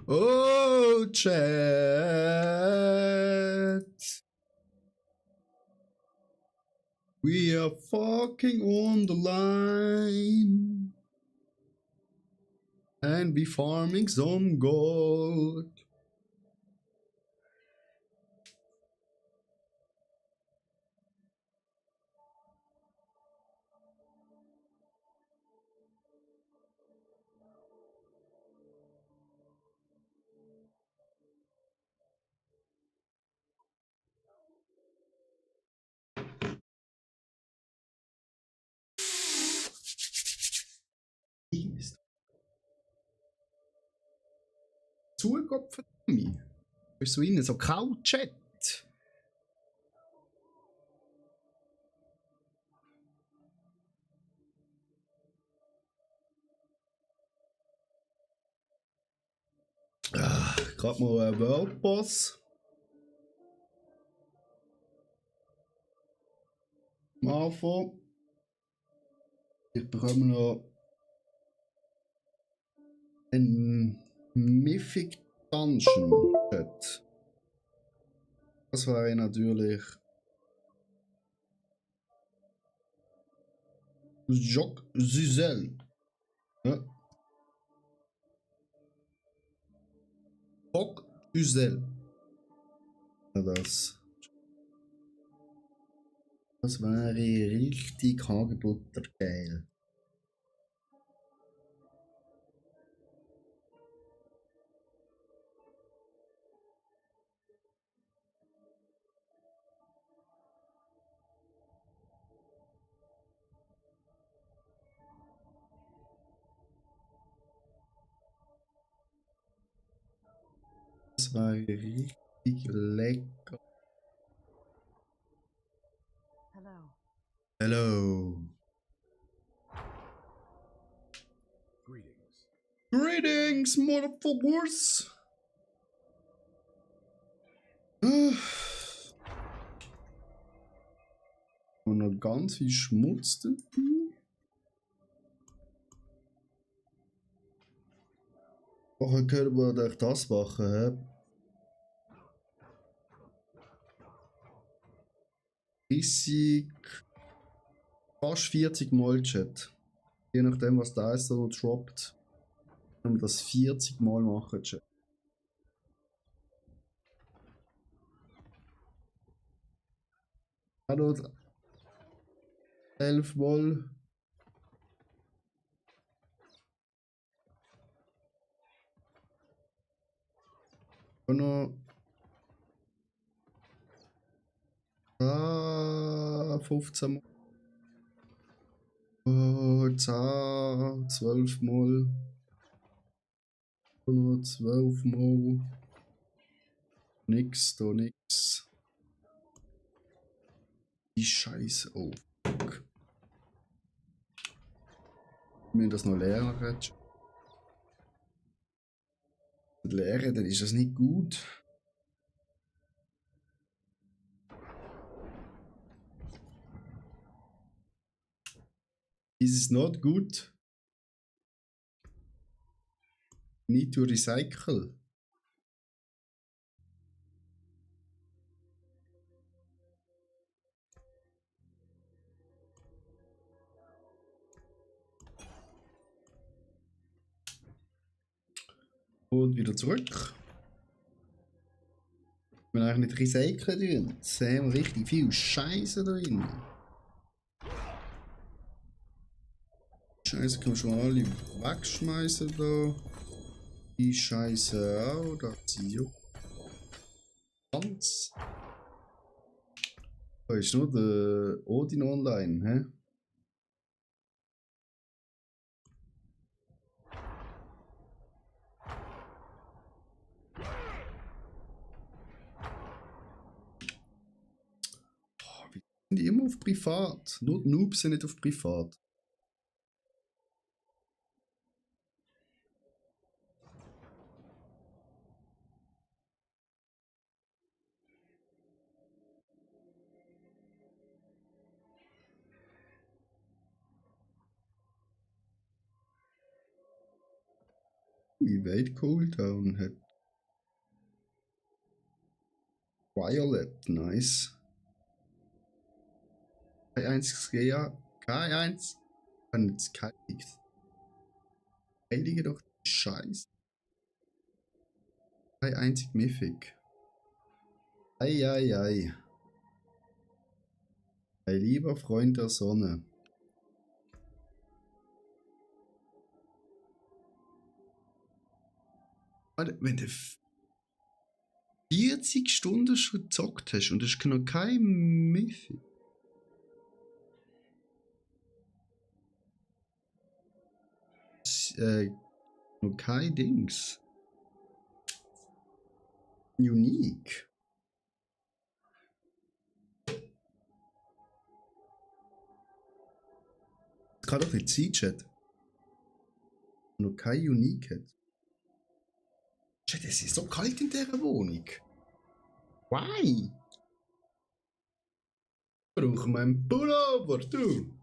Oh, Chat. We are fucking on the line. And we farming some gold. Zugopfen mich. Bist du innen so kalt, Chat? Gerade mal ein World Boss. Am Anfang. Ich bekomme noch ein Mythic Dungeon. Chat. Das wäre natürlich Jacques Zuzel. Ja. Jacques Zuzel. Ja, das wäre richtig hagebuttergeil. Das war richtig lecker. Hello. Greetings, motherfuckers. Und noch ganz viel Schmutz dabei. Vorher gehört, wo ich das machen habe. 30, fast 40 Mal Chat. Je nachdem, was da ist, so droppt. Können wir das 40 Mal machen, Chat. Hallo, 11 Mal. Und noch 15 Mal. Oh, 10, 12 Mal. Und noch 12 Mal. Nix, da nix. Die Scheiße. Oh, fuck. Wir müssen das noch lernen. Lehren, dann ist das nicht gut. This is not good. Need to recycle. Und wieder zurück. Wir eigentlich nicht recyceln drin. Jetzt haben wir richtig viel Scheiße drin. Scheiße können wir schon alle wegschmeißen da. Die Scheiße auch. Da sind ja ganz. Da ist nur der Odin online, hä? Wie sind die immer auf Privat? Nur die Noobs sind nicht auf Privat. Evade Cooldown hat. Violet, nice. Kein einziges Gea. Kein eins. Kann jetzt keiligt. Heilige doch die Scheiße. Kein einzig Mythic. Ei. Ein lieber Freund der Sonne. Wenn du 40 Stunden schon gezockt hast und es ist noch kein Mythic. Noch kein Dings. Unique. Das kann doch nicht sein, Chat. Noch kein Unique hat. Chat, es ist so kalt in dieser Wohnung. Why? Brauchen wir einen Pullover, du?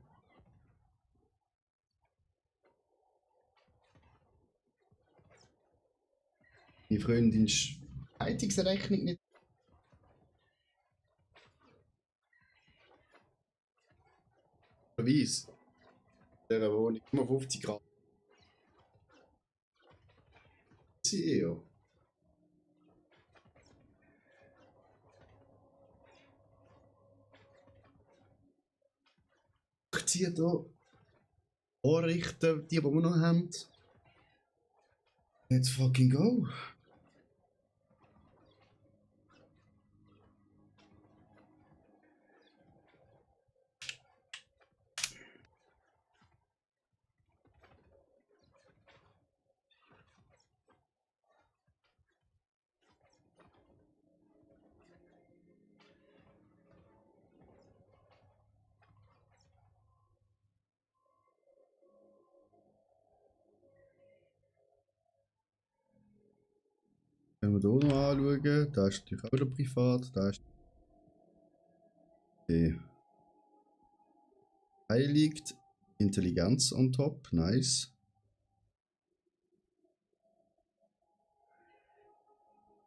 Meine Freundin ist Heizungsrechnung nicht. Weiss. In dieser Wohnung immer 50 Grad. Sie eher. Ich ziehe hier Vorrichten, die wir noch haben. Let's fucking go. Wenn wir hier noch anschauen, da ist natürlich auch wieder privat, da ist die heiligt Intelligenz on top, nice.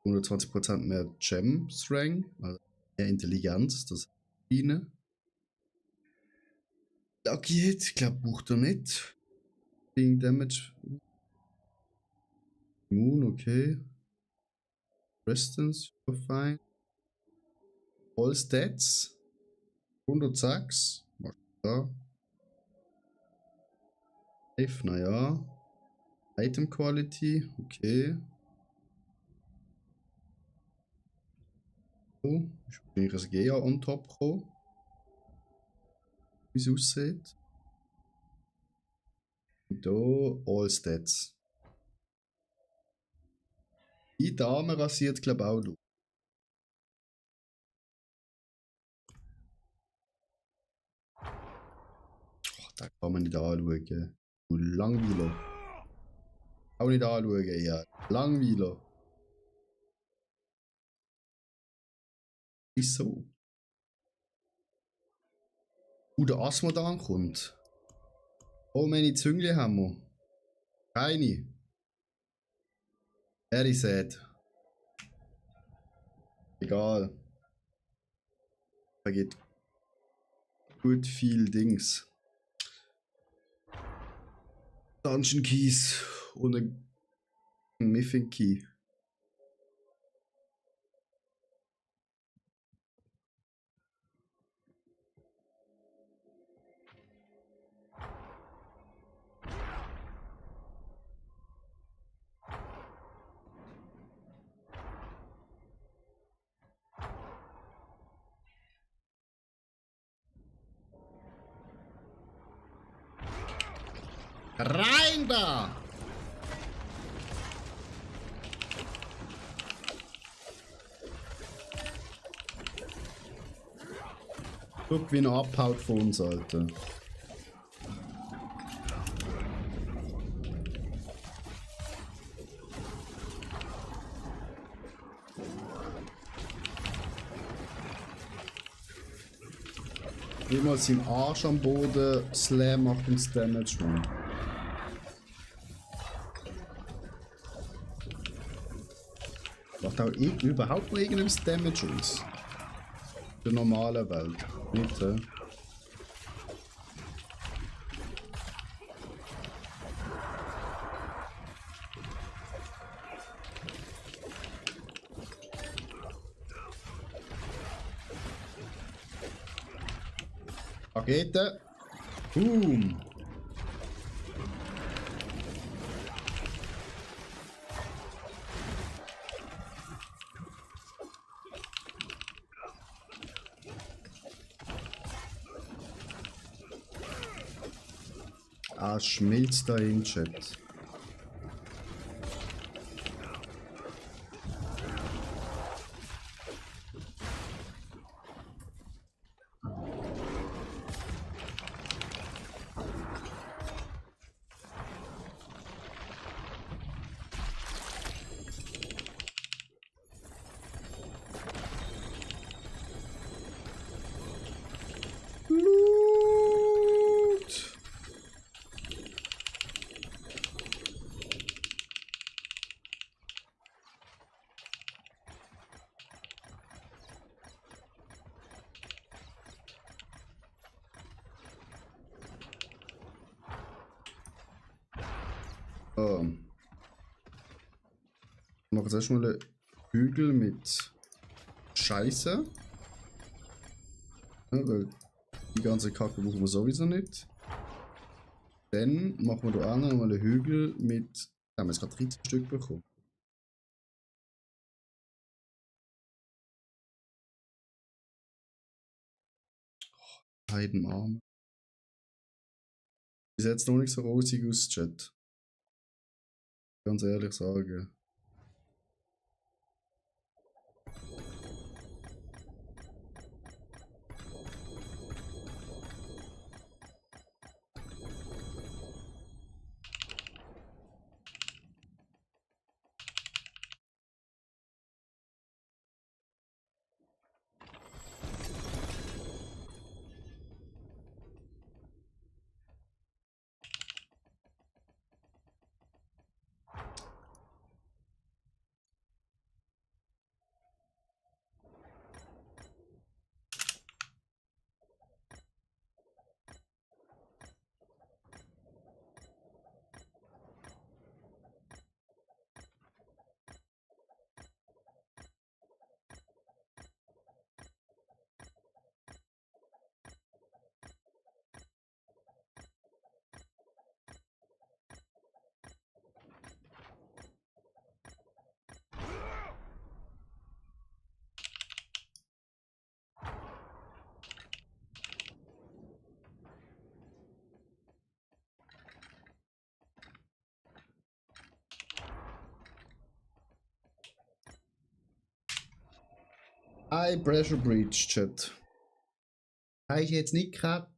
120% mehr Gem Strength, also mehr Intelligenz, das Biene. Lucky Hit, ich glaube, braucht er nicht. Being Damage. Immun, okay. Resistance, fine. All Stats. 106. Mach da. Safe, naja. Item Quality, okay. So, ist wahrscheinlich ein Gea on top gekommen. Wie es aussieht. Und hier All Stats. Die Dame rasiert, glaube ich, auch du. Oh, da kann man nicht anschauen. Du Langweiler. Auch nicht anschauen, ja. Langweiler. Wieso? Der Asmodan kommt. Oh, meine Züngli haben wir. Keine. Very sad. Egal. Da geht gut viel Dings. Dungeon Keys und ein Mythic Key. Rein da! Guck, wie er abhaut von uns, Alter. Immer sein Arsch am Boden, Slam macht uns Damage, man. Macht auch überhaupt noch irgendwas Damage aus? In der normalen Welt. Nicht, Rakete. Boom. Ah, schmilzt da im Chat. Loot. Ich mache jetzt erstmal einen Hügel mit Scheiße. Ja, weil die ganze Kacke brauchen wir sowieso nicht. Dann machen wir da auch noch mal einen Hügel mit. Da haben wir jetzt gerade 13 Stück bekommen. Heidenarm. Bis jetzt noch nicht so rosig aus, Chat. Ganz ehrlich sagen. Pressure Breach, Chat. Habe ich jetzt nicht gehabt.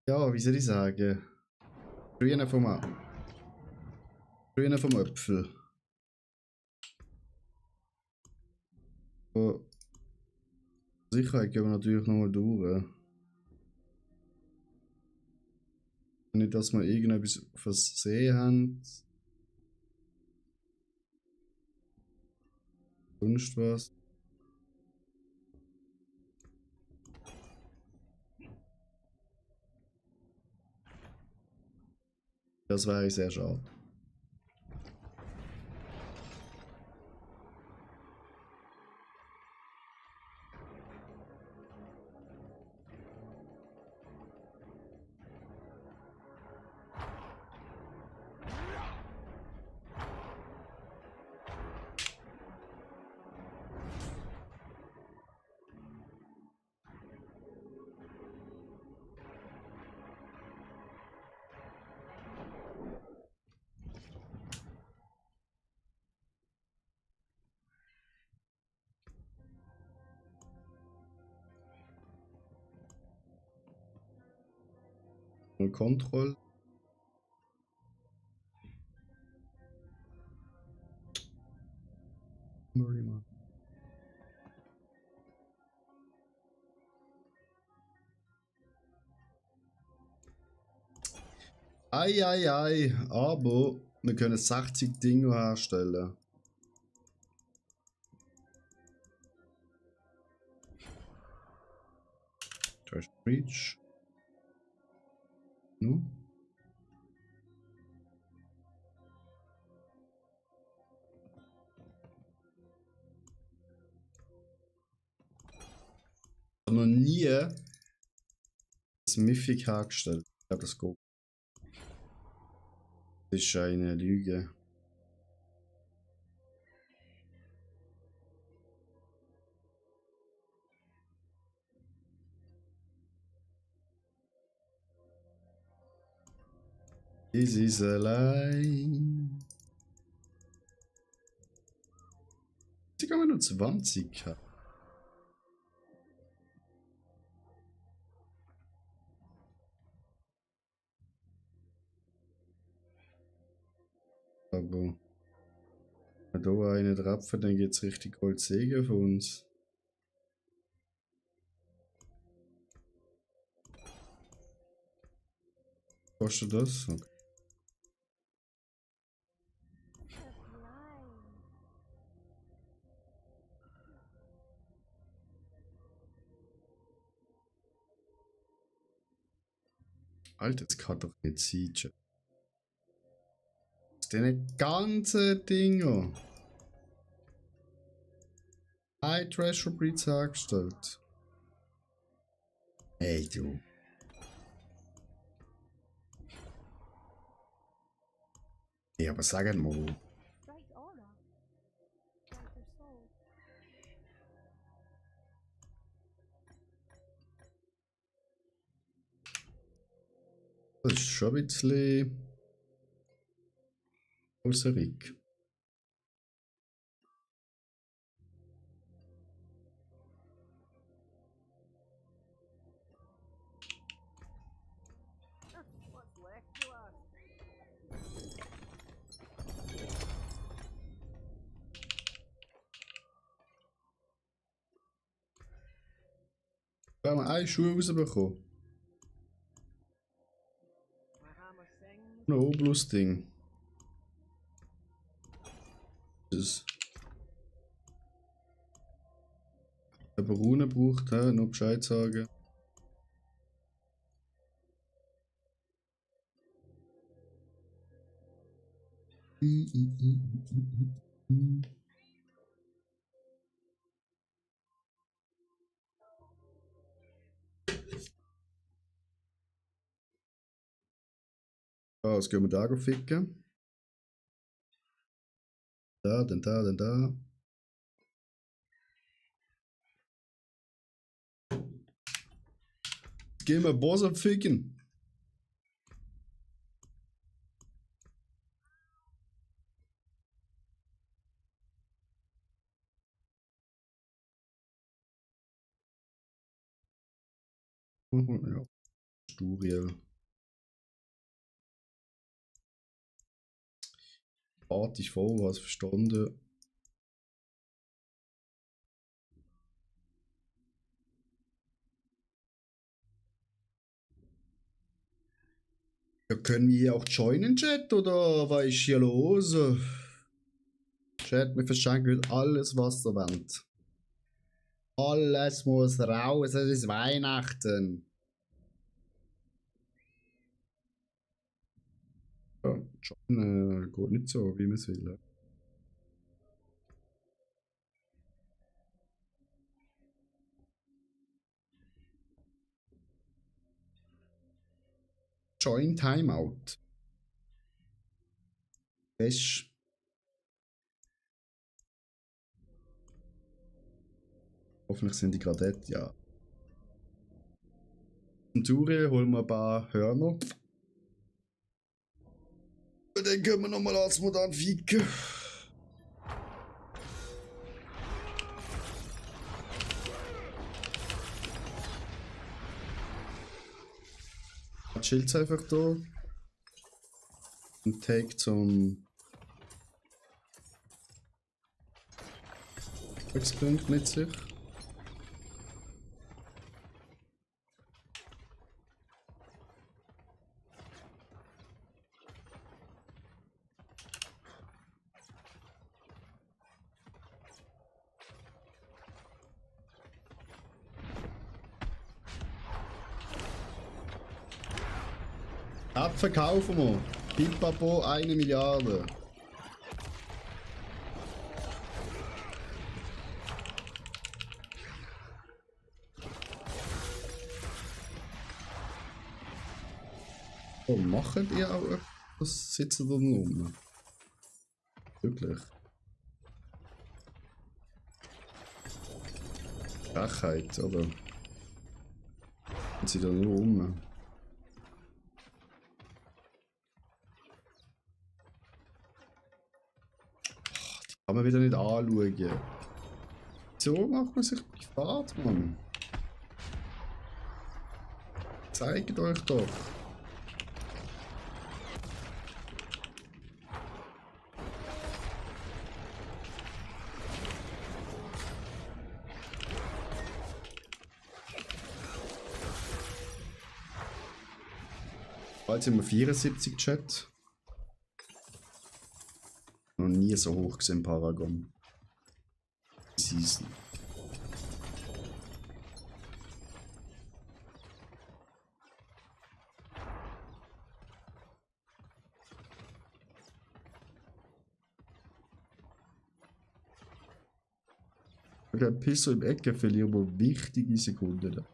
Ja, wie soll ich sagen? Grüne vom Äpfel. Oh. Sicherheit gehen wir natürlich nochmal durch. Nicht, dass wir irgendetwas versehen haben. Sonst was. Das wäre sehr schade. Und Kontroll. Ei, aber Wir können 60 Dinge herstellen. Trash Breach. No? Noch nie das Mythic hergestellt. Ich glaube, das geht. Das ist eine Lüge. Das ist allein. Sie kann man nur 20 haben. Aber wenn da einen trapfen, dann geht es richtig Gold Segen für uns. Kostet das? Okay. Alter, das kann doch nicht sein. Das sind ganzen Dinger. Ein Treasure Breach hergestellt. Hey du. Ja, aber sag mal. Das ist schon ein bisschen außerig. Wir haben eine Schuhe rausbekommen. Ein Oblus-Ding. Das. Wenn man Runen braucht, noch Bescheid sagen. Ah, jetzt gehen wir da ficken. Da, dann da, dann da. Gehen wir Boss abficken. Ja. Sturiel. Party ist voll, was verstanden. Ja, können wir hier auch joinen, Chat? Oder was ist hier los? Chat, wir verschenken alles, was ihr wollt. Alles muss raus, es ist Weihnachten. Ja, joinen geht nicht so, wie man es will. Join Timeout. Fest. Hoffentlich sind die gerade dort, ja. In Touré holen wir ein paar Hörner. Und dann können wir nochmal als modern ficken. Chillt einfach da. Und take zum Glückspunkt mit sich. Äpfel kaufen wir. Pipapo 1 Milliarde. Oh, macht ihr auch etwas? Sitzen da rum? Wirklich? Frechheit, oder? Sind sie da nur rum? Kann man wieder nicht anschauen. So macht man sich privat, Mann. Zeigt euch doch. Bald sind wir 74 Chat. Noch nie so hoch gesehen, Paragon. Season. Der Pisser im Ecke verlieren wir wichtige Sekunden.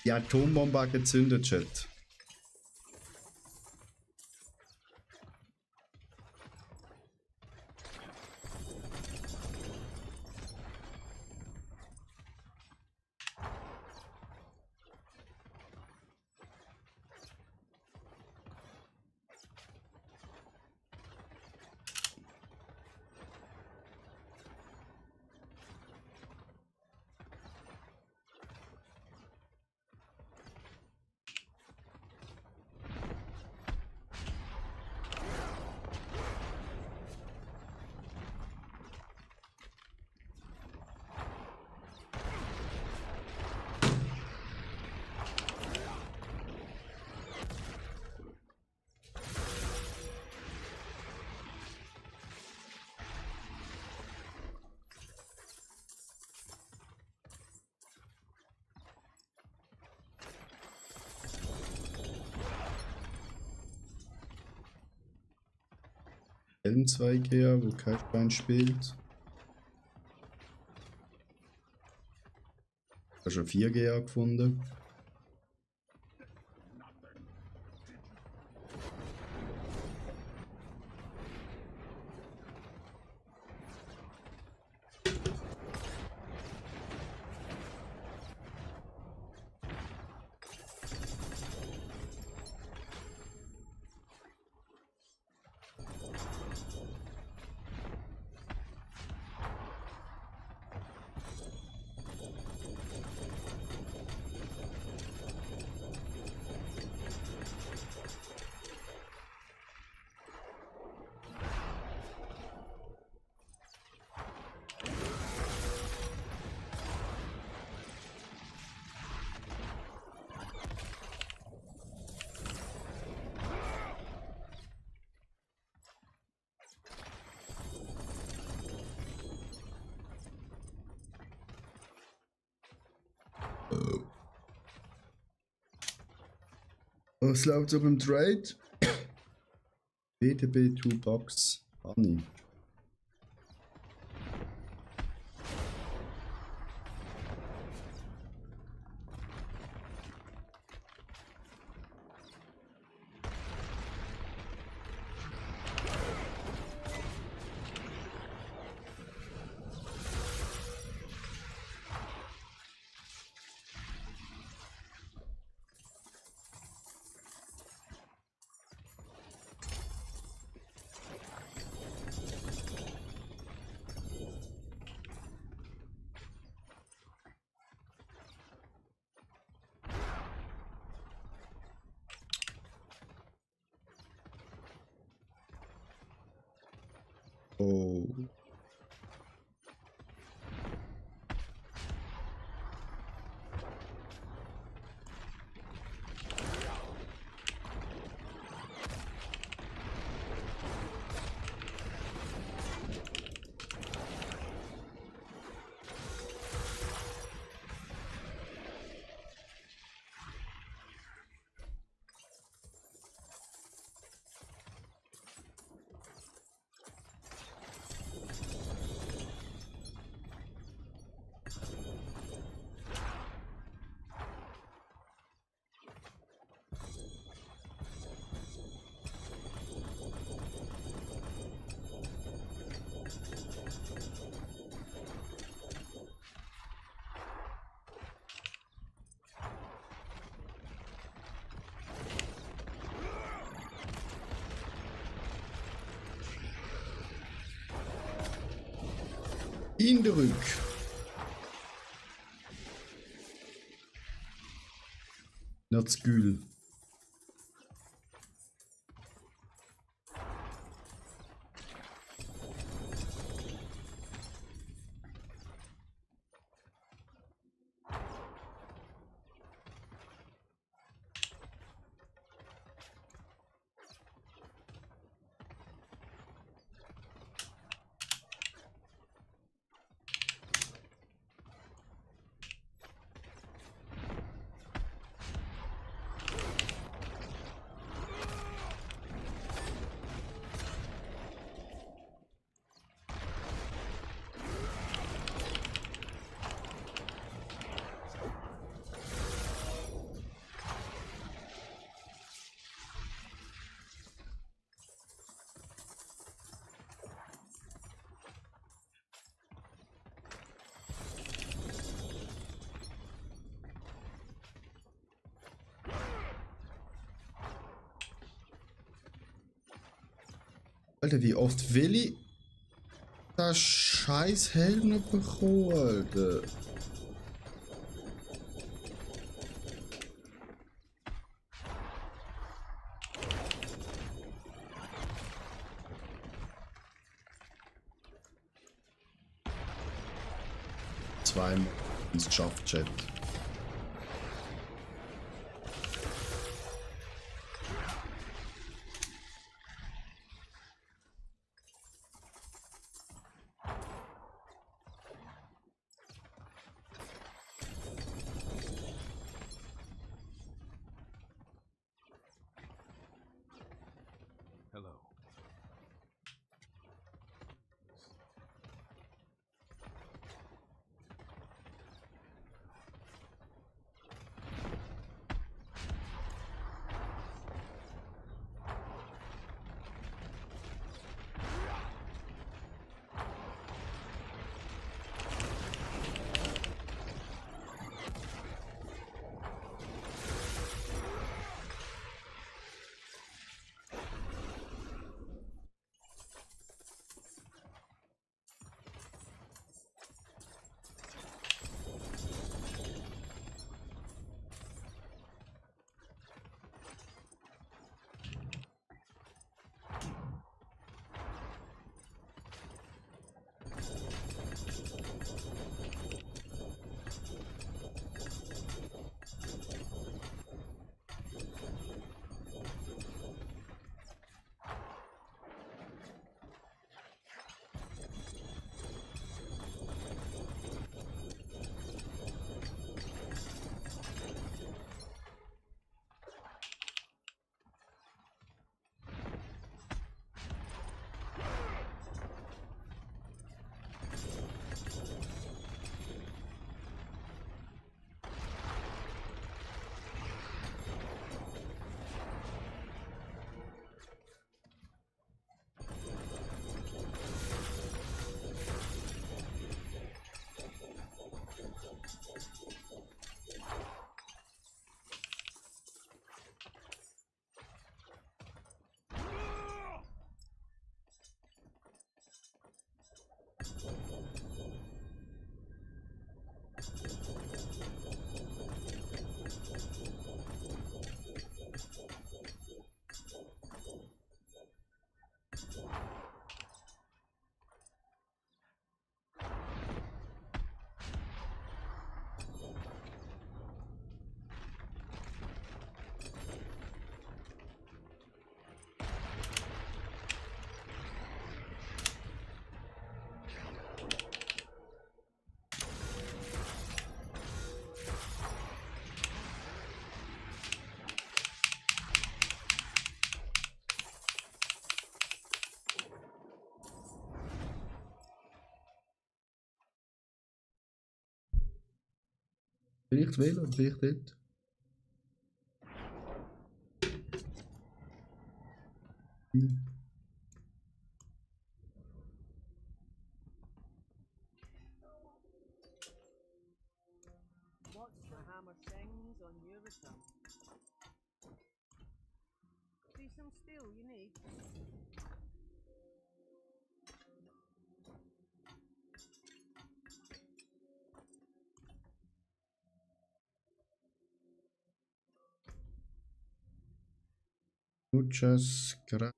Die Atombombe hat gezündet, Chat. L2 Gear, wo kein Stein spielt. Ich habe schon 4 Gear gefunden. Was läuft so beim Trade? BTB 2 Box Honey. Oh. In der Rück. Nicht zu kühl. Alter, wie oft will ich das scheiß Helm noch bekommen, Alter? Zweimal ins geschafft, Chat. Hello. Vielleicht will oder vielleicht nicht. Watch the hammer sings on your return. See some steel you need. Muchas gracias.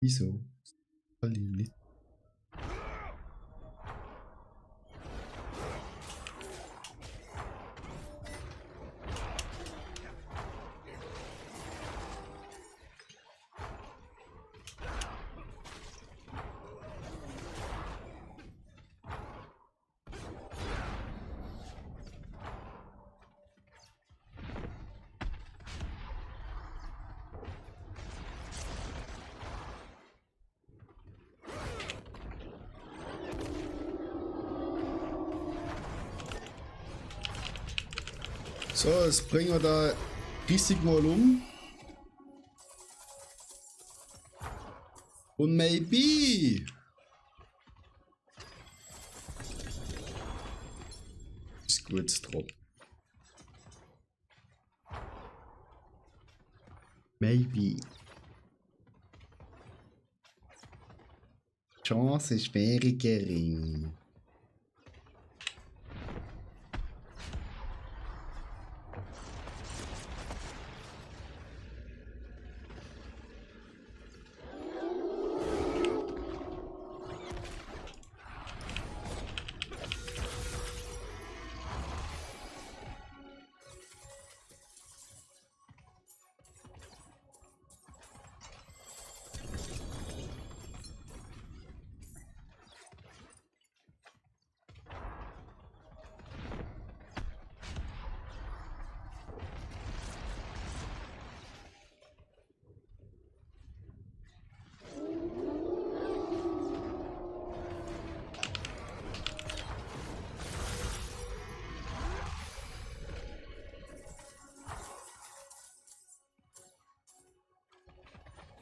Wieso? Lili. So, jetzt bringen wir da richtig mal um. Und maybe. Ist gut drauf. Maybe. Die Chance ist very gering.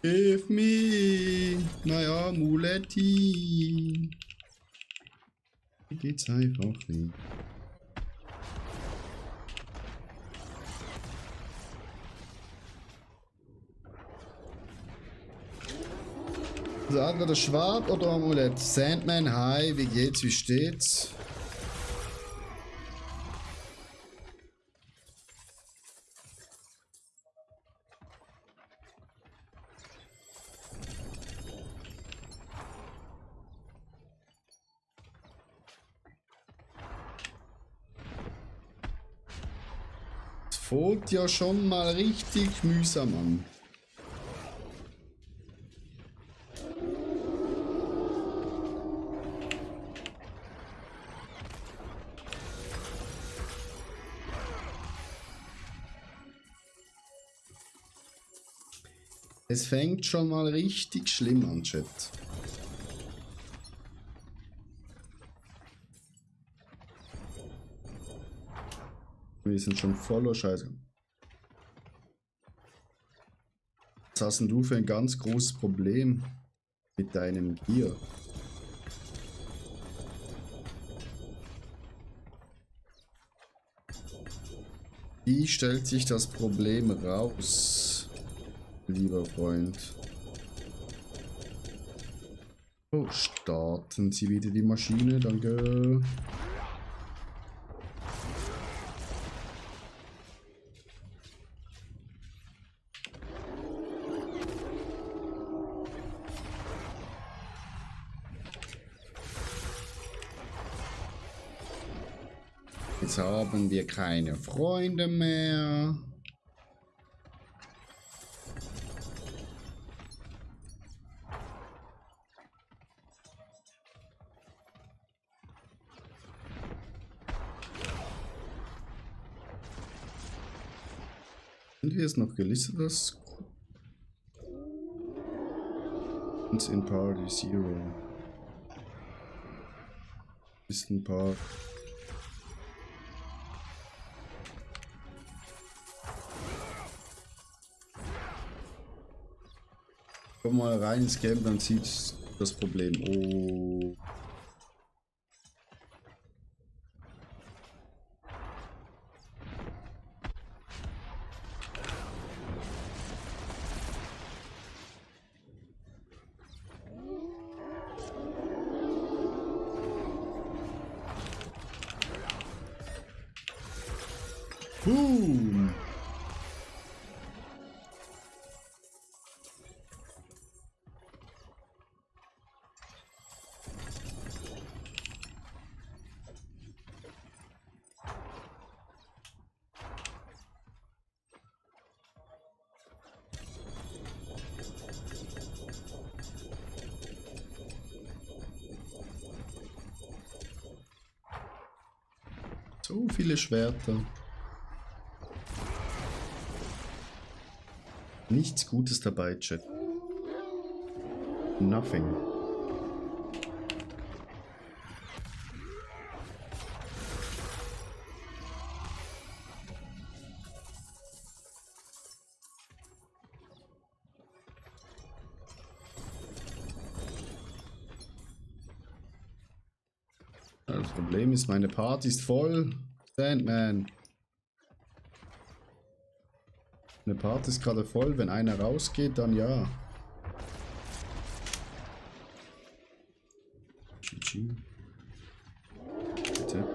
Give me. Naja, Muletti. Hier geht's einfach nicht. Das andere das Schwert oder Amulett? Sandman, hi, wie geht's, wie steht's? Es fängt ja schon mal richtig mühsam an. Es fängt schon mal richtig schlimm an, Chat. Wir sind schon voller Scheiße. Was hast denn du für ein ganz großes Problem mit deinem Gear? Wie stellt sich das Problem raus, lieber Freund? Oh, starten Sie wieder die Maschine, danke. Jetzt haben wir keine Freunde mehr. Und hier ist noch gelistet, das uns in Party Zero. Ist ein paar. Komm mal rein ins Game, dann sieht das Problem. Oh. Boom. So viele Schwerter. Nichts Gutes dabei, Chat. Nothing. Das Problem ist, meine Party ist voll. Sandman. Eine Party ist gerade voll. Wenn einer rausgeht, dann ja. GG. Bitte.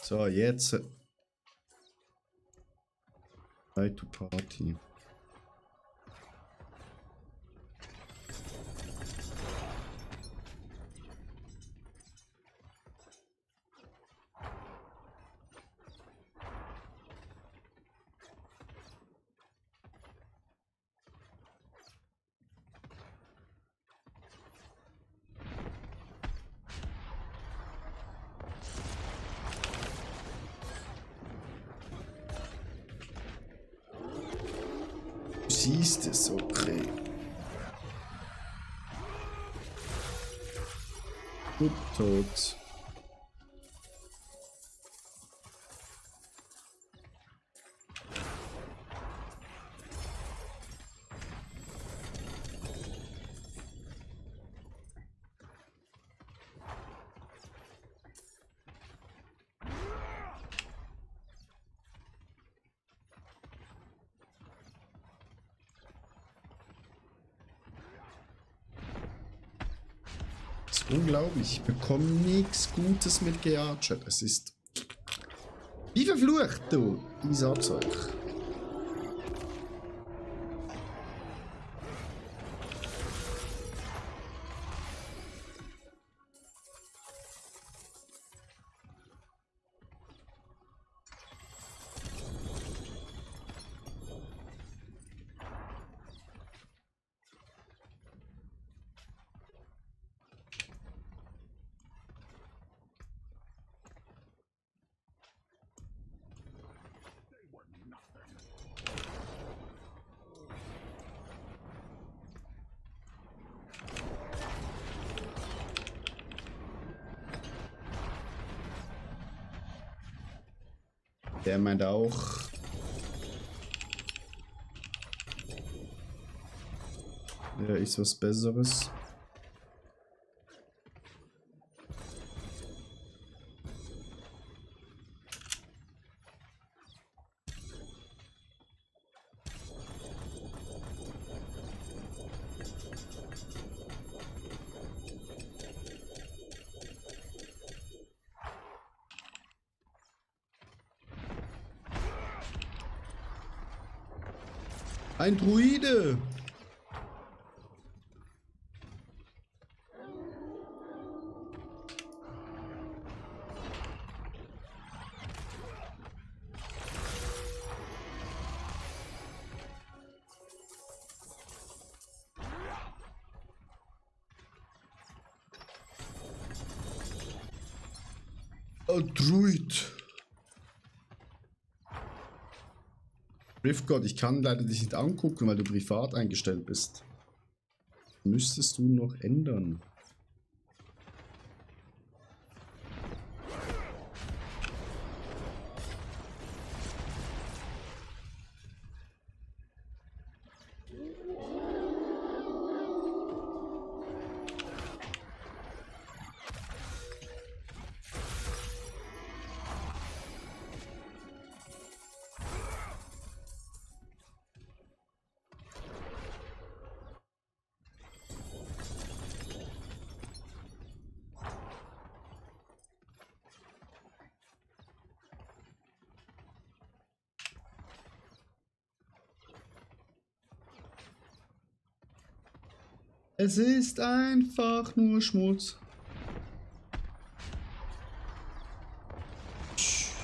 So, jetzt. Right to Party. Du siehst es, okay. Gut, tot. Das ist unglaublich. Ich bekomme nichts Gutes mit GA-Chat. Es ist wie verflucht, du. Ich sag's euch. Der meint auch. Er ist was Besseres. Ein Druide! Oh, Druid. Riftgott, ich kann leider dich nicht angucken, weil du privat eingestellt bist. Müsstest du noch ändern. Es ist einfach nur Schmutz.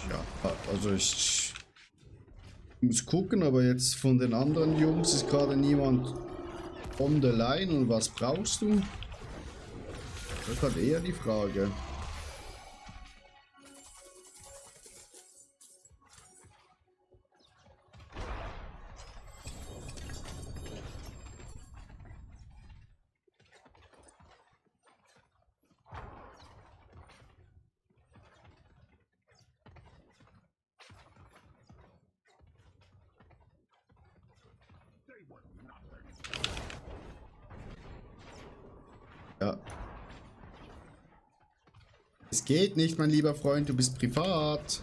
Ja, also ich muss gucken, aber jetzt von den anderen Jungs ist gerade niemand on the line. Und was brauchst du? Das ist halt eher die Frage. Ja. Es geht nicht, mein lieber Freund, du bist privat.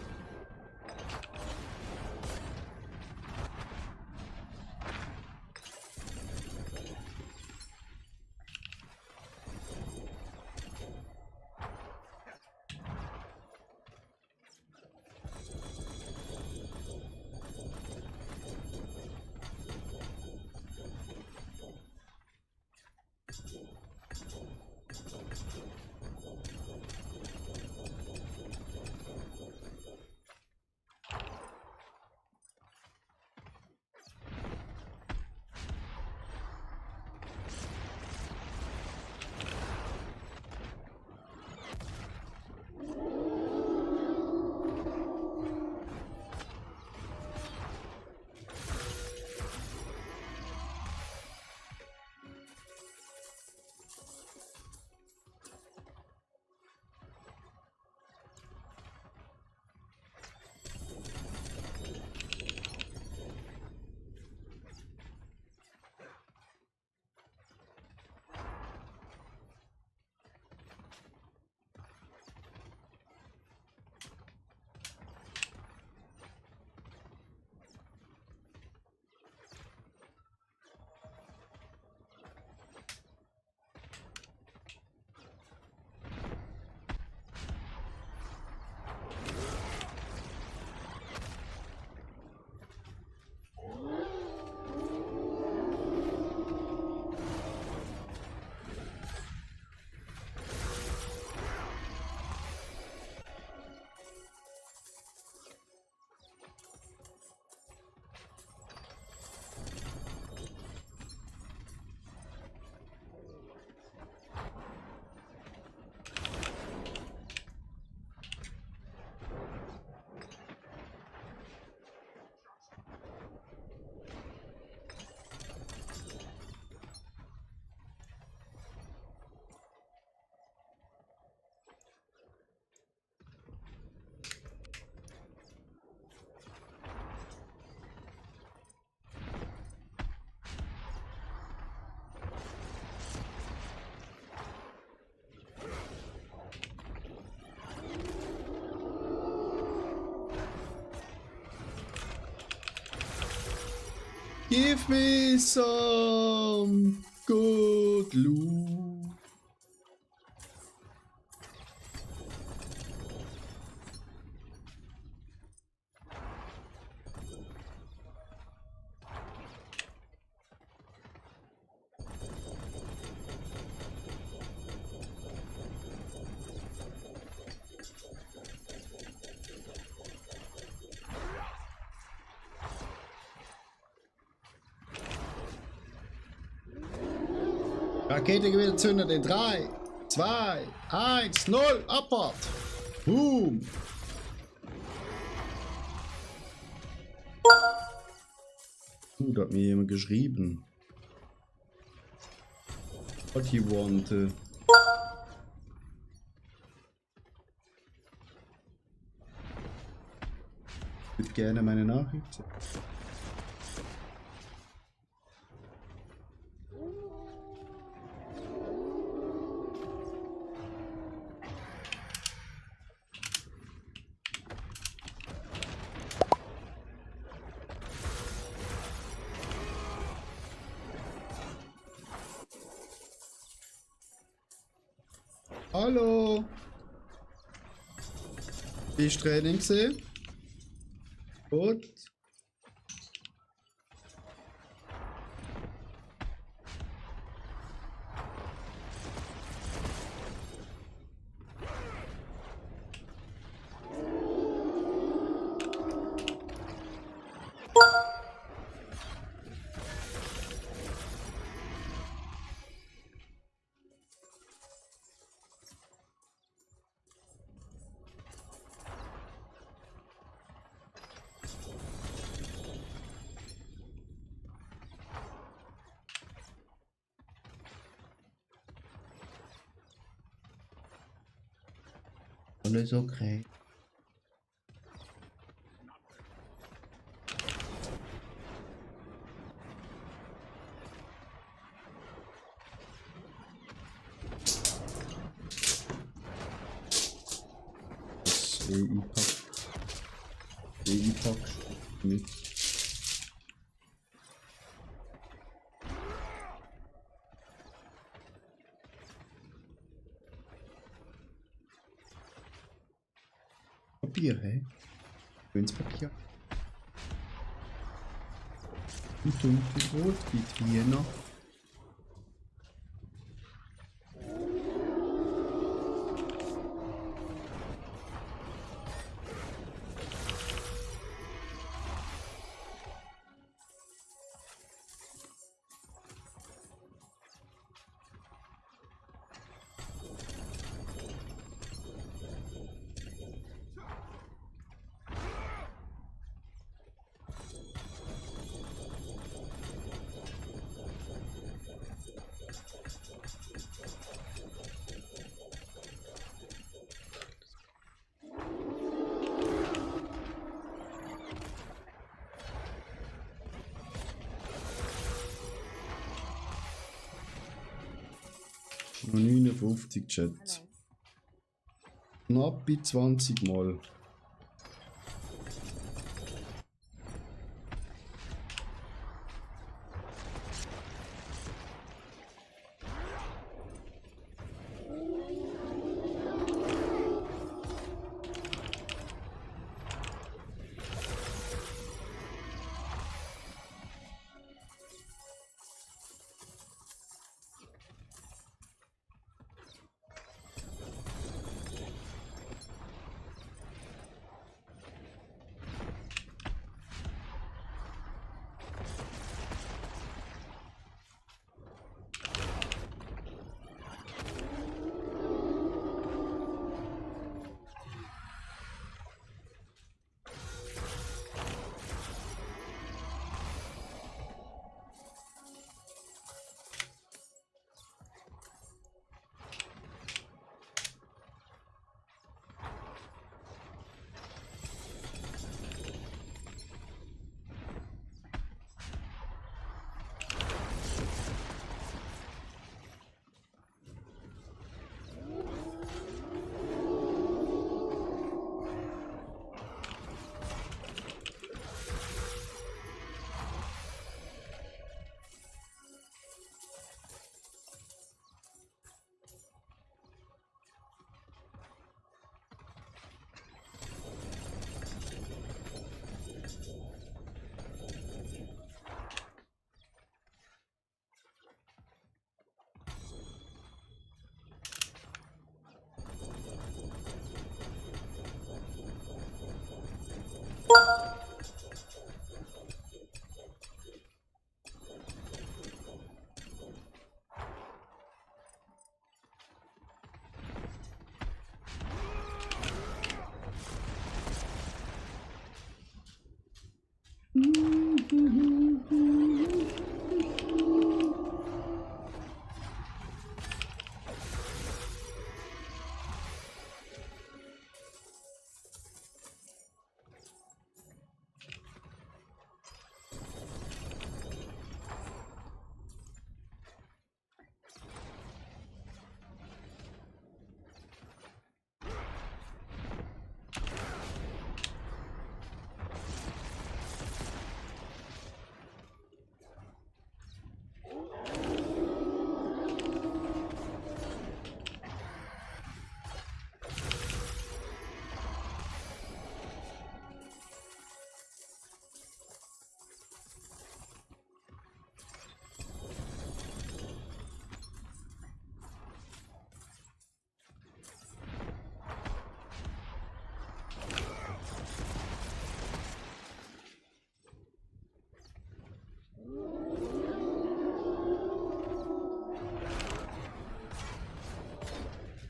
Give me some good loot. Rakete wieder zündet in 3, 2, 1, 0, Abfahrt! Boom! Da hat mir jemand geschrieben. What he want. Ich würde gerne meine Nachricht sehen. Hallo! Ist Training gesehen? Gut. Alles okay. Das EI-Pack mit. Papier, hey? Schönes Papier. Und dunkelrot wie hier noch. Noch 59 Chat. Hello. Knapp bei 20 Mal.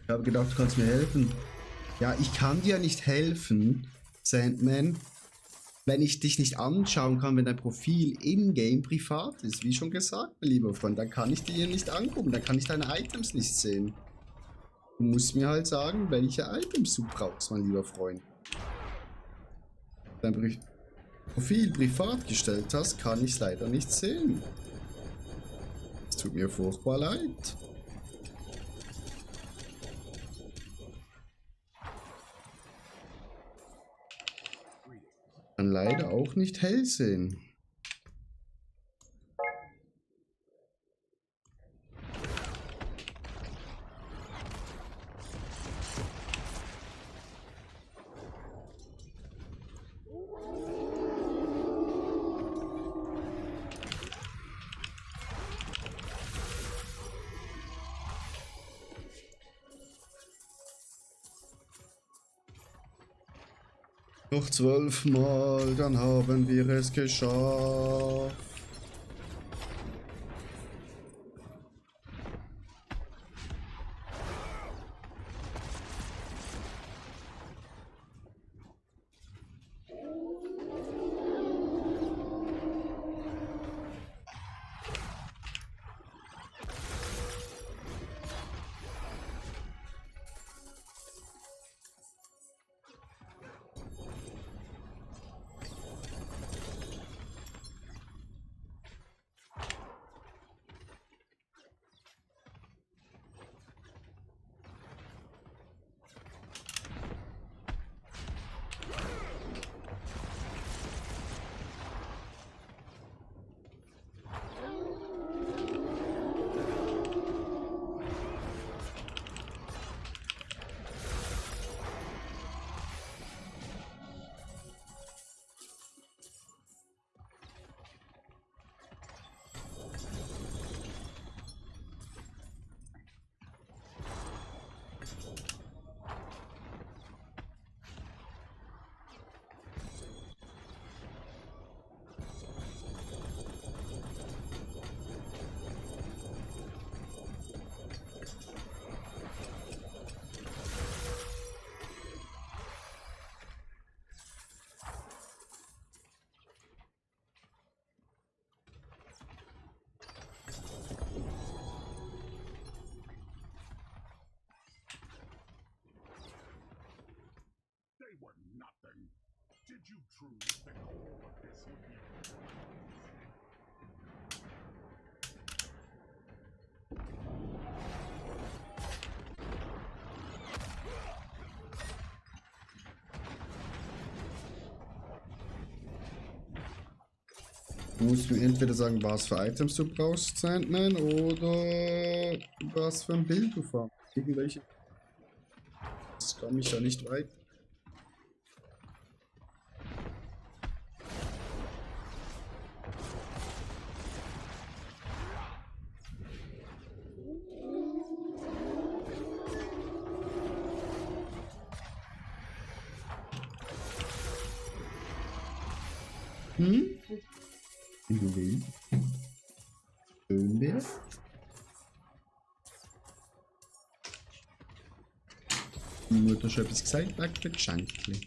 Ich habe gedacht, du kannst mir helfen. Ja, ich kann dir nicht helfen, Sandman, wenn ich dich nicht anschauen kann, wenn dein Profil in-game privat ist. Wie schon gesagt, mein lieber Freund, dann kann ich dir nicht angucken, dann kann ich deine Items nicht sehen. Du musst mir halt sagen, welche Items du brauchst, mein lieber Freund. Dein Profil privat gestellt hast, kann ich es leider nicht sehen. Es tut mir furchtbar leid. Kann leider auch nicht hell sehen. Noch 12 Mal, dann haben wir es geschafft. They were nothing. Did you truly think all of this would be? Du musst mir entweder sagen, was für Items du brauchst, Sandman, oder was für ein Bild du fährst. Irgendwelche. Das komme ich ja nicht weit. Hm? Wie du willst. Schön wär's. Die Mutter schon etwas gesagt, wegen der Geschenkli.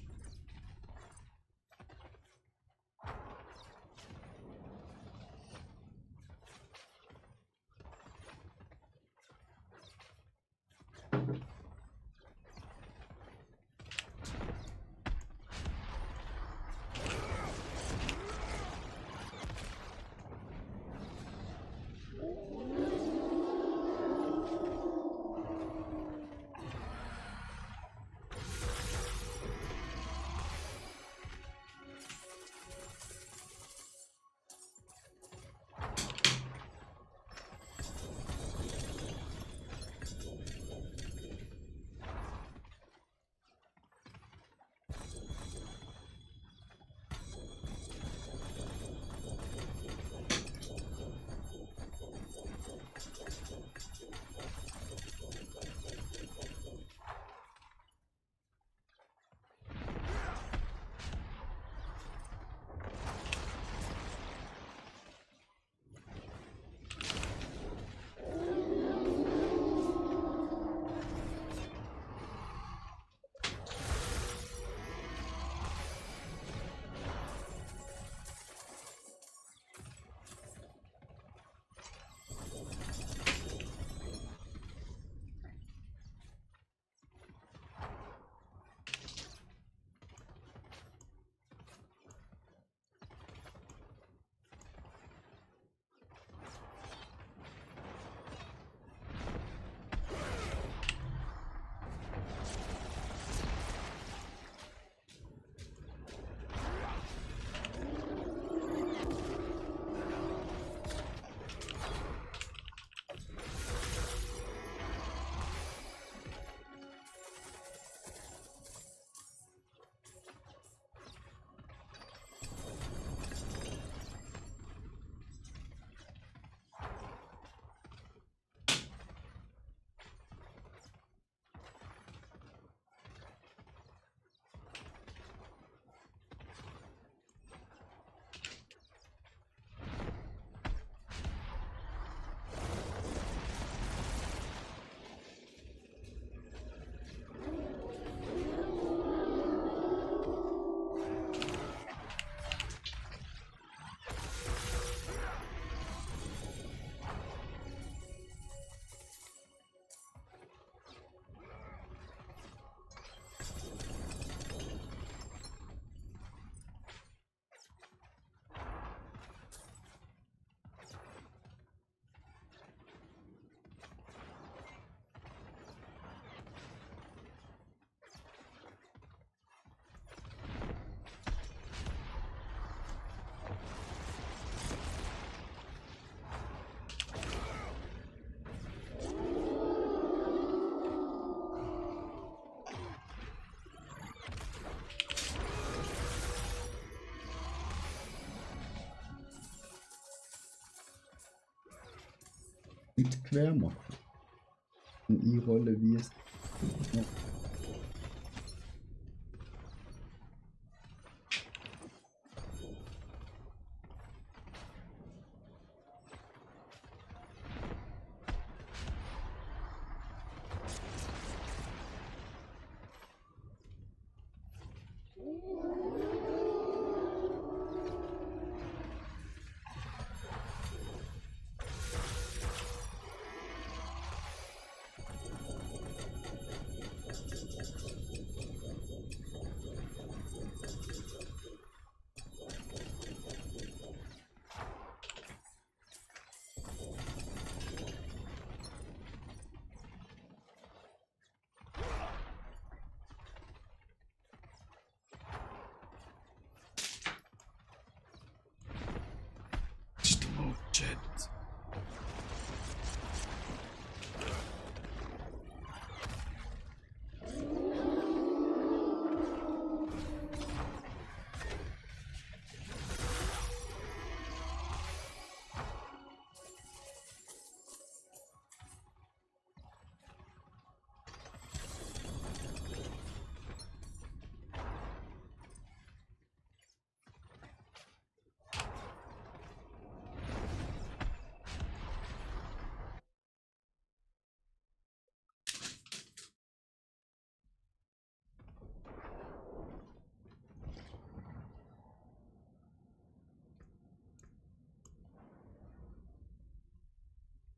nicht quer machen. Und einrollen wie es. Ja. Jet.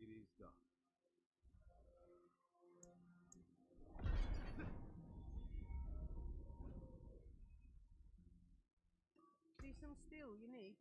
It is done. See some steel you need?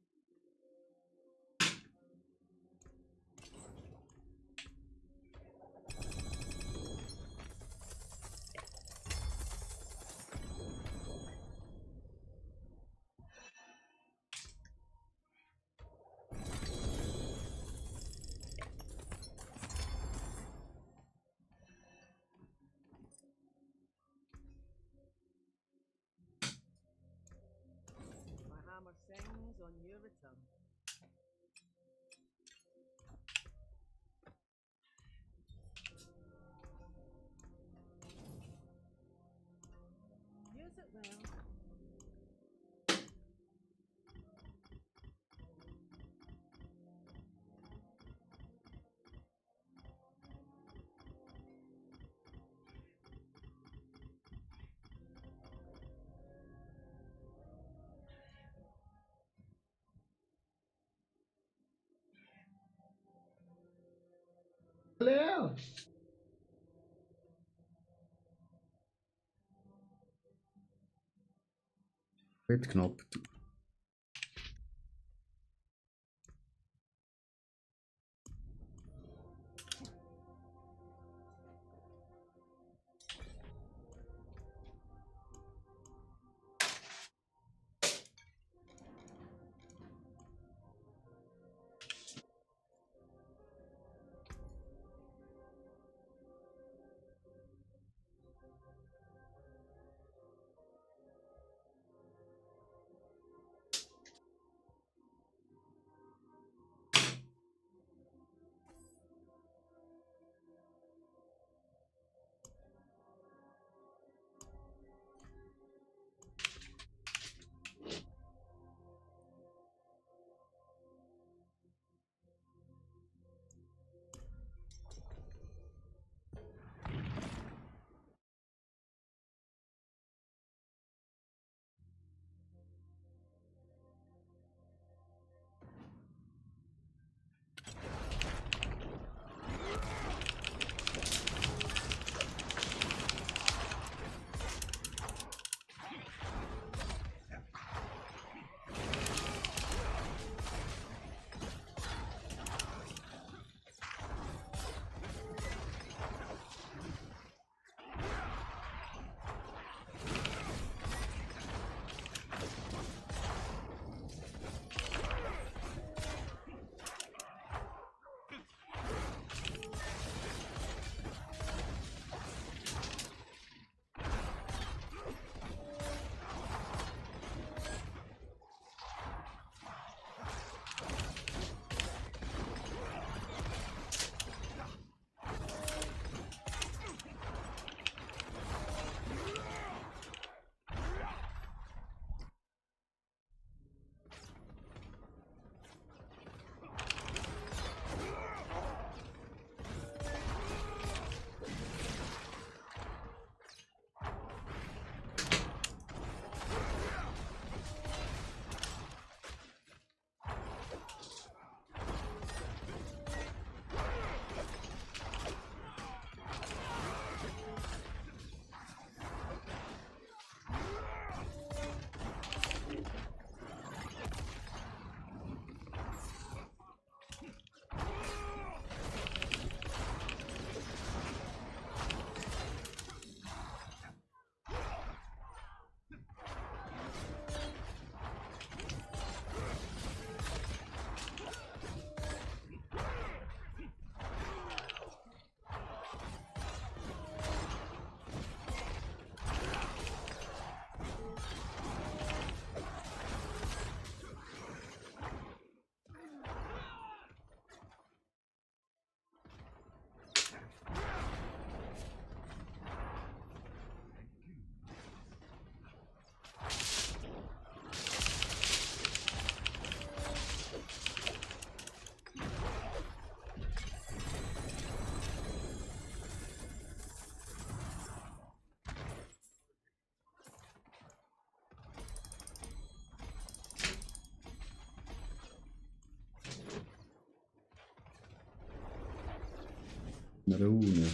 My hammer sings on your return. Use it well. Leer. Bettknopf. Eine Rune.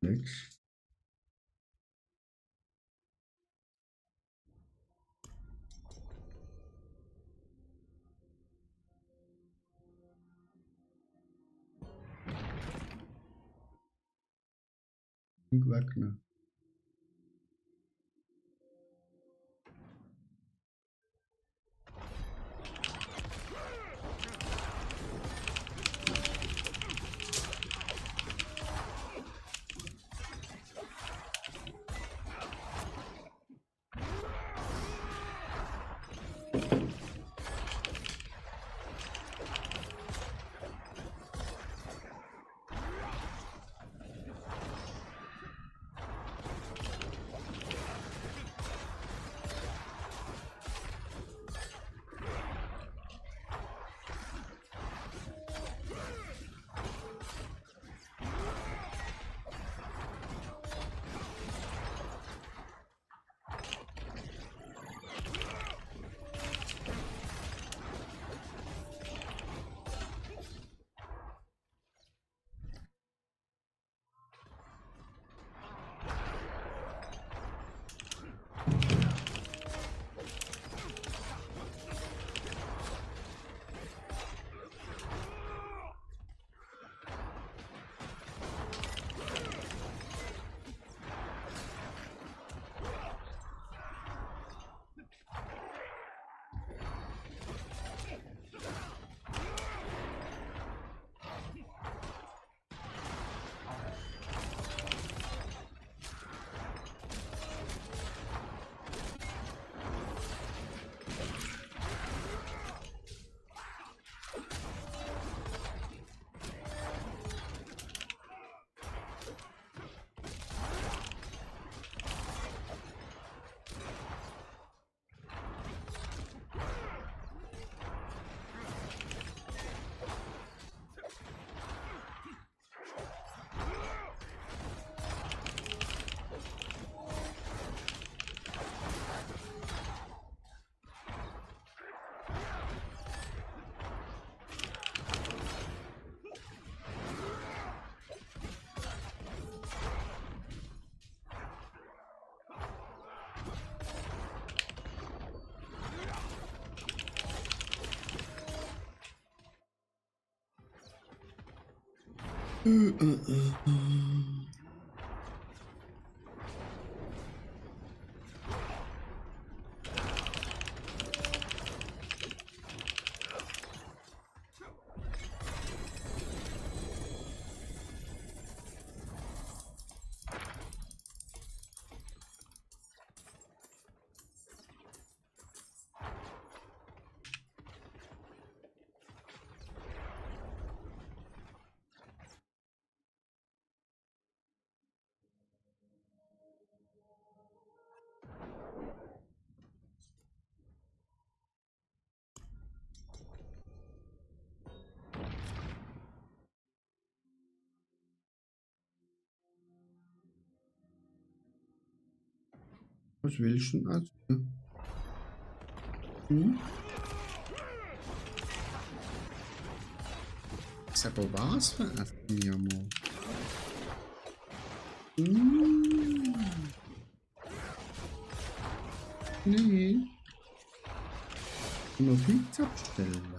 Nix. Weg, ne? Was willst du denn? Hm? Ist aber was für ein Firma? Hm. Nee. Nur Pizza bestellen.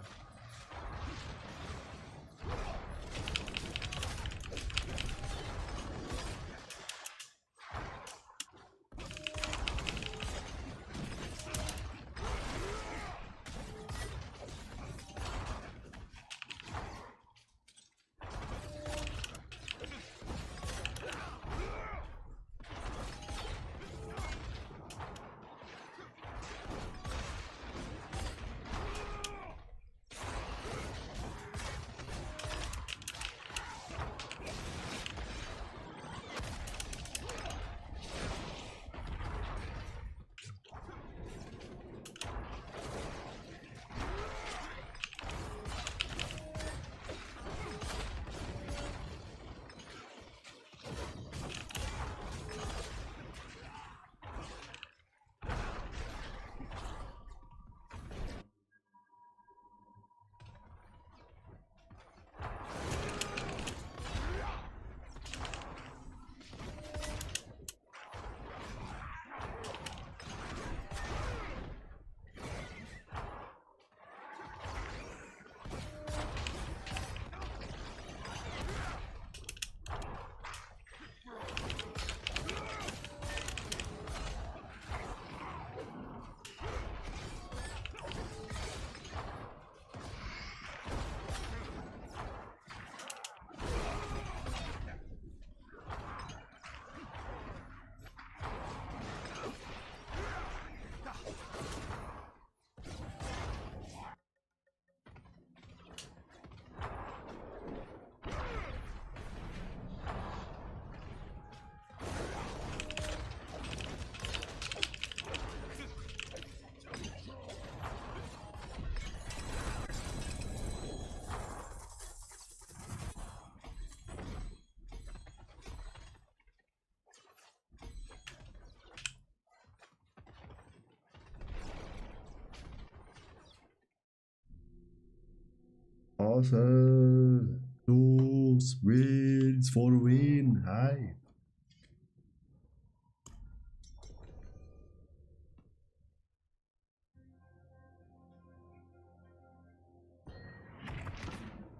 Basel. Los, wins for the win. Hi.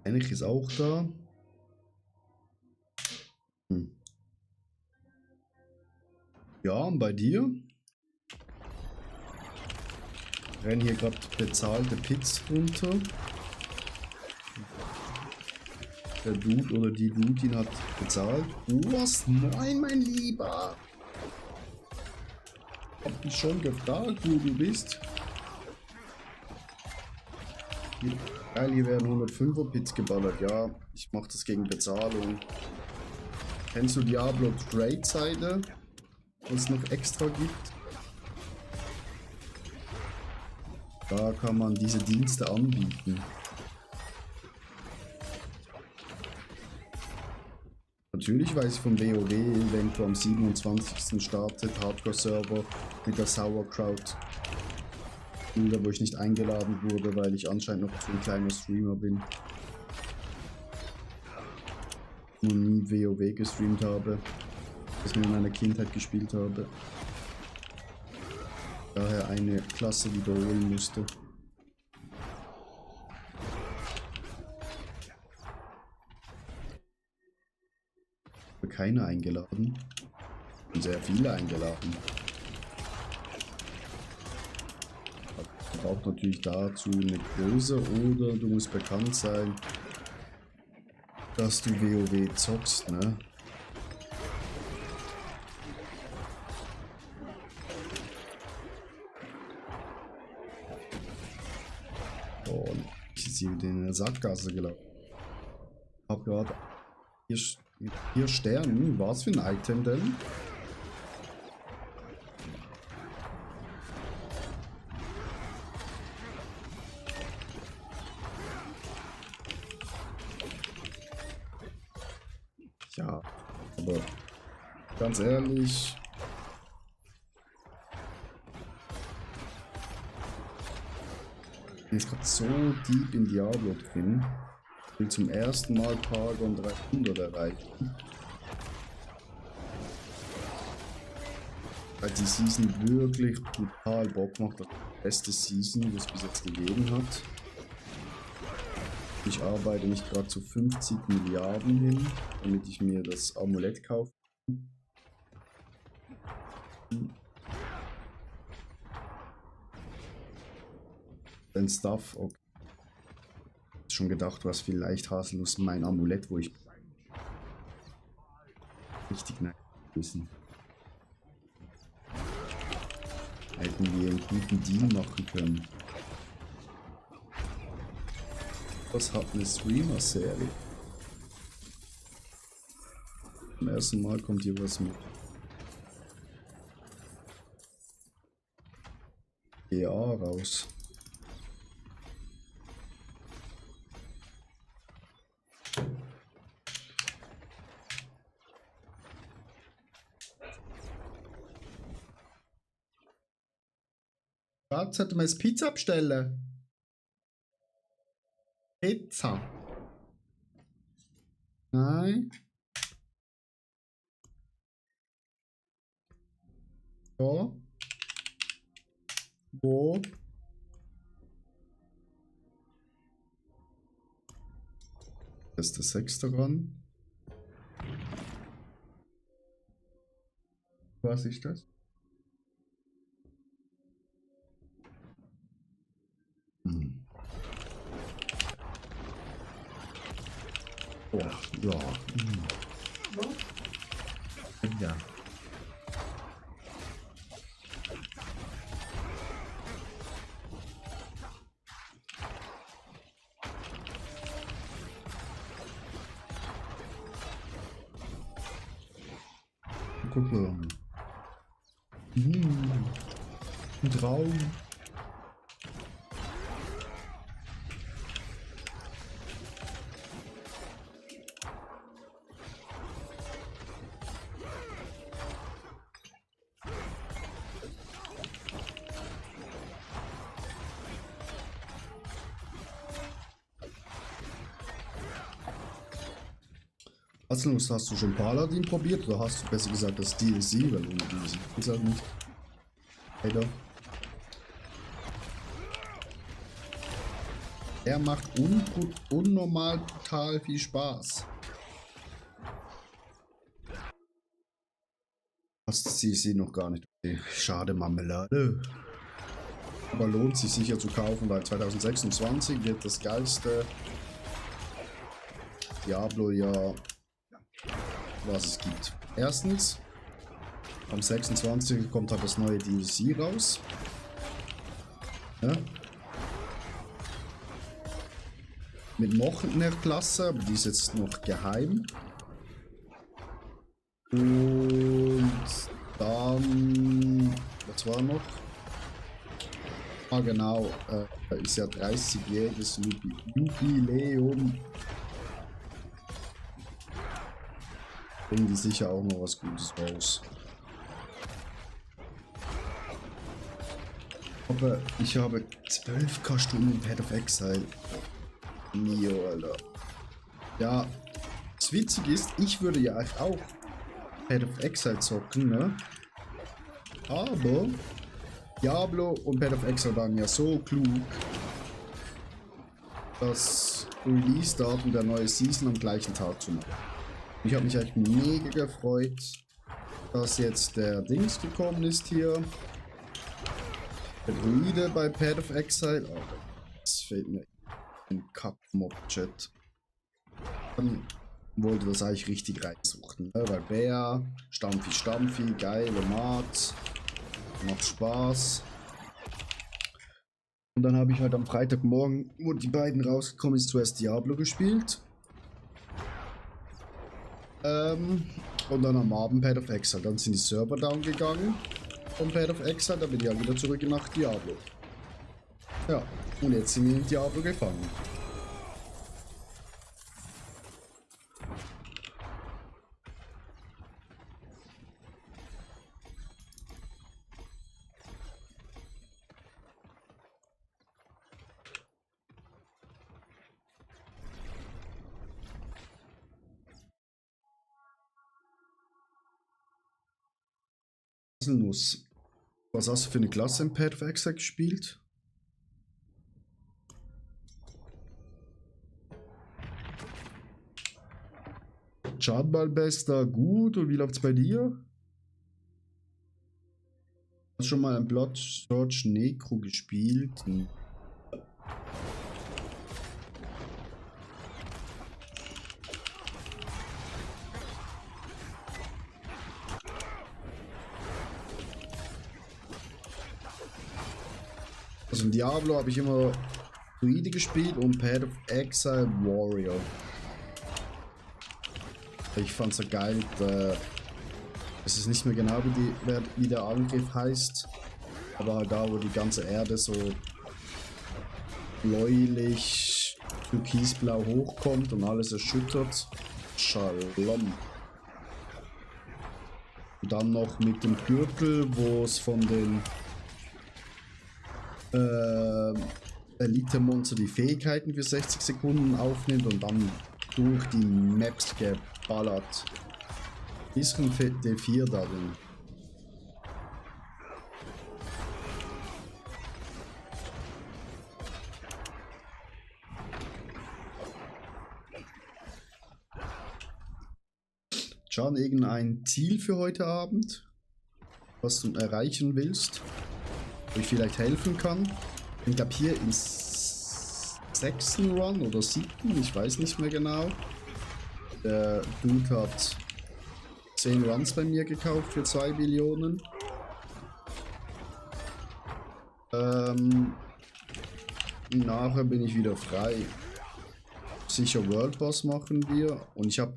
Eigentlich ist auch da. Ja, und bei dir? Rennen hier gerade bezahlte Pits runter. Der Dude oder die Dudin hat bezahlt. Was? Nein, mein Lieber! Hab dich schon gefragt, wo du bist. Geil, hier werden 105er Pits geballert. Ja, ich mach das gegen Bezahlung. Kennst du Diablo Trade Seite? Was es noch extra gibt? Da kann man diese Dienste anbieten. Natürlich weiß ich vom WoW, wenn du am 27. startet, Hardcore-Server mit der Sauerkraut. Wo ich nicht eingeladen wurde, weil ich anscheinend noch zu ein kleiner Streamer bin. Und nie WoW gestreamt habe. Das ich in meiner Kindheit gespielt habe. Daher eine Klasse wiederholen musste. keine eingeladen. Und sehr viele eingeladen. Man braucht natürlich dazu eine Größe oder du musst bekannt sein, dass du WoW zockst, ne? Und ich bin wieder in der Sackgasse gelaufen. Ich hab gerade mit 4 Sternen. Was für ein Item denn? Ja, aber ganz ehrlich. Ich bin jetzt gerade so deep in Diablo drin. Ich will zum ersten Mal Paragon 300 erreichen. Weil die Season wirklich brutal Bock macht. Das beste Season, die es bis jetzt gegeben hat. Ich arbeite mich gerade zu 50 Milliarden hin, damit ich mir das Amulett kaufe. Den Stuff, okay. Schon gedacht, was vielleicht Haselnuss mein Amulett, wo ich richtig wissen. Hätten wir einen guten Deal machen können. Was hat eine Streamer-Serie? Zum ersten Mal kommt hier was mit. Ja, raus. Was sollte man jetzt Pizza bestellen? Pizza. Nein. So. Wo? Das ist der 6. dran. Was ist das? Oh, ja. Ja. Guck mal. Ein Traum. Hast du schon Paladin probiert oder hast du besser gesagt das DLC, weil ohne DLC ist halt nicht. Leider. Er macht unnormal brutal viel Spaß. Hast sie noch gar nicht. Okay. Schade Marmelade. Aber lohnt sich sicher zu kaufen, weil 2026 wird das geilste Diablo-Jahr, was es gibt. Erstens, am 26. kommt halt das neue DLC raus. Ja. Mit noch einer Klasse, aber die ist jetzt noch geheim. Und dann, was war noch? Ah genau, ist ja 30-jähriges Jubiläum. Bringen die sicher auch noch was Gutes raus. Aber ich habe 12k Stunden in Path of Exile. Mio, Alter. Ja, das Witzige ist, ich würde ja auch Path of Exile zocken, ne? Aber Diablo und Path of Exile waren ja so klug, das Release-Datum der neuen Season am gleichen Tag zu machen. Ich habe mich echt mega gefreut, dass jetzt der Dings gekommen ist hier. Der Druide bei Path of Exile. Oh, das fehlt mir ein Kack-Mob-Chat. Dann wollte das eigentlich richtig reinsuchen, ne? Weil Bär, Stampfi, geile Mat, macht Spaß. Und dann habe ich halt am Freitagmorgen, wo die beiden rausgekommen ist, zuerst Diablo gespielt. Und dann am Abend Path of Exile. Dann sind die Server down gegangen von Path of Exile. Dann bin ich ja wieder zurück nach Diablo. Ja, und jetzt sind wir in Diablo gefangen. Haselnuss. Was hast du für eine Klasse im Path of Exile gespielt? Schadballbester, gut. Und wie läuft's bei dir? Hast du schon mal ein Blood Search Necro gespielt? Also in Diablo habe ich immer Druide gespielt und Path of Exile Warrior. Ich fand's so geil, es ist nicht mehr genau wie der Angriff heißt, aber halt da, wo die ganze Erde so bläulich, türkisblau hochkommt und alles erschüttert. Shalom. Und dann noch mit dem Gürtel, wo es von den Elite-Monster die Fähigkeiten für 60 Sekunden aufnimmt und dann durch die Maps geballert. Bisschen D4 da drin. Can, irgendein Ziel für heute Abend, was du erreichen willst, wo ich vielleicht helfen kann? Ich glaube hier im 6. Run oder 7, ich weiß nicht mehr genau. Der Dude hat 10 Runs bei mir gekauft für 2 Billionen. Nachher bin ich wieder frei. Sicher World Boss machen wir. Und ich habe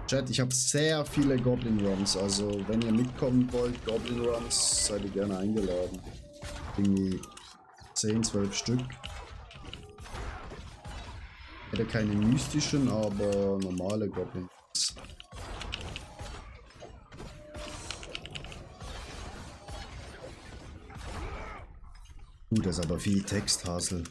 Chat, ich habe sehr viele Goblin Runs. Also wenn ihr mitkommen wollt, Goblin Runs, seid ihr gerne eingeladen. Irgendwie 10, 12 Stück. Ich hätte keine mystischen, aber normale Goblins. Das ist aber viel Text, Hasel.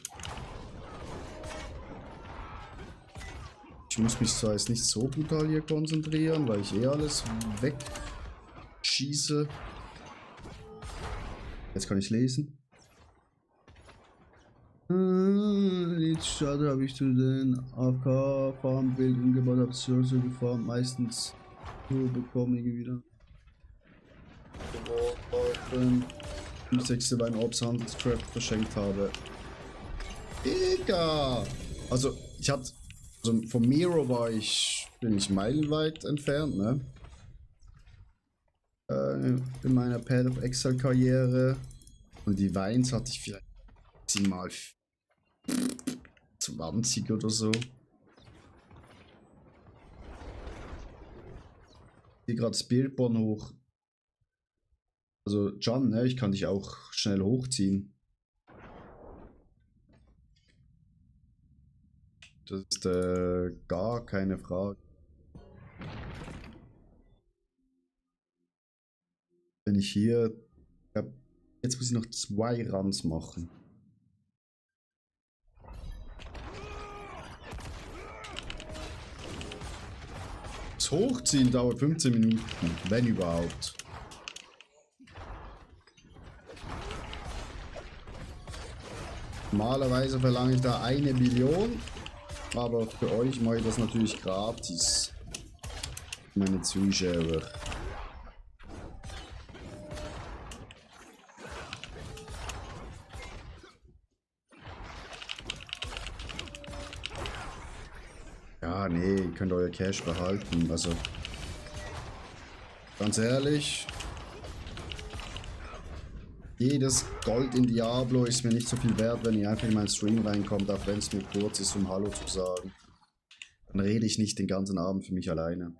Ich muss mich zwar jetzt nicht so brutal hier konzentrieren, weil ich eh alles wegschieße. Jetzt kann ich lesen. Jetzt schade habe ich zu den AFK-Farmbild umgebaut, habe so gefarmt, meistens so bekomme ich wieder. 6. Wein Orbs Handelscraft verschenkt habe. Egal. Also ich hatte, also vom Miro bin ich meilenweit entfernt, ne? In meiner Path of Exile Karriere. Und die Weins hatte ich vielleicht maximal 20 oder so. Hier gerade Spiritborn hoch. Also Can, ne, ich kann dich auch schnell hochziehen. Das ist gar keine Frage. Wenn ich hier... Ja, jetzt muss ich noch 2 Runs machen. Das Hochziehen dauert 15 Minuten, wenn überhaupt. Normalerweise verlange ich da 1 Billion, aber für euch mache ich das natürlich gratis. meine Zuschauer. Ja, nee, ihr könnt euer Cash behalten. Also, ganz ehrlich, jedes Gold in Diablo ist mir nicht so viel wert, wenn ihr einfach in meinen Stream reinkommt, auch wenn es nur kurz ist, um Hallo zu sagen. Dann rede ich nicht den ganzen Abend für mich alleine.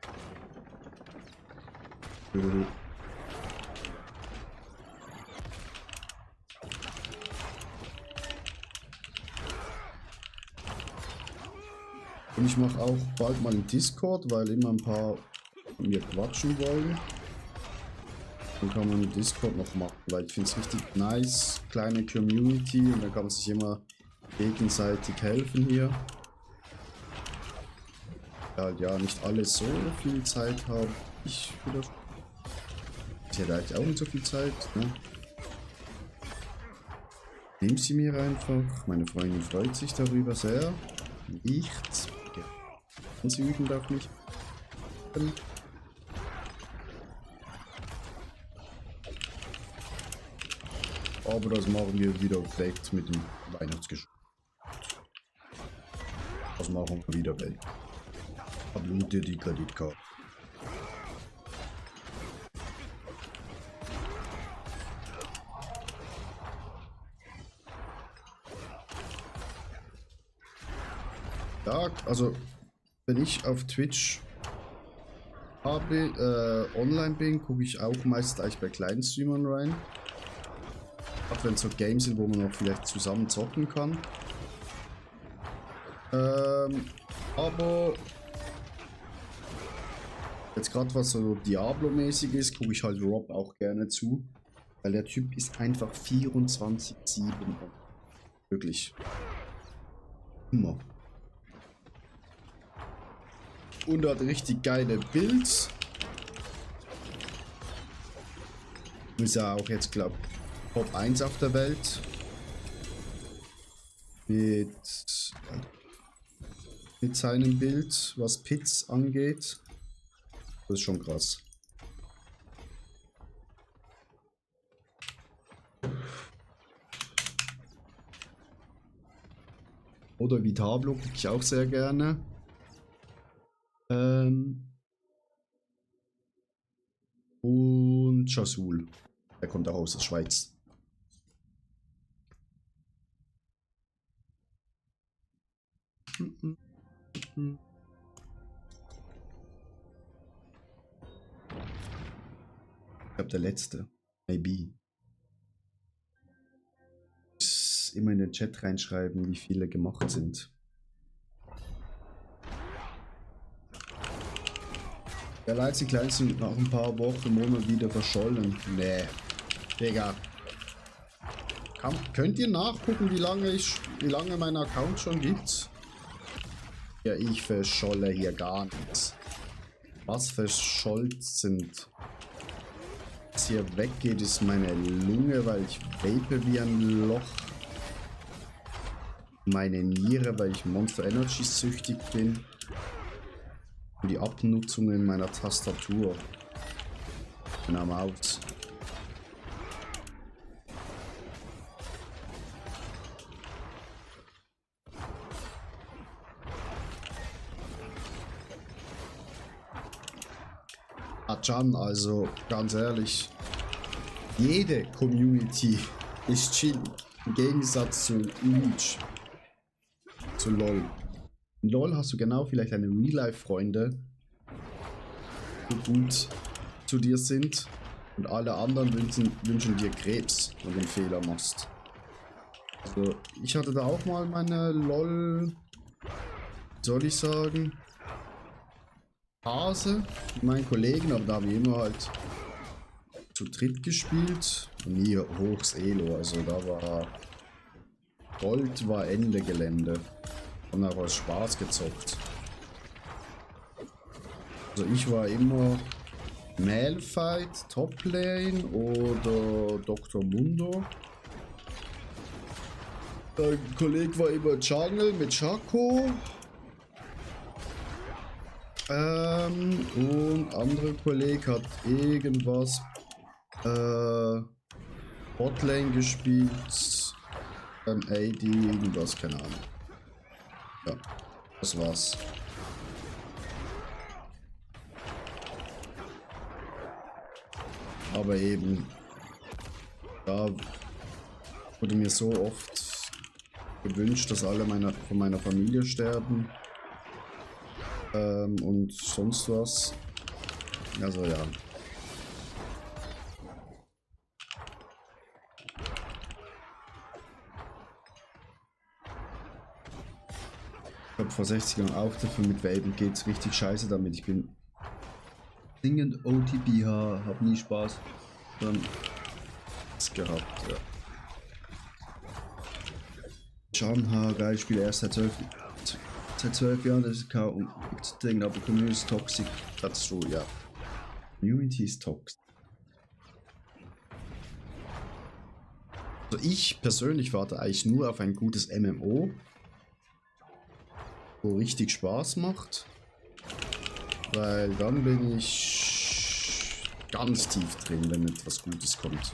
Und ich mache auch bald mal einen Discord, weil immer ein paar mit mir quatschen wollen. Dann kann man Discord noch machen, weil ich finde es richtig nice, kleine Community und dann kann man sich immer gegenseitig helfen hier. Ja, nicht alle so viel Zeit haben. Ich hätte eigentlich auch nicht so viel Zeit, ne? Nimm sie mir einfach. Meine Freundin freut sich darüber sehr. Nichts. Ja. Sie üben darf nicht. Aber das machen wir wieder weg mit dem Weihnachtsgeschenk. Das machen wir wieder weg. Ablute die Kreditkarte. Ja, also wenn ich auf Twitch online bin, gucke ich auch meist eigentlich bei kleinen Streamern rein. Auch wenn es so Games sind, wo man noch vielleicht zusammen zocken kann. Aber jetzt gerade was so Diablo-mäßig ist, gucke ich halt Rob auch gerne zu. Weil der Typ ist einfach 24/7. Wirklich. Immer. Und hat richtig geile Builds. Ist ja auch jetzt, glaube ich, Top 1 auf der Welt. Mit seinem Bild, was Pits angeht. Das ist schon krass. Oder Vitablo gucke ich auch sehr gerne. Und Jasul. Er kommt auch aus der Schweiz. Ich glaube, der letzte. Maybe. Immer in den Chat reinschreiben, wie viele gemacht sind. Der Leipzig Kleins sind nach ein paar Wochen, Monaten wieder verschollen. Nee. Digga. Könnt ihr nachgucken, wie lange mein Account schon gibt? Ja, ich verscholle hier gar nichts. Was verschollt? Was hier weggeht, ist meine Lunge, weil ich vape wie ein Loch. Meine Niere, weil ich Monster Energy süchtig bin. Und die Abnutzungen meiner Tastatur. Meiner Maus. Achan, also ganz ehrlich, jede Community ist chill. Im Gegensatz zu Reach. Zu LOL. In LOL hast du genau vielleicht deine Real-Life-Freunde, die gut zu dir sind, und alle anderen wünschen dir Krebs, wenn du einen Fehler machst. Also, ich hatte da auch mal meine LOL, wie soll ich sagen, Phase mit meinen Kollegen, aber da haben wir immer halt zu dritt gespielt und nie hochs Elo, also da war Gold war Ende Gelände. Und auch aus Spaß gezockt. Also ich war immer Malphite, Toplane oder Dr. Mundo. Ein Kollege war immer Jungle mit Shaco. Und andere Kollege hat irgendwas Botlane gespielt. AD, irgendwas, keine Ahnung. Ja, das war's. Aber eben, da wurde mir so oft gewünscht, dass alle von meiner Familie sterben. Und sonst was. Also ja. Ich habe vor 60 Jahren auch dafür mit Vapen geht's richtig scheiße damit. Ich bin dringend OTBH, hab nie Spaß dann gehabt, ja. Schamhaar, geil, ich spiele erst seit 12 Jahren, das ist kaum Ding, aber Community ist toxic, that's true, ja. Community ist toxic. Also ich persönlich warte eigentlich nur auf ein gutes MMO, wo richtig Spaß macht, weil dann bin ich ganz tief drin, wenn etwas Gutes kommt.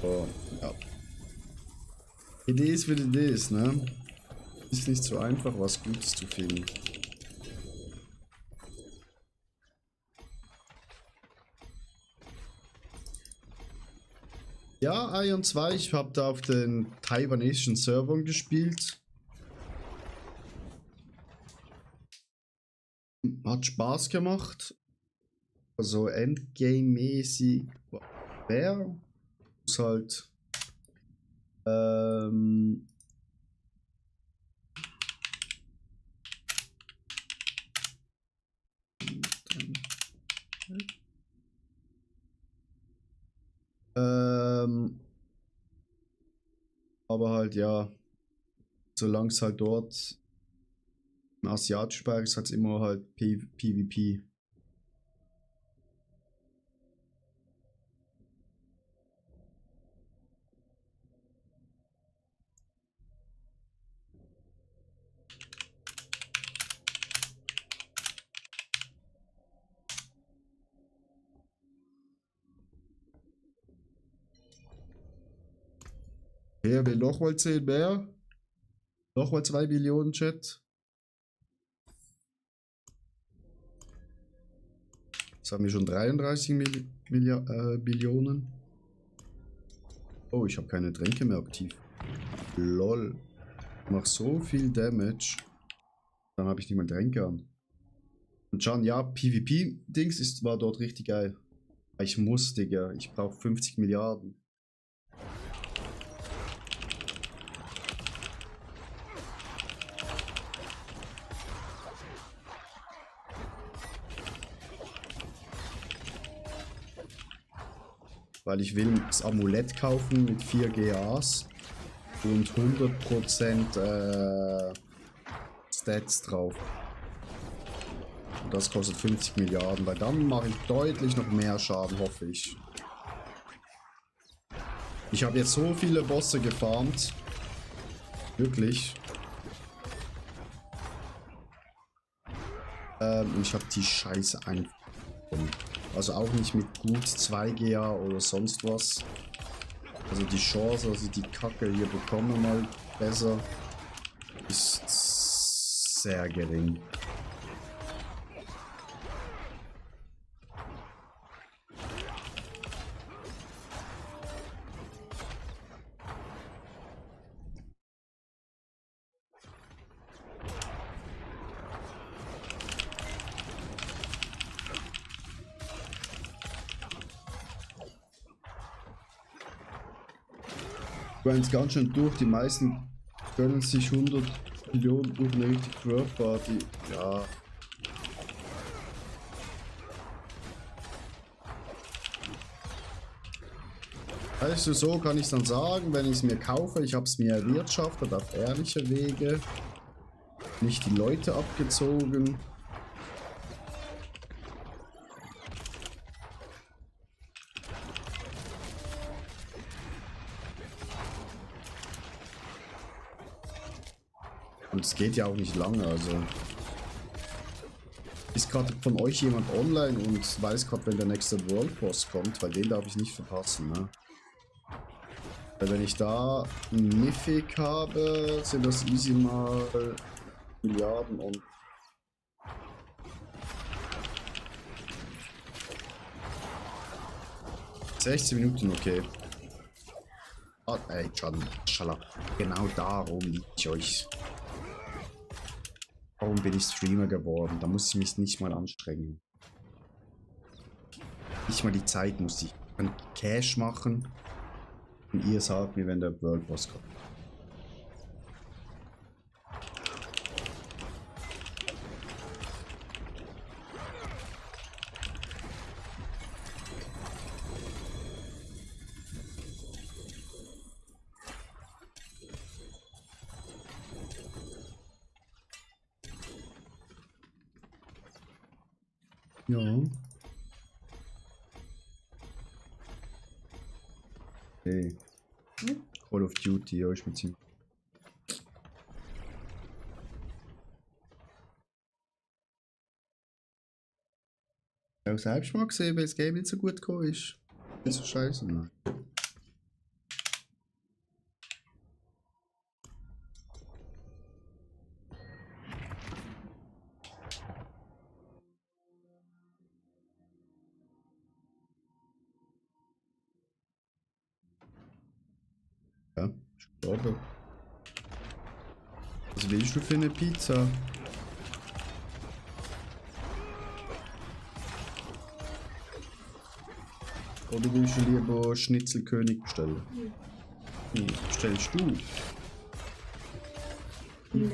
Oh, ja. Idee ist wie die ist, ne? Ist nicht so einfach, was Gutes zu finden. Ja, Ion 2, ich habe da auf den taiwanesischen Servern gespielt. Hat Spaß gemacht. Also Endgame-mäßig. Wer? Muss halt. Aber halt ja, solange es halt dort im asiatischen Bereich ist, hat es immer halt PvP. Wer will nochmal 10 mehr? Nochmal 2 Billionen, Chat. Jetzt haben wir schon 33 Billionen. Oh, ich habe keine Tränke mehr aktiv. Lol. Ich mach so viel Damage. Dann habe ich nicht mal Tränke an. Und Can, ja, PvP-Dings war dort richtig geil. Ich muss, Digga. Ich brauche 50 Milliarden. Weil ich will das Amulett kaufen mit 4 GAs und 100% Stats drauf. Und das kostet 50 Milliarden, weil dann mache ich deutlich noch mehr Schaden, hoffe ich. Ich habe jetzt so viele Bosse gefarmt. Wirklich. Und ich habe die Scheiße einfach. Also auch nicht mit gut 2 GA oder sonst was. Also die Chance, dass ich die Kacke hier bekomme, mal besser, ist sehr gering. Du rennst ganz schön durch, die meisten gönnen sich 100 Millionen durch eine richtig World Party. Ja. Also so kann ich es dann sagen, wenn ich es mir kaufe, ich habe es mir erwirtschaftet auf ehrliche Wege, nicht die Leute abgezogen. Und es geht ja auch nicht lange, also gerade von euch jemand online und weiß gerade, wenn der nächste World Boss kommt, weil den darf ich nicht verpassen, ne? Weil wenn ich da einen Mythic habe, sind das easy mal Milliarden und 16 Minuten, okay. Oh, ey, Schala. Genau darum liebe ich euch. Warum bin ich Streamer geworden? Da muss ich mich nicht mal anstrengen. Nicht mal die Zeit muss ich. Ich kann Cash machen. Und ihr sagt mir, wenn der World Boss kommt. Ja. Okay. Call of Duty, ja, ich bin ziemlich. Ich habe selbst mal gesehen, weil das Game nicht so gut gekommen ist. Nicht so scheiße, ne? Ja, ich glaube. Was willst du für eine Pizza? Oder willst du lieber Schnitzelkönig bestellen? Nee, bestellst du? Nee.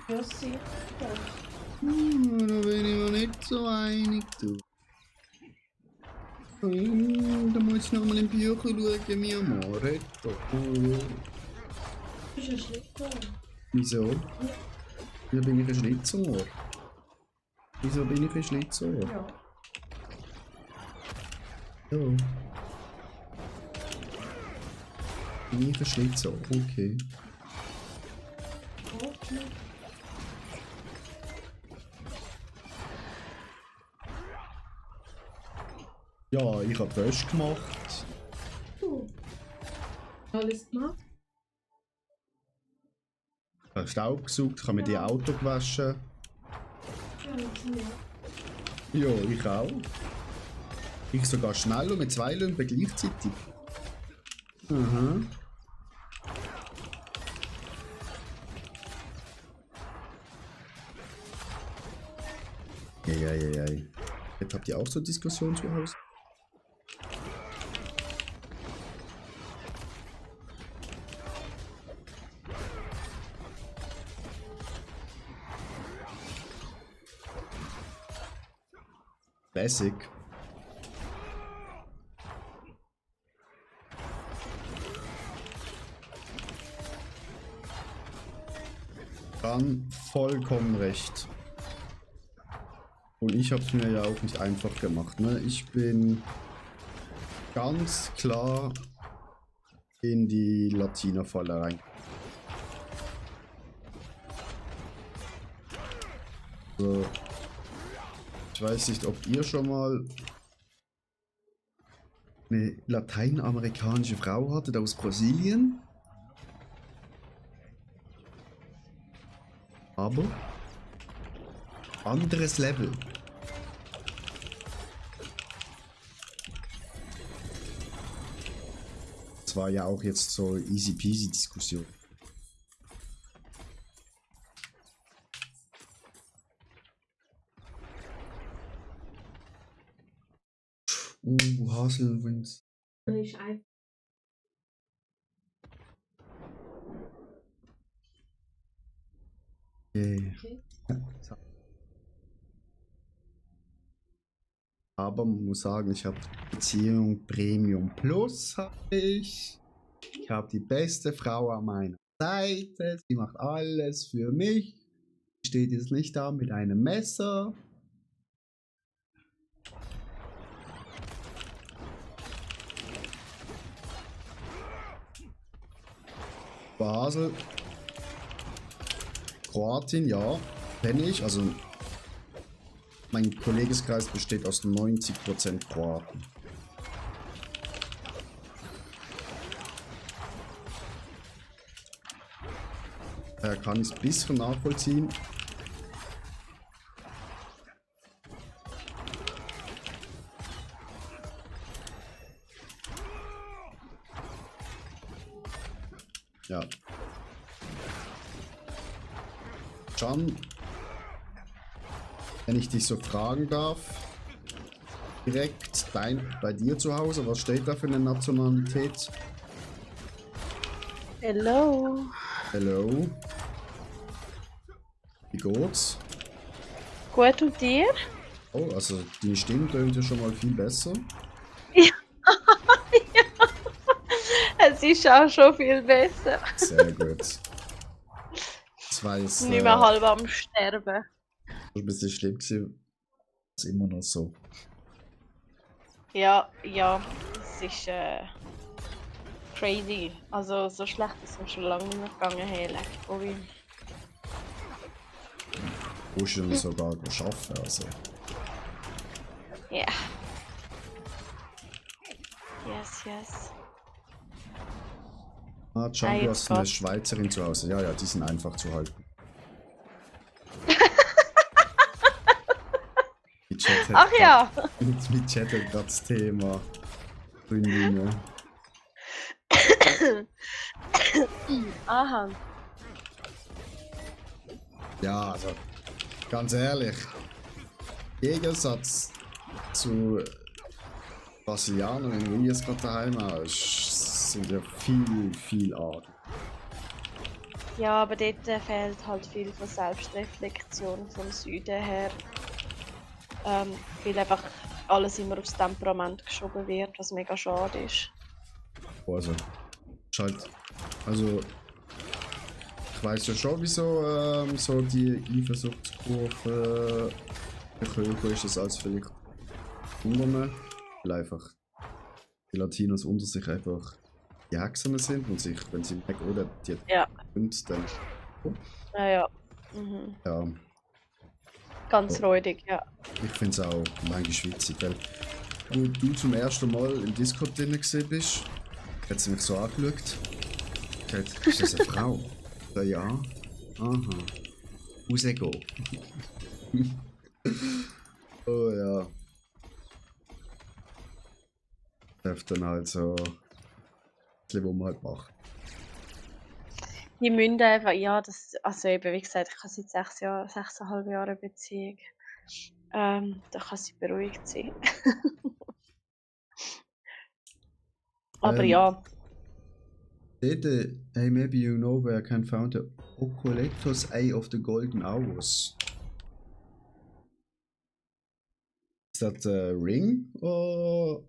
Ja, sicher. Da bin ich mir nicht so einig, du. Da muss ich noch mal im Bücher schauen, mi amore. Du bist ein Schlitzohr. Wieso? Wieso bin ich ein Schlitzohr? Wieso bin ich ein Schlitzohr? Ja. Ja. Bin ich ein Schlitzohr? Okay. Okay. Ja, ich habe Wäsche gemacht. Alles gemacht? Ich habe Staub gesaugt, ich habe mir die Auto gewaschen. Ja. Ja, ich auch. Ich sogar schnell und mit 2 Lumpen gleichzeitig. Mhm. Eieiei. Jetzt habt ihr auch so Diskussionen zu Hause? Basic. Dann vollkommen recht. Und ich habe es mir ja auch nicht einfach gemacht. Ne? Ich bin ganz klar in die Latina-Falle rein. So. Ich weiß nicht, ob ihr schon mal eine lateinamerikanische Frau hattet aus Brasilien. Aber anderes Level. Das war ja auch jetzt so easy peasy Diskussion. Haselwings. Das ist einfach. Okay. Okay. Aber man muss sagen, ich habe Beziehung Premium Plus habe ich. Ich habe die beste Frau an meiner Seite. Sie macht alles für mich. Sie steht jetzt nicht da mit einem Messer. Basel. Kroatin, ja, kenne ich. Also mein Kollegeskreis besteht aus 90% Kroaten. Kann ich es ein bisschen nachvollziehen. Ja. Can, wenn ich dich so fragen darf, direkt bei dir zu Hause, was steht da für eine Nationalität? Hello. Hello. Wie geht's? Gut und dir? Oh, also die Stimme tönt ja schon mal viel besser. Es ist auch schon viel besser. Sehr gut. Das war jetzt Nicht mehr halb am Sterben. ein bisschen schlimm gewesen. Das ist immer noch so. Ja, es ist crazy. Also so schlecht ist es schon lange nicht mehr gegangen. Hey, ui. Du musst ja sogar arbeiten, also. Ja. Yes. Ah, Can, du jetzt hast eine geht's. Schweizerin zu Hause. Ja, die sind einfach zu halten. Die Chat hat Ach ja. Mit Chat hat gerade das Thema. Freundinnen. Aha. Ja, also ganz ehrlich, im Gegensatz zu Brasilianern, wie es gerade daheim ist, sind ja viel arg. Ja, aber dort fehlt halt viel von Selbstreflexion vom Süden her. Weil einfach alles immer aufs Temperament geschoben wird, was mega schade ist. Also, ist halt, also ich weiß ja schon, wieso so die Eifersuchtskurve höher ist als vielleicht andere. Weil einfach die Latinos unter sich einfach die Hexen sind und sich, wenn sie merken, oder die Ja. sind, dann Ja. Mhm. ja. Ganz räudig, ja. Ich finde es auch manchmal witzig, weil du zum ersten Mal im Discord drin gesehen bist, hat sie mich so angeschaut. Gesagt, ist das eine Frau? Ja. Aha. Rausgehen. Oh ja. Das dann halt so was man halt macht. Die müssen einfach, ja, also eben, wie gesagt, ich habe seit 6,5 Jahren eine Beziehung. Da kann sie beruhigt sein. Aber ja, Dede, hey, maybe you know where I can find the Ocolector's Eye of the Golden Hours. Is that a ring or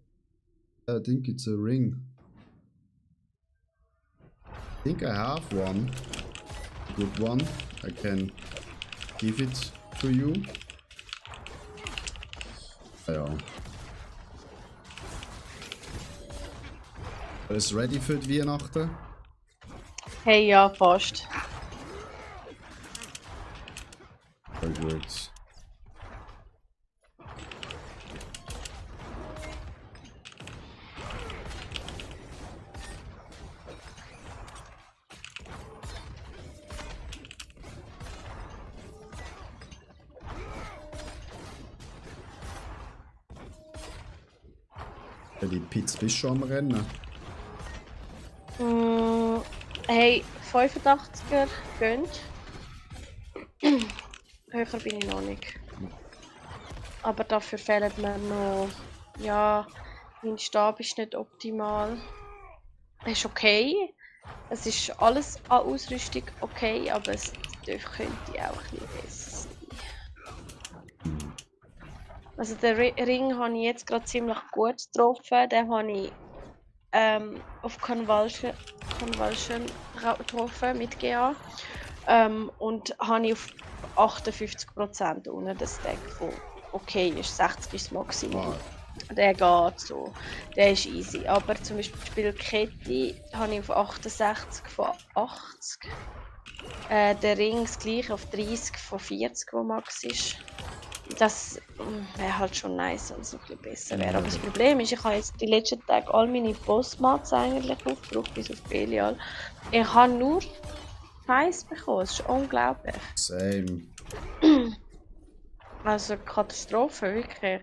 I think it's a ring. I think I have one. A good one. I can give it to you. Ja. Alles ready für die Weihnachten? hey, ja, fast. Voll gut. Die Pizza bist schon am Rennen. Hey, 85er gönnt. Höher bin ich noch nicht. Aber dafür fehlen mir noch. Ja, mein Stab ist nicht optimal. Ist okay. Es ist alles an Ausrüstung okay, aber es könnte auch ein bisschen besser sein. Also den Ring habe ich jetzt gerade ziemlich gut getroffen. Den habe ich auf Convulsion getroffen mit GA. Und habe ich auf 58% unten das Deck, wo okay ist. 60 ist das Maximum. Der geht so. Der ist easy. Aber zum Beispiel Kette habe ich auf 68 von 80. der Ring das gleiche auf 30 von 40, wo Max ist. Das wäre halt schon nice, wenn es noch ein bisschen besser wäre. Aber das Problem ist, ich habe jetzt die letzten Tage all meine Bossmats eigentlich aufgebraucht, bis auf Belial. Ich habe nur Scheiß bekommen, es ist unglaublich. Same. Also Katastrophe, wirklich.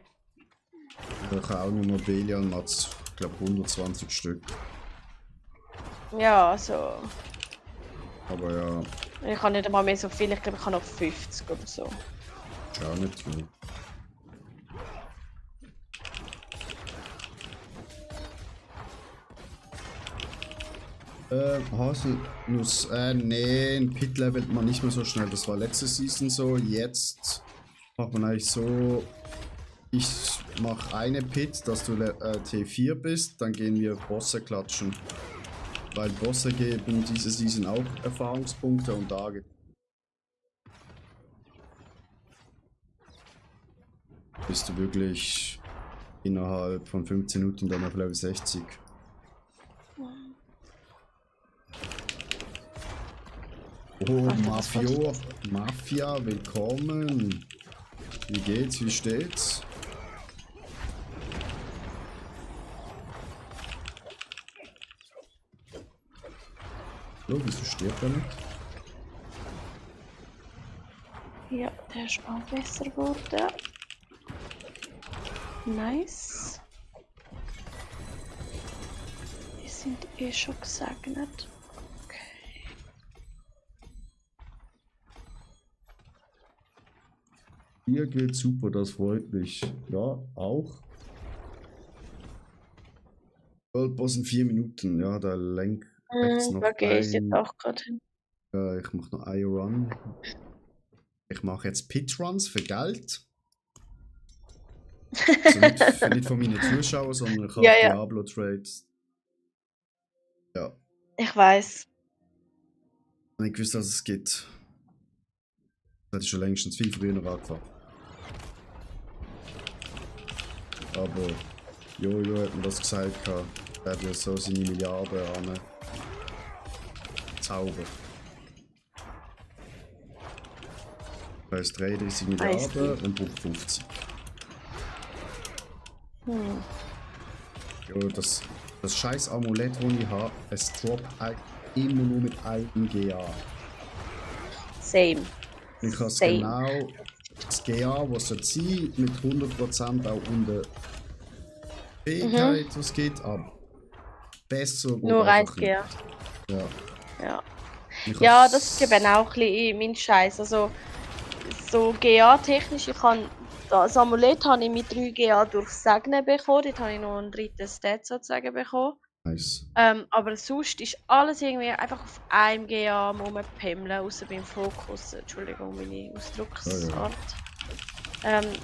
Ich habe auch nur Belial Mats, ich glaube 120 Stück. Ja, also. Aber ja, Ich habe nicht einmal mehr so viel, ich glaube, ich habe noch 50 oder so. ist auch nicht viel. Haselnuss, nee, ein Pit levelt man nicht mehr so schnell. Das war letzte Season so. Jetzt macht man eigentlich so, ich mache eine Pit, dass du T4 bist, dann gehen wir Bosse klatschen. Weil Bosse geben diese Season auch Erfahrungspunkte und da bist du wirklich innerhalb von 15 Minuten dann auf Level 60. Oh, Mafia, willkommen. Wie geht's, wie steht's? Hallo, wieso stirbt er nicht? Ja, der ist auch besser geworden. Nice. Die sind eh schon gesegnet. Okay. Hier geht super, das freut mich. Ja, auch. Goldboss in 4 Minuten, ja, da rechts noch Da gehe ich jetzt ein. auch gerade hin. Ja, ich mache noch I-Run. Ich mache jetzt Pit-Runs für Geld. Also nicht von meinen Zuschauern, sondern ich habe Ja, ja. Diablo-Trades. Ja, Ich weiß. ich gewusst, dass es gibt. Das hätte ich schon längstens viel früher noch angefangen. Aber Jojo hat mir das gesagt, er hat ja so seine Milliarden an Zauber. Das heißt 33 Milliarden und braucht 50. Ja, das scheiß Amulett, das ich habe, es droppt immer nur mit einem GA. Same. Ich habe Same. genau das GA, was es sein mit 100% auch unter Fähigkeit, was geht, aber besser geht Nur einfach 1 GA. nicht. Ja. Ja. Ich Ja, hab's- das ist eben auch ein bisschen mein Scheiß. Also, so GA-technisch, ich habe das Amulett habe ich mit 3 GA durchs Segnen bekommen. Dort habe ich noch einen dritten Stat sozusagen bekommen. Nice. Aber sonst ist alles irgendwie einfach auf einem GA am rumpimmeln, außer beim Fokus. Entschuldigung, meine Ausdrucksart.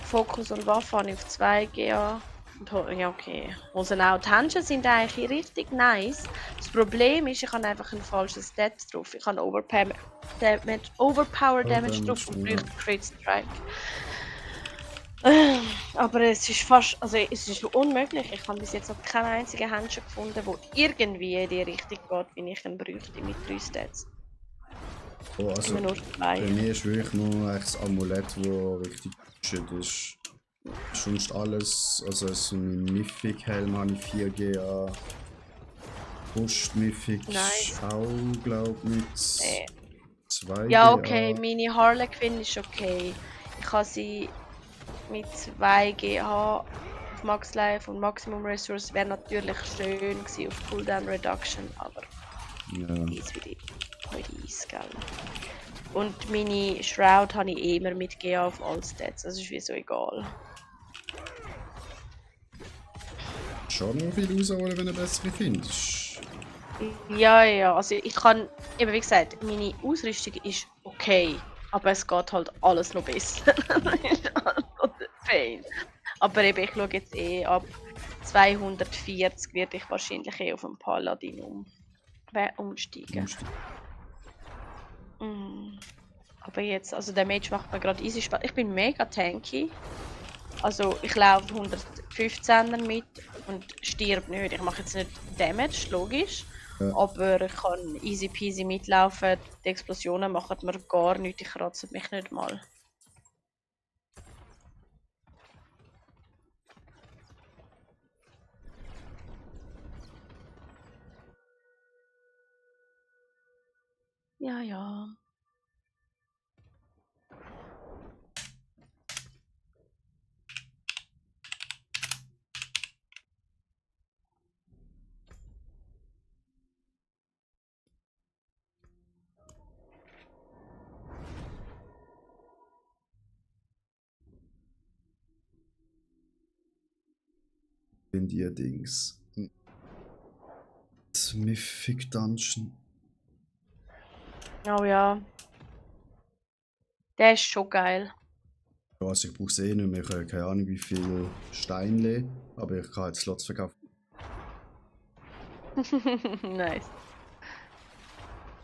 Fokus und Waffe habe ich auf 2 GA. Und ja, okay. Also auch die Händchen sind eigentlich richtig nice. Das Problem ist, ich habe einfach einen falschen Stat drauf. Ich habe Overpower Damage drauf und ja. brauche Crit Strike. Aber es ist fast, also es ist unmöglich. Ich habe bis jetzt noch keinen einzigen Händchen gefunden, der irgendwie in die Richtung geht, wie ich ihn bräuchte mit 3 Stats. Oh, also, Immer nur 2. bei mir ist wirklich nur das Amulett, das richtig shit ist. Sonst alles, also so ein Mythic-Helm habe ich 4 GA. Brust-Mythic Nice. auch, glaube ich, mit 2 Ja, GA. okay, meine Harlequin ist okay. Ich habe sie mit 2 GH auf Max Life und Maximum Resource wäre natürlich schön gewesen auf Cooldown Reduction, aber Ja. die ist wie die heute Eis, gell? Und meine Shroud habe ich immer mit GA auf All Stats, das ist wie so egal. Schon noch viel rausholen, wenn du bessere findest. Ja, also ich kann, eben wie gesagt, meine Ausrüstung ist okay, aber es geht halt alles noch besser. Pain. Aber eben, ich schaue jetzt ab 240 werde ich wahrscheinlich auf einen Paladin umsteigen. Aber jetzt, also der Mage macht mir gerade easy Spaß. Ich bin mega tanky. Also ich laufe 115er mit und stirb nicht. Ich mache jetzt nicht Damage, logisch. Ja. Aber ich kann easy peasy mitlaufen. Die Explosionen machen mir gar nichts, die kratzen mich nicht mal. Ja, ja. In die Dings. Mythic Dungeon. Oh ja. Der ist schon geil. Ja, also ich brauche es eh nicht mehr. Ich habe keine Ahnung wie viel Steinle, aber ich kann jetzt Slots verkaufen. Nice.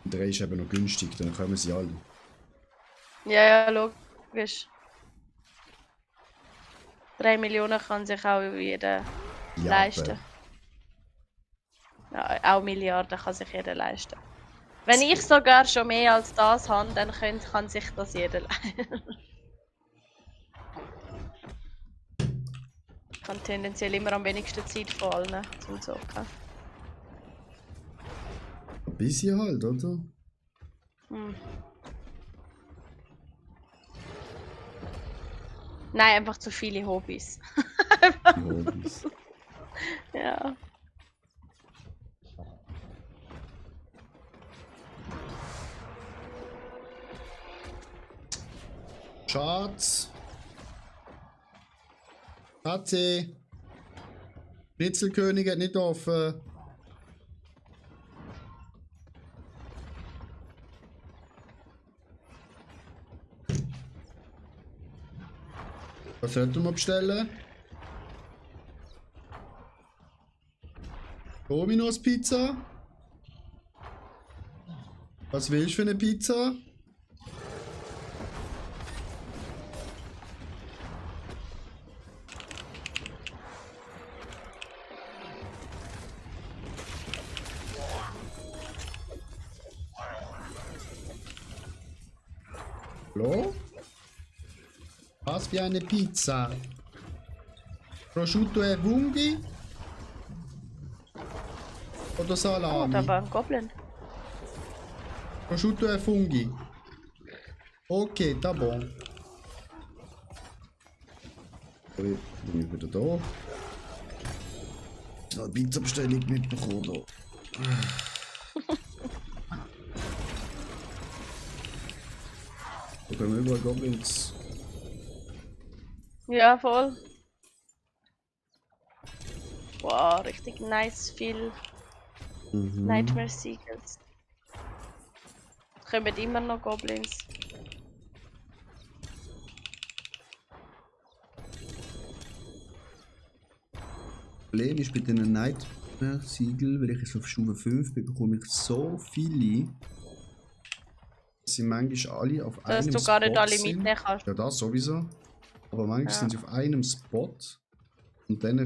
Und der ist eben noch günstig, dann kommen sie alle. Ja, ja, logisch. 3 Millionen kann sich auch jeder Ja, leisten. Ja, auch Milliarden kann sich jeder leisten. Wenn ich sogar schon mehr als das habe, dann kann sich das jeder leisten. Ich habe tendenziell immer am wenigsten Zeit von allen zum Zocken. Ein bisschen halt, oder? Hm. Nein, einfach zu viele Hobbys. Die Hobbys. Ja. Schatz! Schatzi! Schnitzelkönig hat nicht offen. Was sollten wir bestellen? Domino's Pizza? Was willst du für eine Pizza? Hallo? Was für eine Pizza? Prosciutto e Funghi? Oder Oh, Salami? da war ein Goblin. Prosciutto e Funghi. Okay, tá bom. Bin ich wieder da. Ich habe eine Pizza-Bestellung mitbekommen. Da. Da kommen überall Goblins. Ja, voll. Wow, richtig nice, viel Nightmare Seagulls. Es kommen immer noch Goblins. Problem ist bei den Nightmare-Siegel, weil ich jetzt auf Stufe 5 bin, bekomme ich so viele, dass sie manchmal alle auf Dass einem du gar nicht Spot alle sind. mitnehmen kannst. Ja, das sowieso. Aber manchmal Ja. sind sie auf einem Spot und dann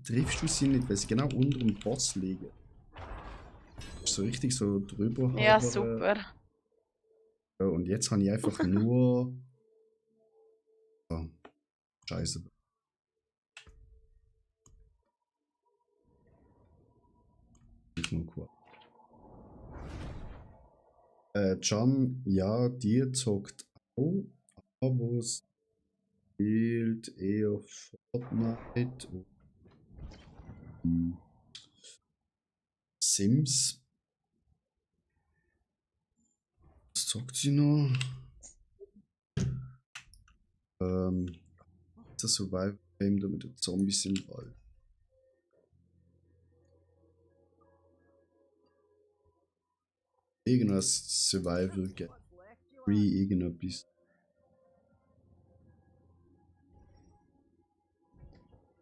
triffst du sie nicht, weil sie genau unter dem Boss liegen. So richtig so drüber. Ja, hovern. super. Ja, und jetzt habe ich einfach nur. Oh, Scheiße. Ich nur kurz. Can, ja, die zockt auch, aber es spielt eher Fortnite und Sims. Was zockt sie noch? Das Survival Game da mit den Zombies im Wald. Irgendwas Survival Game. Free irgendetwas.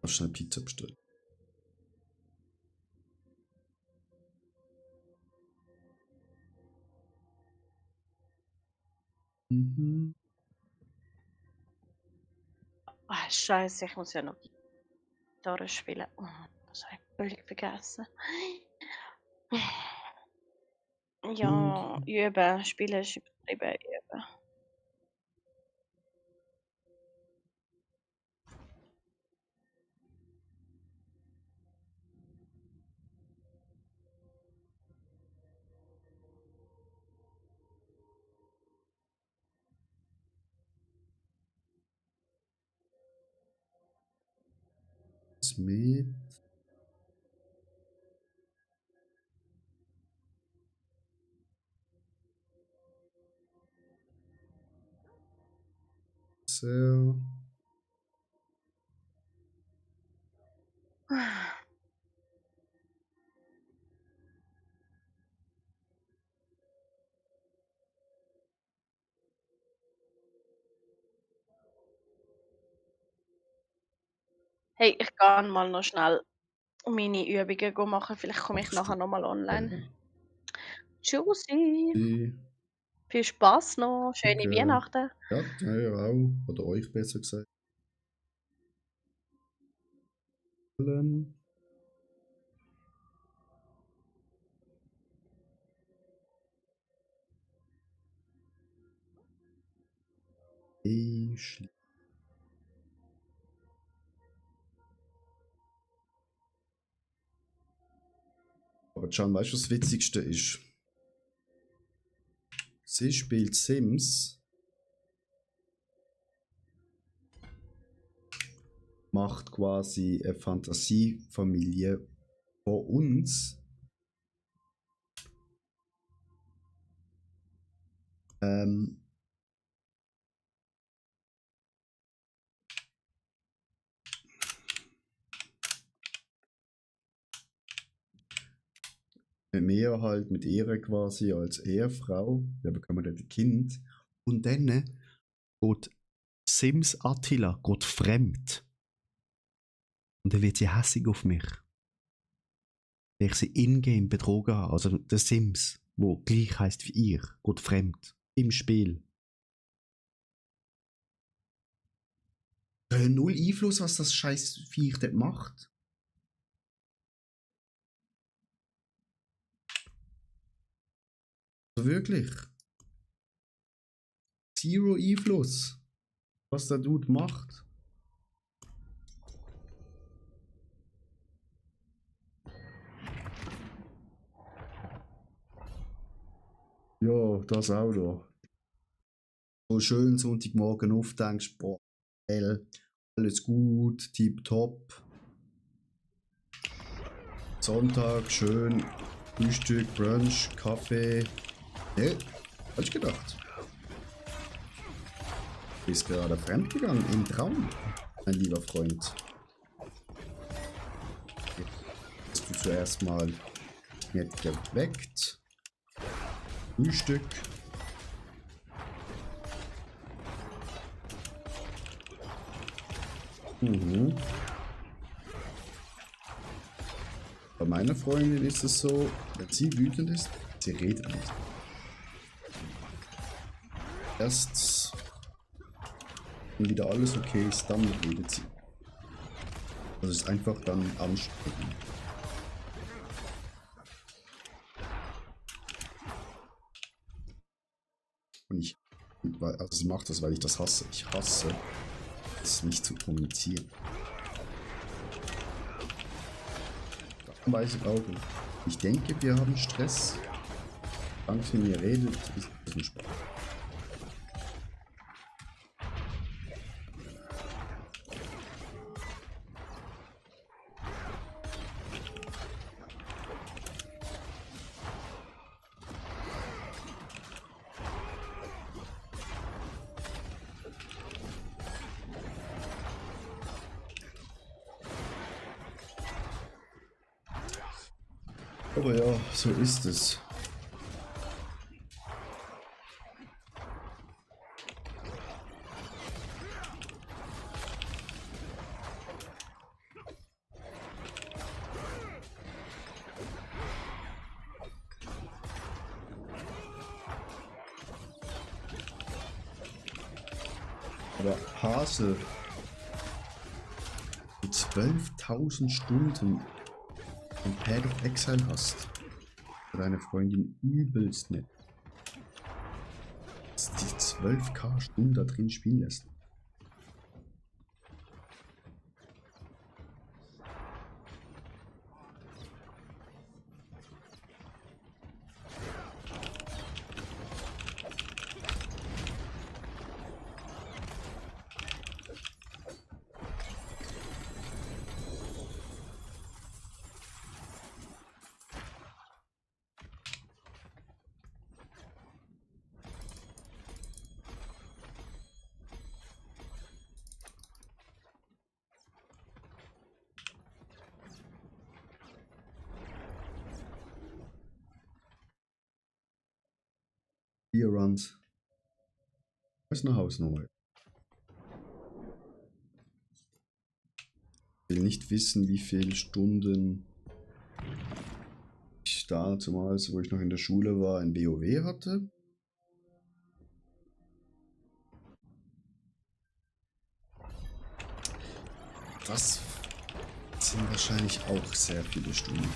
Noch schnell Pizza bestellen. Mhm. Ah, Scheiße, ich muss ja noch Gitarre spielen. Oh, das habe ich völlig vergessen. Ja, üben. Spielen ist übertrieben. Üben. Smith. So. Hey, ich gehe mal noch schnell meine Übungen go machen. Vielleicht komme ich nachher nochmal online. Tschüssi. Die, Viel Spaß noch. Schöne Okay. Weihnachten. ja, ja, auch. Oder euch besser gesagt. Ich Aber Can, weißt du, was das Witzigste ist? Sie spielt Sims, macht quasi eine Fantasiefamilie von uns. Mit mir halt, mit ihr quasi als Ehefrau, da bekommen wir dann ein Kind. Und dann geht Sims Attila geht fremd. Und dann wird sie hässig auf mich. Weil ich sie in-game betrogen habe. Also der Sims, wo gleich heisst wie ihr, geht fremd. Im Spiel. Null Einfluss, was das scheiß Viech dort macht. Also wirklich. Zero Einfluss, was der Dude macht. Ja, das auch noch. So schön Sonntagmorgen aufdenkst, boah, hell, alles gut, tipptopp. Sonntag, schön, Frühstück, Brunch, Kaffee. Ne, falsch gedacht. Bist gerade fremdgegangen im Traum, mein lieber Freund. Hast du zuerst mal nicht geweckt. Frühstück. Bei meiner Freundin ist es so, wenn sie wütend ist, sie redet nicht. Erst wenn wieder alles okay ist, dann redet sie. Das ist einfach dann ansprechen. Und ich, also sie macht das, weil ich das hasse. Ich hasse es nicht zu kommunizieren. Dann weiß ich auch nicht. Ich denke, wir haben Stress. Solange sie mir redet, ist es ein Spaß. Aber ja, so ist es. Aber Hase, du 12.000 Stunden im Path of Exile hast. Deine Freundin übelst nett. Dass die 12k Stunden da drin spielen lässt. Runs. Was ist eine Hausnummer? Ich will nicht wissen, wie viele Stunden ich damals, wo ich noch in der Schule war, ein WoW hatte. Das sind wahrscheinlich auch sehr viele Stunden.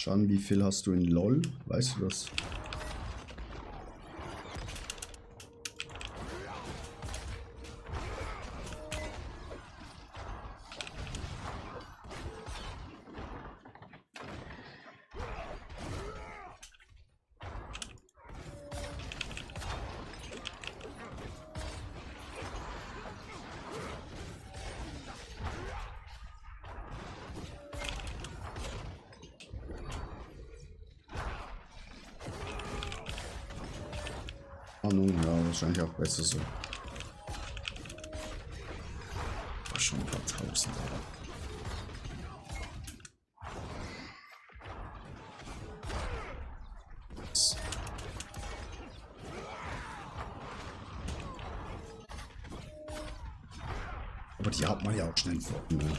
Can, wie viel hast du in LOL? Weißt du das? Ahnung, ja, wahrscheinlich auch besser so. War schon ein paar tausend. Aber die hat man ja auch schnell vor. Ne?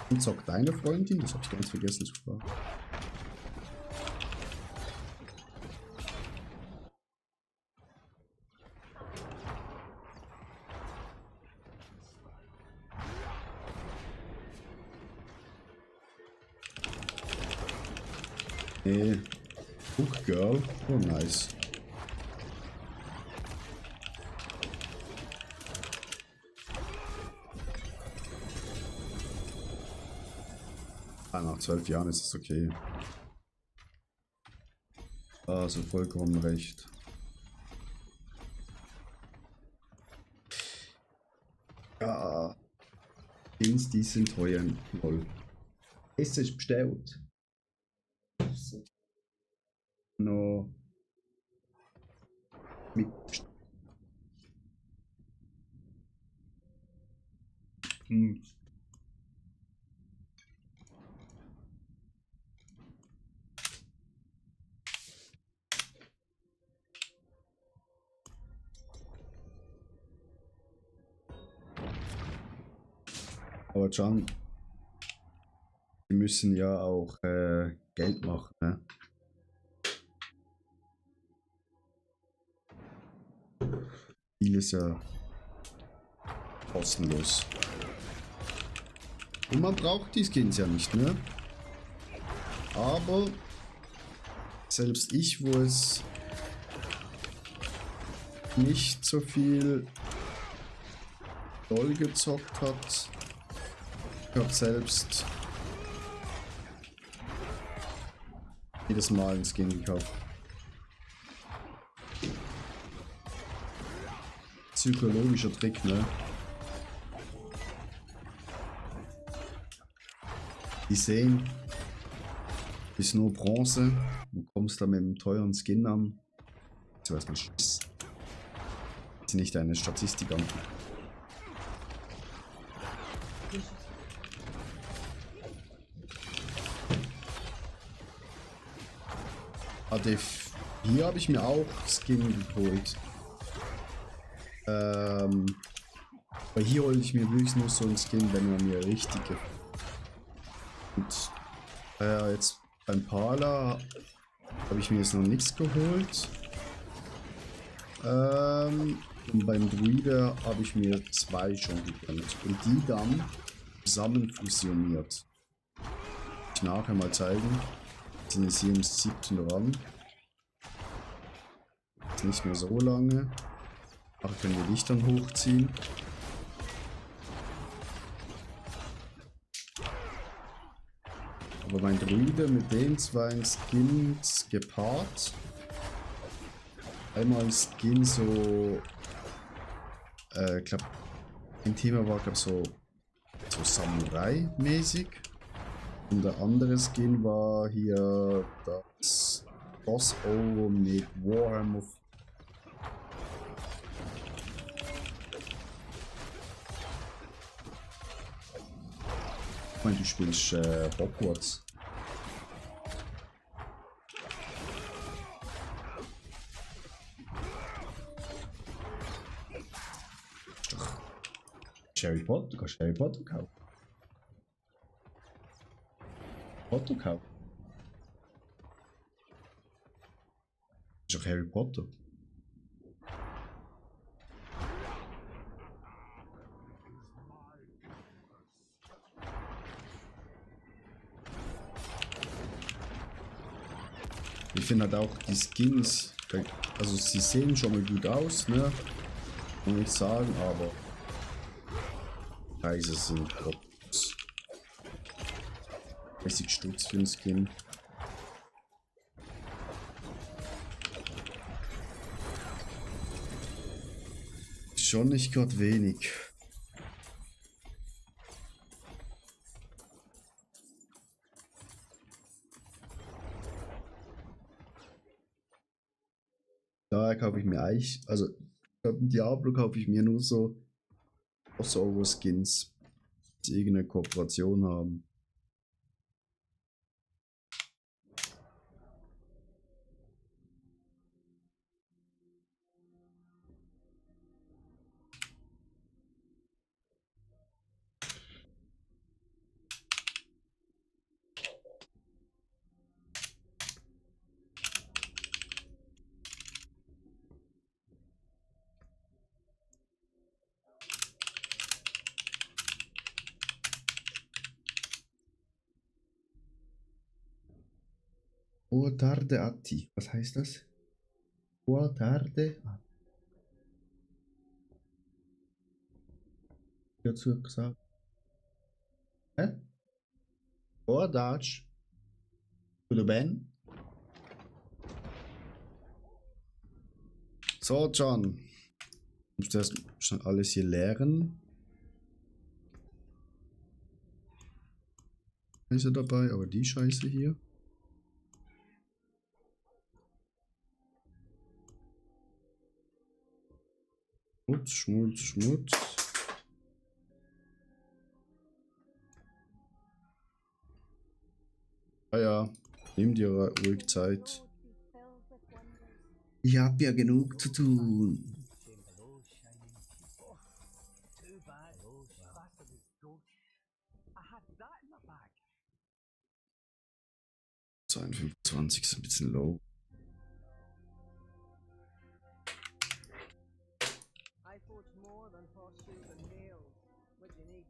Und zockt deine Freundin? Das habe ich ganz vergessen zu fragen. Nee. Hook Girl. Oh, nice. Ah, nach 12 Jahren ist es okay. Also vollkommen recht. Ja. Dings, die sind teuer. Lol. Es ist bestellt. Noch mit Aber Can, die müssen ja auch Geld machen, ne? Viel ist ja kostenlos. Und man braucht die Skins ja nicht, ne? Aber selbst ich, wo es nicht so viel LOL gezockt hat, ich habe selbst jedes Mal einen Skin gekauft. psychologischer Trick, ne? Die sehen, ist nur Bronze. Du kommst da mit einem teuren Skin an. So was nicht. Ist nicht deine Statistik an. Hier habe ich mir auch Skin geholt. Weil hier hole ich mir wirklich nur so einen Skin, wenn er mir richtig gefällt. Und jetzt beim Parler habe ich mir jetzt noch nichts geholt. Und beim Druide habe ich mir 2 schon gegönnt. Und die dann zusammen fusioniert. Ich nachher mal zeigen. Wir sind jetzt hier im 7. Rang. Ist nicht mehr so lange. Aber können wir dich dann hochziehen. Aber mein Druide mit den 2 Skins gepaart. Einmal ein Skin so. Ich glaube, ein Thema war so Samurai-mäßig. Und der andere Skin war hier das Crossover mit Warhammer. Ich meine, du spielst Hogwarts. Harry Potter, du kannst Harry Potter kaufen. Potter kaufen. Das ist doch Harry Potter. Ich finde halt auch die Skins, also sie sehen schon mal gut aus, ne? Muss ich sagen, aber Preise sind Kopf. 30 Stutz für den Skin. Schon nicht gerade wenig. Daher kaufe ich mir eigentlich, also beim Diablo kaufe ich mir nur so Crossover-Skins, die irgendeine Kooperation haben. Tarde Atti. Was heißt das? Tarde Atti. Dazu gesagt. Hä? Dutch. Tudo bem? So, John. Ich muss erst schon alles hier leeren. Ist er dabei? Aber die Scheiße hier. Schmutz, Schmutz, Schmutz. Ah ja, nimm dir ruhig Zeit. Ich hab ja genug zu tun. Too bad. Bastard is ghost. I had that in my bag. 25 ist ein bisschen low. I forge more than horseshoes and nails. What do you need?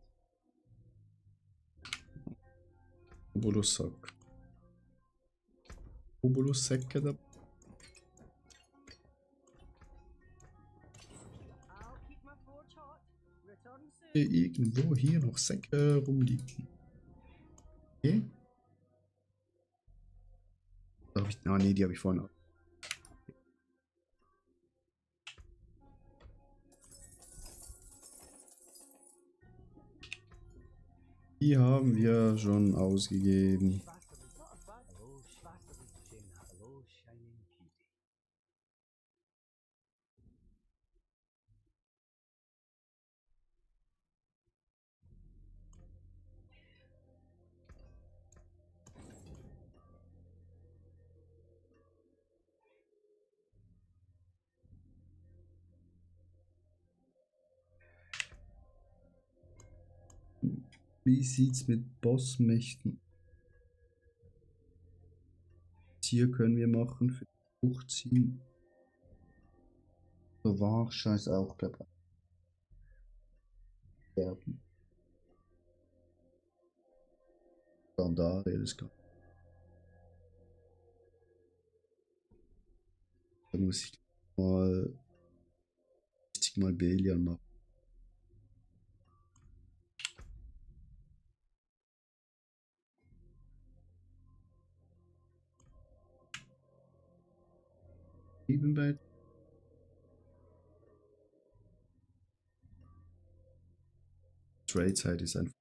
Obolus-Sack. Obolus-Säcke da. I'll keep my forge hot. Return soon. Irgendwo hier noch Säcke rumliegen. Okay. Darf ich, ah nee, die habe ich vorhin auch. Die haben wir schon ausgegeben. Wie sieht's mit Bossmächten? Hier können wir machen für hochziehen. So war scheiß auch glaube ich. Standard, das kann. Da muss ich mal 60 mal Belian machen. Bei Trade-Zeit ist einfach.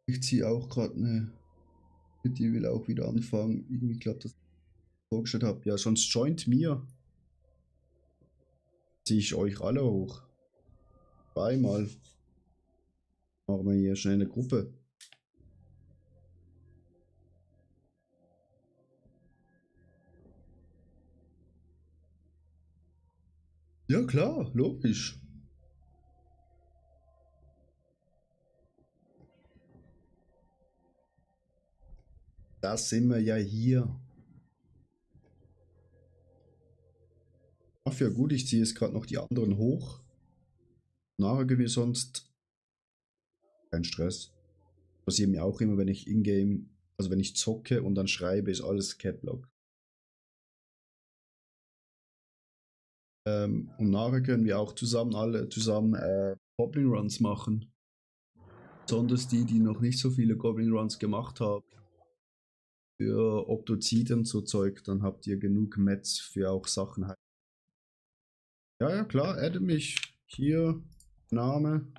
Ich ziehe auch gerade eine. Die will auch wieder anfangen. Irgendwie klappt das. Vorgestellt habe. Ja, sonst joint mir. Ziehe ich euch alle hoch. Zweimal. Machen wir hier schnell eine Gruppe. Ja klar, logisch. Da sind wir ja hier. Ach ja gut, ich ziehe jetzt gerade noch die anderen hoch. Nachher gehen wir sonst kein Stress. Passiert mir auch immer, wenn ich in-game, also wenn ich zocke und dann schreibe, ist alles Caplock. Und nachher können wir auch alle zusammen Goblin Runs machen. Besonders die, die noch nicht so viele Goblin Runs gemacht haben. Für Optoziden so Zeug, dann habt ihr genug Mets für auch Sachen. Ja, ja, klar, adde mich. Hier, Name.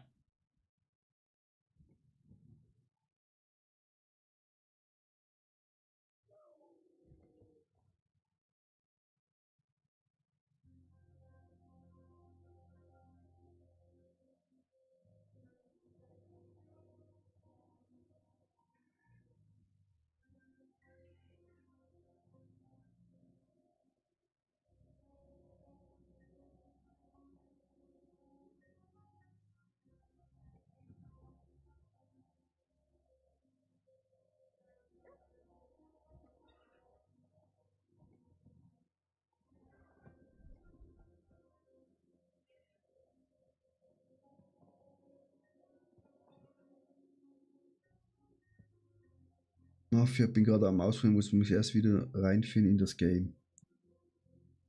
Mafia, bin gerade am Ausprobieren, muss mich erst wieder reinfinden in das Game.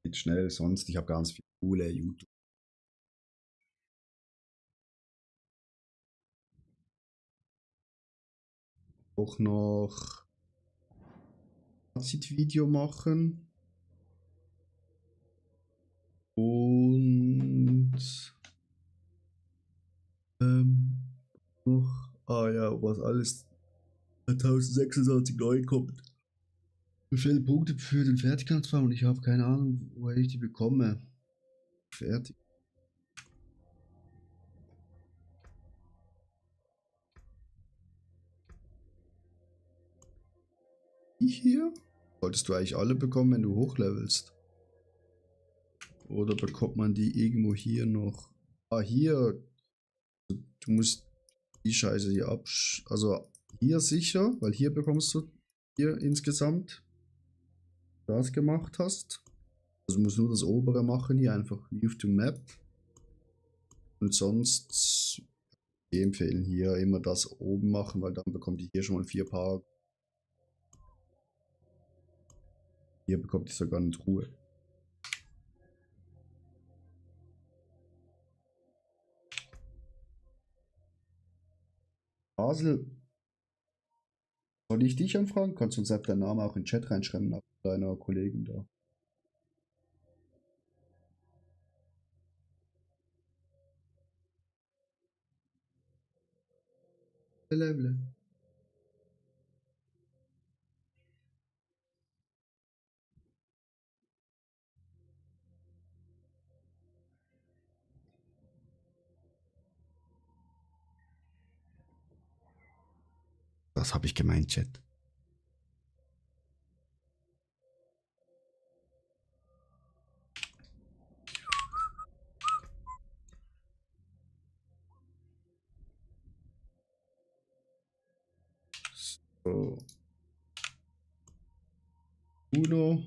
Geht schnell, sonst, ich habe ganz viele coole YouTube. Auch noch Fazit-Video machen. Und noch, ja, was alles 1026 neu kommt. Wie viele Punkte für den Fertigkeitsfall und ich habe keine Ahnung, woher ich die bekomme. Fertig. Die hier? Solltest du eigentlich alle bekommen, wenn du hochlevelst. Oder bekommt man die irgendwo hier noch? Ah, hier. Du musst die Scheiße hier also hier sicher, weil hier bekommst du hier insgesamt das gemacht hast. Also muss nur das obere machen hier, einfach Leave to Map. Und sonst empfehlen hier immer das oben machen, weil dann bekommt ihr hier schon mal 4 Paar. Hier bekommt ihr sogar eine Truhe. Basel, soll ich dich anfragen? Kannst du uns deinen Namen auch in den Chat reinschreiben nach deiner Kollegin da. Level. Das habe ich gemeint, Chat. So. Uno.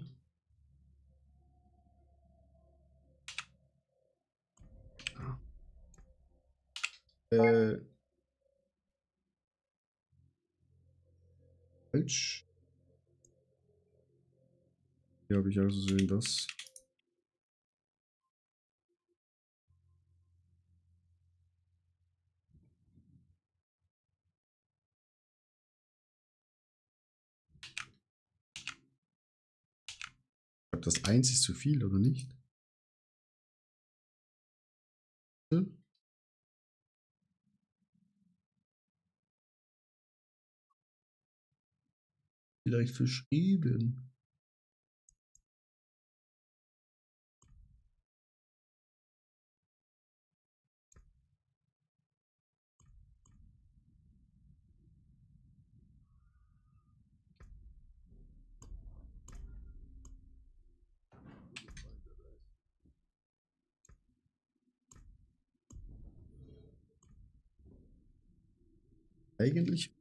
Falsch. Hier habe ich also sehen das. Ich glaube, das 1 ist zu viel, oder nicht? Vielleicht verschrieben. Eigentlich.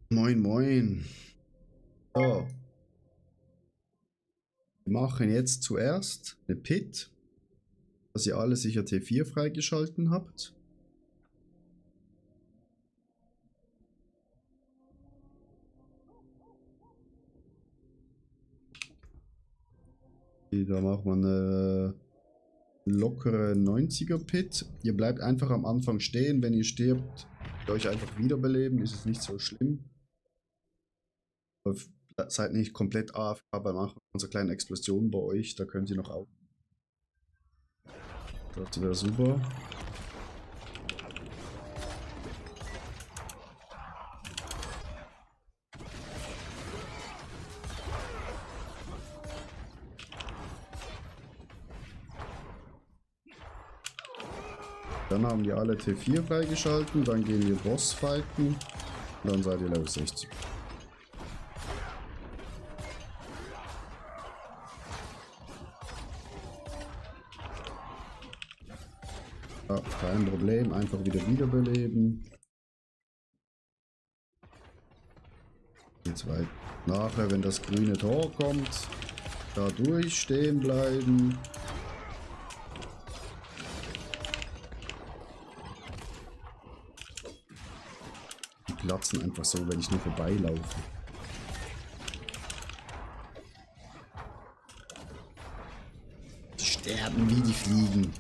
Moin, moin. So. Wir machen jetzt zuerst eine Pit, dass ihr alle sicher T4 freigeschalten habt. Da machen wir eine lockere 90er Pit. Ihr bleibt einfach am Anfang stehen. Wenn ihr stirbt, könnt ihr euch einfach wiederbeleben. Ist es nicht so schlimm. Seid nicht komplett AFK beim Machen unserer kleinen Explosion bei euch. Da könnt ihr noch auf. Das wäre super. Dann haben die alle T4 freigeschalten, dann gehen wir Boss fighten und dann seid ihr Level 60. Ja, kein Problem, einfach wieder wiederbeleben. Jetzt weiter. Nachher, wenn das grüne Tor kommt, da durch stehen bleiben. Platzen einfach so, wenn ich nur vorbeilaufe. Die sterben wie die Fliegen.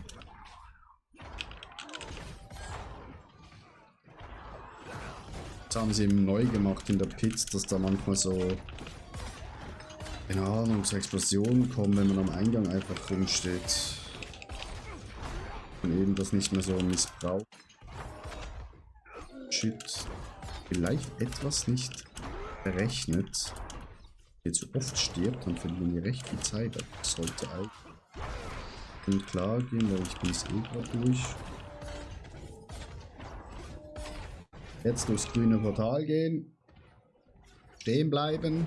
Das haben sie eben neu gemacht in der Pit, dass da manchmal so, keine Ahnung, so Explosionen kommen, wenn man am Eingang einfach rumsteht. Und eben das nicht mehr so missbraucht. Shit. Vielleicht etwas nicht berechnet. Wenn ihr zu oft stirbt, dann verlieren wir recht viel Zeit. Das sollte eigentlich klar gehen, weil ich bin es eh gerade durch. Jetzt durchs grüne Portal gehen. Stehen bleiben.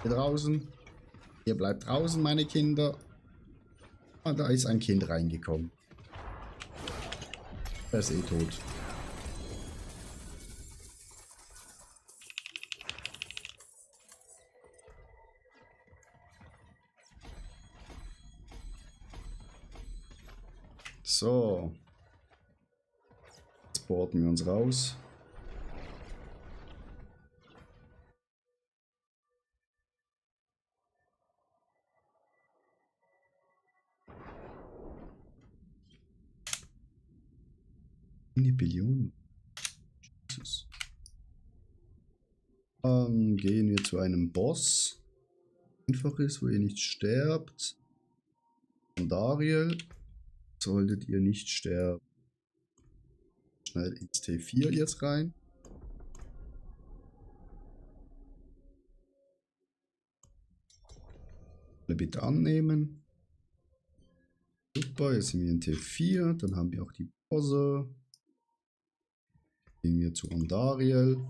Hier draußen. Ihr bleibt draußen, meine Kinder. Ah, da ist ein Kind reingekommen. Er ist eh tot. So. Jetzt boarden wir uns raus. Eine Billion. Jesus. Dann gehen wir zu einem Boss. Einfach ist, wo ihr nicht sterbt. Dariel. Solltet ihr nicht sterben. Schnell ins T4 jetzt rein. Bitte annehmen. Super, jetzt sind wir in T4. Dann haben wir auch die Bosse. Gehen wir zu Andariel.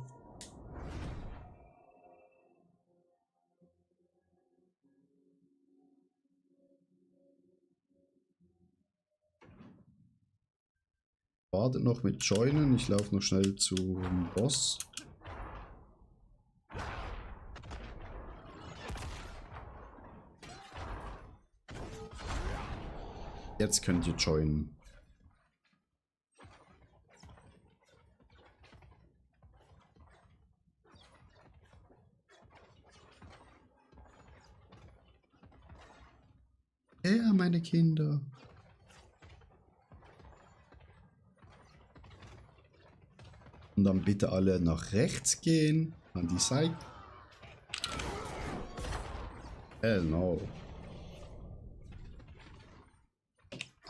Wartet noch mit Joinen. Ich laufe noch schnell zum Boss. Jetzt könnt ihr joinen. Ja, meine Kinder. Und dann bitte alle nach rechts gehen, an die Seite. Hell no.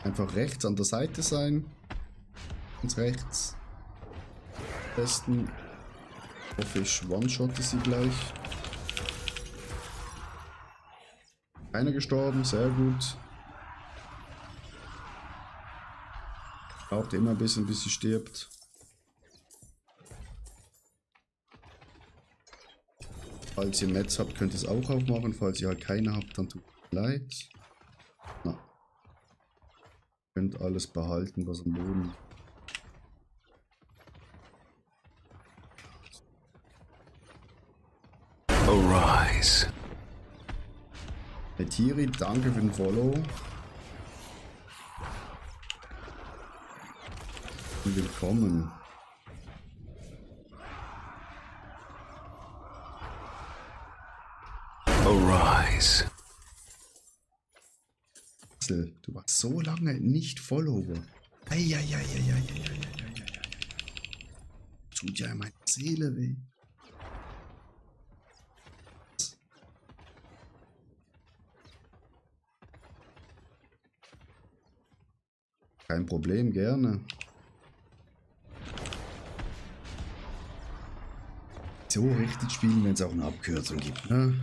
Einfach rechts an der Seite sein. Ganz rechts. Am besten hoffe ich one-shotte sie gleich. Keiner gestorben, sehr gut. Braucht immer ein bisschen, bis sie stirbt. Falls ihr Metz habt, könnt ihr es auch aufmachen. Falls ihr halt keine habt, dann tut mir leid. Na. Könnt alles behalten, was am Boden. Arise. Hey Tiri, danke für den Follow. Und willkommen. Arise. Du warst so lange nicht Follower. Eieieiei. Tut ja meine Seele weh. Kein Problem, gerne. So richtig spielen, wenn es auch eine Abkürzung gibt, ne?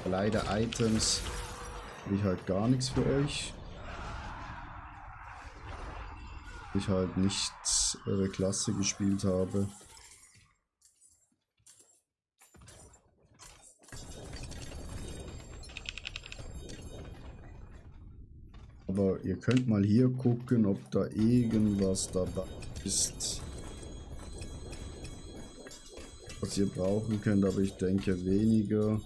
Leider Items habe ich halt gar nichts für euch. Ich halt nicht eure Klasse gespielt habe. Aber ihr könnt mal hier gucken, ob da irgendwas dabei ist, was ihr brauchen könnt, aber ich denke weniger.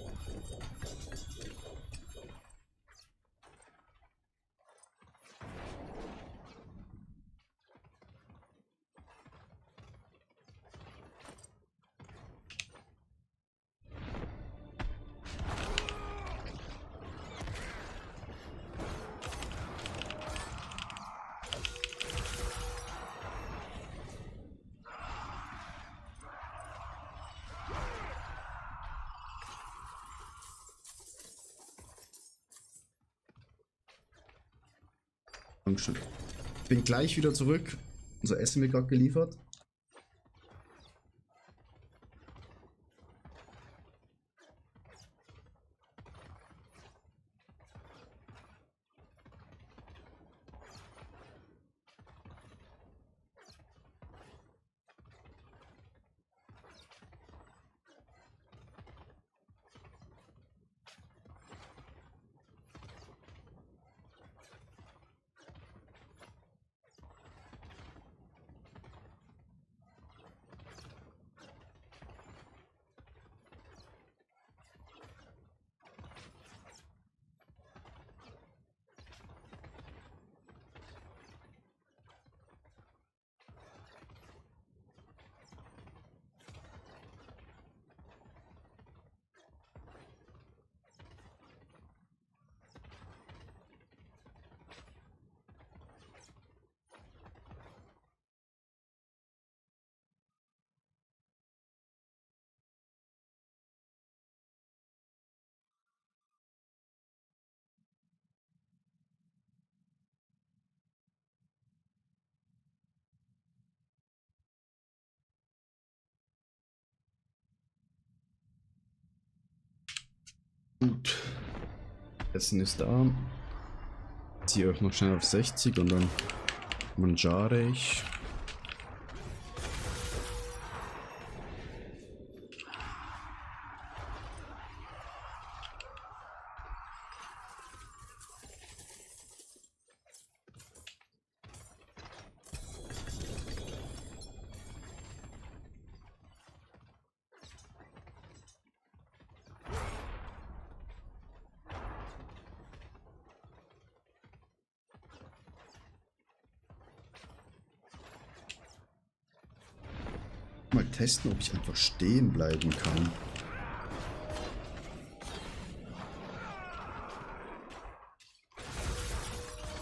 Dankeschön. Ich bin gleich wieder zurück. Unser Essen wird gerade geliefert. Gut. Essen ist da. Ziehe euch noch schnell auf 60 und dann mangiare ich. Mal testen, ob ich einfach stehen bleiben kann.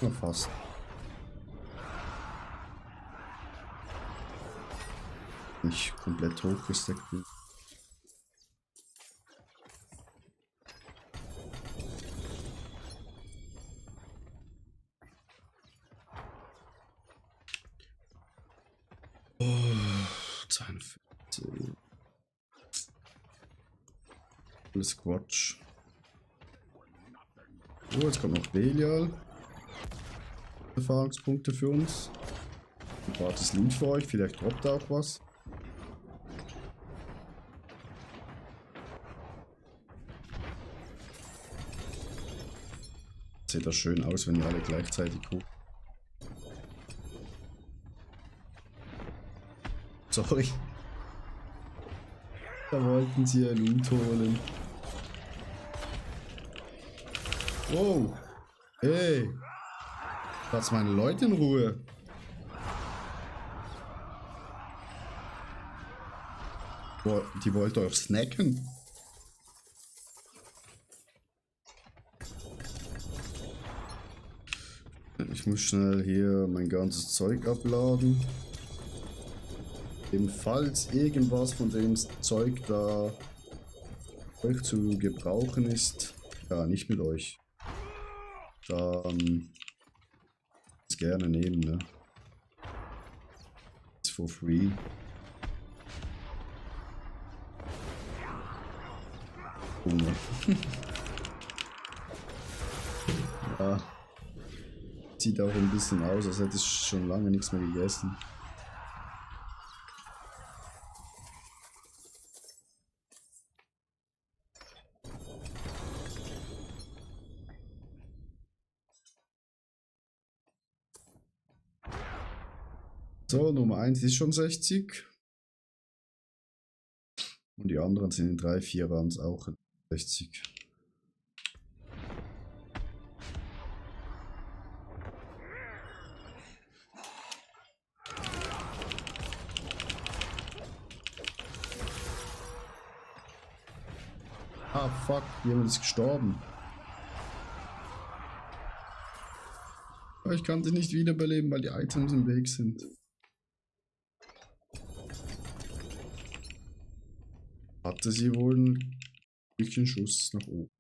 Ja, fast. Nicht komplett hochgesteckt bin. Oh, 42. Alles Quatsch. Oh, jetzt kommt noch Belial. Erfahrungspunkte für uns. Ein gratis Loot für euch, vielleicht droppt da auch was. Sieht das schön aus, wenn ihr alle gleichzeitig guckt. Sorry. Da wollten sie ihr Loot holen. Wow. Hey. Lass meine Leute in Ruhe. Die wollte euch snacken. Ich muss schnell hier mein ganzes Zeug abladen. Falls irgendwas von dem Zeug da euch zu gebrauchen ist, ja, nicht mit euch, dann es gerne nehmen, ne? It's for free. Hunger. Ja. Sieht auch ein bisschen aus, als hätte ich schon lange nichts mehr gegessen. So, Nummer 1 ist schon 60. Und die anderen sind in 3, 4 Runs auch 60. Ah, fuck, jemand ist gestorben. Aber ich kann sie nicht wiederbeleben, weil die Items im Weg sind. Hatte sie wohl einen bisschen Schuss nach oben.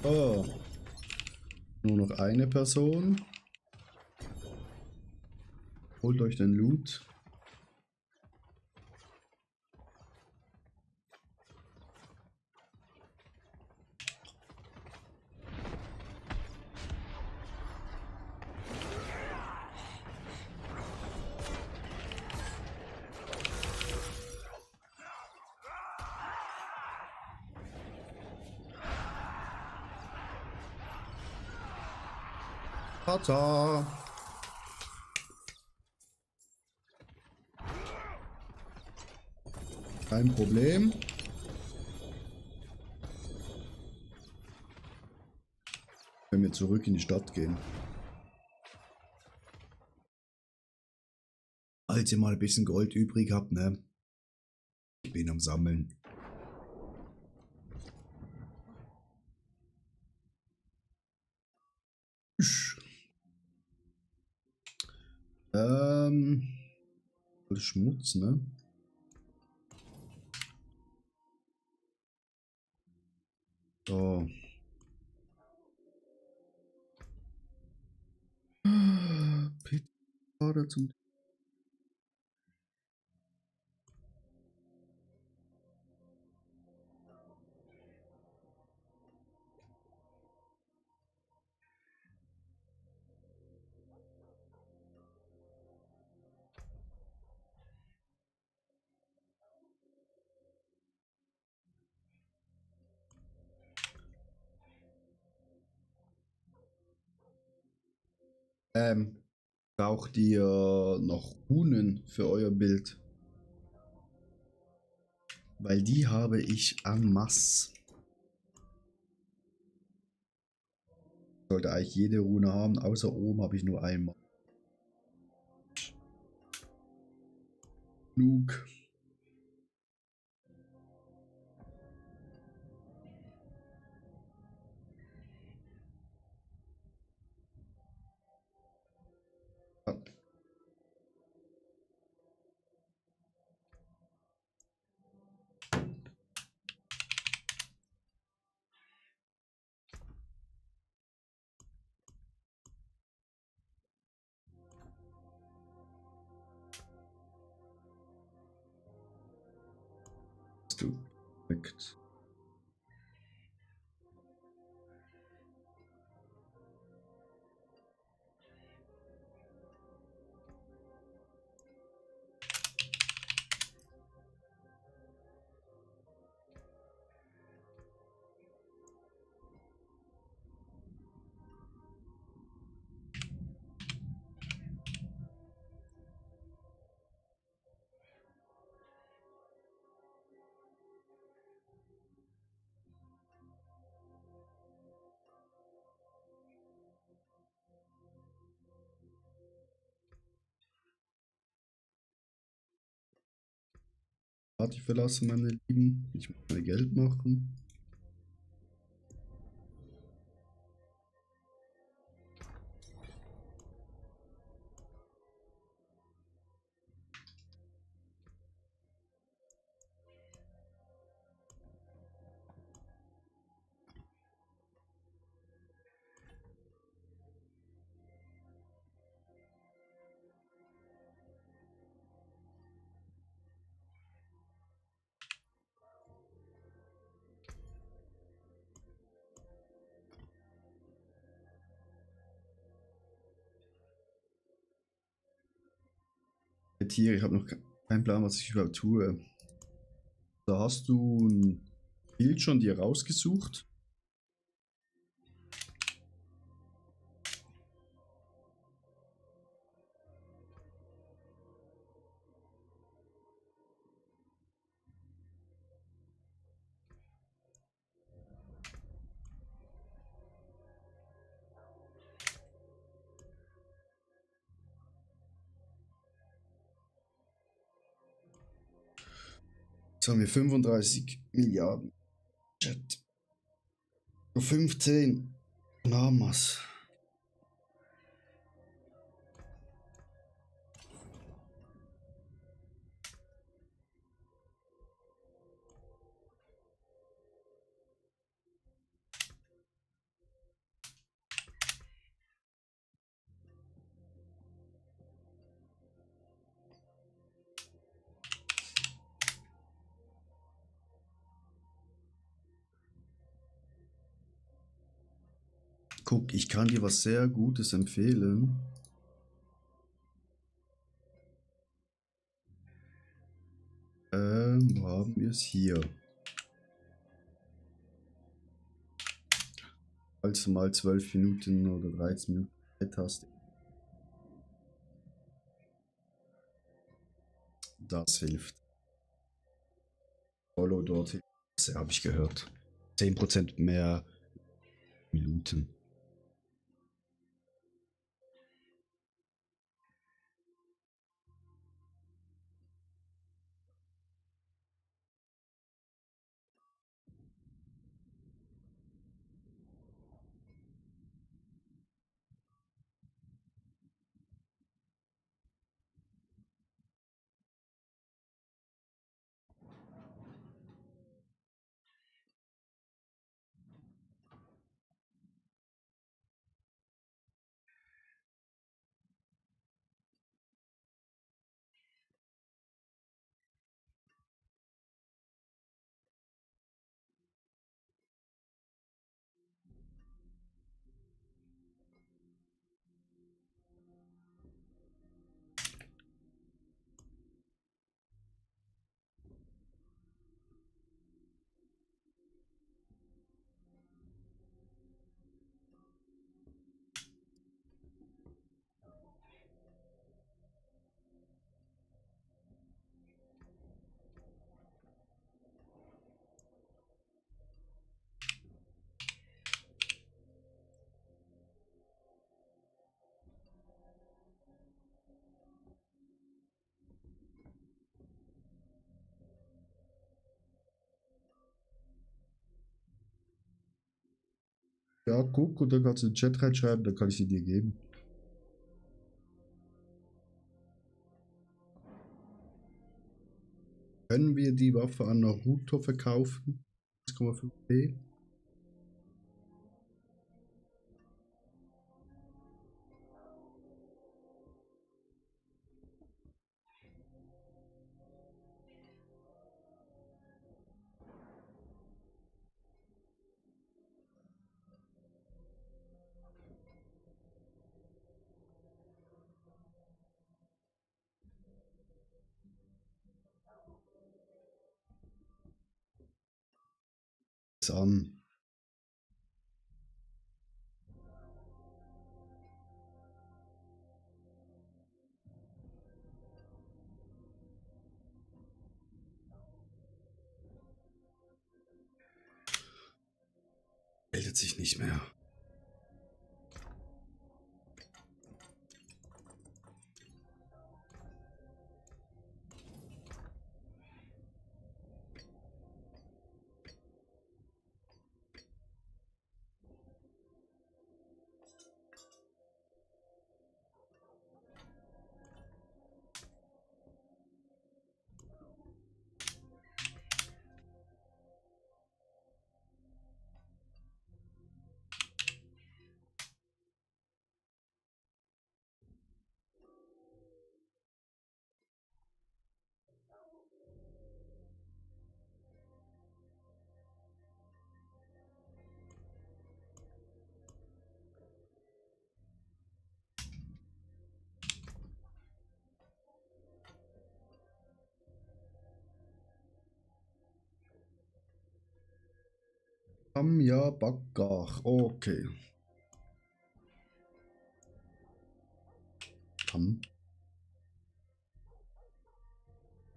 Oh. Nur noch eine Person. Holt euch den Loot. Tata. Kein Problem. Wenn wir zurück in die Stadt gehen. Als ihr mal ein bisschen Gold übrig habt, ne? Ich bin am Sammeln. Alles Schmutz, ne? So. Peter zum braucht ihr noch Runen für euer Bild? Weil die habe ich en masse. Sollte eigentlich jede Rune haben, außer oben habe ich nur einmal. Genug. Ja. Du. Perfekt. Party verlassen, meine Lieben. Ich muss mal Geld machen. Tiere, ich habe noch keinen Plan, was ich überhaupt tue. Da hast du ein Bild schon dir rausgesucht. Jetzt haben wir 35 Milliarden. Chat. Nur 15. Dann haben wir's. Guck, ich kann dir was sehr Gutes empfehlen. Wo haben wir es hier? Also mal 12 Minuten oder 13 Minuten. Taste. Das hilft. Follow dort. Das habe ich gehört. 10% mehr Minuten. Ja, guck, und dann kannst du in den Chat reinschreiben, dann kann ich sie dir geben. Können wir die Waffe an Naruto verkaufen? 1,5p. Ist an. Meldet sich nicht mehr. Ja, Baggar. Okay.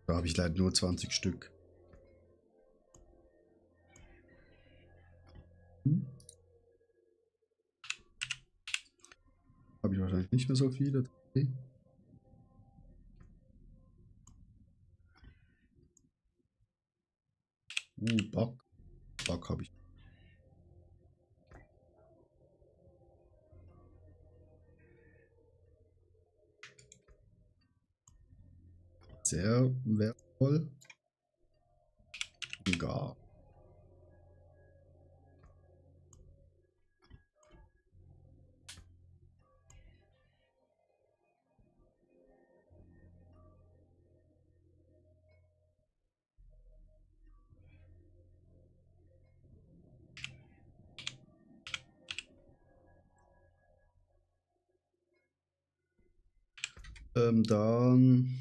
Da habe ich leider nur 20 Stück. Habe ich wahrscheinlich nicht mehr so viele. Okay. Bug habe ich. Sehr wertvoll. Gar. Dann,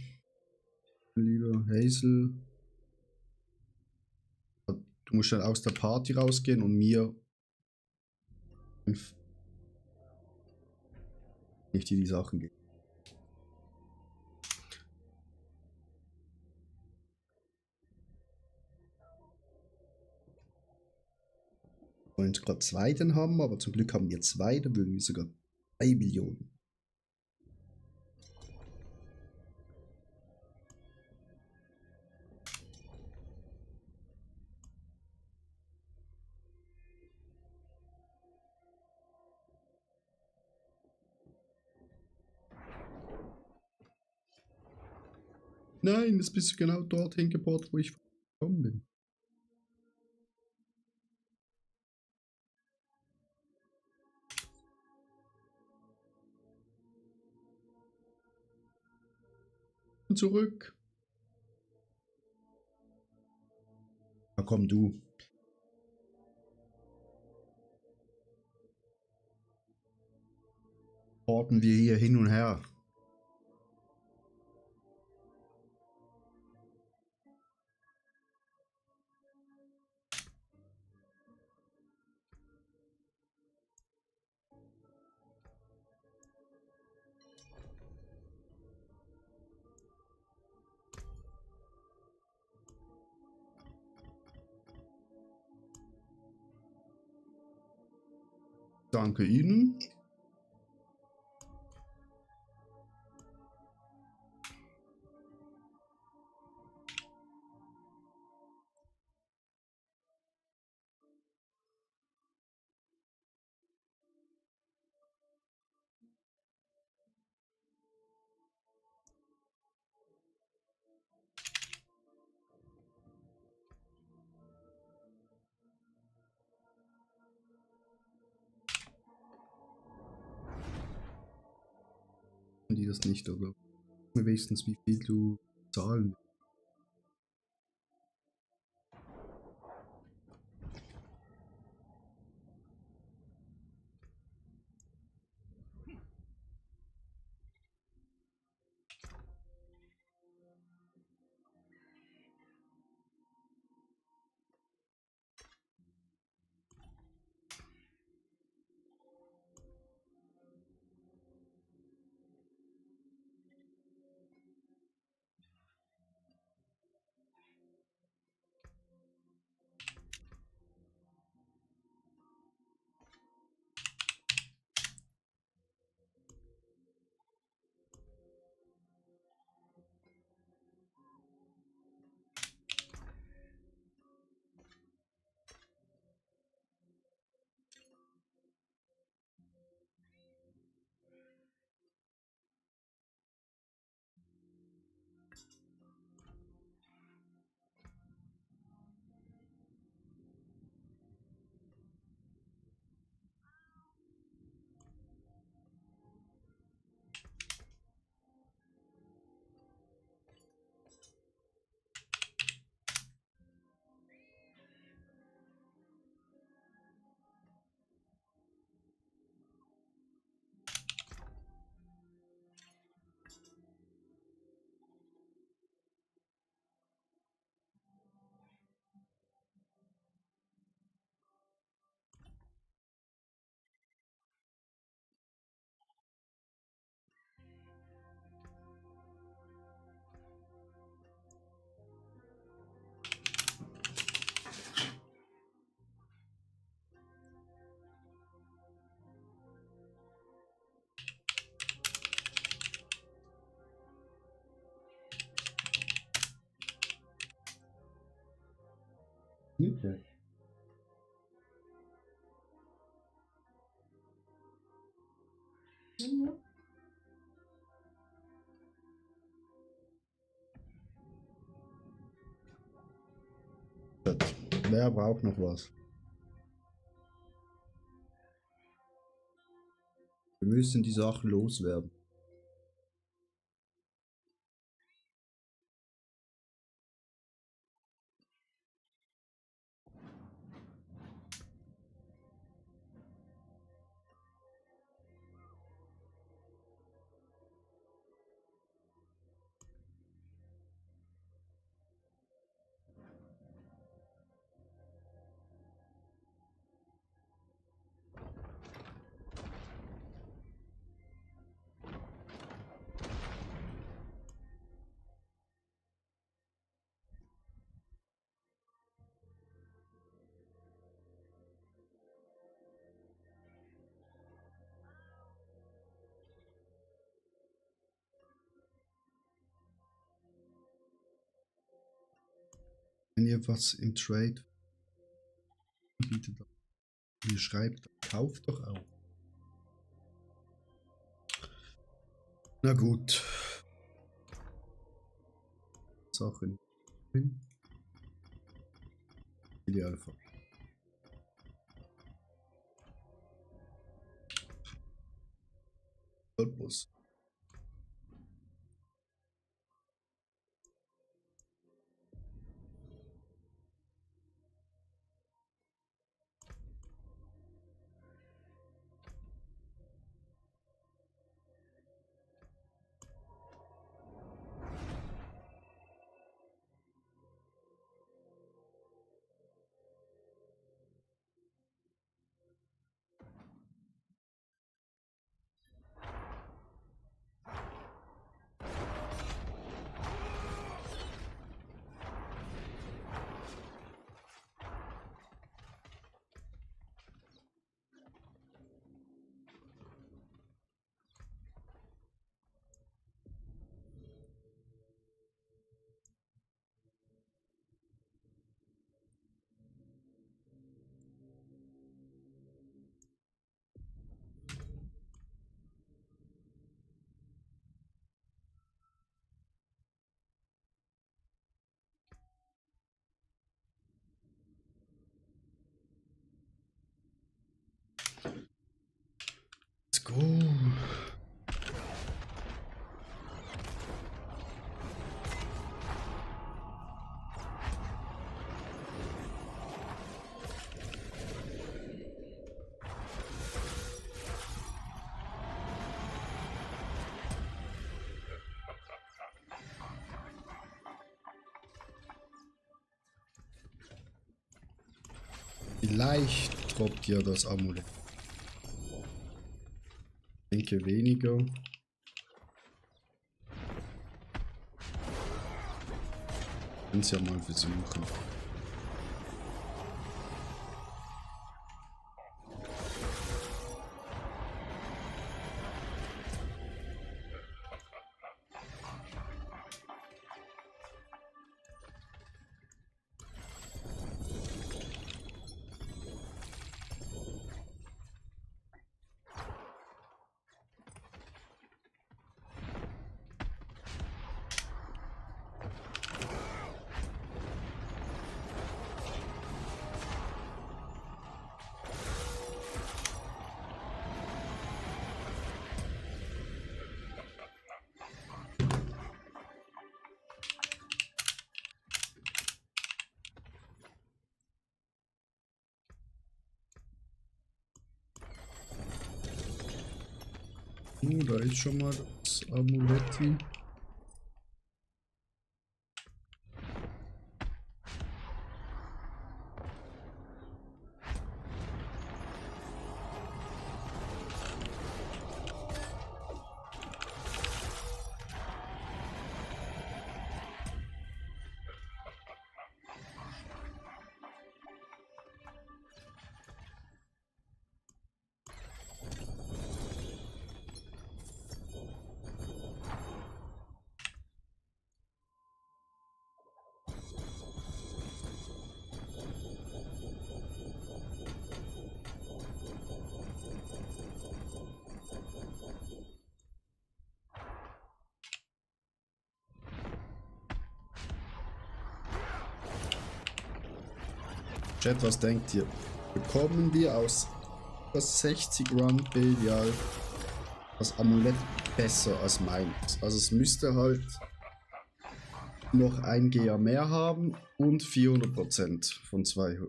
lieber Hazel, du musst dann aus der Party rausgehen und mir Ich dir die Sachen gebe. Wir wollen gerade 2 dann haben, aber zum Glück haben wir 2, dann würden wir sogar 3 Millionen. Nein, das bist du genau dorthin gebaut, wo ich gekommen bin. Und zurück. Na komm, du. Porten wir hier hin und her. Danke Ihnen. Die das nicht, oder? Wenigstens wie viel du zahlen. Okay. Wer braucht noch was? Wir müssen die Sachen loswerden. wenn ihr was im Trade bietet, ihr schreibt, kauft doch auch. Na gut. Sachen. Idealfall. Purpose. Let's go. Vielleicht droppt ja das Amulett. Ich denke weniger. Können es ja mal versuchen. Da ist schon mal das Amuletti. Chat, was denkt ihr? Bekommen wir aus das 60 Run Belial das Amulett besser als meins? Also es müsste halt noch ein GA mehr haben und 400% von 4.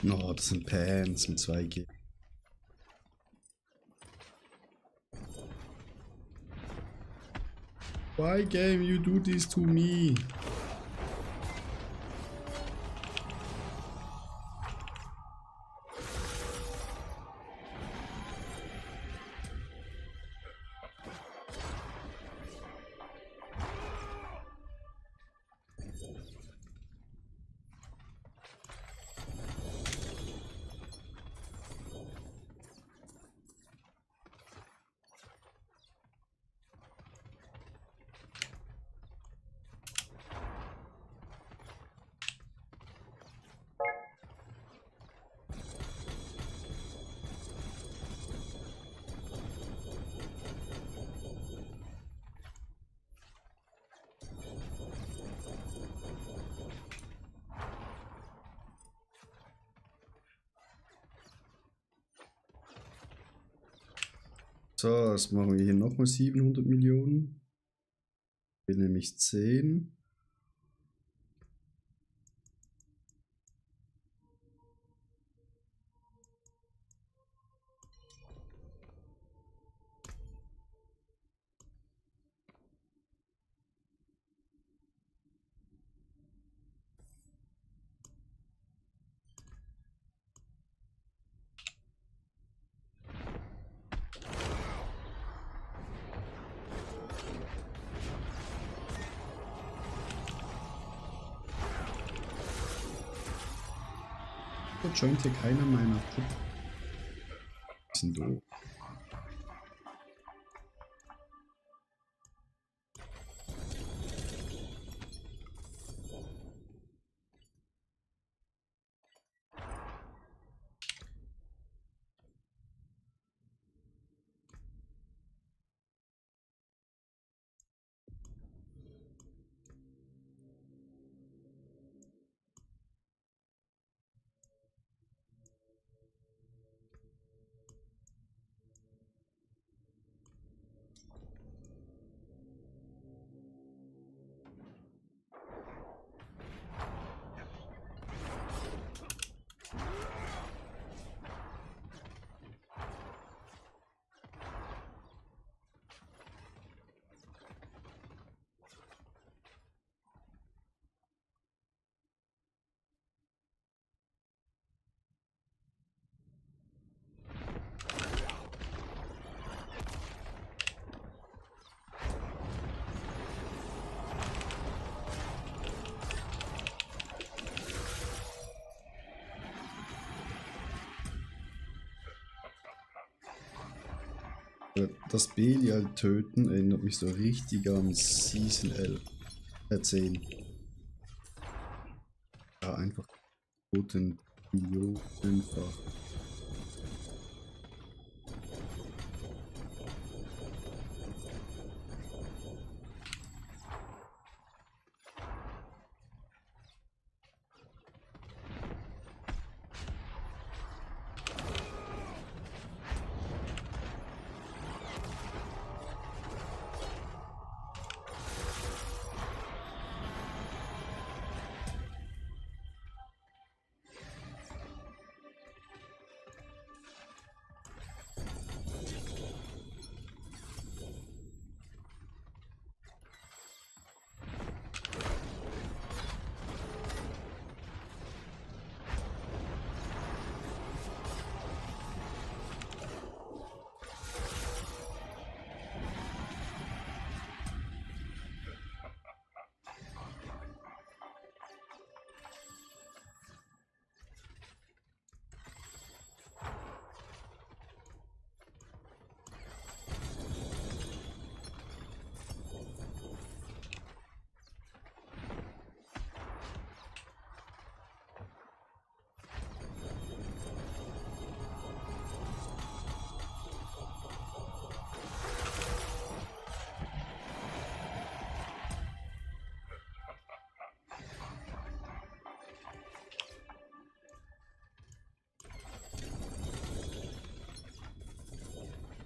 No, das sind Pants mit 2G. Why game you do this to me? So, jetzt machen wir hier nochmal 700 Millionen. Ich will nämlich 10. Da joint hier keiner meiner Truppe. Bisschen doof. Das Belial töten erinnert mich so richtig an Season 11. 10. Ja, einfach toten Millionenfach.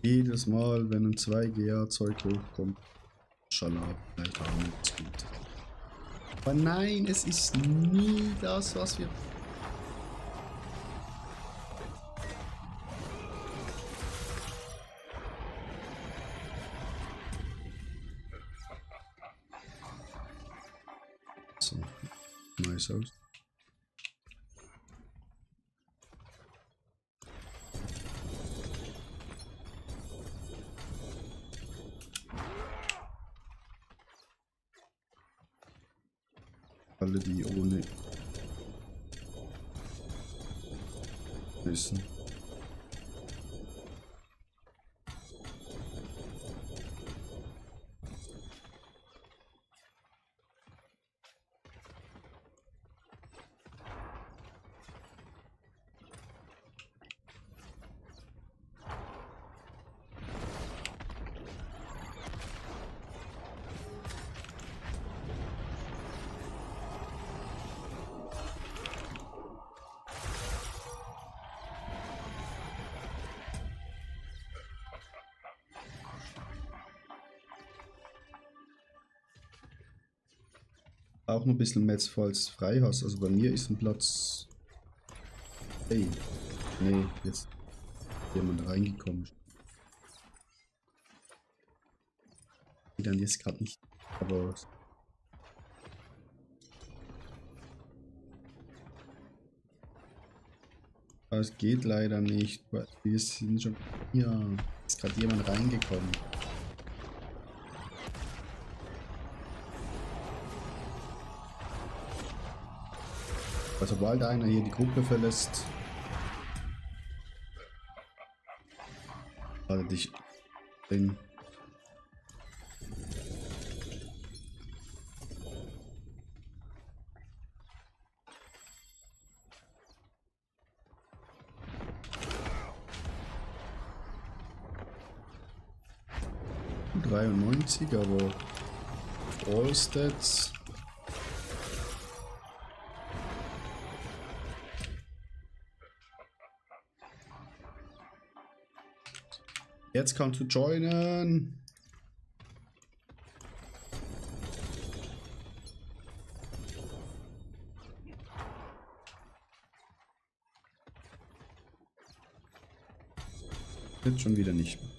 Jedes Mal, wenn ein 2GA-Zeug hochkommt, Schalab, vielleicht auch nichts Gutes. Aber nein, es ist nie das, was wir... nice aus. Alle die ohne wissen. Auch noch ein bisschen Metz, falls du frei hast. Also bei mir ist ein Platz. Hey. Nee, jetzt ist jemand reingekommen. Dann jetzt gerade nicht. Aber. Es geht leider nicht, weil wir sind schon. Ja, ist gerade jemand reingekommen. Also sobald einer hier die Gruppe verlässt, warte dich in. .93, aber All Stats. Jetzt kannst du joinen. Jetzt schon wieder nicht mehr.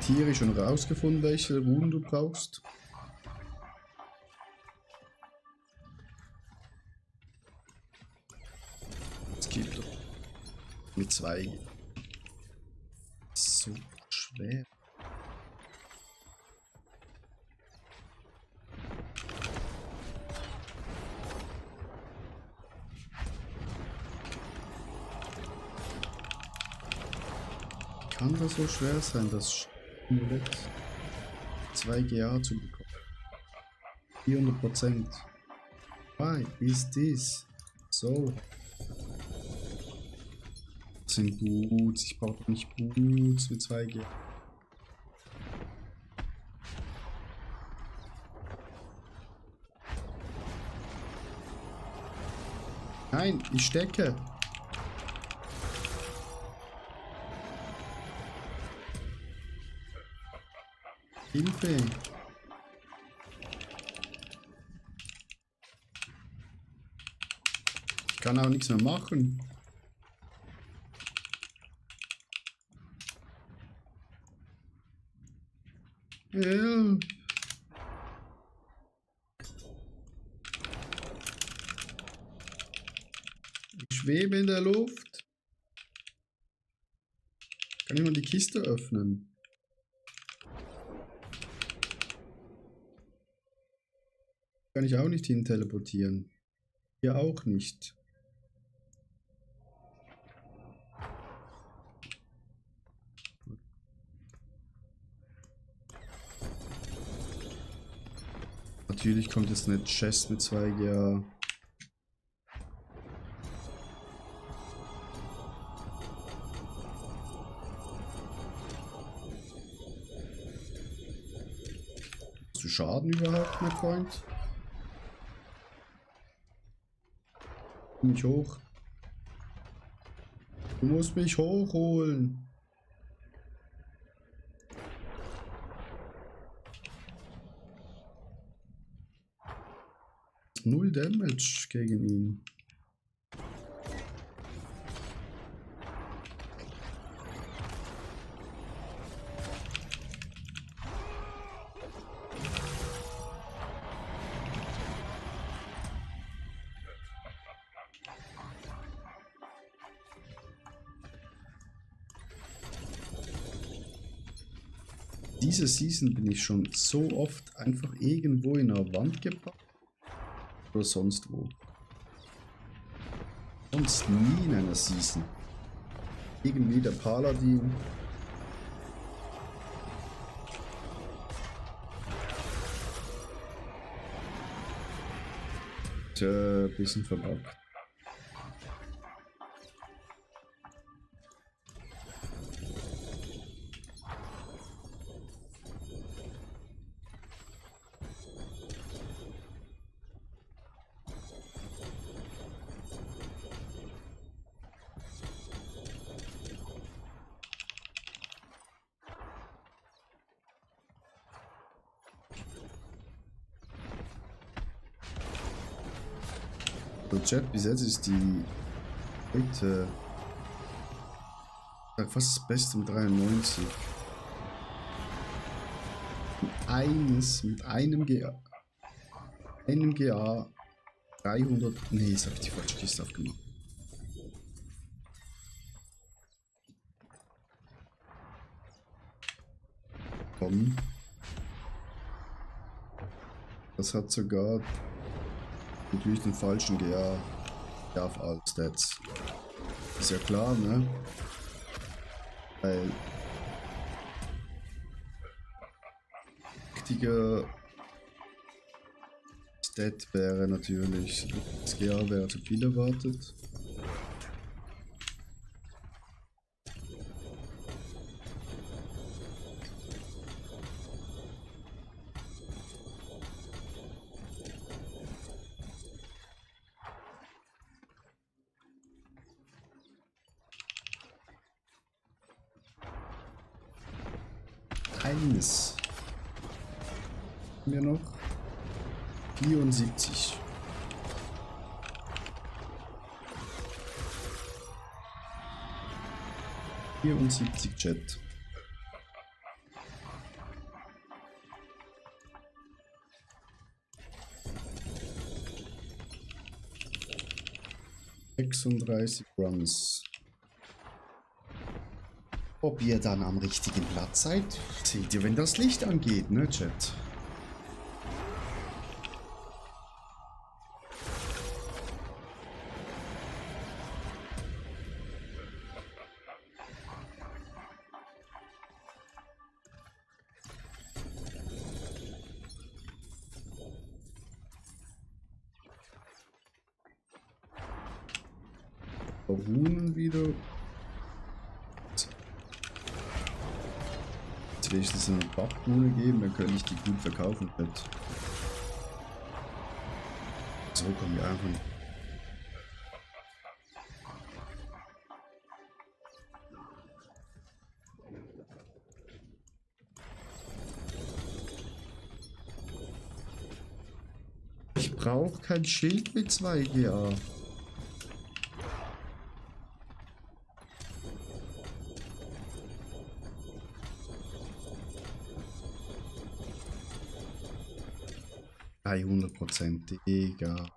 Tiere schon rausgefunden, welche Runen du brauchst. Es gibt doch mit 2 so schwer. Kann das so schwer sein, das 2 GA zu bekommen? 400%. Why is this so? Das sind Boots, ich brauche nicht Boots mit 2 GA. Nein, ich stecke. Hilfe! Ich kann auch nichts mehr machen. Hilfe! Ich schwebe in der Luft. Kann ich mal die Kiste öffnen? Kann ich auch nicht hin teleportieren. Hier auch nicht. Natürlich kommt jetzt eine Chest mit 2 GA. Hast du Schaden überhaupt, mein Freund? Nicht hoch. Du musst mich hochholen. Null Damage gegen ihn. Diese Season bin ich schon so oft einfach irgendwo in einer Wand gepackt. Oder sonst wo. Sonst nie in einer Season. Irgendwie der Paladin. Tja, bisschen verbuggt. Chat, bis jetzt ist die heute fast das Beste um 93. Mit einem GA 300. Nee, jetzt habe ich die falsche Kiste aufgemacht. Komm. Das hat sogar natürlich den falschen GA auf all Stats. Ist ja klar, ne? Weil richtiger Stat wäre natürlich, das GA wäre zu viel erwartet. Eines. Mir noch 74. Chat. ...36 Runs. Ob ihr dann am richtigen Platz seid, seht ihr, wenn das Licht angeht, ne, Chat? Runen wieder. Jetzt wenigstens eine Backrune geben, dann könnte ich die gut verkaufen. So kommen wir einfach nicht. Ich brauche kein Schild mit 2 GA. Bei 100%, egal.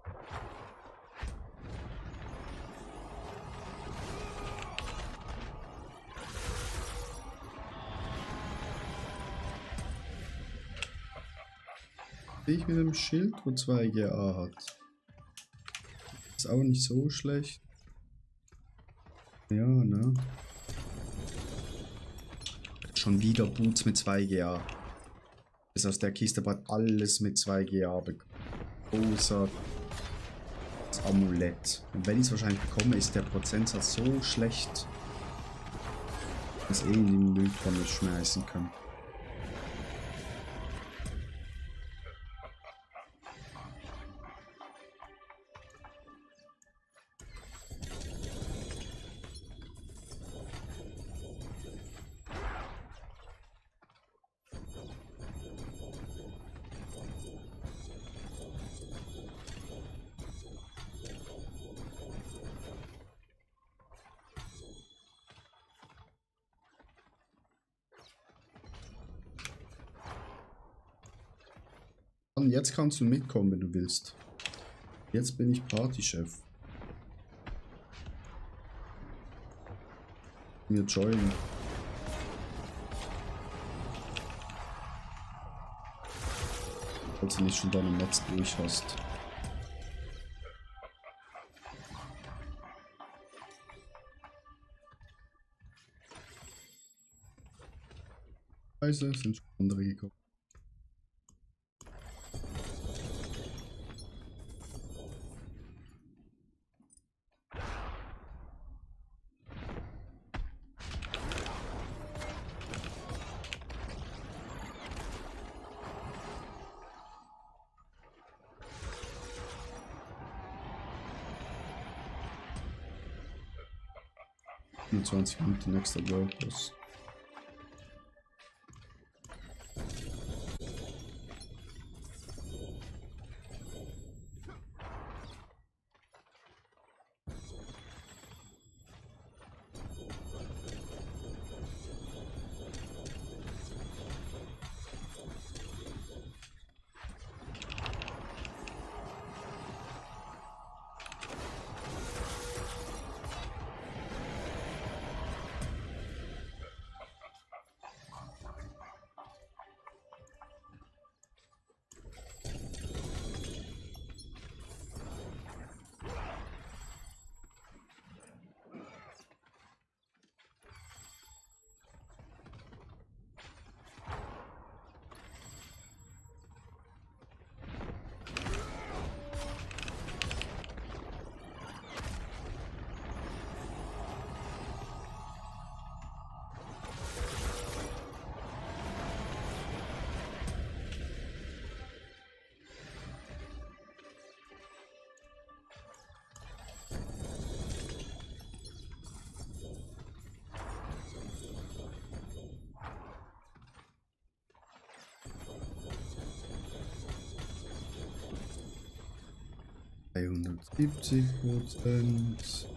Ich mit dem Schild, wo 2 GA hat. Ist auch nicht so schlecht. Ja, ne? Schon wieder Boots mit 2 GA. Ist aus der Kiste bald alles mit 2 GA bekommen. Außer das Amulett. Und wenn ich es wahrscheinlich bekomme, ist der Prozentsatz so schlecht, dass ich in die Mülltonne schmeißen kann. Mann, jetzt kannst du mitkommen, wenn du willst. Jetzt bin ich Partychef. Mir joinen. Falls du nicht schon deine Netz durch hast. Scheiße, sind schon andere gekommen. Nur 20 Minuten nächster World Boss. %.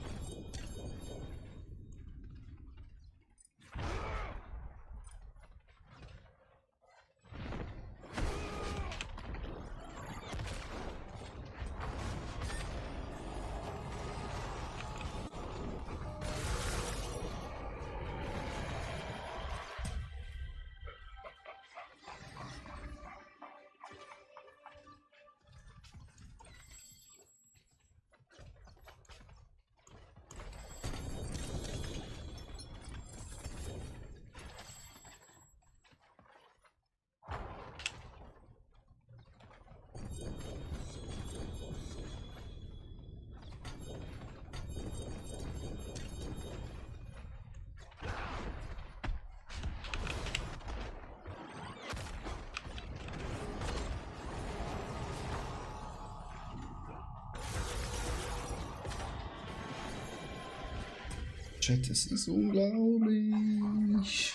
Chat, es ist unglaublich.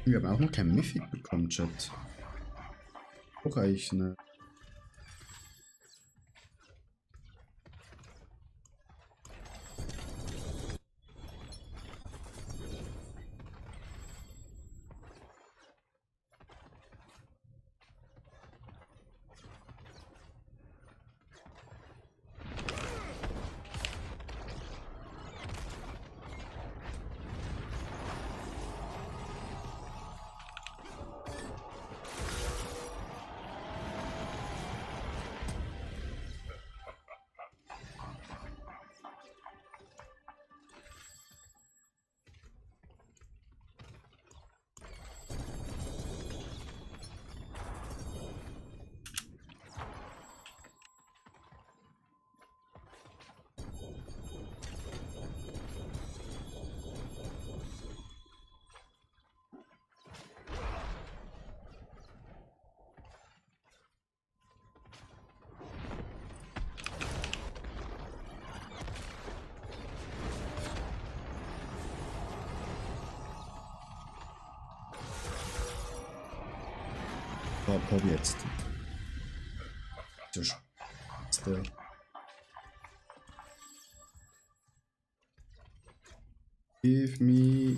Wir haben auch noch kein Mythic bekommen, Chat. Auch eigentlich, ne? Komm jetzt. Das ist der. Give me.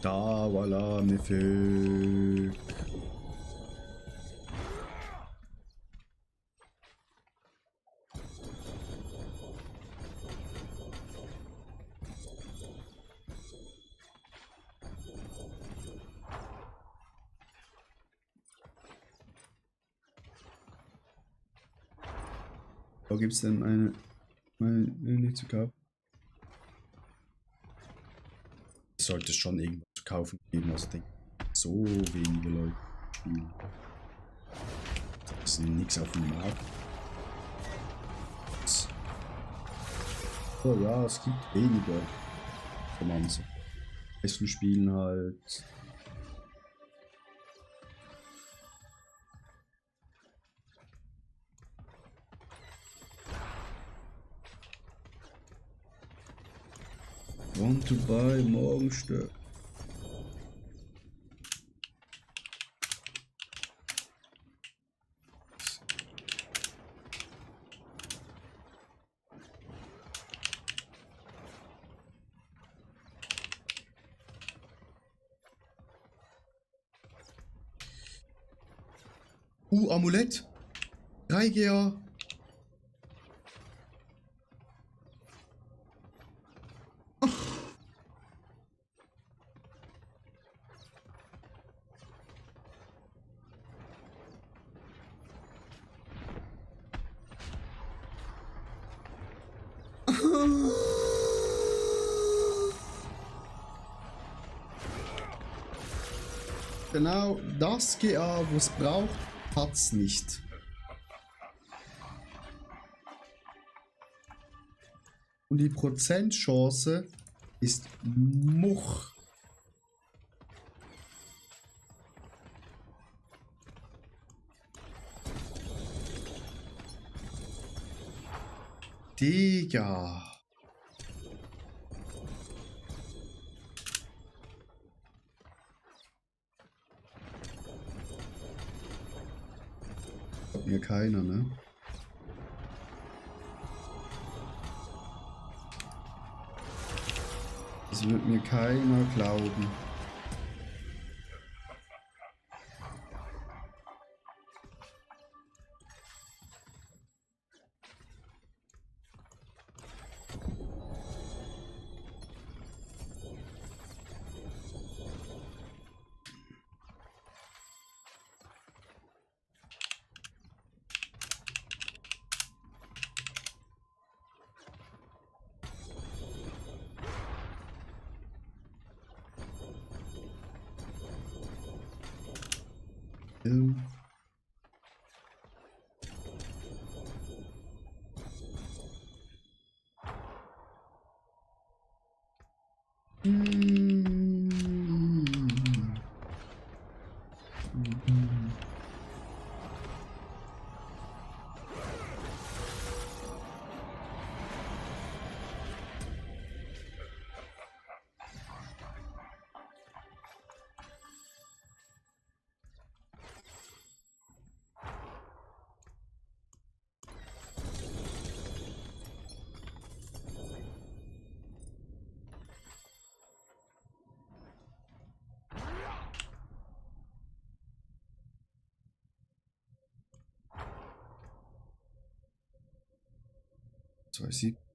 Da, voilà, Mythic. Wo gibt es denn eine nicht zu kaufen? Sollte es schon irgendwo zu kaufen geben, also denke so wenige Leute spielen. Das ist nichts auf dem Markt. Oh ja, es gibt weniger von manchen. Besten Spielen halt. Want to buy Morgenstern. Amulett. 3GA. Genau das GA, wo es braucht, hat's nicht. Und die Prozentchance ist Much. Digga. Glaubt mir keiner, ne? Das wird mir keiner glauben.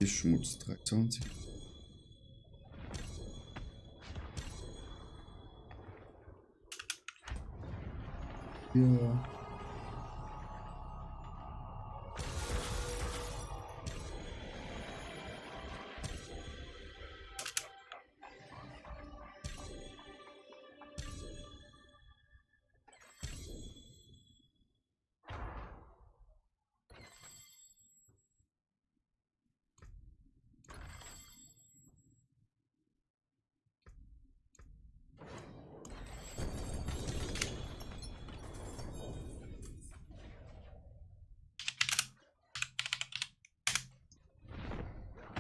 Schmutz 23. Ja.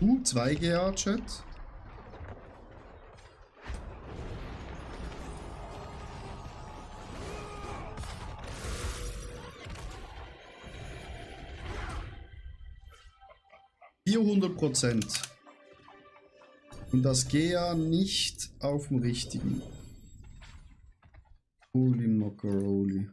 2 GA, Chat. %. Und das GA nicht auf dem richtigen. Holy Macaroni.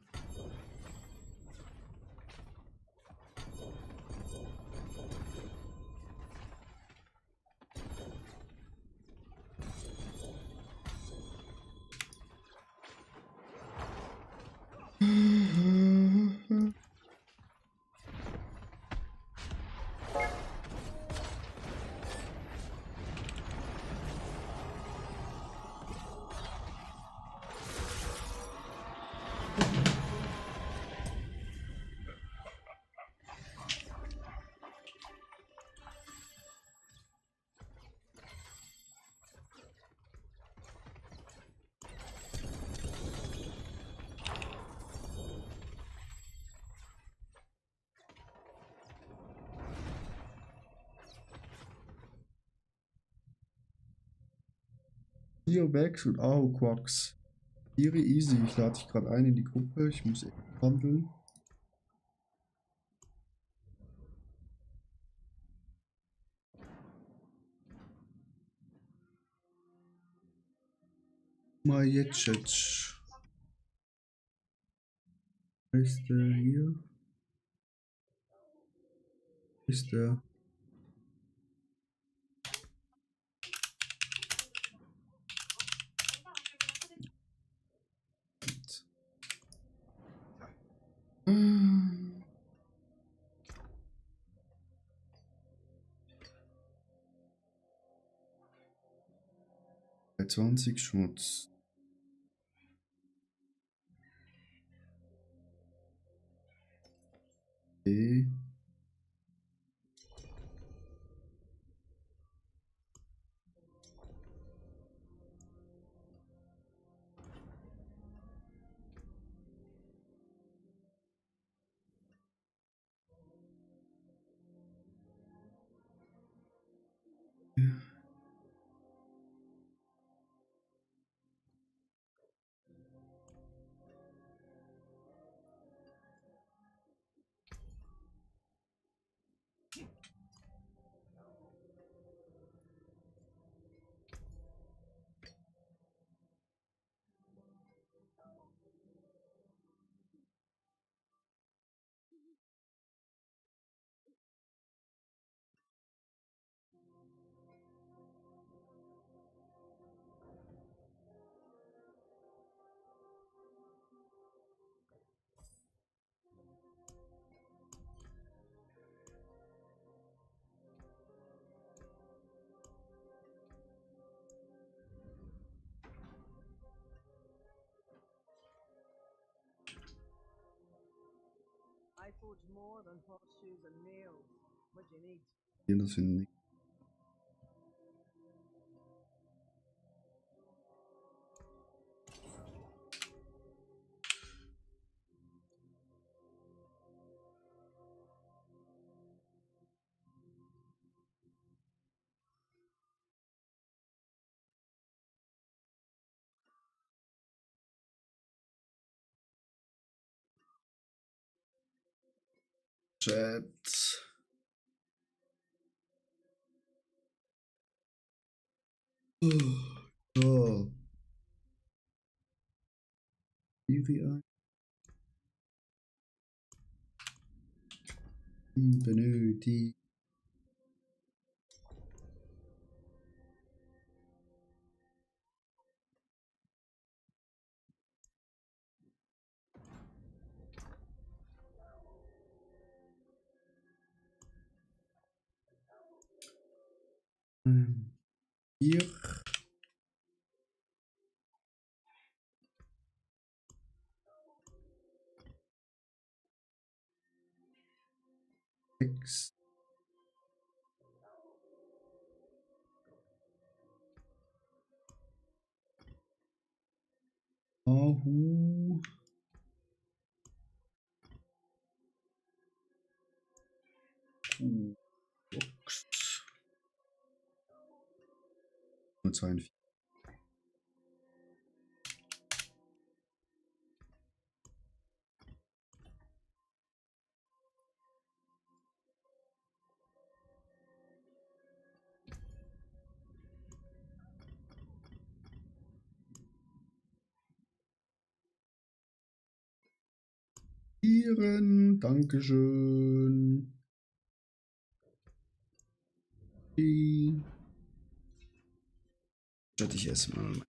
Hier Vex und Quacks. Iri easy. Ich lade dich gerade ein in die Gruppe. Ich muss handeln. Majecic. Ist der hier? Ist der? Bei 20 Schmutz. Okay. I forge more than horseshoes and nails. What do you need? Hier, das sind nicht. Chat. So. Iri benötigt. Hier. X. Ahu. Box. 42. Dankeschön. Statt ich esse mal.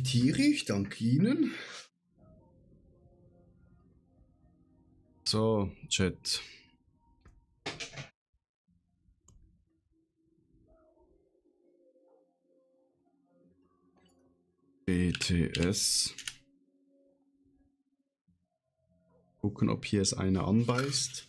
Tiere, ich danke Ihnen. So, Chat. BTS. Gucken, ob hier es eine anbeißt.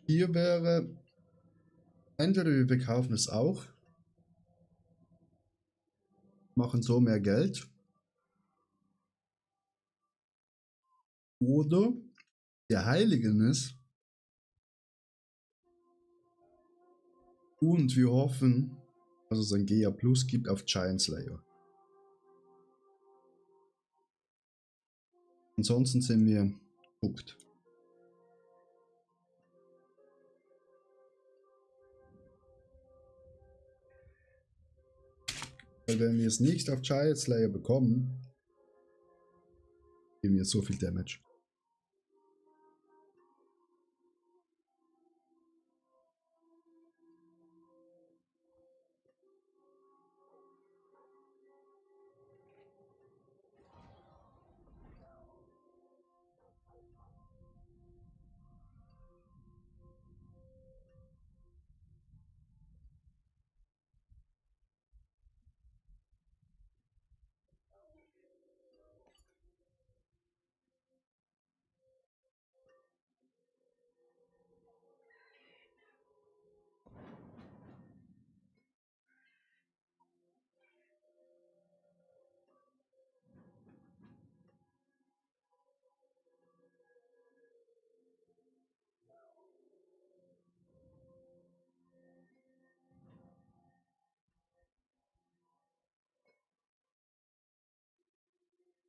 Hier wäre entweder wir verkaufen es auch, machen so mehr Geld, oder wir heiligen es und wir hoffen, dass es ein GA Plus gibt auf Giant Slayer. Ansonsten sind wir guckt. Weil wenn wir es nicht auf Giant Slayer bekommen, geben wir so viel Damage.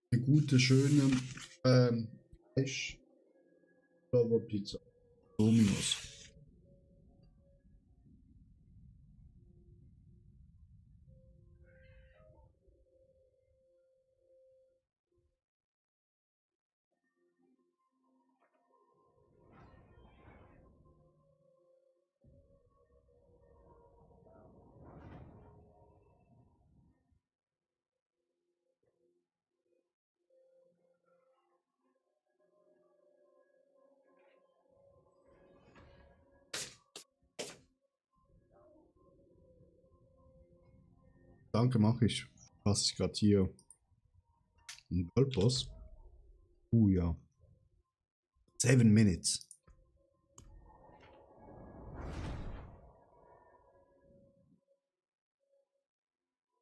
Eine gute, schöne Fleisch Pizza. Dominus. Danke, mache ich. Was ich gerade hier. Ein Goldboss. Ja. 7 Minutes.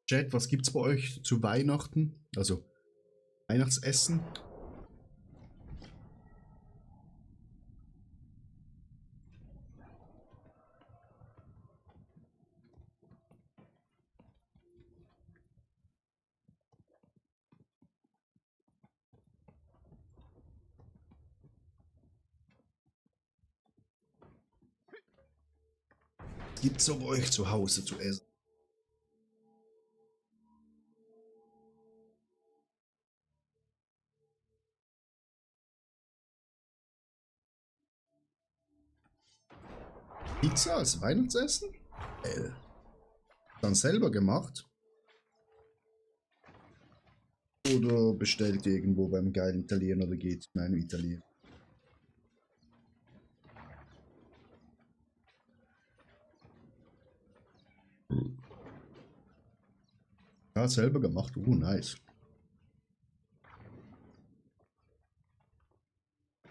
Chat, was gibt's bei euch zu Weihnachten? Also Weihnachtsessen? Gibt's bei euch zu Hause zu essen? Pizza als Weihnachtsessen? Dann selber gemacht? Oder bestellt ihr irgendwo beim geilen Italiener oder geht in einem Italiener? Ja, selber gemacht. Nice.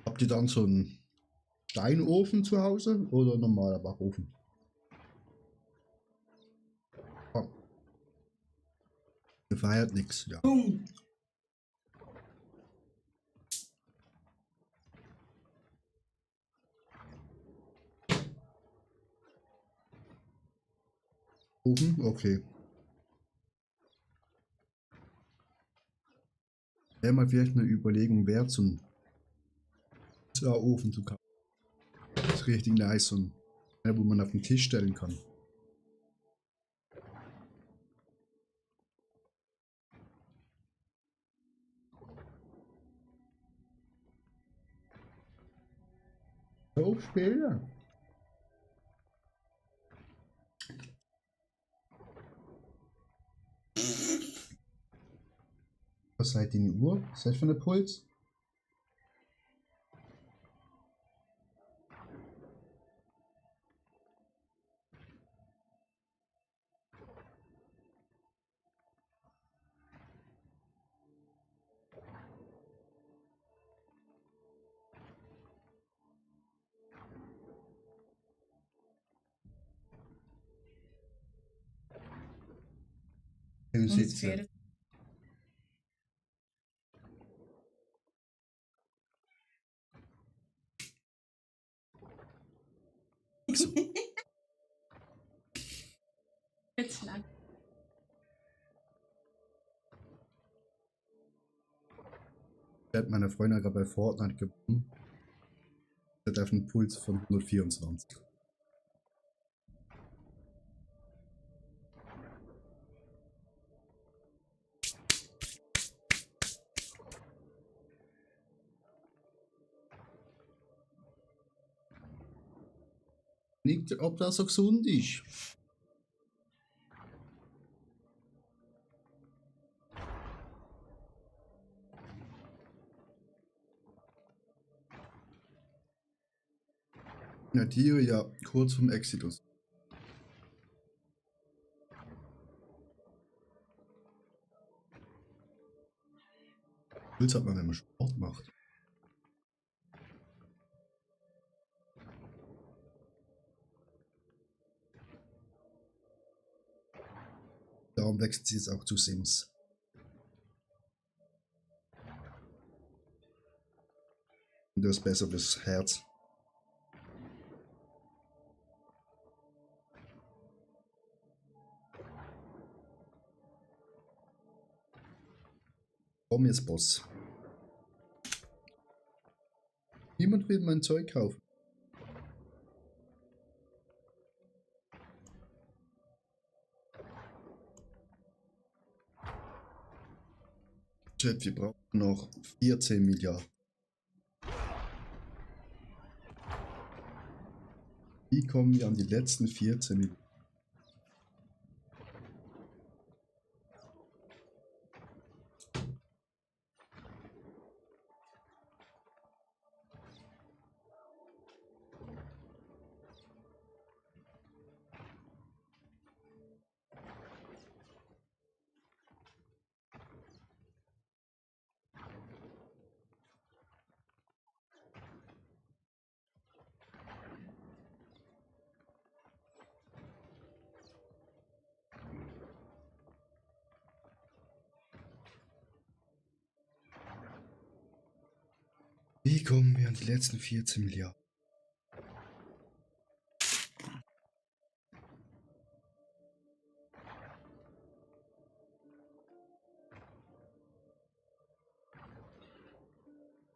Habt ihr dann so einen Steinofen zu Hause oder normaler Backofen? Oh. Ihr feiert nichts, ja. Ofen? Okay. Wäre mal vielleicht eine Überlegung wert, so einen Ofen zu kaufen. Das ist richtig nice und einer, wo man auf den Tisch stellen kann. So später. Was seid ihr in die Uhr? Was ist das für eine Puls? Im Sitzen. Jetzt lang. Ich habe meine Freundin gerade bei Fortnite gewonnen. Sie hat auf einen Puls von 124. Nicht, ob das so gesund ist. Ja, Tiere, ja, kurz vom Exitus. Puls hat man, wenn man Sport macht. Darum wechselt sie jetzt auch zu Sims. Und das ist besser fürs Herz. Komm jetzt, Boss. Niemand will mein Zeug kaufen. Chat, wir brauchen noch 14 Milliarden. Wie kommen wir an die letzten 14 Milliarden? hinkommen wir an die letzten 14 Milliarden.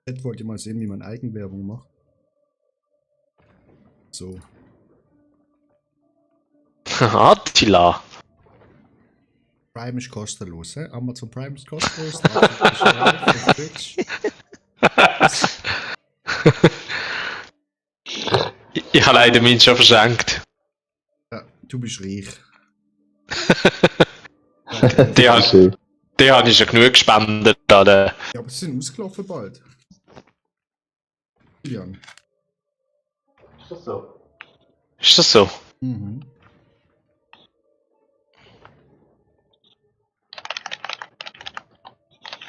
Jetzt wollt ihr mal sehen, wie man Eigenwerbung macht. So. Attila. Prime ist kostenlos, hä? Amazon Prime ist kostenlos. auf Twitch. Ich habe leider meinen schon verschenkt. Ja, du bist reich. Die habe ich schon genug gespendet. Oder? Ja, aber sie sind ausgelaufen bald. Julian. Ist das so? Mhm.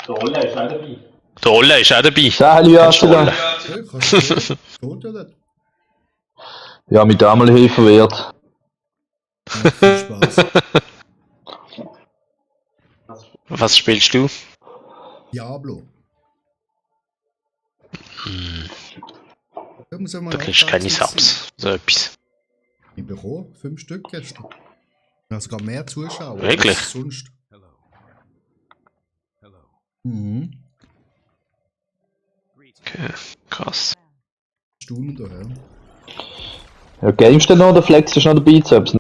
Der Olle ist auch dabei. Salut Kennst du den Olle? Attila. Ja, kannst du tot oder nicht? Ja, mit einmal Hilfe wert. Ja, viel Spaß. Was spielst du? Diablo. Da muss ja mal Da kriegst du keine abwechselnd Subs. So etwas. sein. Im Büro 5 Stück gestern. Ja, sogar mehr Zuschauer. Wirklich? als sonst. Hello. Hello. Mhm. Okay, krass. Stunden daher. Ja, gamest du noch oder flexst du noch den Bizeps?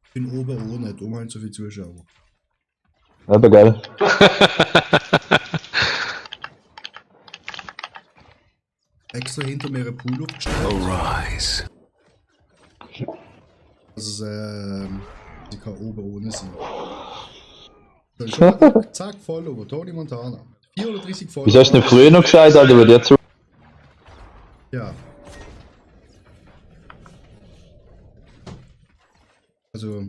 Ich bin oben ohne, darum haben so viele Zuschauer. Eben, gell? Extra hinter mir einen Pool aufgestellt. Arise. Also, sie kann oben ohne sein. Dann schon zack, Follower, Tony Montana. 430 Follower. Wieso hast du nicht früher noch gesagt, Alter, über dir zu? Ja. Also,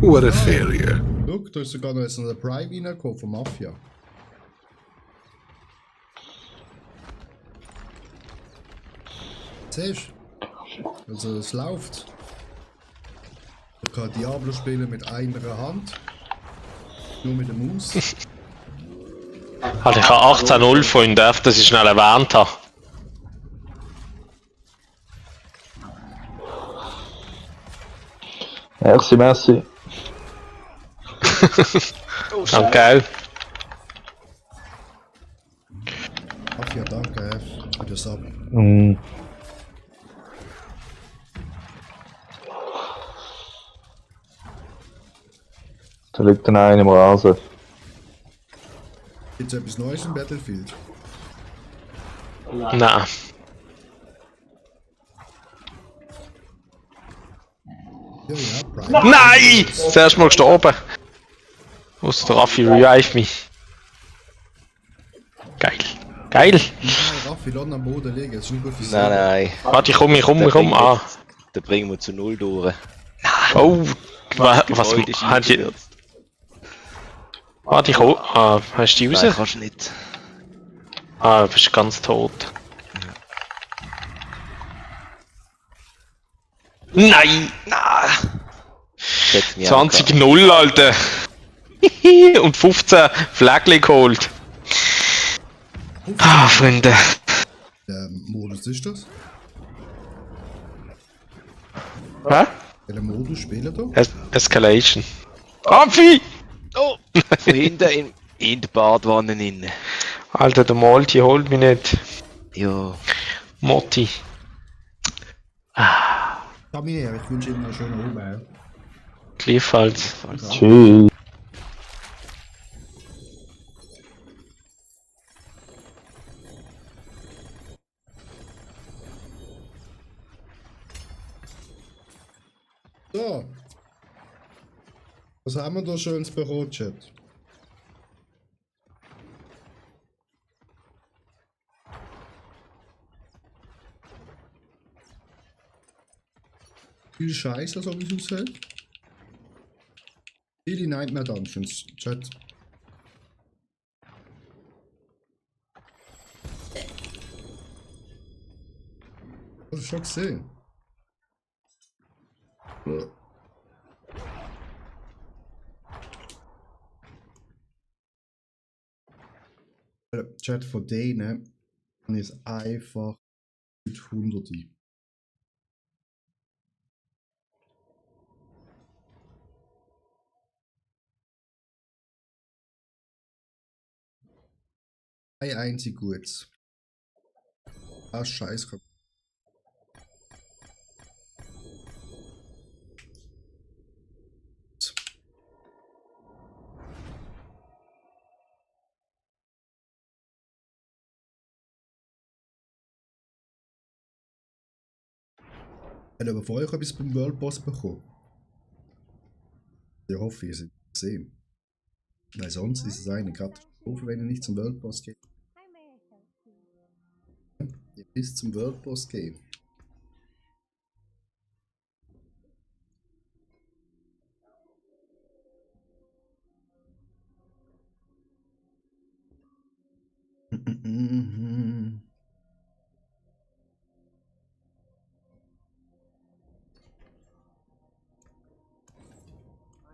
What a failure. look, da ist sogar noch jetzt noch der Prime reingekommen von Mafia. Siehst du? Also, es läuft. Ich kann Diablo spielen mit einer Hand. Nur mit der Maus. Also ich habe 18-0 Freunde, darf das ich schnell erwähnt habe. Merci, merci. Danke. Mafia, danke für das Sub. Mhm. Da liegt dann einer im Rasen. Gibt es etwas Neues im Battlefield? Nein. Ja, ja, Prime. Nein! Zuerst mal gestorben. Muss der Raffi revive mich. Geil. Geil. Nein, Raffi, lass ihn am Boden liegen, das ist nicht gut für Nein, nein. Warte, ich komm. Ah. Den bringen wir zu 0 durch. Oh. Was Gebäude ist hat die... eingestürzt. Warte, ich komm. Ah, hast du die Nein, raus? kannst du nicht. Ah, du bist ganz tot. Nein! Nein! Das hätte mich 20-0, Alter! Und 15 Flägli geholt. Ah, Freunde. Der Modus ist das? Hä? Welcher Modus spielt da? Escalation. Raffi! Oh! Von hinten in der Badwanne rein. Alter, der Malti holt mich nicht. Ja. Motti. Tamir, ich wünsche Ihnen noch einen schönen Abend. Gleichfalls. Tschüss. So. Was haben wir da schönes Büro, Chat? Viel Scheiße, so wie es aussieht. Viele Nightmare Dungeons, Chat. Hast du schon gesehen? Ja. Chat von denen ist einfach mit Hunderte. Ein einzig Gutes. Ah, Scheiße. Ich habe aber vorher etwas beim World Boss bekommen. Ich hoffe, ihr es gesehen. Weil sonst ist es eine Katastrophe, wenn ihr nicht zum World Boss geht. Ihr müsst zum World Boss gehen. My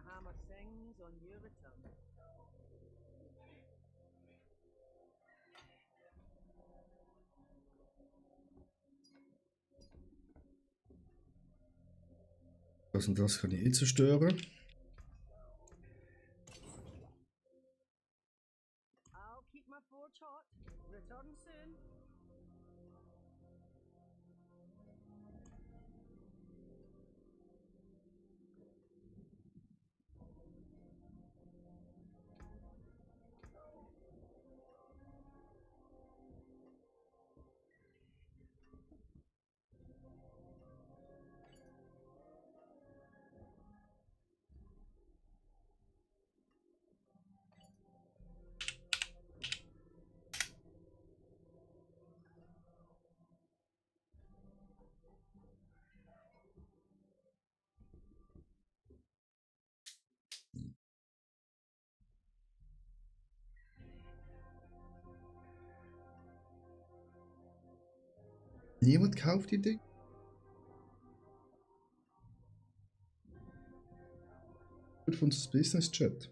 hammer sings on your return. Das und das kann ich eh zerstören. I'll keep my forge hot. Return soon. Niemand kauft die Dinge. Gut von das Business Chat.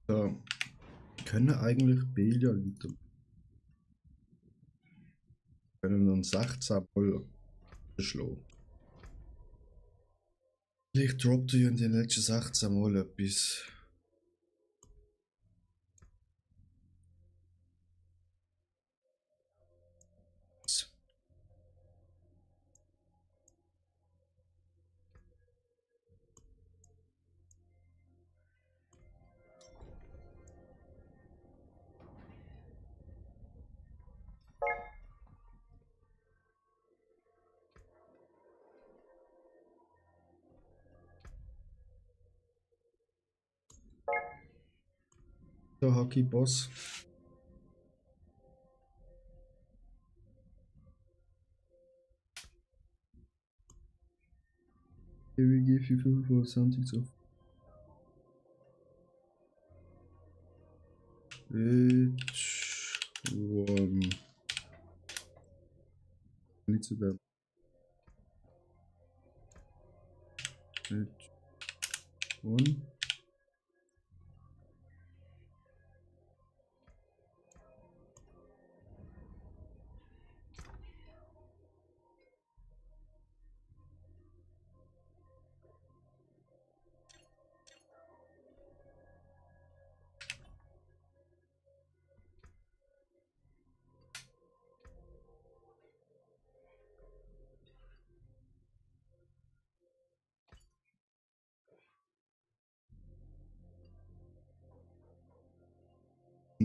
Da können eigentlich Bilder Leute können dann 16 Mal schlagen. Vielleicht droppt ihr in den letzten 16 Mal etwas. Der Hockey Boss. EWG 425 so. Which one? Nicht so bad. Which one?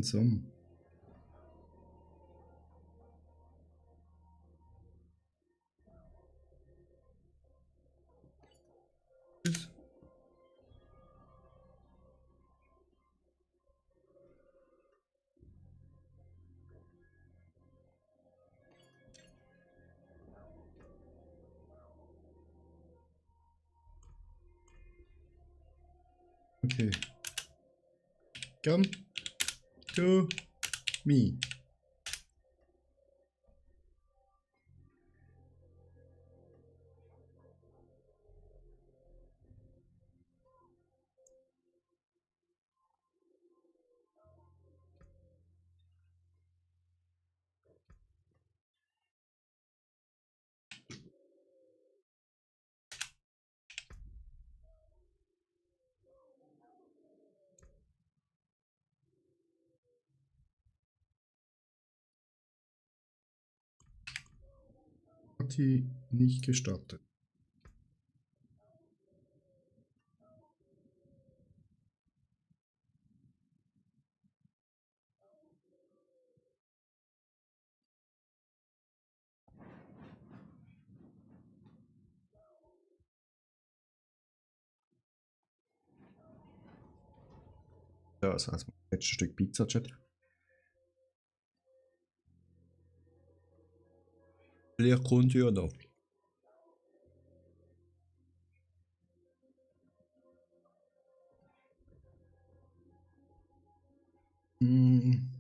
Some. Okay. Come to me. Party nicht gestartet. Ja, das heißt, letztes Stück Pizza, Chat. Vielleicht kommt ja noch. Mm.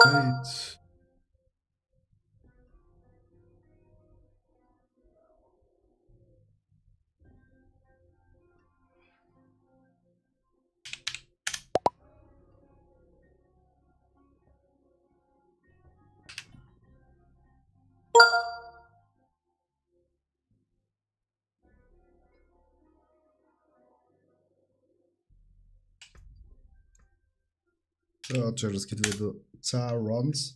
Wait. Ja, tja, das geht wieder 10 Runs.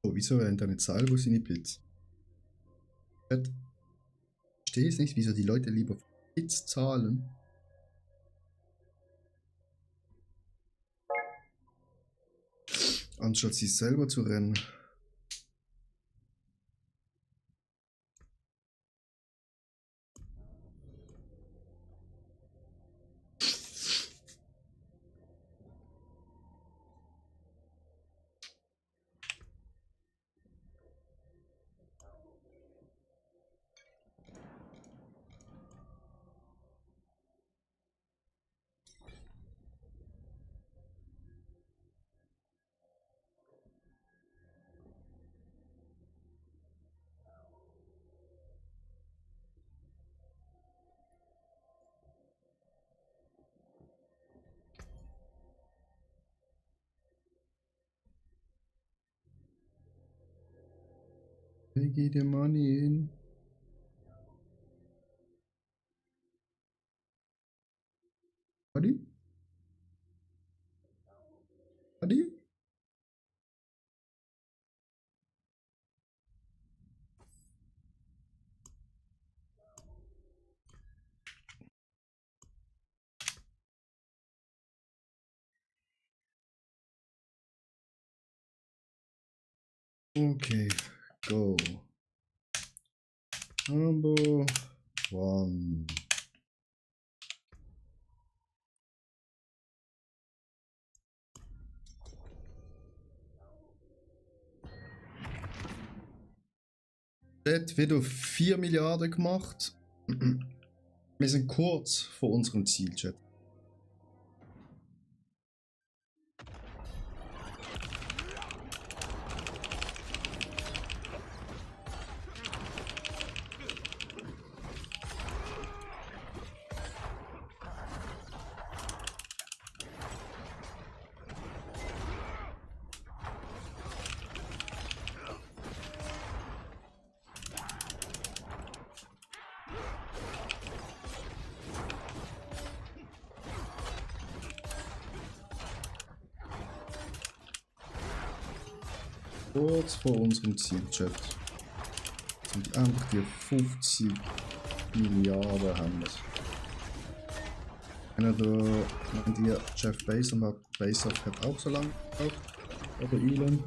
Oh, wieso rennt da nicht selber seine Blitz? Ich verstehe es nicht, wieso die Leute lieber Blitz zahlen. Anstatt sich selber zu rennen. Where geht der Money hin? Adi? Adi? Okay, go. Number 1. Hat wieder 4 Milliarden gemacht. Wir sind kurz vor unserem Ziel, Chat. Kurz vor unserem Ziel, Chat. Sind einfach die 50 Milliarden haben. Einer der Jeff Bezos hat auch so lange gebraucht. Oder Elon?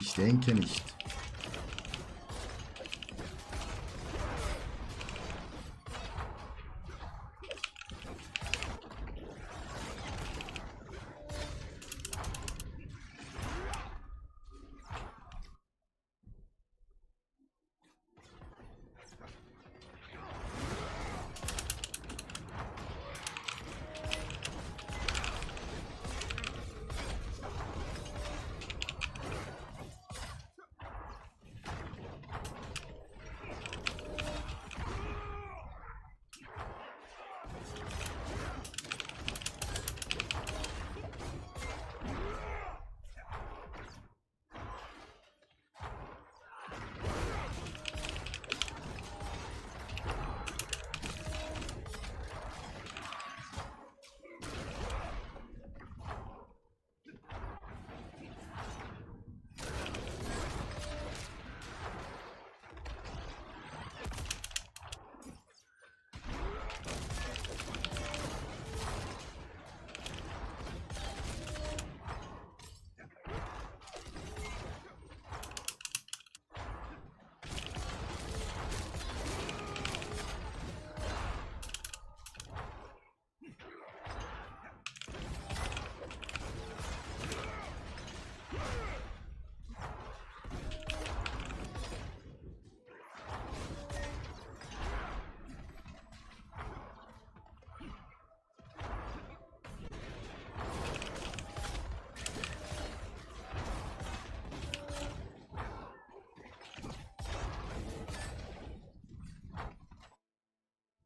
Ich denke nicht.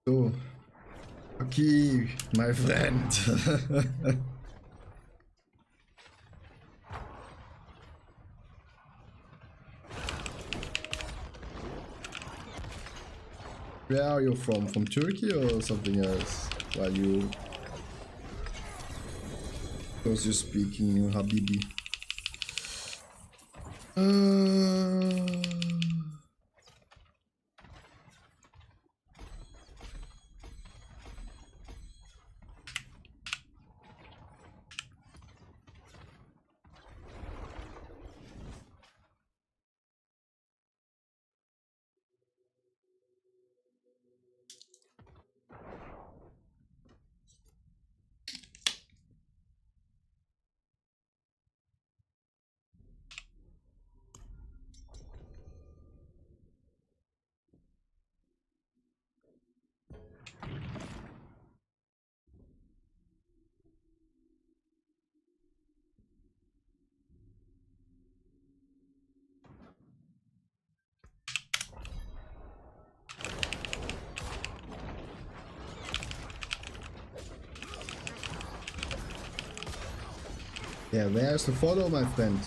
So. Okay, my friend. Where are you from? From Turkey or something else? While you... Because you're speaking Habibi. Yeah, where's the follow, my friend?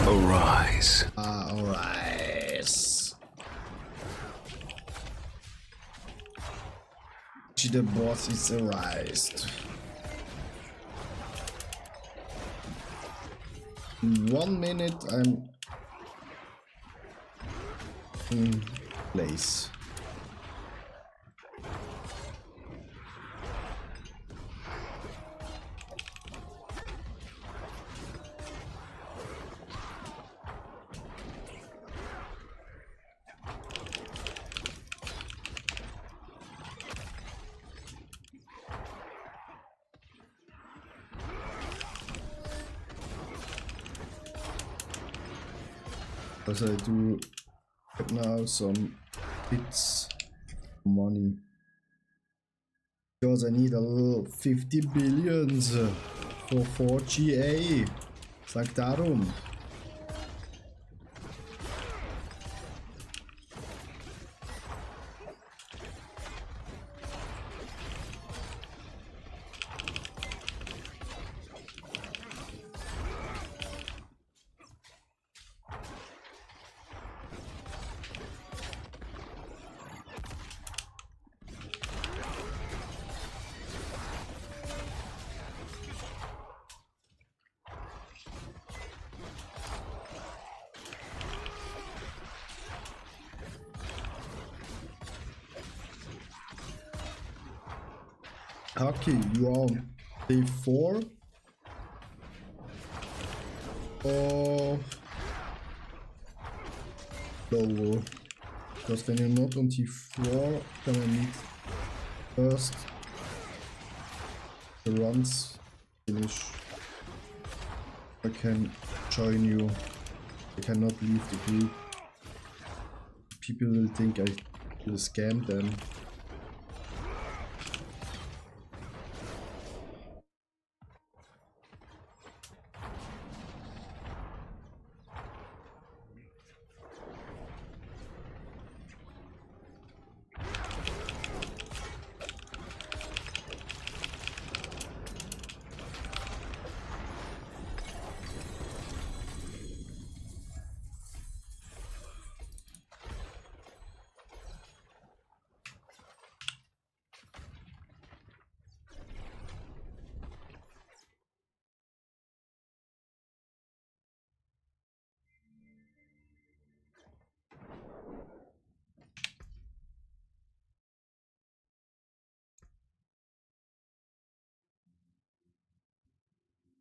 Arise. Alright. The boss is arised. In 1 minute I'm in place. Because I do right now some bits money. Because I need a little 50 billions for 4GA. Sag darum. Okay, you are on day 4 or lower, because when you're not on T4 then I need first the runs finish. I can join you, I cannot leave the group. People will think I will scam them.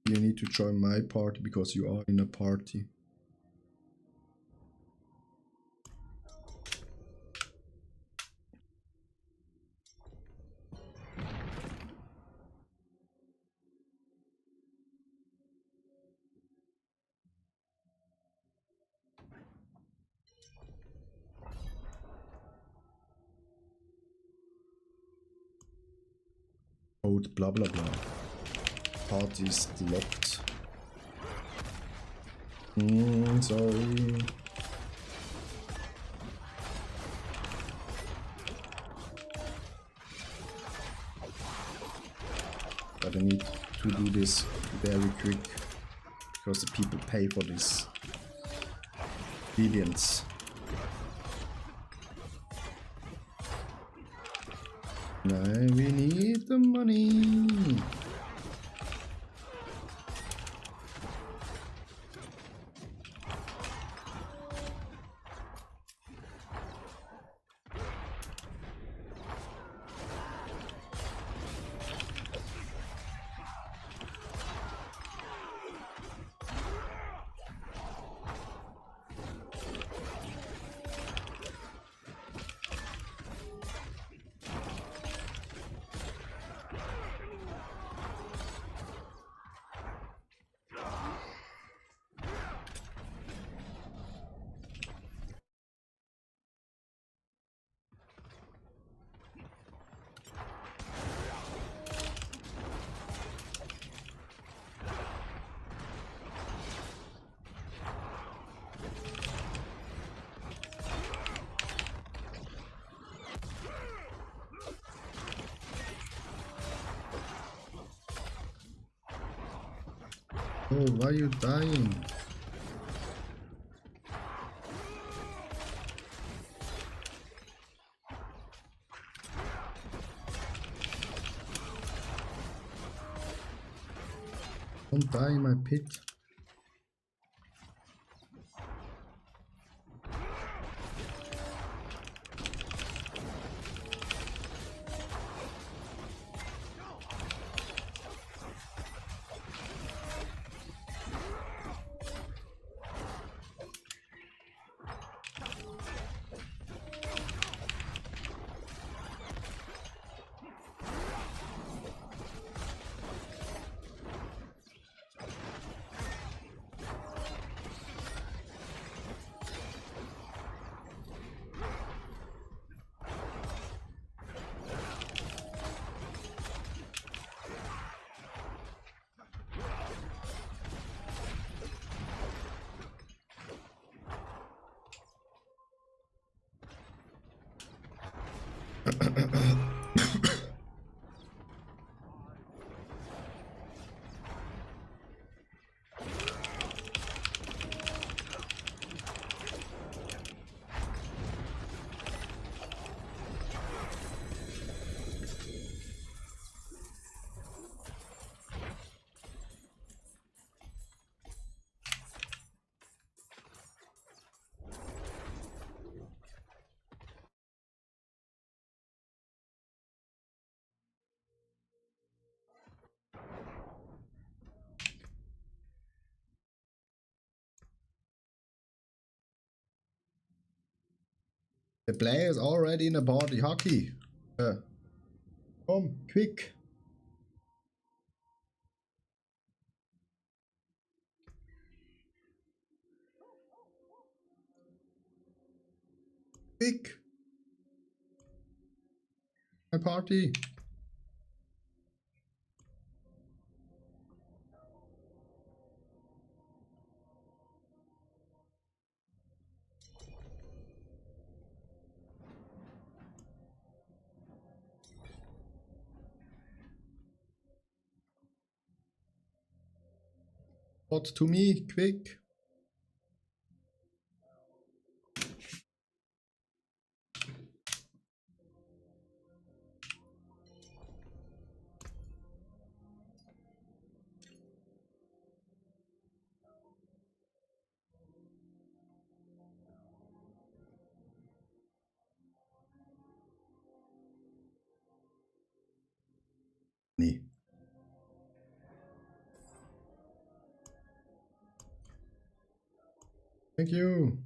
You need to join my party because you are in a party. Code blah blah blah. party is locked. Sorry. But I need to do this very quick because the people pay for this. Billions. No, we need the money. Oh, why are you dying? Don't die in my pit. The player is already in a party. Hockey. Come, quick. Quick. My party. What to me, quick. Nee. Thank you.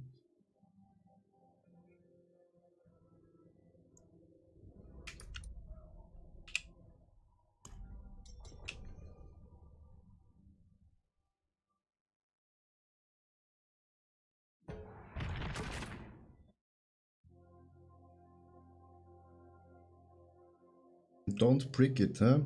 Don't prick it, huh?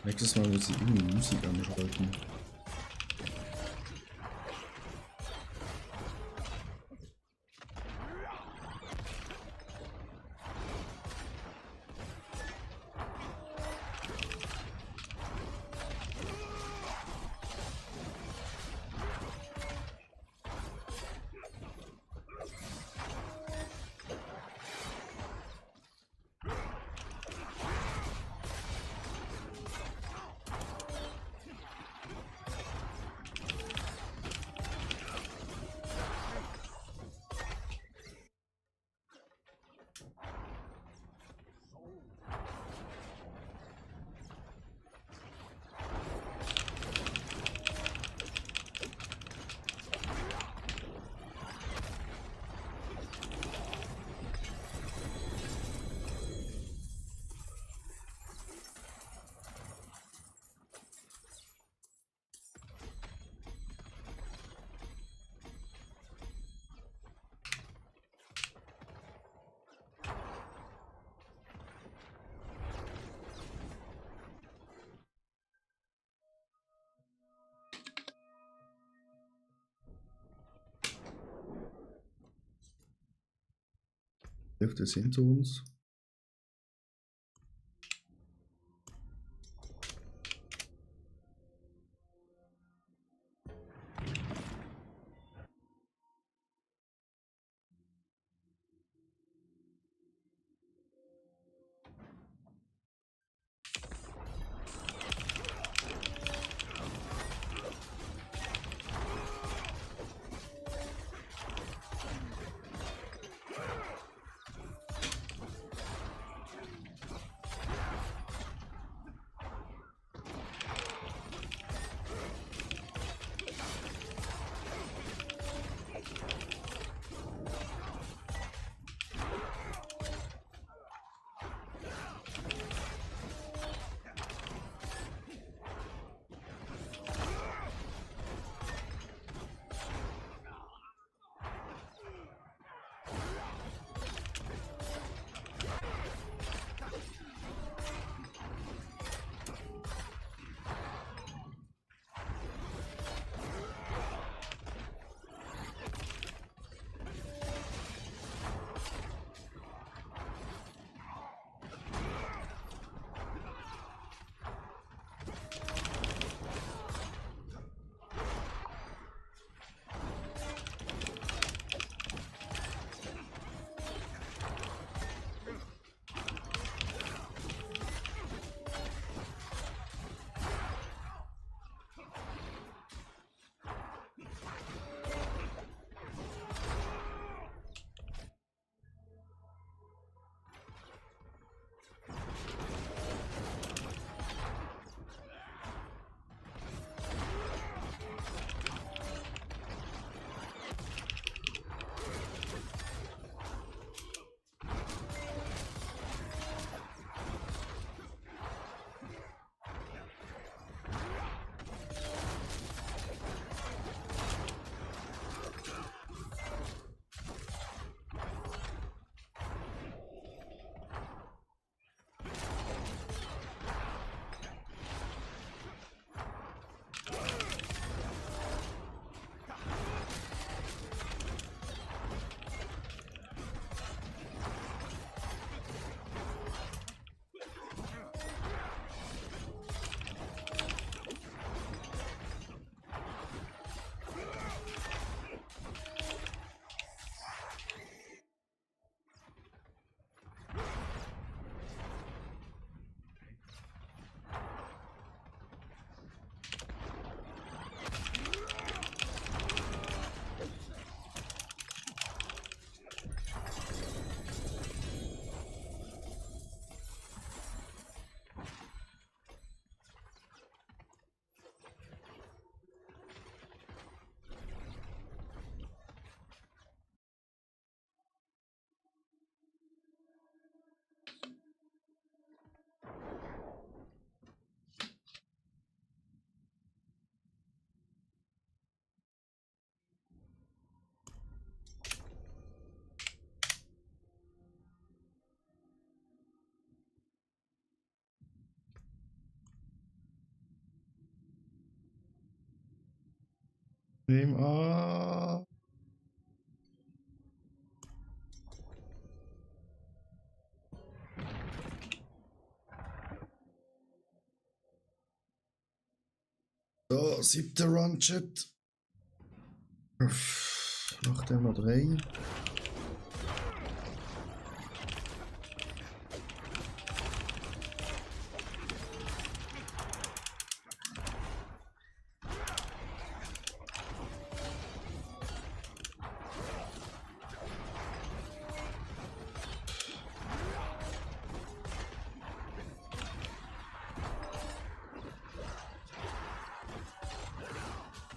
Nächstes Mal muss ich irgendwie Musik anschalten. Hilft es hinter uns? Nehm an. So, 7. Run, Chat. Nachdem noch 3.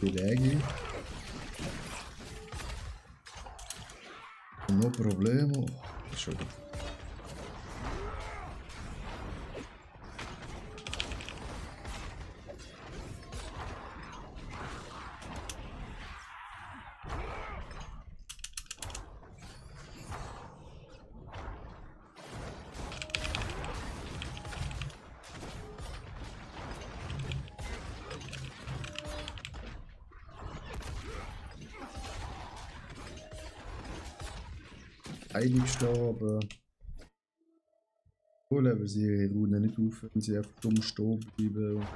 Belegi. No problemo. Schon. Beide gestorben. So leveln sie ihre Runde nicht auf, wenn sie einfach dumm stehen bleiben.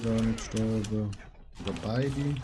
Da nicht gestorben. Oder beide.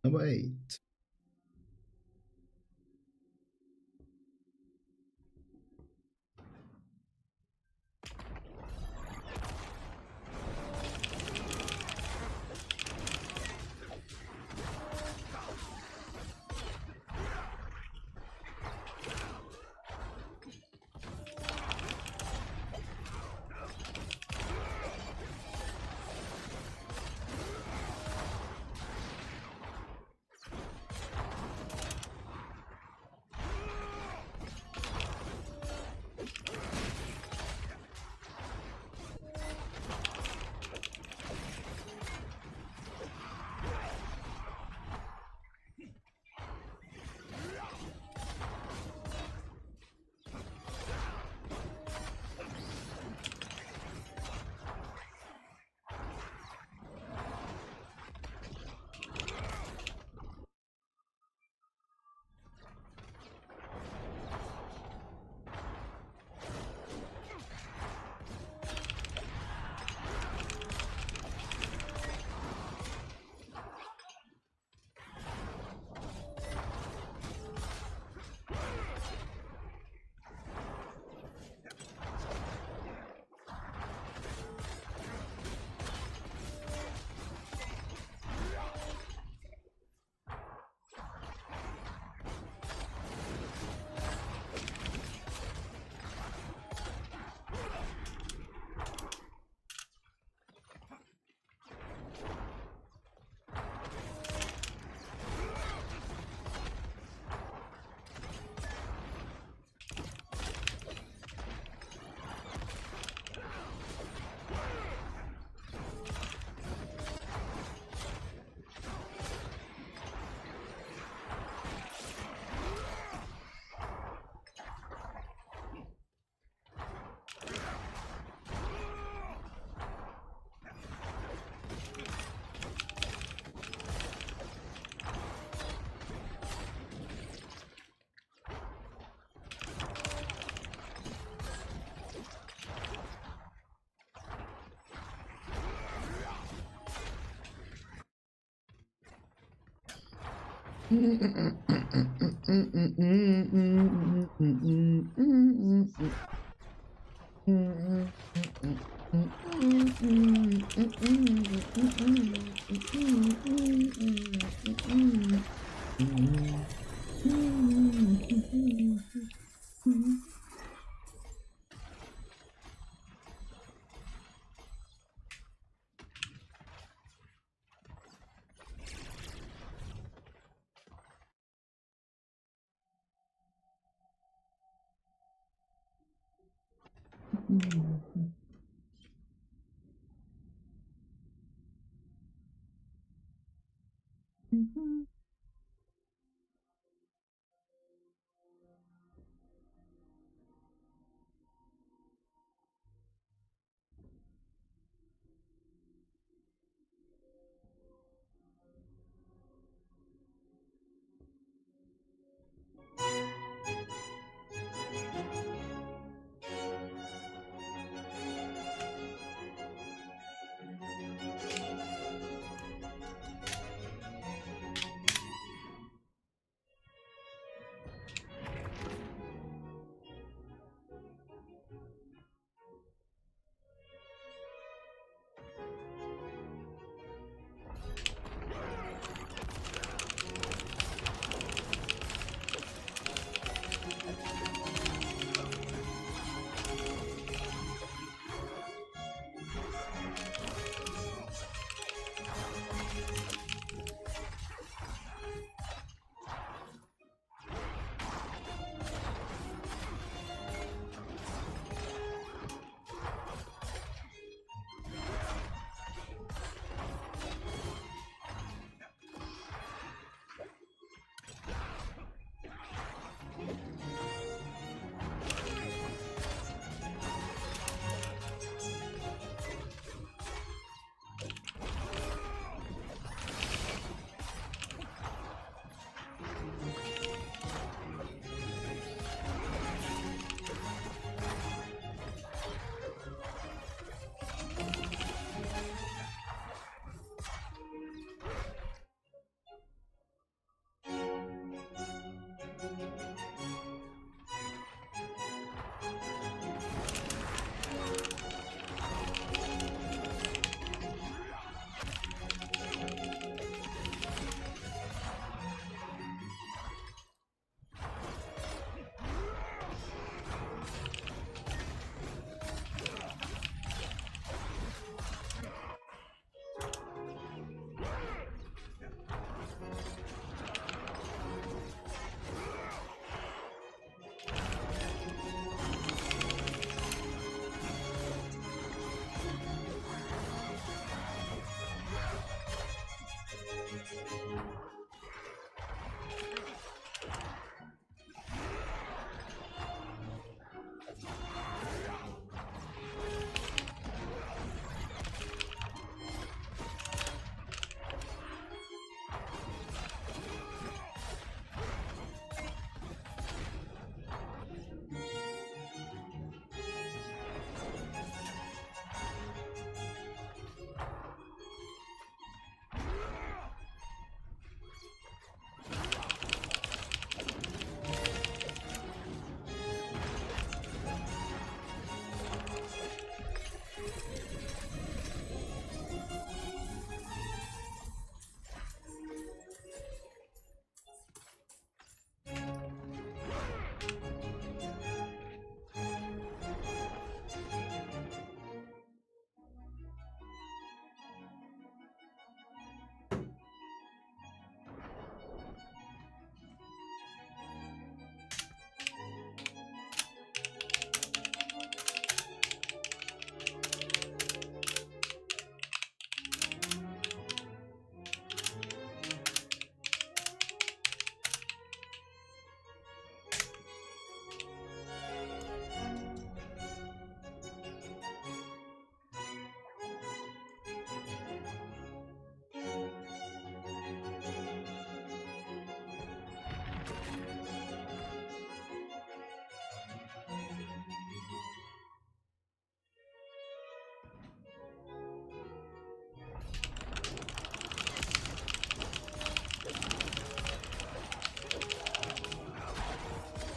Number 8.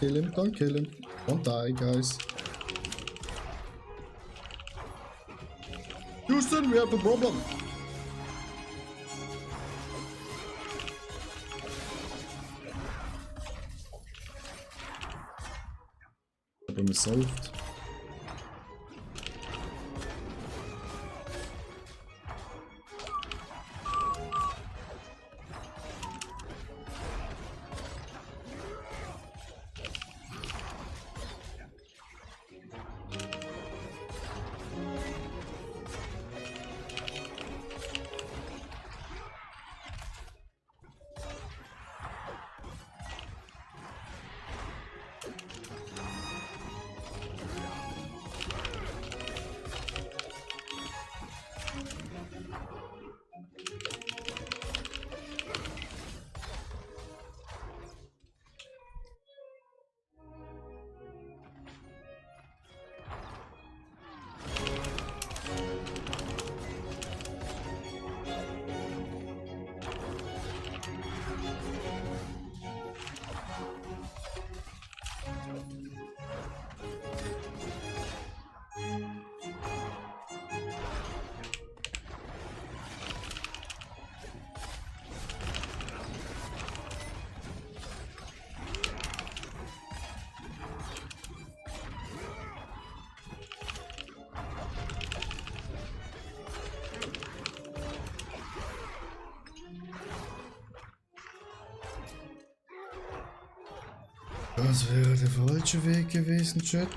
Don't kill him. Don't die, guys. Houston, we have a problem. Problem is solved. Das wäre der falsche Weg gewesen, Chat.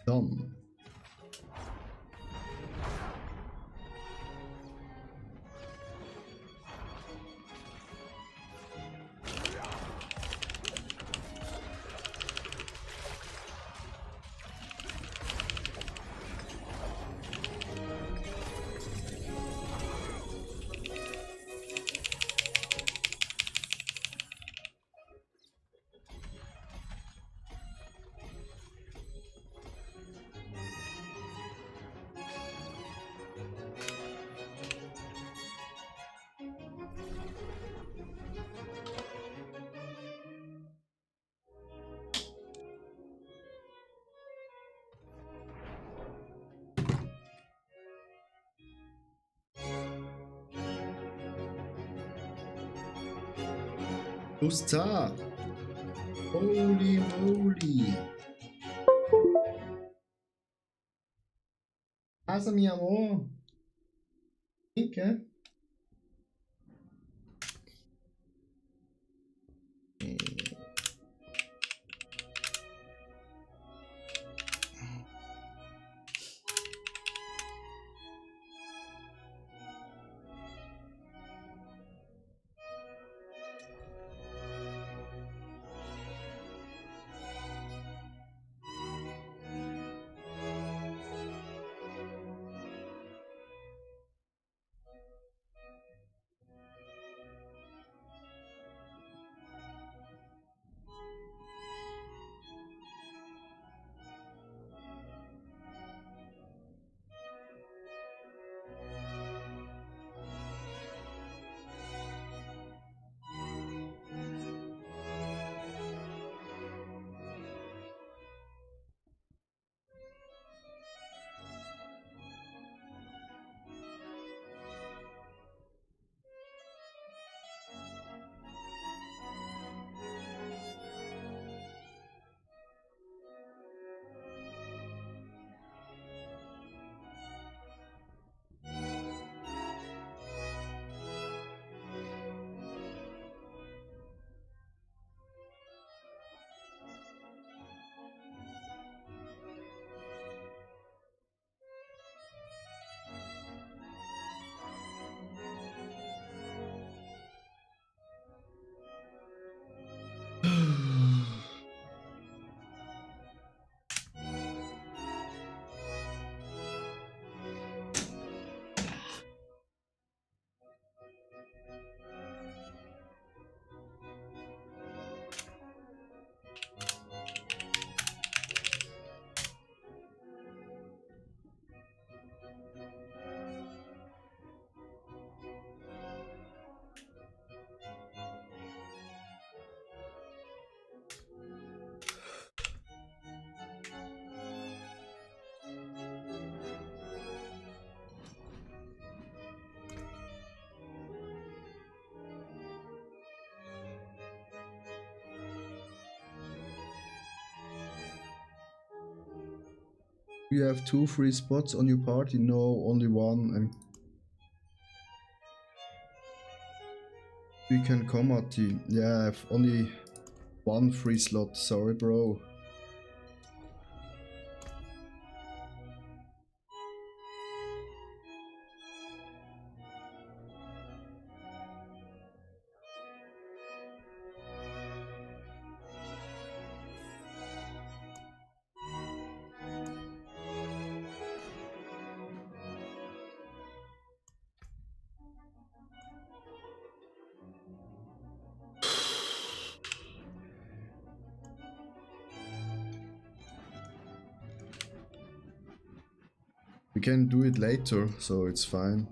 Dann. Usta. Holy moly. Pasa, mi amor. Danke. You have 2 free spots on your party? No, only one. And we can come at the. Yeah, I have only 1 free slot. Sorry, bro. We can do it later, so it's fine.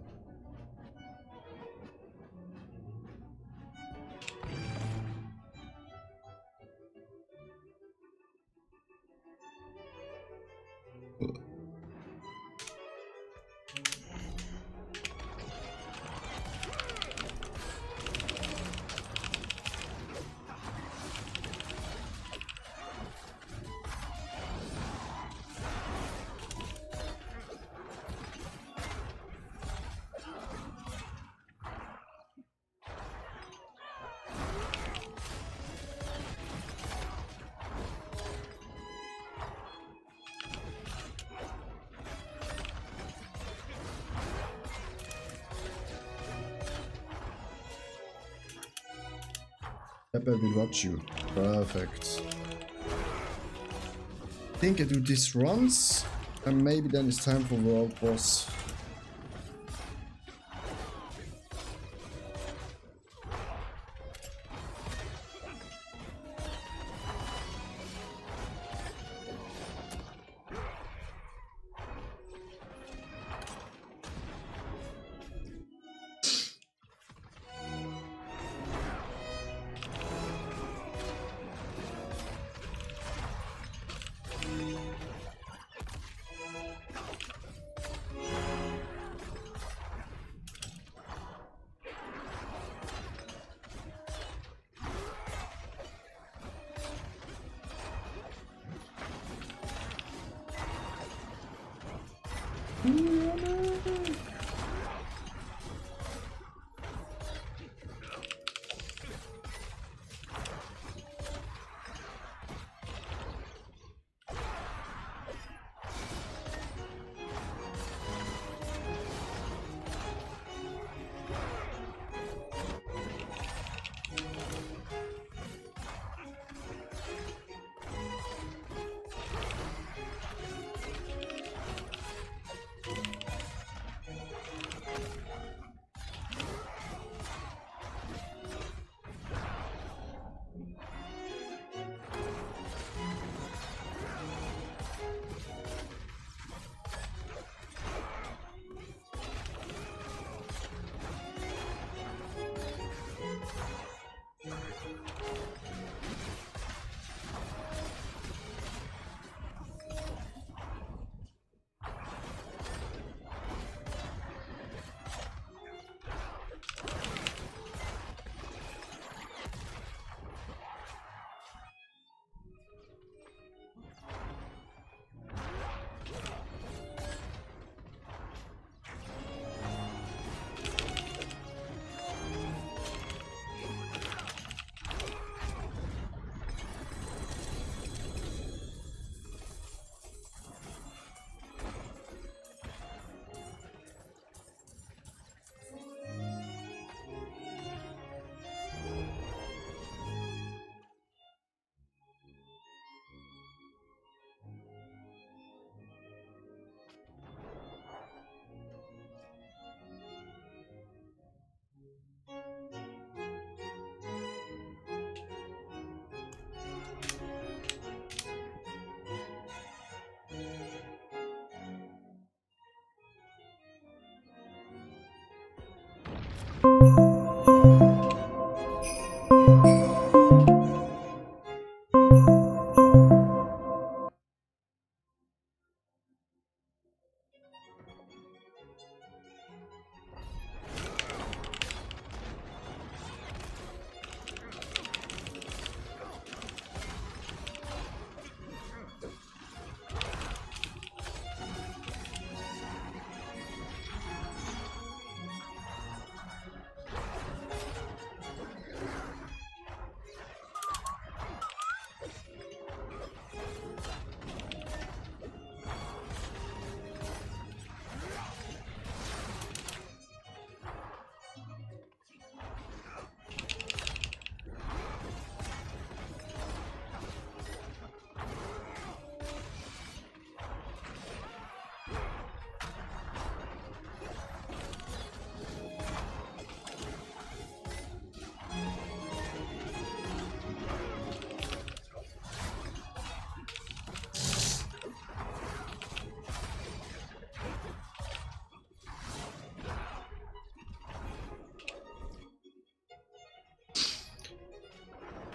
Pepper will watch you. Perfect. I think I do this once, and maybe then it's time for World Boss.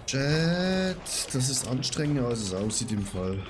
Chat, das ist anstrengender, als es aussieht im Fall.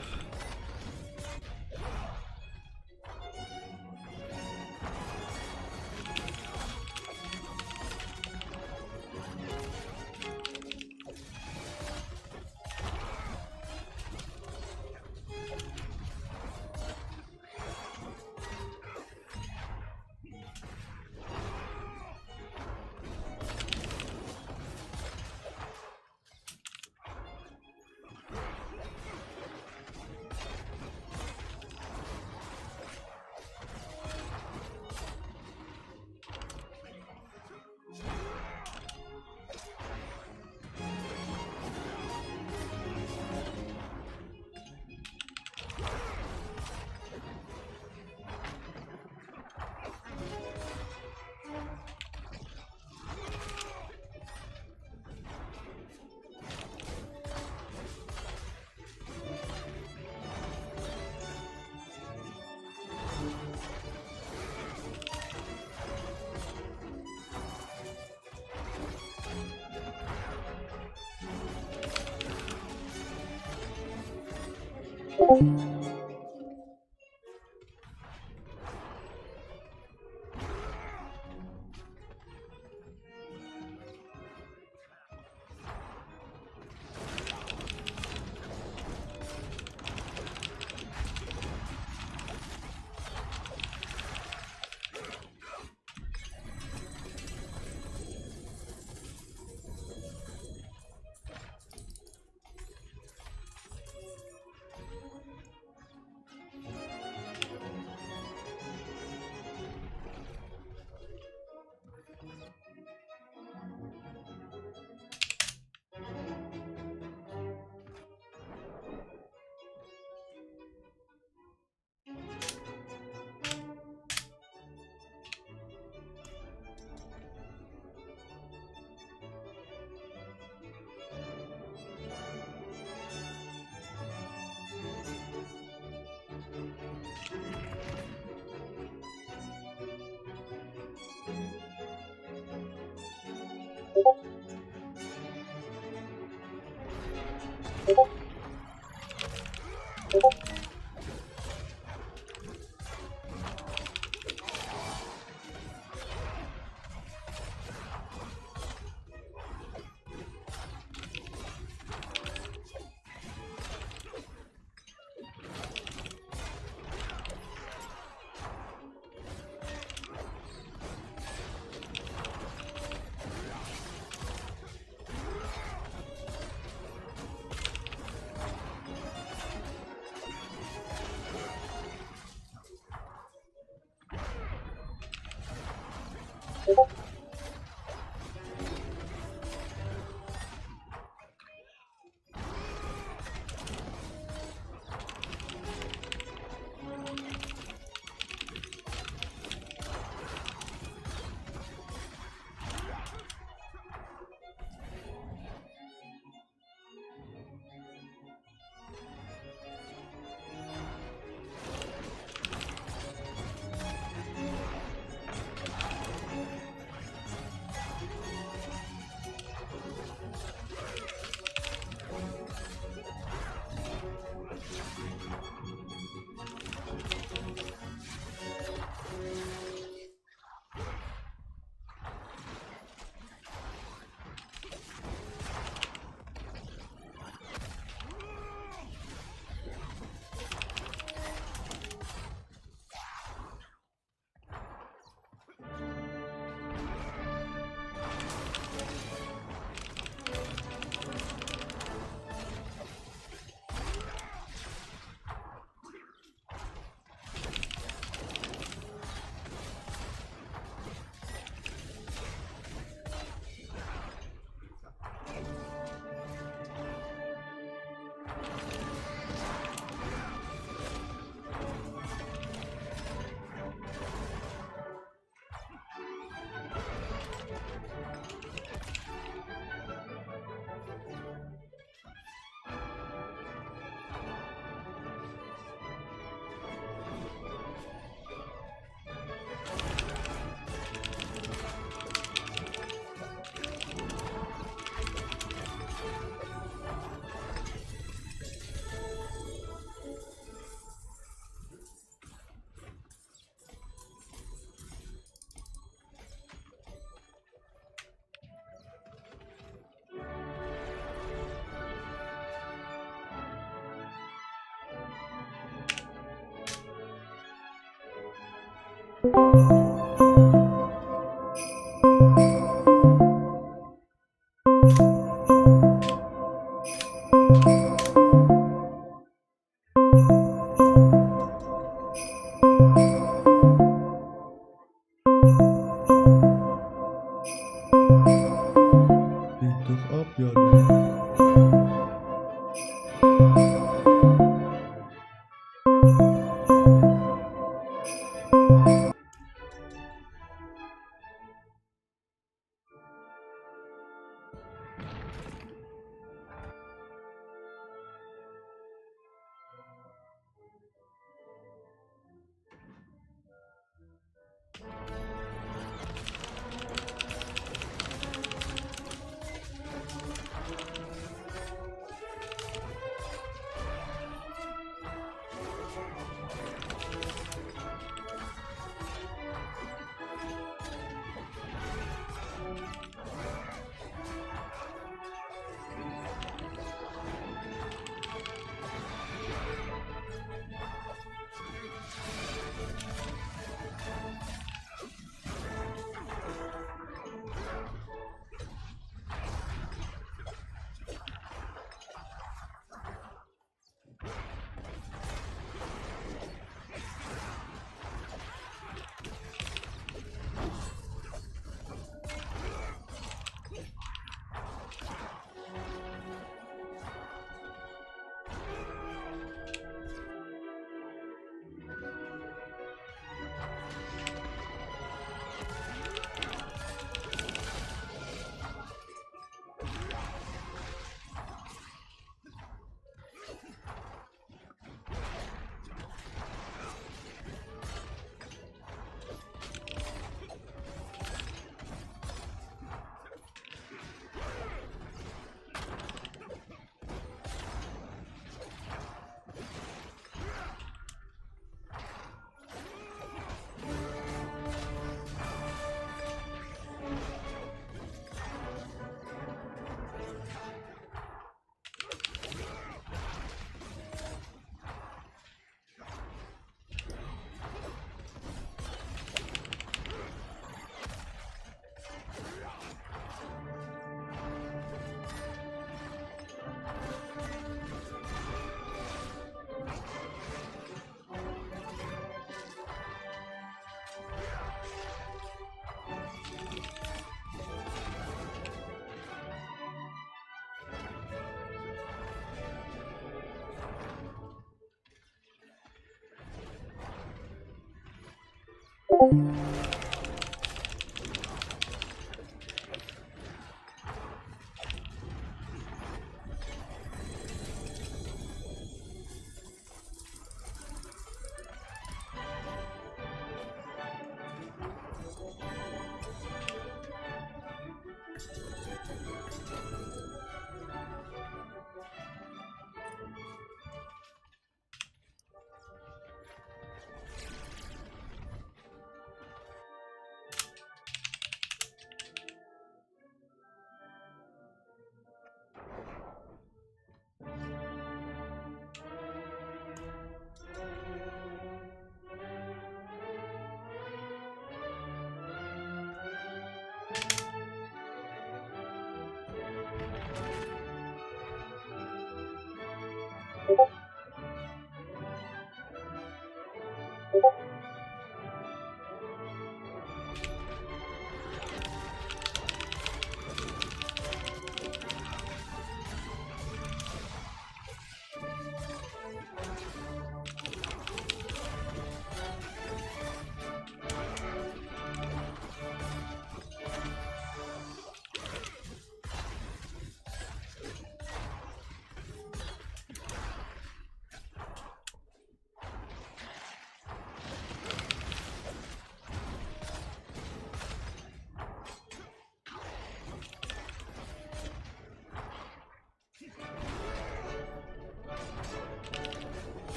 Leg doch ab, ja du.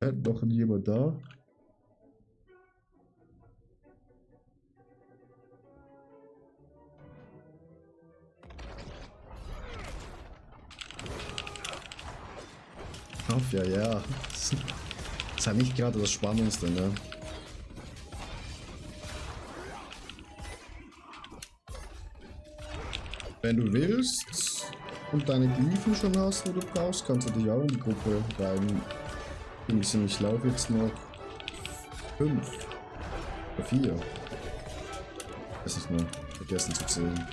Noch jemand da? Ach ja, ja. Das ist ja nicht gerade das Spannendste, ne? Wenn du willst und deine Glyphen schon hast, wo du brauchst, kannst du dich auch in die Gruppe rein. Ich laufe jetzt noch 5 oder 4. Das ist nur vergessen zu zählen.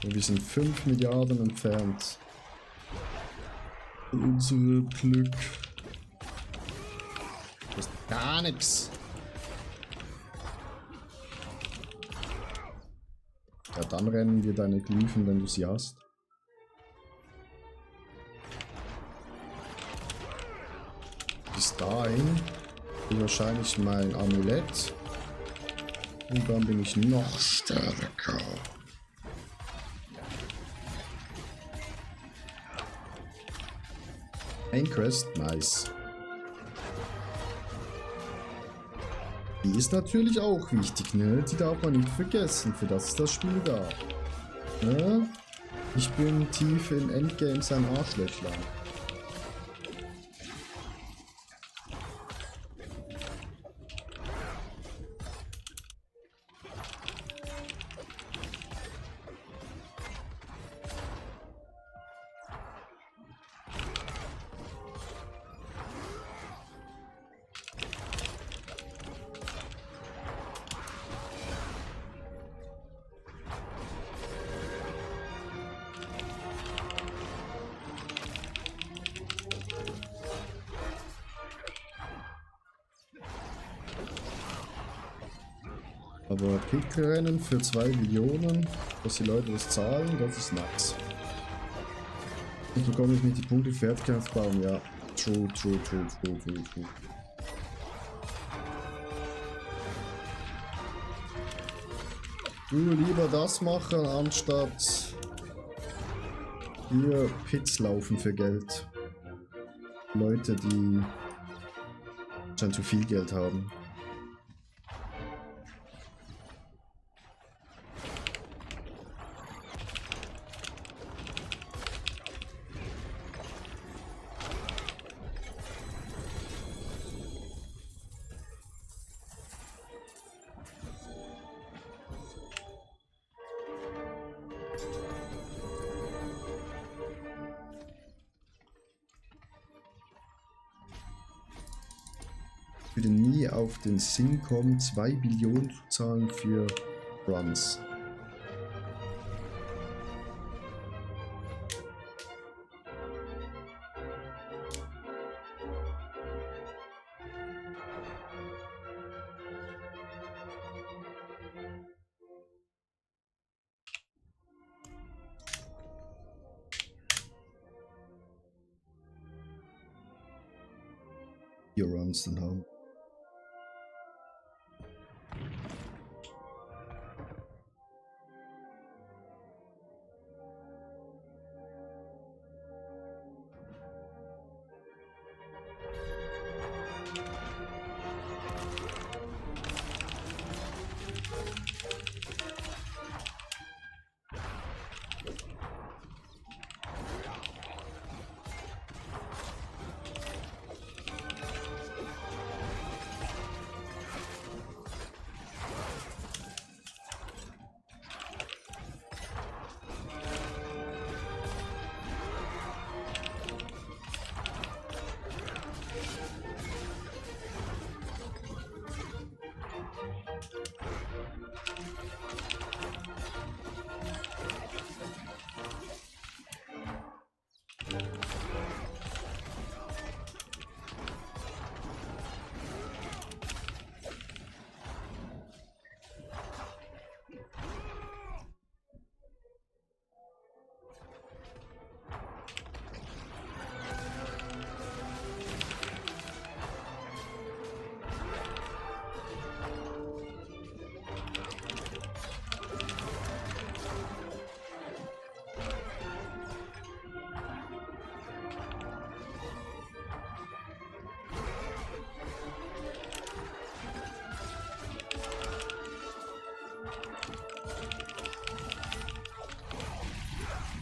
Und wir sind 5 Milliarden entfernt von unserem Glück. Das ist gar nichts. Ja, dann rennen wir deine Glyphen, wenn du sie hast. Bis dahin ist wahrscheinlich mein Amulett. Und dann bin ich noch stärker. Ein Quest, nice. Die ist natürlich auch wichtig, ne? Die darf man nicht vergessen, für das ist das Spiel da. Ne? Ich bin tief in Endgames ein Arschlöchler. Aber Pickrennen für 2 Millionen, dass die Leute das zahlen, das ist nice. Und bekomme ich nicht die Punkte für Erdkraftbaum, ja. True. Du lieber das machen, anstatt hier Pits laufen für Geld. Leute, die schon zu viel Geld haben. Ich würde nie auf den Sinn kommen, 2 Billionen zu zahlen für Runs. Hier Runs dann haben.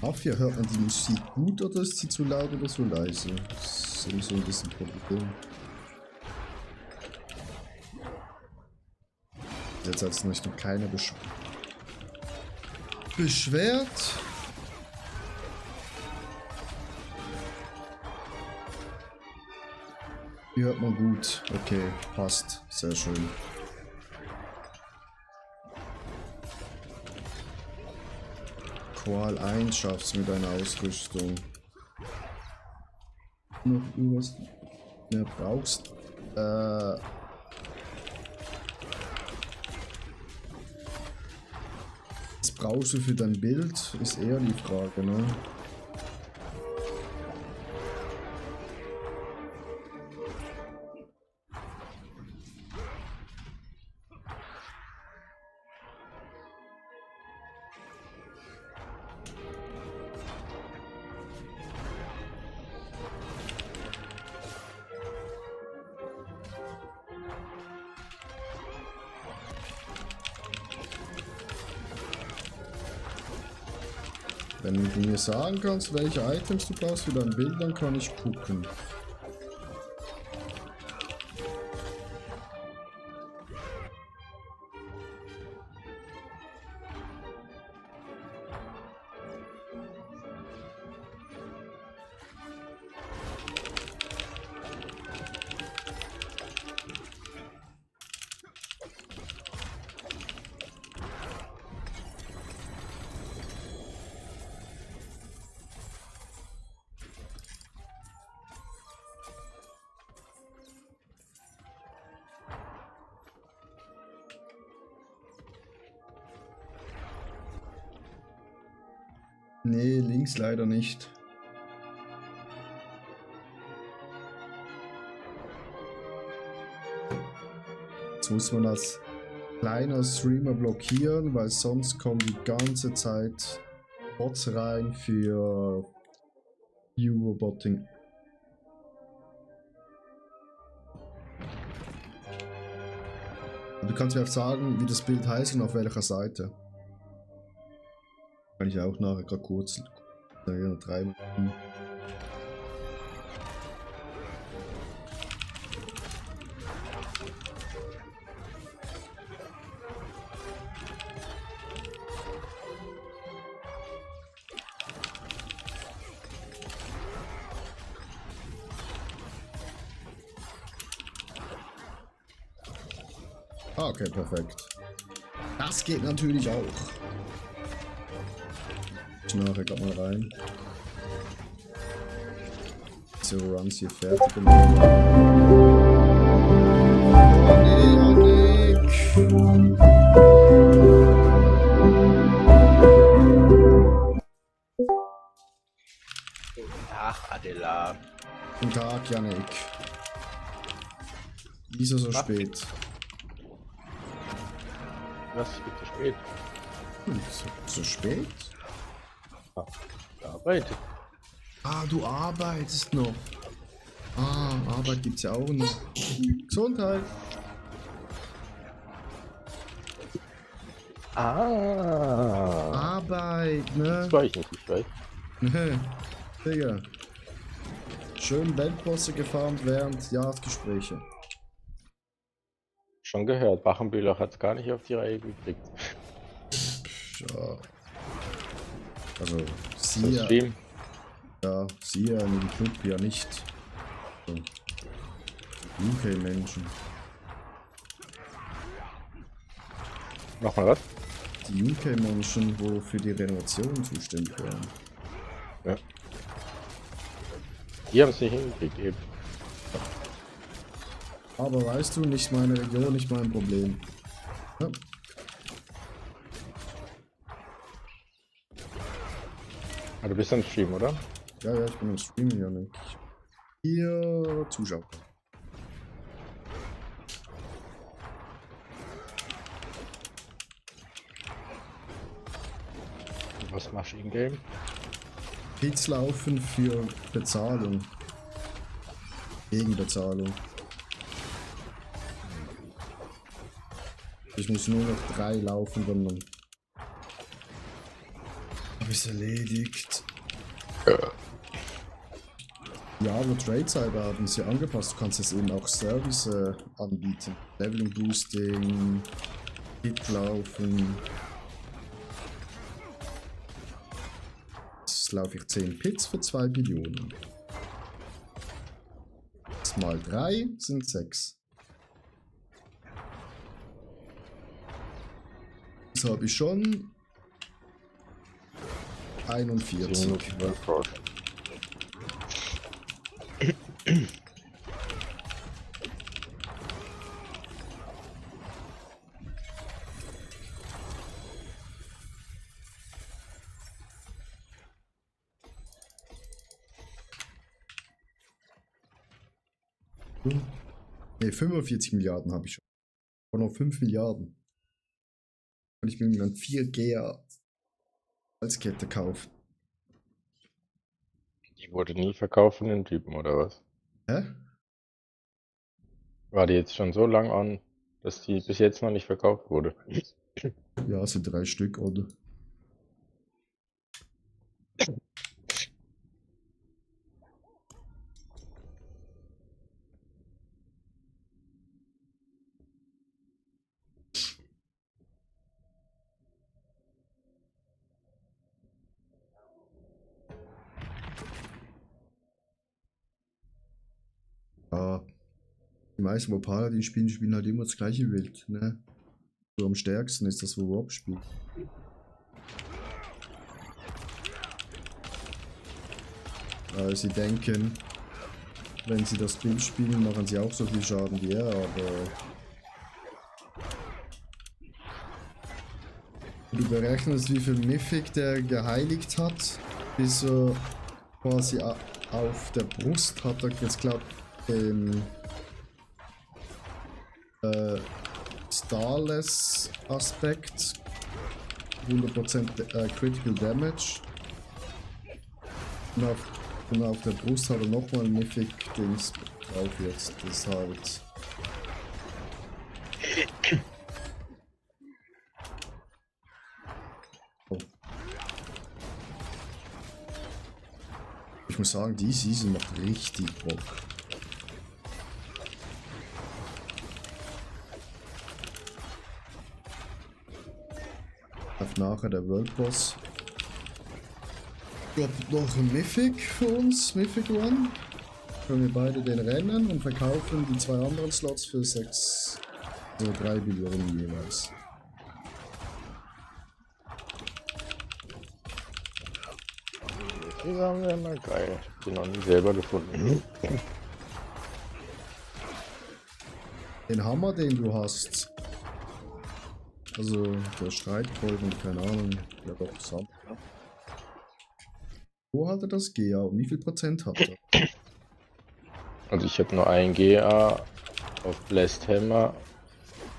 Mafia, hört man die Musik gut oder ist sie zu laut oder zu leise? Das ist immer so ein bisschen Problem. Jetzt hat sich noch keiner beschwert. Die hört man gut. Okay, passt. Sehr schön. Qual 1 schaffst mit deiner Ausrüstung. Noch irgendwas mehr brauchst. Was brauchst du für dein Bild? Ist eher die Frage, ne? Wenn du mir sagen kannst, welche Items du brauchst für dein Bild, dann kann ich gucken. Nee, links leider nicht. Jetzt muss man als kleiner Streamer blockieren, weil sonst kommen die ganze Zeit Bots rein für Viewer-Botting. Du kannst mir auch sagen, wie das Bild heißt und auf welcher Seite. Kann ich auch nachher gerade kurz 3 Minuten. Ah, okay, perfekt. Das geht natürlich auch. Ich nachher gerade mal rein. So Runs hier fertig gemacht. Oh nee, Annik! Ach, Adela. Guten Tag, Yannick. Wieso so spät? Was ist zu spät? So spät? Arbeit. Ah, du arbeitest noch. Ah, Arbeit gibt's ja auch noch. Gesundheit. Arbeit, ne? Das war ich nicht, ich weiß. Digga. Schön Weltbosse gefarmt während Jahresgespräche. Schon gehört, Bachenbühler hat es gar nicht auf die Reihe gekriegt. Ja. Also, Das sie Stream. ja, sie in dem Club ja nicht. So. UK-Menschen. Nochmal was? Die UK-Menschen, wo für die Renovation zuständig waren. Ja. Die haben es nicht hingekriegt, eben. Aber weißt du, nicht meine Region, nicht mein Problem. Ja. Ah, du bist am Stream, oder? Ja, ja, ich bin im Stream, Janik. Hier Zuschauer. Was machst du in-game? Hits laufen für Bezahlung. Gegen Bezahlung. Ich muss nur noch 3 laufen, dann habe ich es erledigt. Ja, aber Trade-Cyber haben sie angepasst. Du kannst jetzt eben auch Service anbieten. Leveling Boosting, Hit laufen. Jetzt laufe ich 10 Pits für 2 Billionen. Das mal 3 sind 6. Das habe ich schon 41. Ne, 45 Milliarden habe ich schon. Und noch 5 Milliarden. Und ich will mir dann 4G als Kette kaufen. Die wurde nie verkauft von den Typen, oder was? Hä? War die jetzt schon so lang an, dass die bis jetzt noch nicht verkauft wurde? Ja, sind 3 Stück, oder? Ja, die meisten, wo Paladin spielen, spielen halt immer das gleiche Bild, ne? So am stärksten ist das, wo Rob spielt. Sie denken, wenn sie das Bild spielen, machen sie auch so viel Schaden wie er, aber du berechnest, wie viel Mythic der geheiligt hat, bis er quasi auf der Brust hat er jetzt, glaube ich, den Starless Aspekt, 100% Critical Damage. Und auf der Brust hat er nochmal Mythic Dings drauf jetzt. Das ist halt. Oh. Ich muss sagen, die Season macht richtig Bock. Auf nachher der World Boss. Ich habe noch ein Mythic für uns, Mythic One. Können wir beide den rennen und verkaufen die 2 anderen Slots für 6, also 3 Billionen jeweils. Die waren ja immer geil. Ich bin noch nie selber gefunden. Den Hammer, den du hast. Also der Streitkolben, keine Ahnung, ja doch zusammen. Wo hat er das GA und wie viel Prozent hat er? Also ich habe nur ein GA auf Blessed Hammer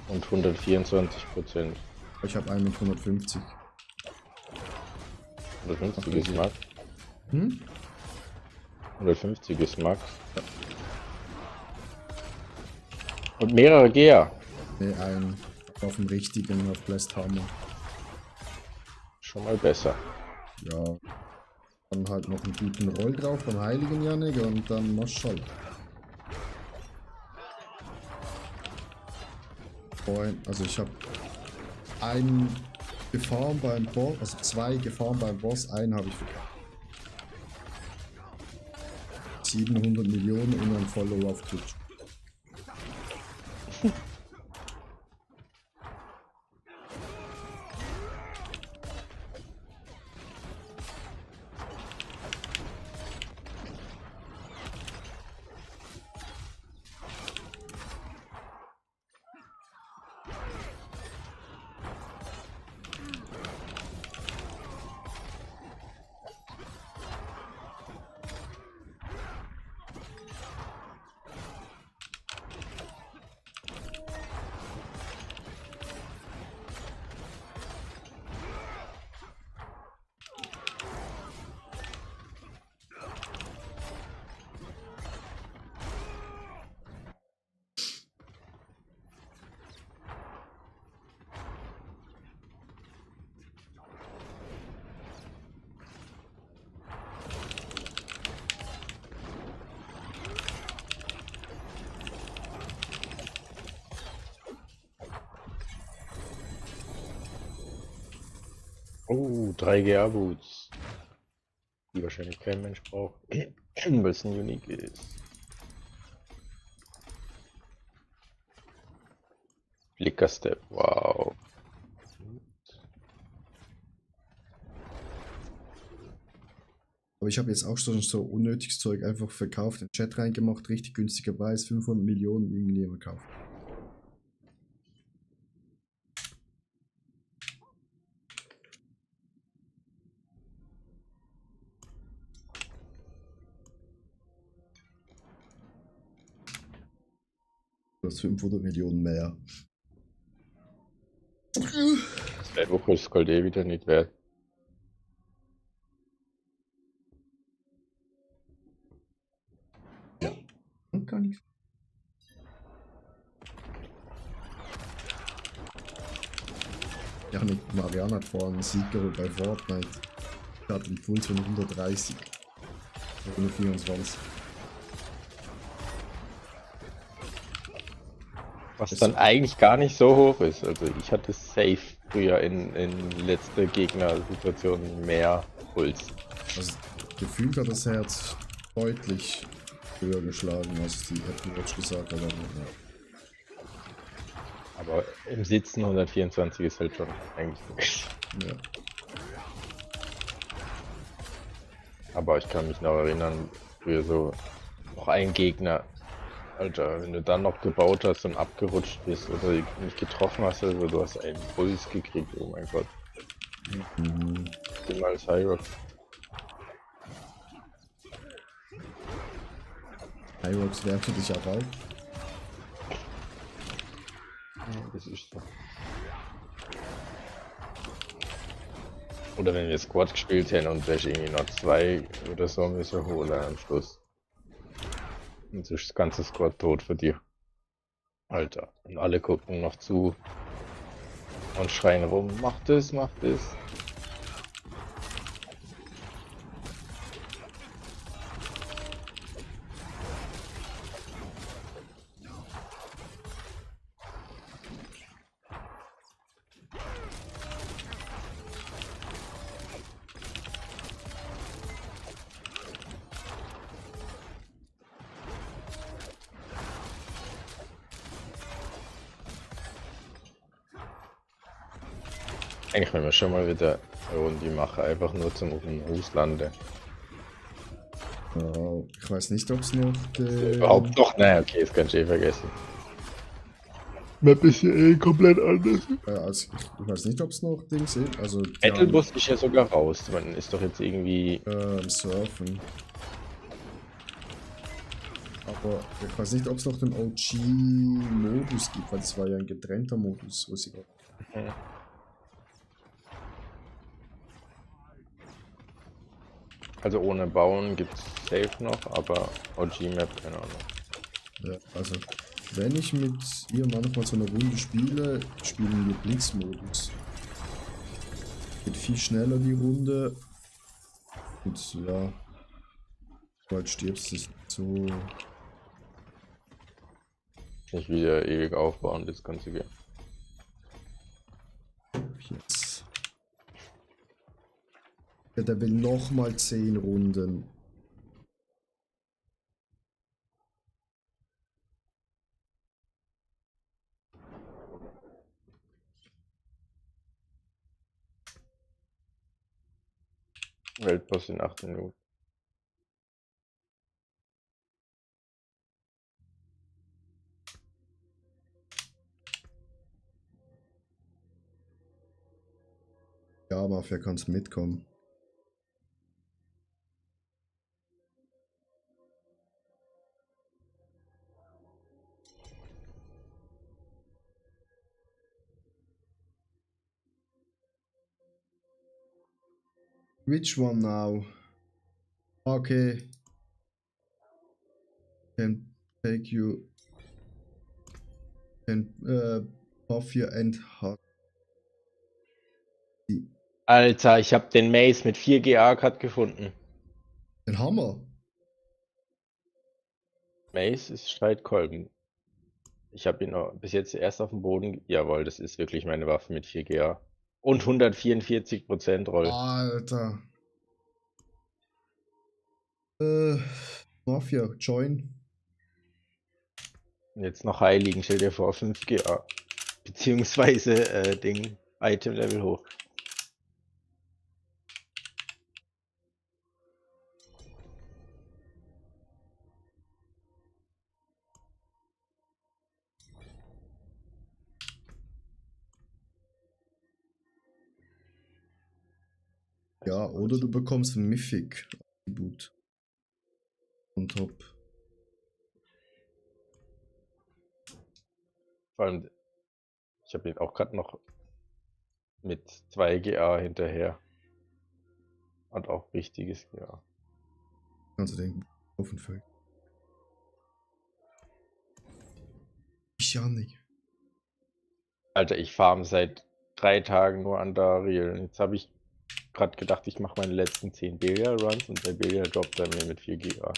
und 124%. Ich habe einen mit 150. 150 ist Max. Hm? 150 ist Max. Und mehrere GA. Ne, ein auf dem richtigen, auf Blessed Hammer. Schon mal besser. Ja. Dann halt noch einen guten Roll drauf beim Heiligen Janik und dann Maschall. Also ich habe einen gefahren beim Boss, also 2 gefahren beim Boss, einen habe ich verkauft. 700 Millionen und ein Follow auf Twitch. Oh, 3 GA-Boots. Die wahrscheinlich kein Mensch braucht. Weil es ein Unique ist. Flicker-Step, wow. Aber ich habe jetzt auch schon so unnötiges Zeug einfach verkauft, in den Chat reingemacht, richtig günstiger Preis, 500 Millionen irgendwie gekauft. Das ist 500 Millionen mehr. Seit Woche ist Gold eh wieder nicht wert. Gar nicht. Ja, mit Marianne hat vorhin einen Sieg geholt bei Fortnite. Ich hatte einen Puls von 130. Ohne 24. Was dann eigentlich gar nicht so hoch ist. Also ich hatte safe früher in letzter Gegnersituation mehr Puls. Also gefühlt hat das Herz deutlich höher geschlagen, als die Apple Watch gesagt hat. Aber im Sitzen 124 ist halt schon eigentlich nichts. Ja. Aber ich kann mich noch erinnern, früher so noch ein Gegner. Alter, wenn du dann noch gebaut hast und abgerutscht bist oder nicht getroffen hast, also du hast einen Puls gekriegt, oh mein Gott. Mal als Hyrox. Hyrox wertet dich auch auf. Ja, das ist so. Oder wenn wir Squad gespielt hätten und wäre irgendwie noch 2 oder so müssen holen am Schluss. Und so ist das ganze Squad tot für dich. Alter. Und alle gucken noch zu und schreien rum, mach das, mach das. Eigentlich wenn wir schon mal wieder eine Runde machen, einfach nur zum auf dem Haus landen. Ja, ich weiß nicht, ob es noch. Überhaupt noch? Nein, okay, das kannst du eh vergessen. Map ist ja eh komplett anders. Also ich weiß nicht, ob es noch Dings sind. Also Battlebus ist ja sogar raus. Man ist doch jetzt irgendwie. Surfen. Aber ich weiß nicht, ob es noch den OG-Modus gibt, weil es war ja ein getrennter Modus, wo sie. Also ohne Bauen gibt es safe noch, aber OG-Map keine Ahnung. Ja, also wenn ich mit ihr manchmal so eine Runde spiele, spielen wir Blitzmodus. Geht viel schneller die Runde. Und ja, bald stirbst du so. Nicht wieder ewig aufbauen, das ganze Game. Jetzt. Ja, der will nochmal 10 Runden. Weltboss in 8 Minuten. Ja, Mafia kannst mitkommen. Which one now? Okay. Can take you. Can buff your and hard. Alter, ich habe den Mace mit 4 GA gerade gefunden. Den Hammer. Mace ist Streitkolben. Ich habe ihn noch bis jetzt erst auf dem Boden. Jawohl, das ist wirklich meine Waffe mit 4 GA. Und 144% Roll. Alter. Mafia, join. Und jetzt noch Heiligen, stell dir vor, 5 GA. Beziehungsweise, Item-Level hoch. Ja, oder du bekommst ein Mythic Attribut. On top. Vor allem, ich habe ihn auch gerade noch mit 2 GA hinterher. Und auch richtiges GA. Kannst du denken, offen für. Ich ja nicht. Alter, ich farm seit 3 Tagen nur an Dariel. Jetzt habe ich gerade gedacht, ich mache meine letzten 10 Belia-Runs und der Belia droppt bei mir mit 4 GA.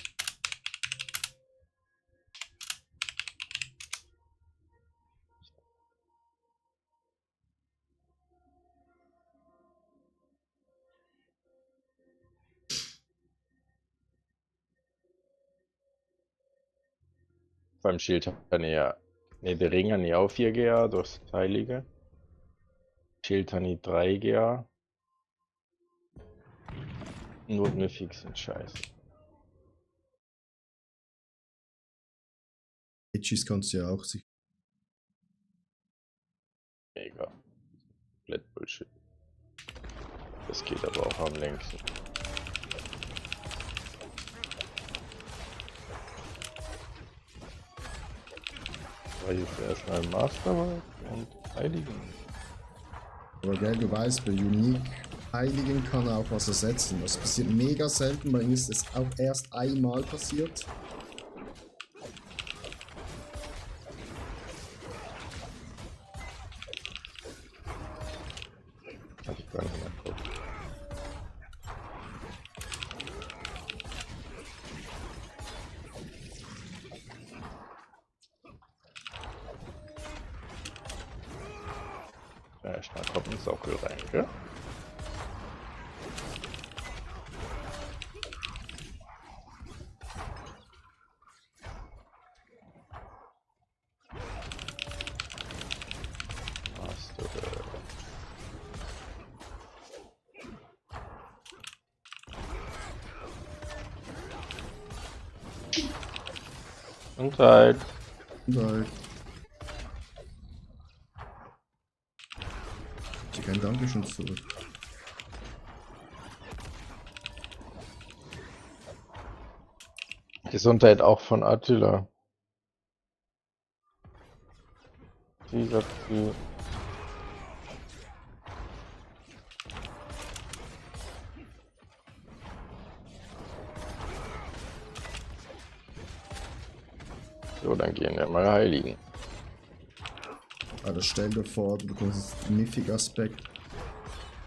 Beim Schild hat er ja. Ne, der Ring hat auch 4 GA durchs Heilige. Schild hat 3 GA. Nur Mythics sind scheiße. Itchies kannst du ja auch sich. Mega. Komplett Bullshit. Das geht aber auch am längsten. War jetzt erstmal Masterwork und Heiligen. Aber gell, du weißt, bei Unique Heiligen kann er auch was ersetzen. Das passiert mega selten, bei ihm ist es auch erst einmal passiert. Hab ich gar nicht mehr geguckt. Ja, schnell kommt ein Sockel rein, gell? Und halt. Und halt. Ich kein Dankeschön zurück. Gesundheit auch von Attila. Sie sagt sie. So, dann gehen wir mal Heiligen. Also stell dir vor, du bekommst einen Mythic-Aspekt.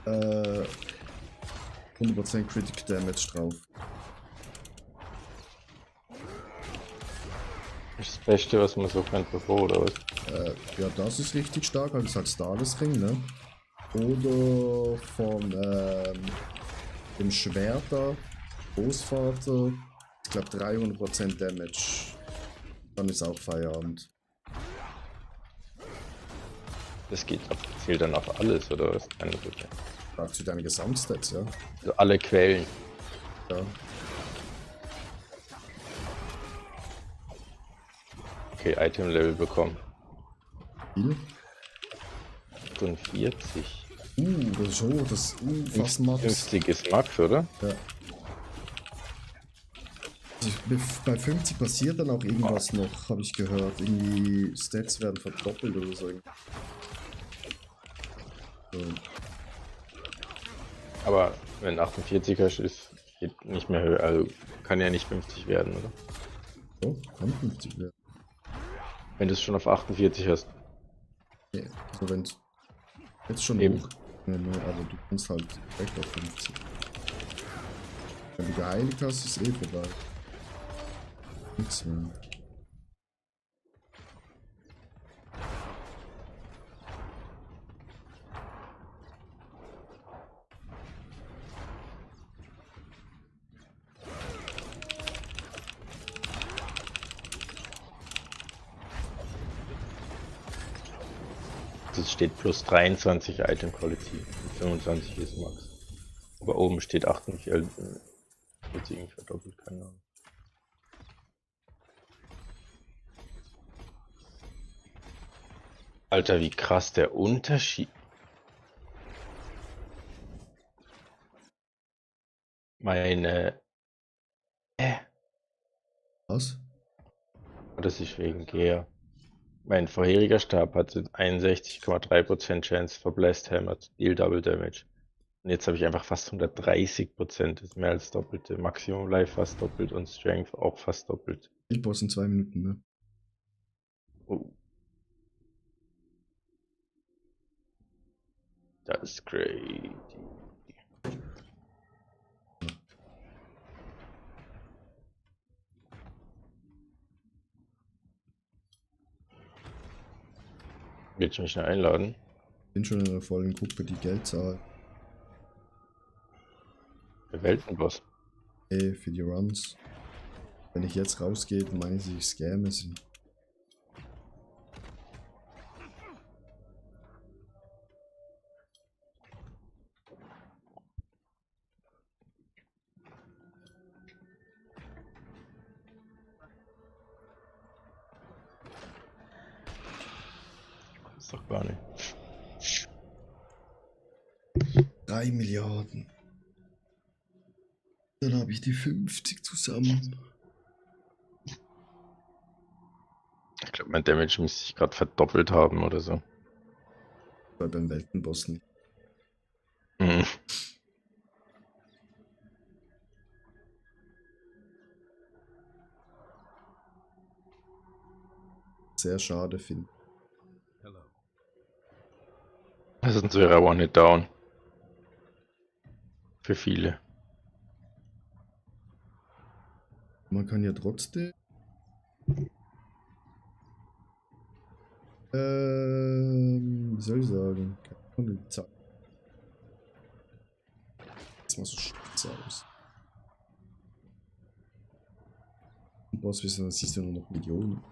100% Critical Damage drauf. Das Beste, was man so kennt, bevor, oder was? Ja, das ist richtig stark, also als Statusring, ne? Oder von dem Schwert da, Großvater, ich glaube 300% Damage. Dann ist auch Feierabend. Das geht ab, zählt dann auf alles, oder was? Keine Bitte. Fragst du deine Gesamtstats, ja? Also alle Quellen. Ja. Okay, Item-Level bekommen. Viel? 48. Das ist hoch, das fast Max. 50 ist Max, oder? Ja. Also bei 50 passiert dann auch irgendwas noch, habe ich gehört. Irgendwie Stats werden verdoppelt oder so. Aber wenn 48 hast, geht nicht mehr höher, also kann ja nicht 50 werden, oder? So, kann 50 werden. Wenn du es schon auf 48 hast. Nee, also wenn jetzt schon Eben. hoch. Ja, ne, aber du kannst halt direkt auf 50. Wenn du geheiligt hast, ist eh vorbei. Nix mehr. Das steht plus 23 Item Quality und 25 ist Max. Aber oben steht 48, wird irgendwie verdoppelt, keine Ahnung. Alter, wie krass der Unterschied. Meine. Was? Das ist wegen Gear. Mein vorheriger Stab hatte 61,3% Chance for Blast Hammer, Deal Double Damage. Und jetzt habe ich einfach fast 130%, das ist mehr als doppelte. Maximum Life fast doppelt und Strength auch fast doppelt. Bildboss in 2 Minuten, ne? Oh. Das ist crazy. Willst du mich noch einladen? Bin schon in der vollen Gruppe, die Geld zahlt. Der Weltenboss. Ey, für die Runs. Wenn ich jetzt rausgehe, meinen sie, ich scamme sie. Ist doch gar nicht. 3 Milliarden. Dann habe ich die 50 zusammen. Ich glaube, mein Damage müsste sich gerade verdoppelt haben oder so. Weil beim Weltenboss nicht. Mhm. Sehr schade finde. Das ist ein schwerer One-Hit-Down. Für viele. Man kann ja trotzdem. Wie soll ich sagen? Das mal so scheiße aus. Boss, dann siehst du nur noch Millionen.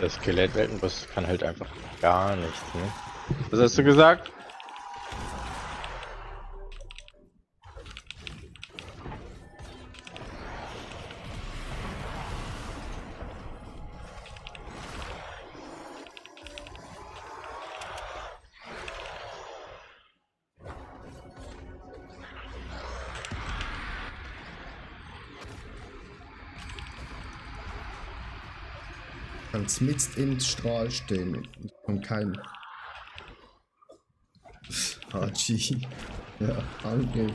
Der Skelettweltenboss kann halt einfach gar nichts, ne? Was hast du gesagt? Kannst mit im Strahl stehen und kein Hachi. Ja, Angriff.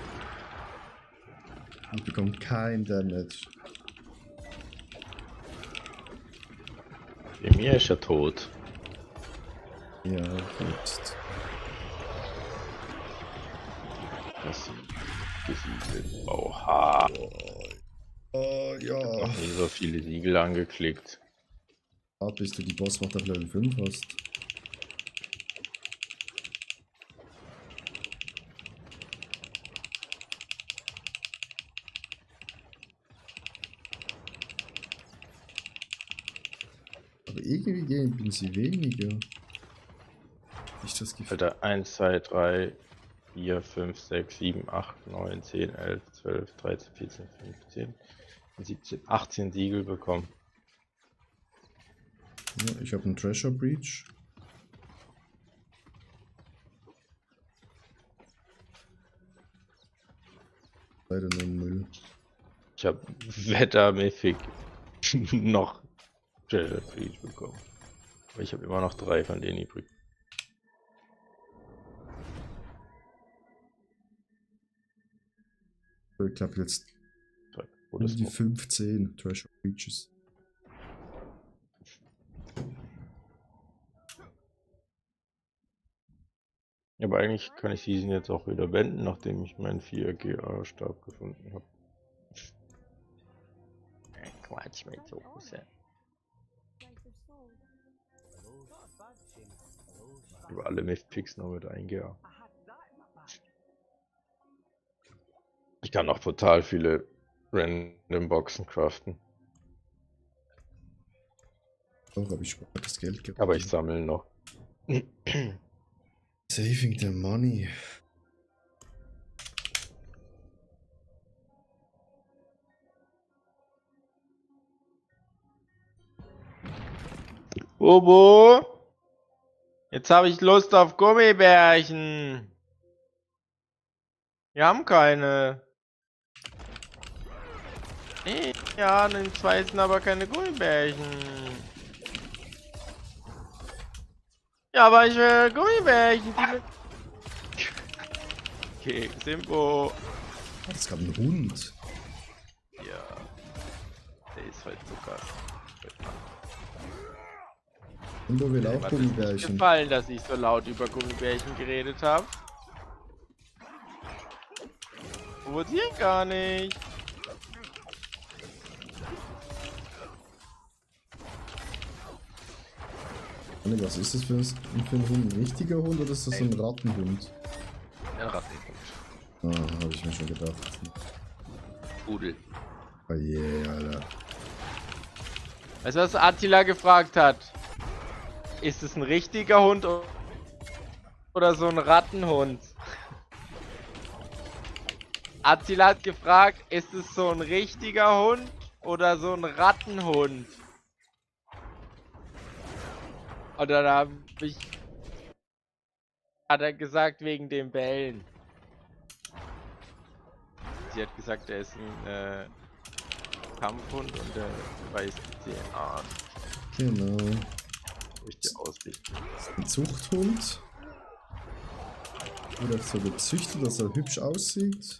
Und bekommt kein Damage. Bei mir ist er tot. Ja, gut. Das gesiegelt. Oha. Ja. Noch nie so viele Siegel angeklickt. Warte, bis du die Bossmacht auf Level 5 hast. Aber irgendwie bin sie weniger. Ich das Gefühl. Alter, 1, 2, 3, 4, 5, 6, 7, 8, 9, 10, 11, 12, 13, 14, 15, 17, 18 Siegel bekommen. Ja, ich habe einen Treasure Breach. Leider nur Müll. Ich habe Wetter Mythic noch Treasure Breach bekommen. Aber ich habe immer noch 3 von denen übrig. Ich glaube jetzt Oder die 15 Treasure Breaches. Aber eigentlich kann ich diesen jetzt auch wieder wenden, nachdem ich meinen 4GA-Stab gefunden habe. Quatsch mit so über alle Mythics noch mit 1GA. Ich kann auch total viele random Boxen craften. Auch habe ich das Geld gehabt. Aber ich sammle noch. Saving the money. Bobo! Jetzt habe ich Lust auf Gummibärchen. Wir haben keine. Ja, in 2 sind aber keine Gummibärchen. Ja, aber ich will Gummibärchen. Okay, Simpo. Es gab einen Hund. Ja. Der ist heute zu Gast. Simbo will auch Hat es Gummibärchen. gefallen, dass ich so laut über Gummibärchen geredet habe. Provozieren gar nicht. Anne, was ist das für ein Hund? Ein richtiger Hund oder ist das so ein Rattenhund? Ein Rattenhund. Ah, habe ich mir schon gedacht. Pudel. Oh je, Alter. Weißt du, was Attila gefragt hat? Ist es ein richtiger Hund oder so ein Rattenhund? Attila hat gefragt, ist es so ein richtiger Hund oder so ein Rattenhund? Oder da hat er gesagt wegen dem Bellen. Sie hat gesagt, er ist ein Kampfhund und er weiß den Arsch. Genau. Richtig ausrichten. Ein Zuchthund. Oder so gezüchtet, dass er hübsch aussieht.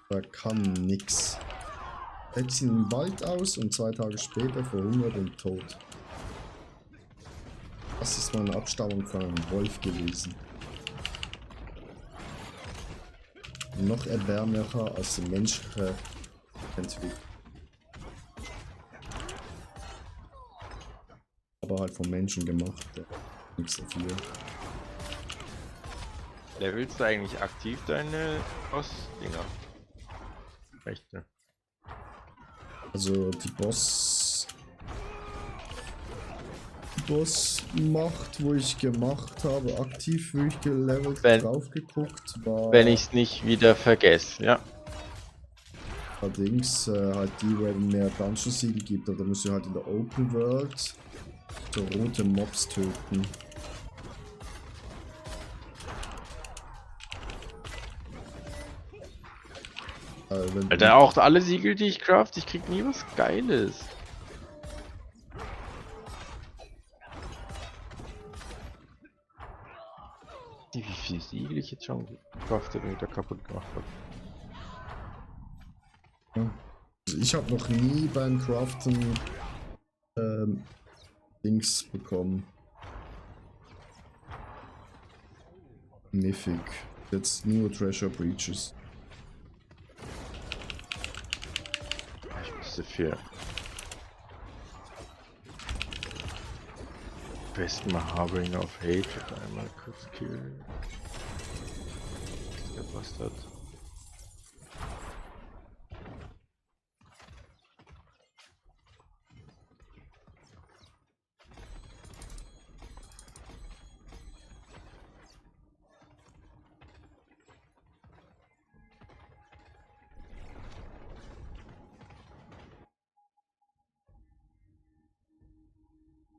Da kann nix. Hält sie im Wald aus und 2 Tage später verhungert und tot. Das ist mal eine Abstammung von einem Wolf gewesen. Noch erbärmlicher als die menschliche Entwicklung. Aber halt vom Menschen gemacht. Ja. Nichts dafür. Levelst du eigentlich aktiv deine Boss-Dinger? Rechte. Also die Boss-Macht, wo ich gemacht habe, aktiv, wo ich gelevelt drauf geguckt, war Wenn ich es nicht wieder vergesse, ja. allerdings halt die, wo es mehr Dungeon-Siegel gibt, aber da musst du halt in der Open World so rote Mobs töten. Alter, auch alle Siegel, die ich craft, ich krieg nie was Geiles. Wie viel Siegel ich jetzt schon gecraftet und wieder kaputt gemacht habe. Also ich habe noch nie beim Craften Dings bekommen. Mythic. Jetzt nur Treasure Breaches. Ich müsste für besten mal Harboring of Hatred einmal kurz killen. Der Bastard.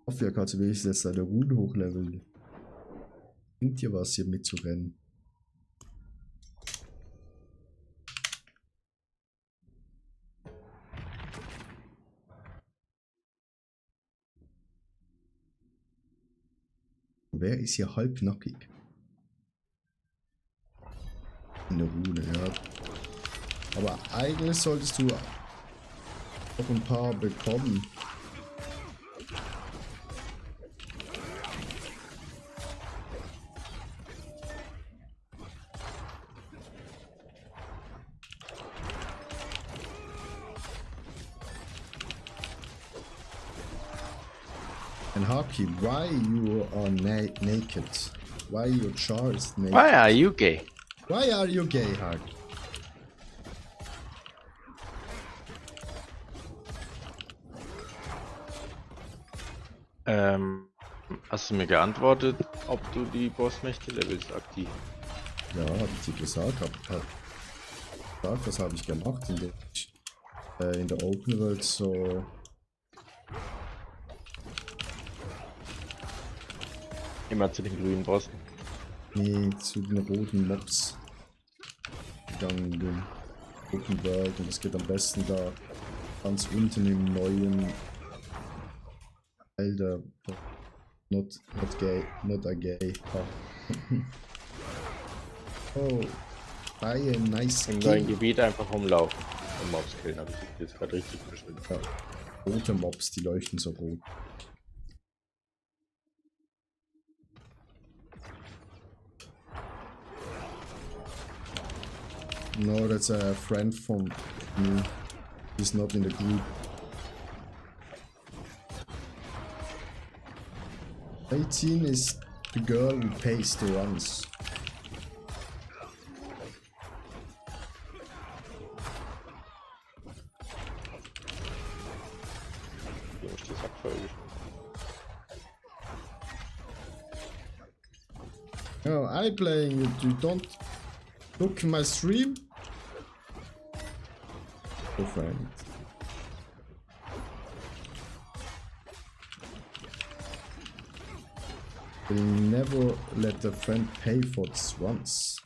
Dafür kannst du wenigstens jetzt deine Rune hochleveln. Bringt dir was, hier mitzurennen? Wer ist hier halbnackig? Eine Rune, ja. Aber eigentlich solltest du noch ein paar bekommen. And Haki, why you are naked? Why your char is naked? Why are you gay? Why are you gay, Haki? Hast du mir geantwortet, ob du die Bossmächte levelst aktiv? Ja, hab ich dir gesagt, das habe ich gemacht, indem ich in der Open World so Immer zu den grünen Bossen. nee, zu den roten Mobs gegangen bin. Open World, und das geht am besten da ganz unten im neuen Teil der not gay, not a gay. Oh, I a nice Im neuen kill. Gebiet einfach rumlaufen und Mobs killen, habe ich jetzt gerade richtig bestimmt. Ja, rote Mobs, die leuchten so rot. No, that's a friend from me. He's not in the group. 18 is the girl who pays the runs. Hier ist die Sackfolge. Oh, I playing it. You don't look my stream. Oh, friend. Will never let a friend pay for this once.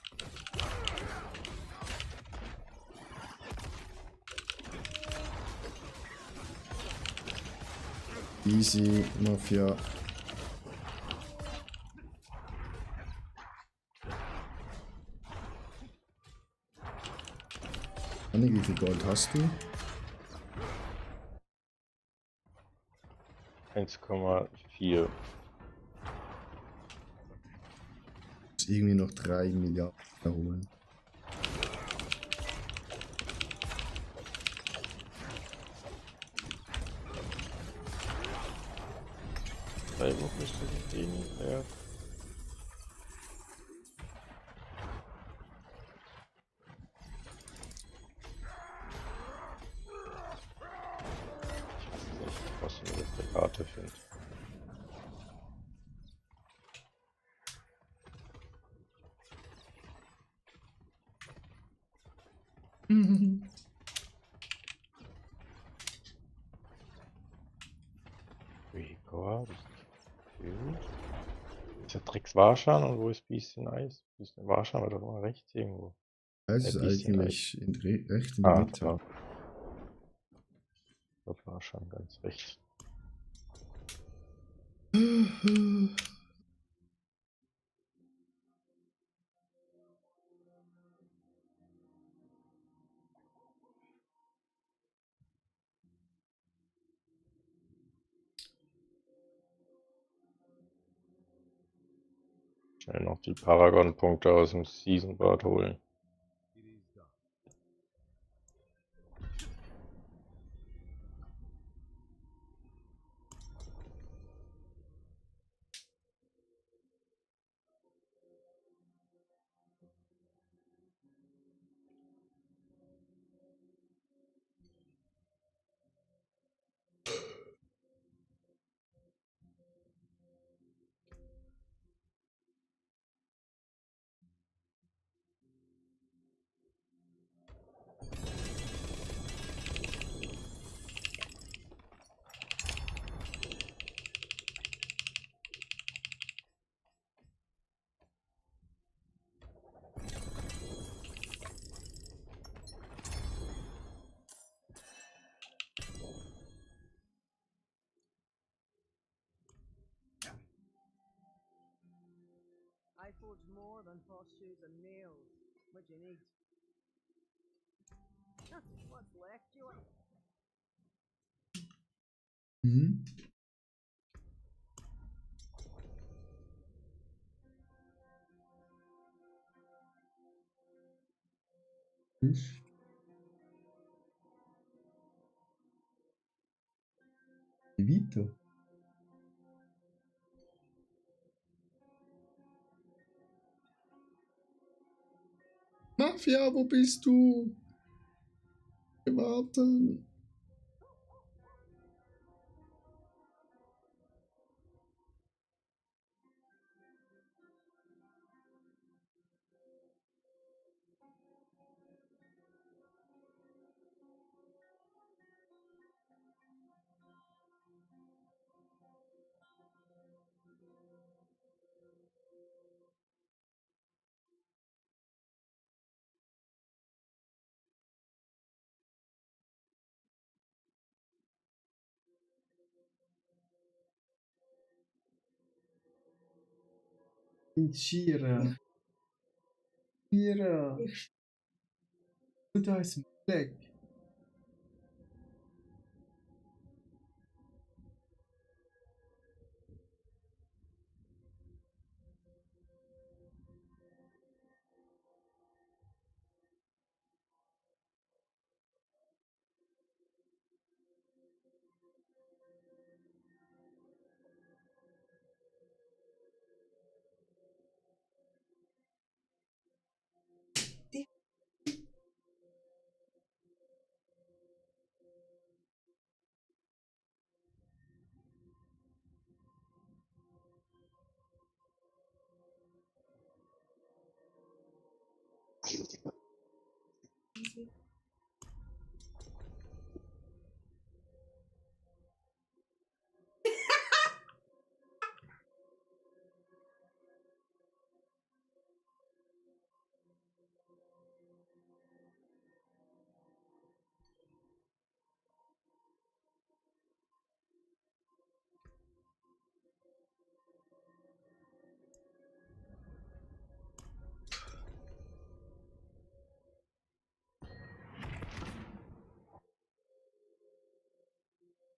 Easy, Mafia. Anni, wie viel Gold hast du? 1,4. Muss irgendwie noch 3 Milliarden erholen. Wo bist du denn? Ja. Was ich auf der Karte finde. Rigor, das ist ja Drecks Warschan und wo ist Beast in Eis? Beast in Warschan war doch mal rechts irgendwo. Es ist bisschen eigentlich recht in der Mitte. Genau. Ich glaube Warschan ganz rechts. Schnell noch die Paragon-Punkte aus dem Season Board holen. forge more than horseshoes and nails. What you need? What's left you? Mhm. Ich. Vito. Mafia, wo bist du? Wir warten. Shira. Shira. Da ist Black.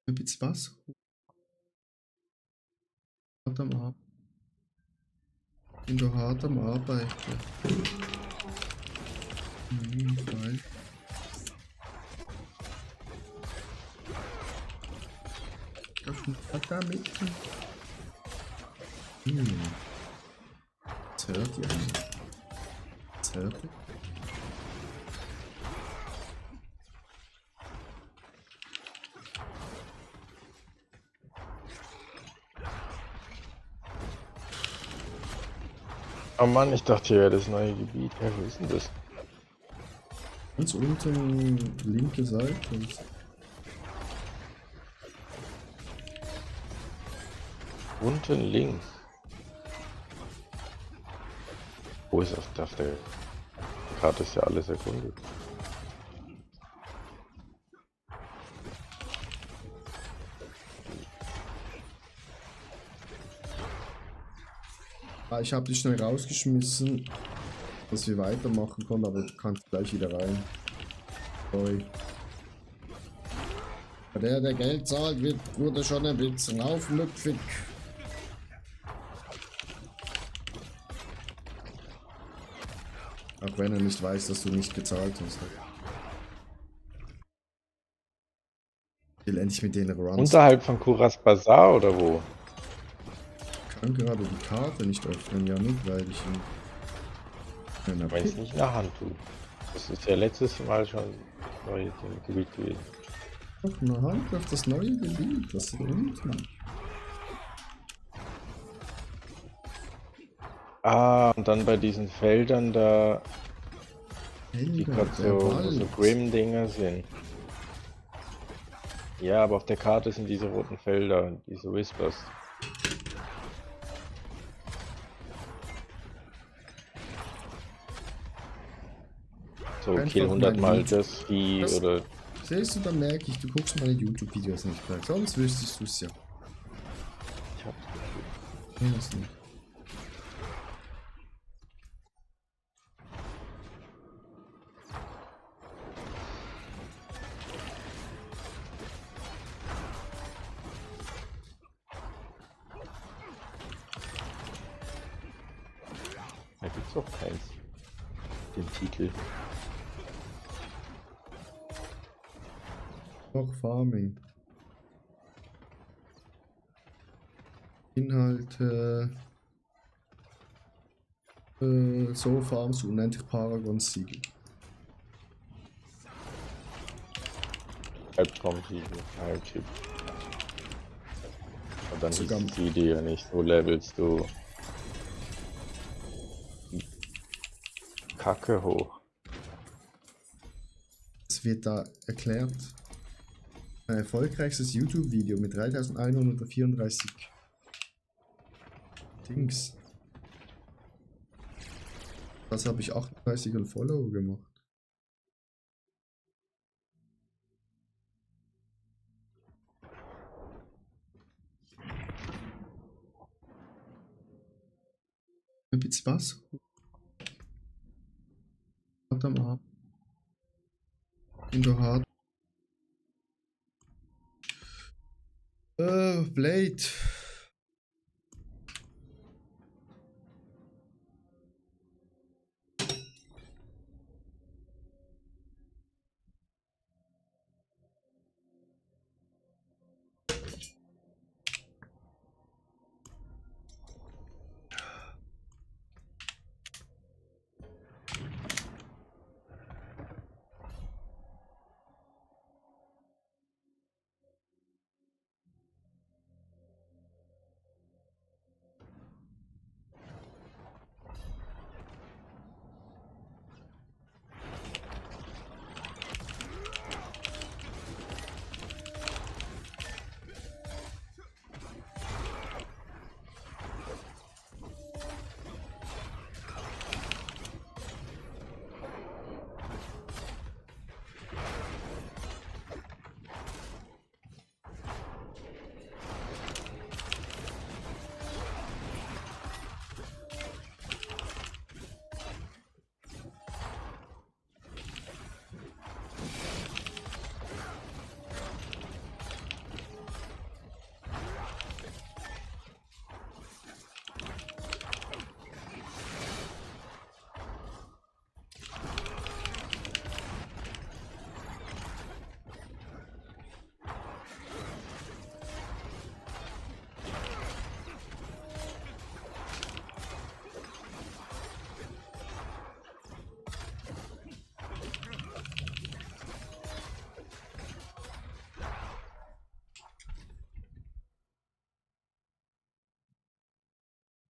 Jetzt was? Hart am Arbeiten. Bin doch hart am Arbeiten. Geil. Da mit. Jetzt hört ihr. Jetzt hört ihr. Oh Mann, ich dachte, hier wäre das neue Gebiet. Ja, wo ist denn das? Ganz unten, linke Seite. Unten links. Wo ist auf der Karte ist ja alles erkundet. Ich habe dich schnell rausgeschmissen, dass wir weitermachen konnten, aber du kannst gleich wieder rein. Sorry. Der Geld zahlt, wurde schon ein bisschen aufmüpfig. Auch wenn er nicht weiß, dass du nicht gezahlt hast. Ich will endlich mit denen Runs. Unterhalb von Kuras Bazaar oder wo? Ich kann gerade die Karte nicht öffnen, ja nicht, weil ich in Weil ich es nicht in der Hand tue. Das ist ja letztes Mal schon neu im Gebiet gewesen. Doch, eine Hand auf das neue Gebiet, das ist unten. Ah, und dann bei diesen Feldern da, die gerade so Grim-Dinger sind. Ja, aber auf der Karte sind diese roten Felder, diese Whispers. So, kill 100 Mal das Vieh oder... Siehst du, dann merke ich, du guckst meine YouTube-Videos nicht mehr. Sonst wüsstest du es ja. Ich hab's Ja, das nicht. Da gibt's auch keins. Den Titel. Doch, Farming. Inhalte. So farmst du unendlich Paragon-Siegel. Albtraum-Titel, Heiltipp. Und dann Sogar- ist die Idee ja nicht, so levelst du Kacke hoch. Es wird da erklärt. Ein erfolgreichstes YouTube-Video mit 3134 Dings. Das habe ich 38 und Follow gemacht. Jetzt was? Warte mal. In der Hard. Blade.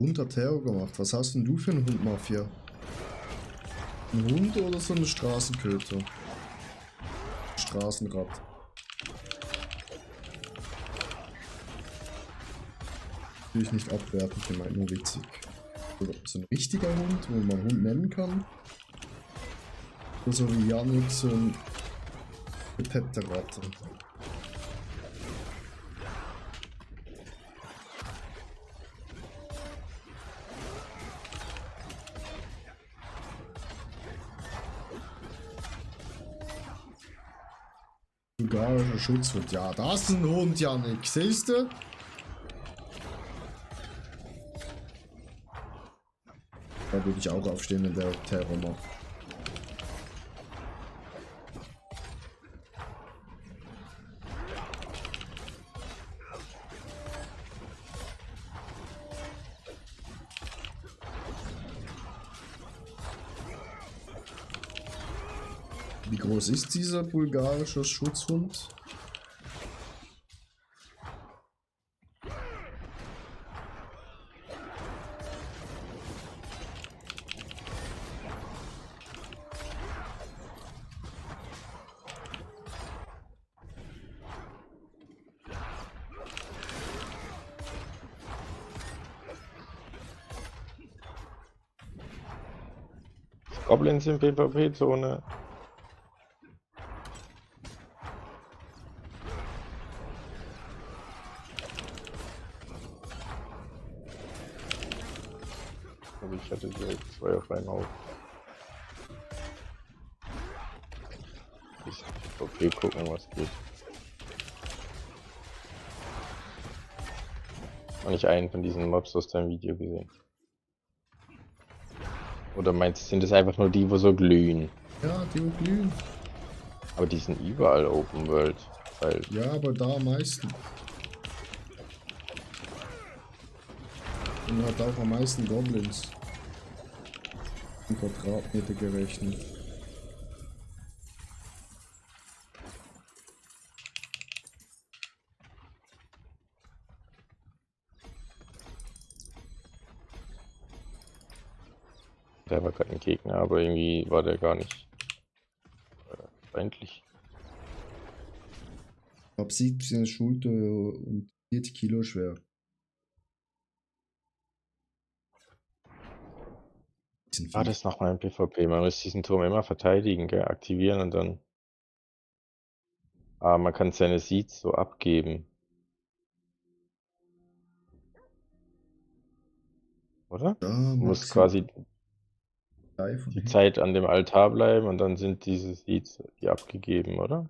Hund hat Terror gemacht. Was hast denn du für einen Hund, Mafia? Ein Hund oder so ein Straßenköter? Straßenrad. Natürlich nicht abwertend, ich meine nur witzig. Oder so ein richtiger Hund, wo man Hund nennen kann. Oder so wie Yannick, so ein gepeppter Ratte. Bulgarischer Schutzhund. Ja, das ist ein Hund, Yannick. Siehst du? Da würde ich auch aufstehen, wenn der Terror macht. Wie groß ist dieser bulgarische Schutzhund? Goblins in PvP-Zone. Aber ich hatte direkt 2 auf einen Haufen. Ich PvP gucken, was geht. Habe ich einen von diesen Mobs aus deinem Video gesehen. Oder meinst du, sind das einfach nur die, wo so glühen? Ja, die glühen. Aber die sind überall Open World. Weil Ja, aber da am meisten. Und hat auch am meisten Goblins. In Quadratmeter gerechnet. der war gerade ein Gegner, aber irgendwie war der gar nicht feindlich. Ich glaube 17 Schulter und 40 Kilo schwer. Ah, das ist nochmal ein PvP. Man muss diesen Turm immer verteidigen, gell? Aktivieren und dann. Ah, man kann seine Seeds so abgeben. Oder? Ja, Man muss Maxi. quasi Von die hinten. Zeit an dem Altar bleiben und dann sind diese Seeds die abgegeben, oder?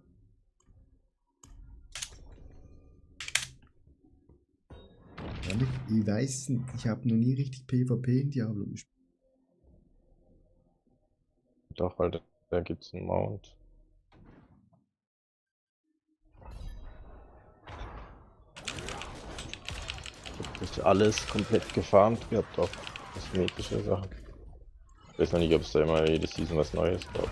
Ehrlich, ich weiß nicht, ich habe noch nie richtig PvP in Diablo gespielt. Doch, weil da gibt es einen Mount. Ich habe alles komplett gefarmt gehabt, auch kosmetische Sachen. Ich weiß noch nicht, ob es da immer jede Season was Neues gab.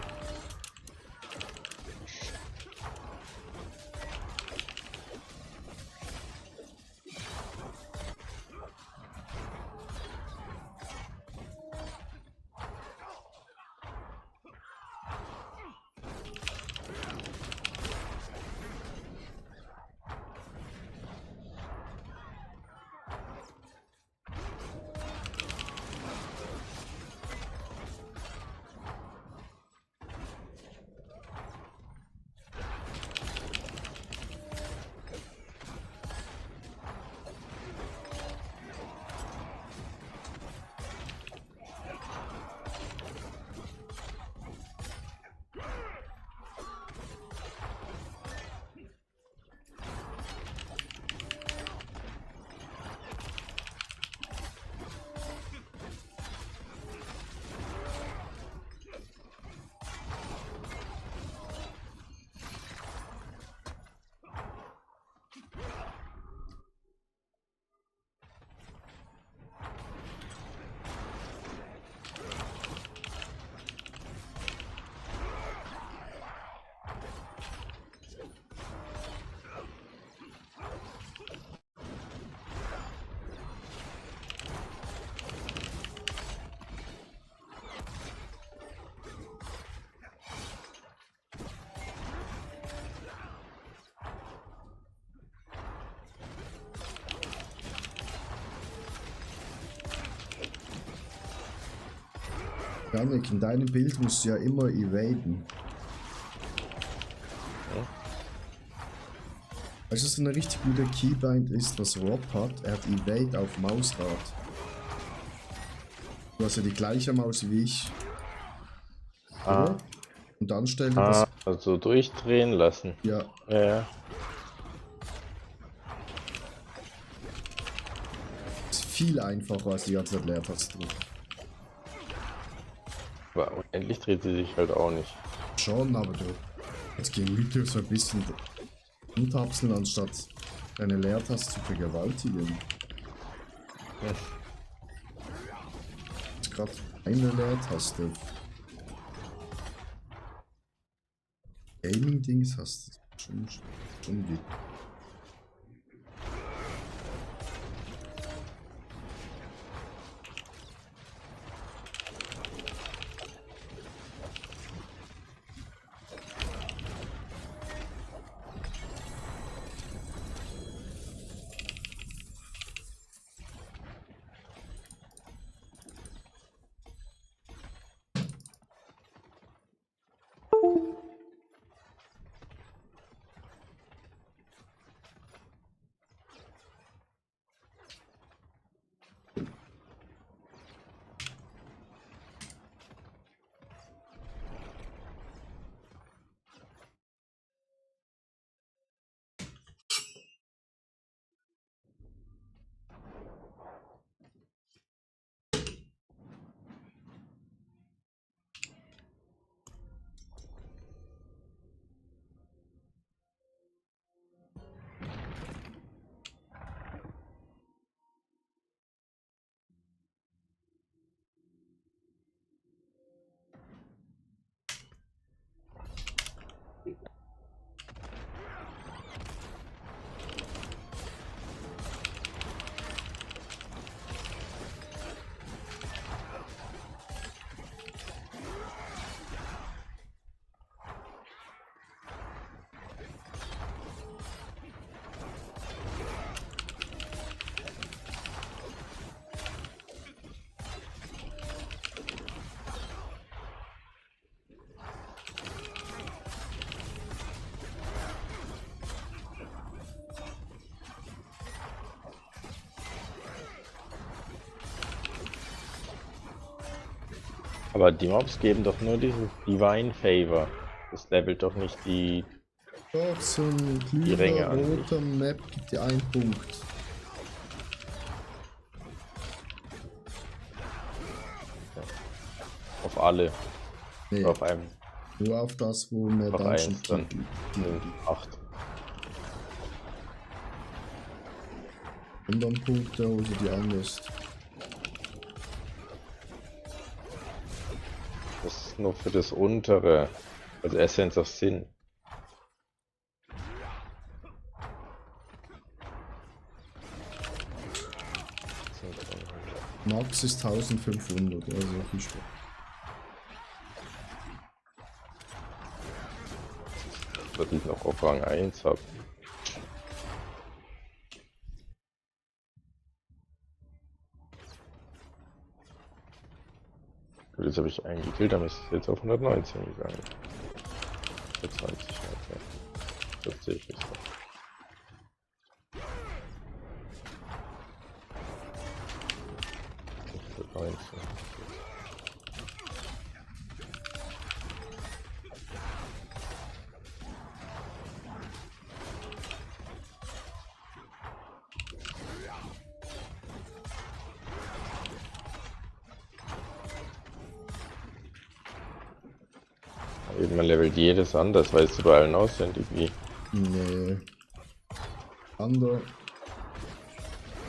Janik, in deinem Bild musst du ja immer evaden. Ja. Weißt du, was ein richtig guter Keybind ist, was Rob hat? Er hat Evade auf Mausrad. Du hast ja die gleiche Maus wie ich. Ah, Oder? Und dann stellt er das. also durchdrehen lassen. Ja, Ja, ja. ist viel einfacher als die ganze Zeit Leertaste drücken. Aber endlich dreht sie sich halt auch nicht. Schon, aber du. Jetzt gemütlich so ein bisschen untapseln, anstatt deine Leertaste zu vergewaltigen. Ja. Ist gerade eine Leertaste. Gaming-Dings hast du schon wie. Aber die Mobs geben doch nur dieses Divine Favor. Das levelt doch nicht die. Doch, so ein Ränge glühender an sich. roter Map gibt dir einen Punkt. Auf alle. Nee, Auf einem. nur auf das, wo mehr Auf Dungeon eins dann. gibt. 8. 100 Punkte, wo du die anlässt. Das ist nur für das untere. Also Essence of Sin. Max ist 1500, also viel Spaß. Dass ich noch auf Rang 1 habe. Gut, jetzt habe ich einen gekillt, dann ist es jetzt auf 119 gegangen. 120, okay. 40 ist das. Eben, man levelt jedes anders, weißt du bei allen auswendig wie. Nee. Ander.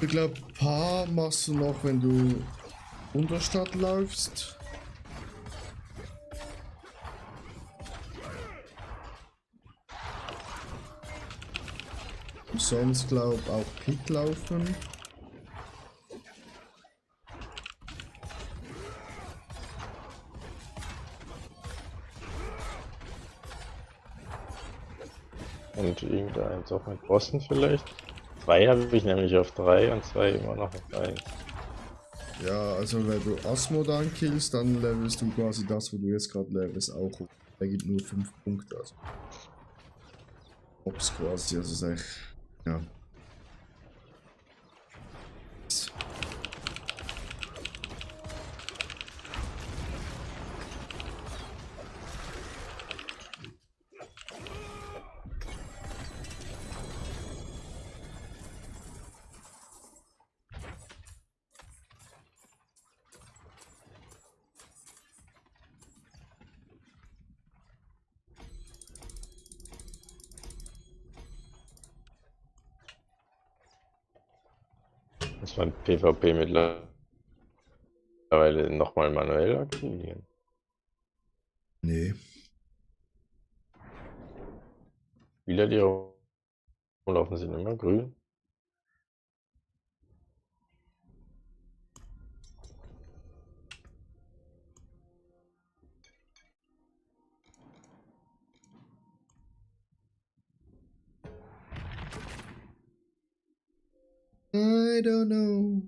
Ich glaube, paar machst du noch, wenn du Unterstadt läufst. Sonst glaub auch Pit laufen. Und irgendeins auch mit Bossen vielleicht. 2 habe ich nämlich auf 3 und 2 immer noch auf 1. Ja, also wenn du Asmo dann killst, dann levelst du quasi das, wo du jetzt gerade levelst, auch hoch. Der gibt nur 5 Punkte, also. Ops quasi, also ist echt, ja. Muss man PvP mittlerweile nochmal manuell aktivieren? Nee. Spieler, die rumlaufen, sind immer grün. I don't know.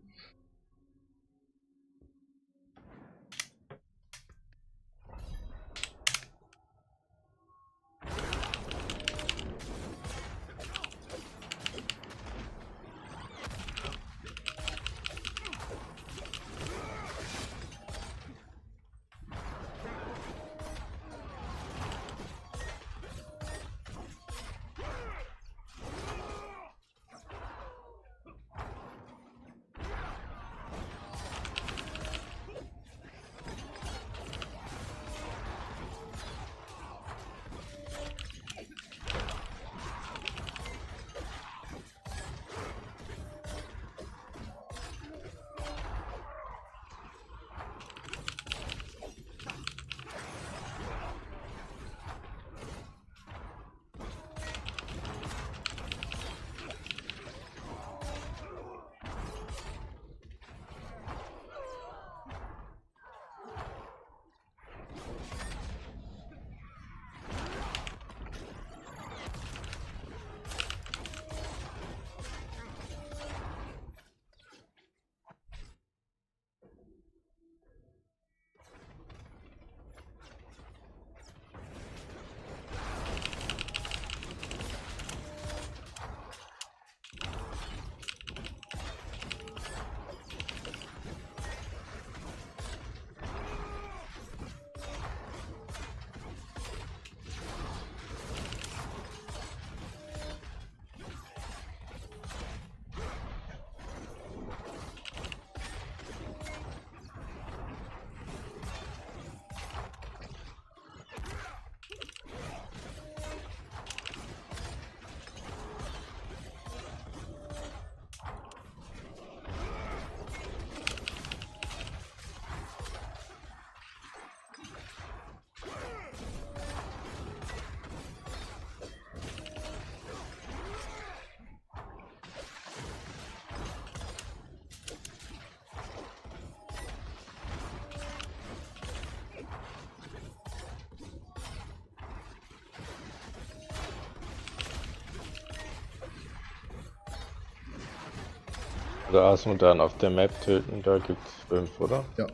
Da hast du dann auf der Map töten, da gibt's 5, oder? Ja.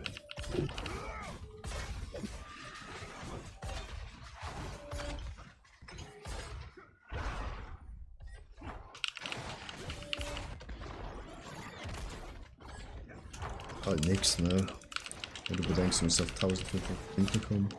Halt nix, ne? Wenn du bedenkst, du musst auf 1500 Punkte kommen.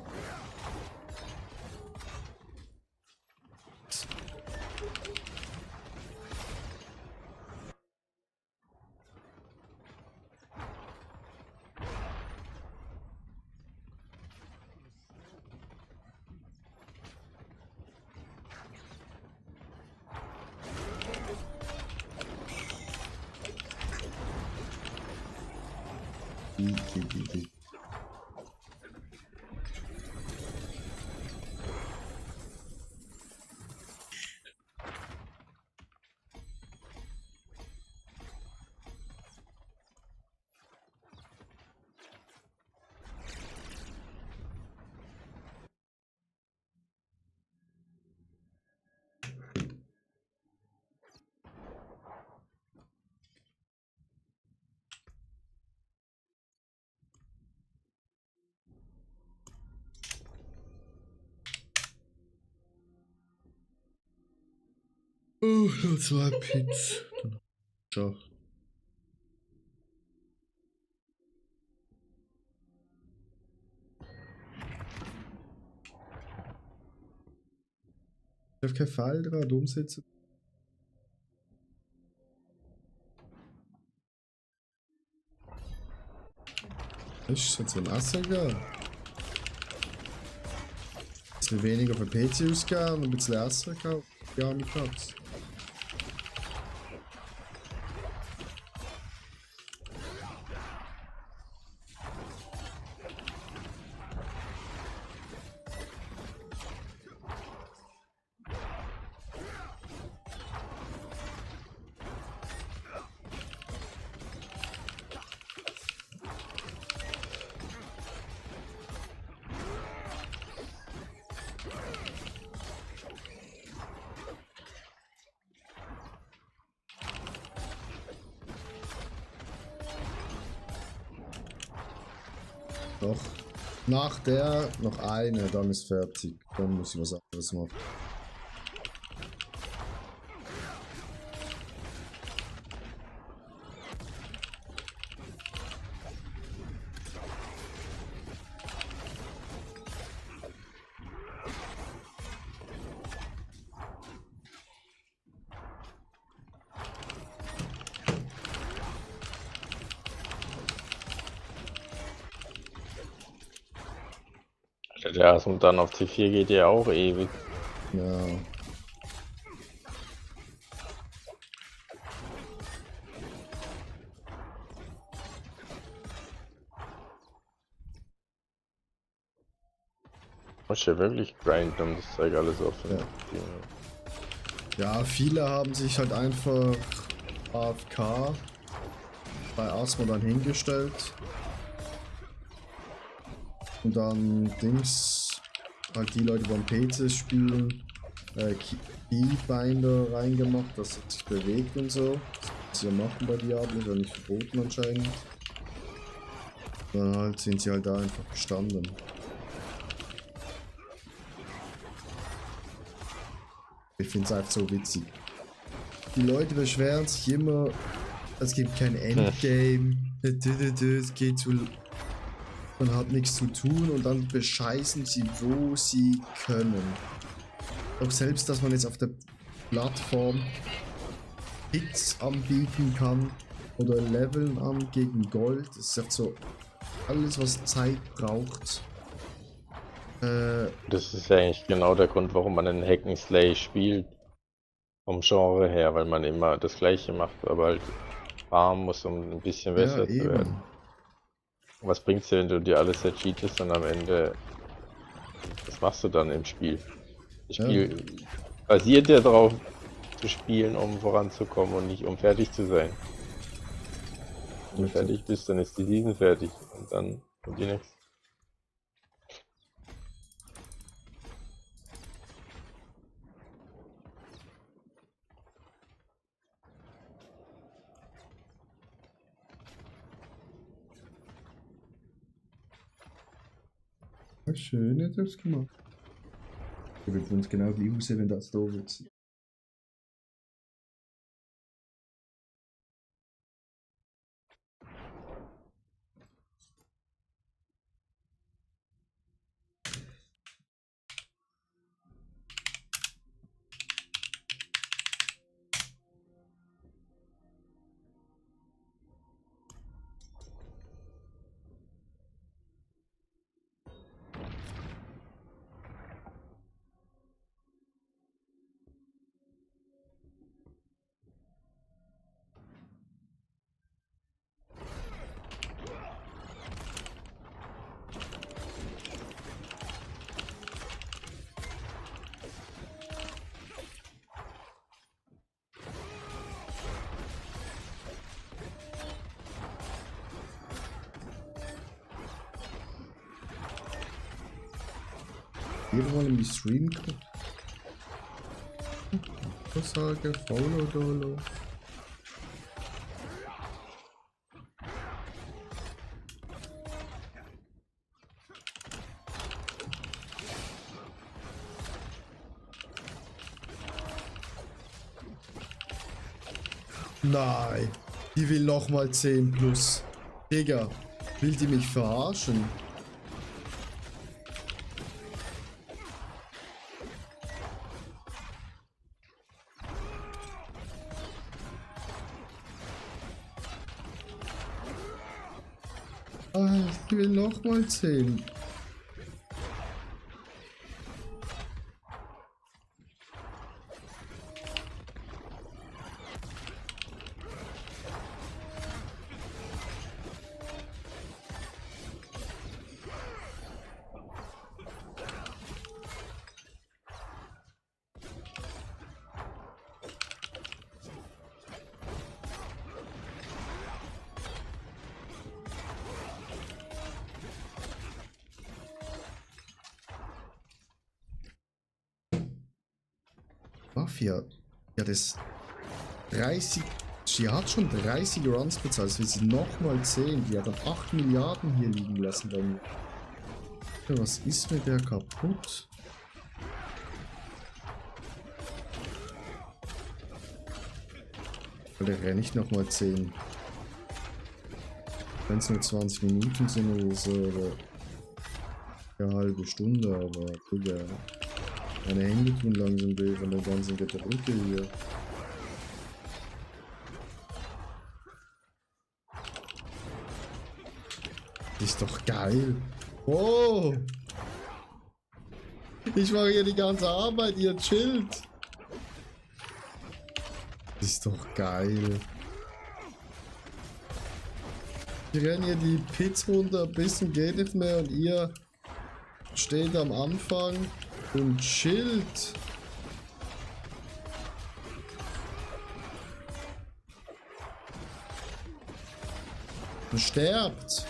Nur 2 Pits. Ciao. Ich darf kein Pfeildraht umsetzen. Ist jetzt ein Assager. Ein bisschen weniger für PC ausgeben und ein bisschen Assager. Ja, nicht Platz. Doch. Nach der noch eine, dann ist fertig. Dann muss ich was anderes machen. Ja, und dann auf C4 geht ja auch ewig. Ja. Muss ja wirklich grinden, um das Zeug alles offen. Ja, viele haben sich halt einfach AFK bei Asmo dann hingestellt. Und dann Dings, halt die Leute, die am PC spielen, Keybinder reingemacht, dass es sich bewegt und so. Das sie ja machen bei Diablo, ist ja nicht verboten anscheinend. Dann halt sind sie halt da einfach gestanden. Ich finde es einfach so witzig. Die Leute beschweren sich immer, es gibt kein Endgame, es geht zu... Man hat nichts zu tun und dann bescheißen sie, wo sie können. Auch selbst, dass man jetzt auf der Plattform Hits anbieten kann oder Leveln an gegen Gold. Das ist echt so alles, was Zeit braucht. Das ist ja eigentlich genau der Grund, warum man einen Hack and Slay spielt. Vom Genre her, weil man immer das gleiche macht, aber halt farmen muss, um ein bisschen besser zu werden. Was bringt's dir, wenn du dir alles ercheatest und am Ende, was machst du dann im Spiel? Das Spiel basiert ja darauf, zu spielen, um voranzukommen und nicht um fertig zu sein. Wenn du fertig bist, dann ist die Season fertig und dann kommt die nächste. Ja, schön hat er es gemacht. Ich würde uns genau gleich aussehen, wenn das da wird. Jeder mal in die Stream guckt. Was sage? Follow Dolo. Nein, die will nochmal 10 plus. Digga, will die mich verarschen? Ah, ich will nochmal 10. Mafia. Ja, das 30. Sie hat schon 30 Runs bezahlt. Das will sie nochmal 10. Die hat dann 8 Milliarden hier liegen lassen bei mir. Ja, was ist mit der kaputt? Weil der wäre nicht nochmal 10. Wenn es nur 20 Minuten sind oder so, oder eine halbe Stunde, aber Digga. Meine Hände tun langsam weh von der ganzen Getränke hier. Das ist doch geil. Oh! Ich mache hier die ganze Arbeit, ihr chillt. Das ist doch geil. Ich renne hier die Pits runter, ein bisschen geht nicht mehr und ihr steht am Anfang und chillt. Und sterbt.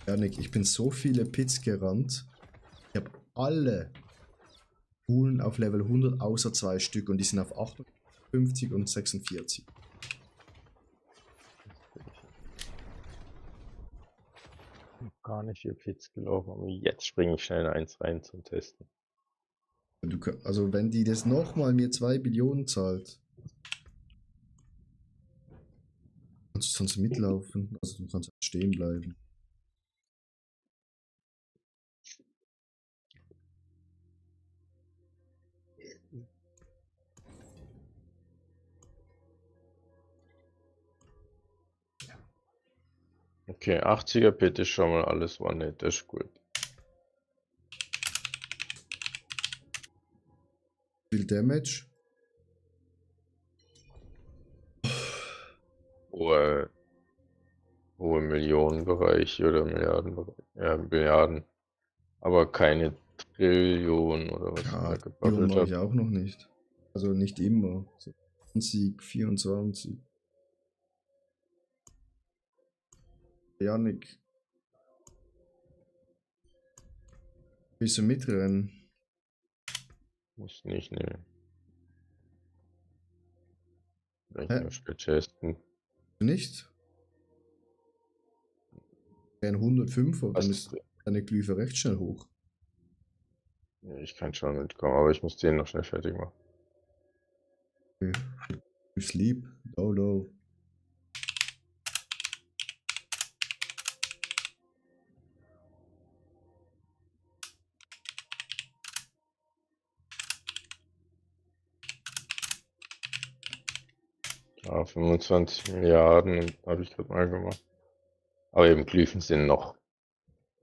Janik, ich bin so viele Pits gerannt. Ich habe alle Hulen auf Level 100 außer 2 Stück und die sind auf 58 und 46. Gar nicht hier Pits gelaufen, aber jetzt springe ich schnell eins rein zum Testen. Also wenn die das nochmal mir 2 Billionen zahlt, kannst du sonst mitlaufen, also du kannst stehen bleiben. Okay, 80er Pit ist schon mal alles One-Hit, das ist gut. Viel Damage. Hohe Millionenbereich oder Milliardenbereich. Ja, Milliarden. Aber keine Trillion oder was Ja, er die gebabbelt mache ich hat. auch noch nicht. Also nicht immer. So 20, 24. Janik. Willst du mitrennen? Muss nicht, ne. Vielleicht Hä? nur schnell chesten. Nicht? Ein 105er, dann Was? ist deine Glyphe recht schnell hoch. Ja, ich kann schon mitkommen, aber ich muss den noch schnell fertig machen. Okay. You sleep, Dodo. Ja, 25 Milliarden habe ich gerade mal gemacht. Aber eben Glyphen sind noch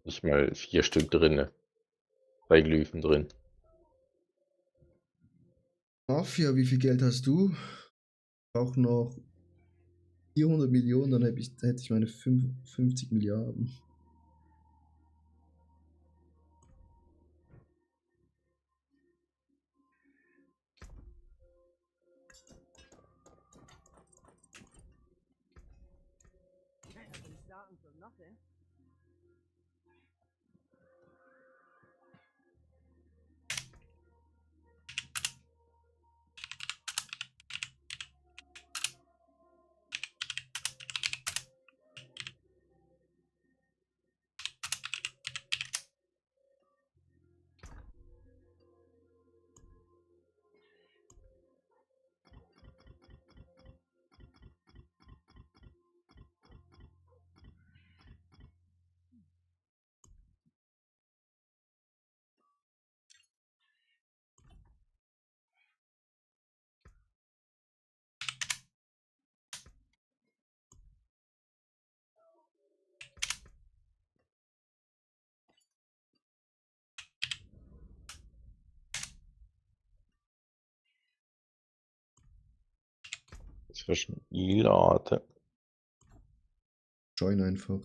nicht mal 4 Stück drin. 3 Glyphen drin. Mafia, wie viel Geld hast du? Auch noch 400 Millionen, dann hätte ich meine 50 Milliarden. I've been starting from nothing. Zwischen Ilate. Join einfach.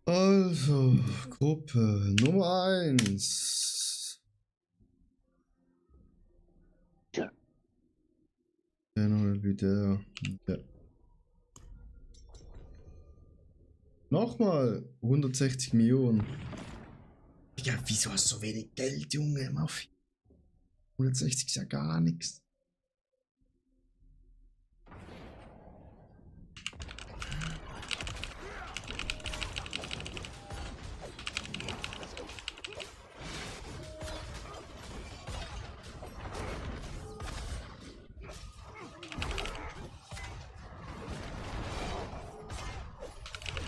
Also, Gruppe Nummer 1. General wie der. Ja. Nochmal 160 Millionen. Ja, wieso hast du so wenig Geld, Junge? Mafia. 160 ist ja gar nichts.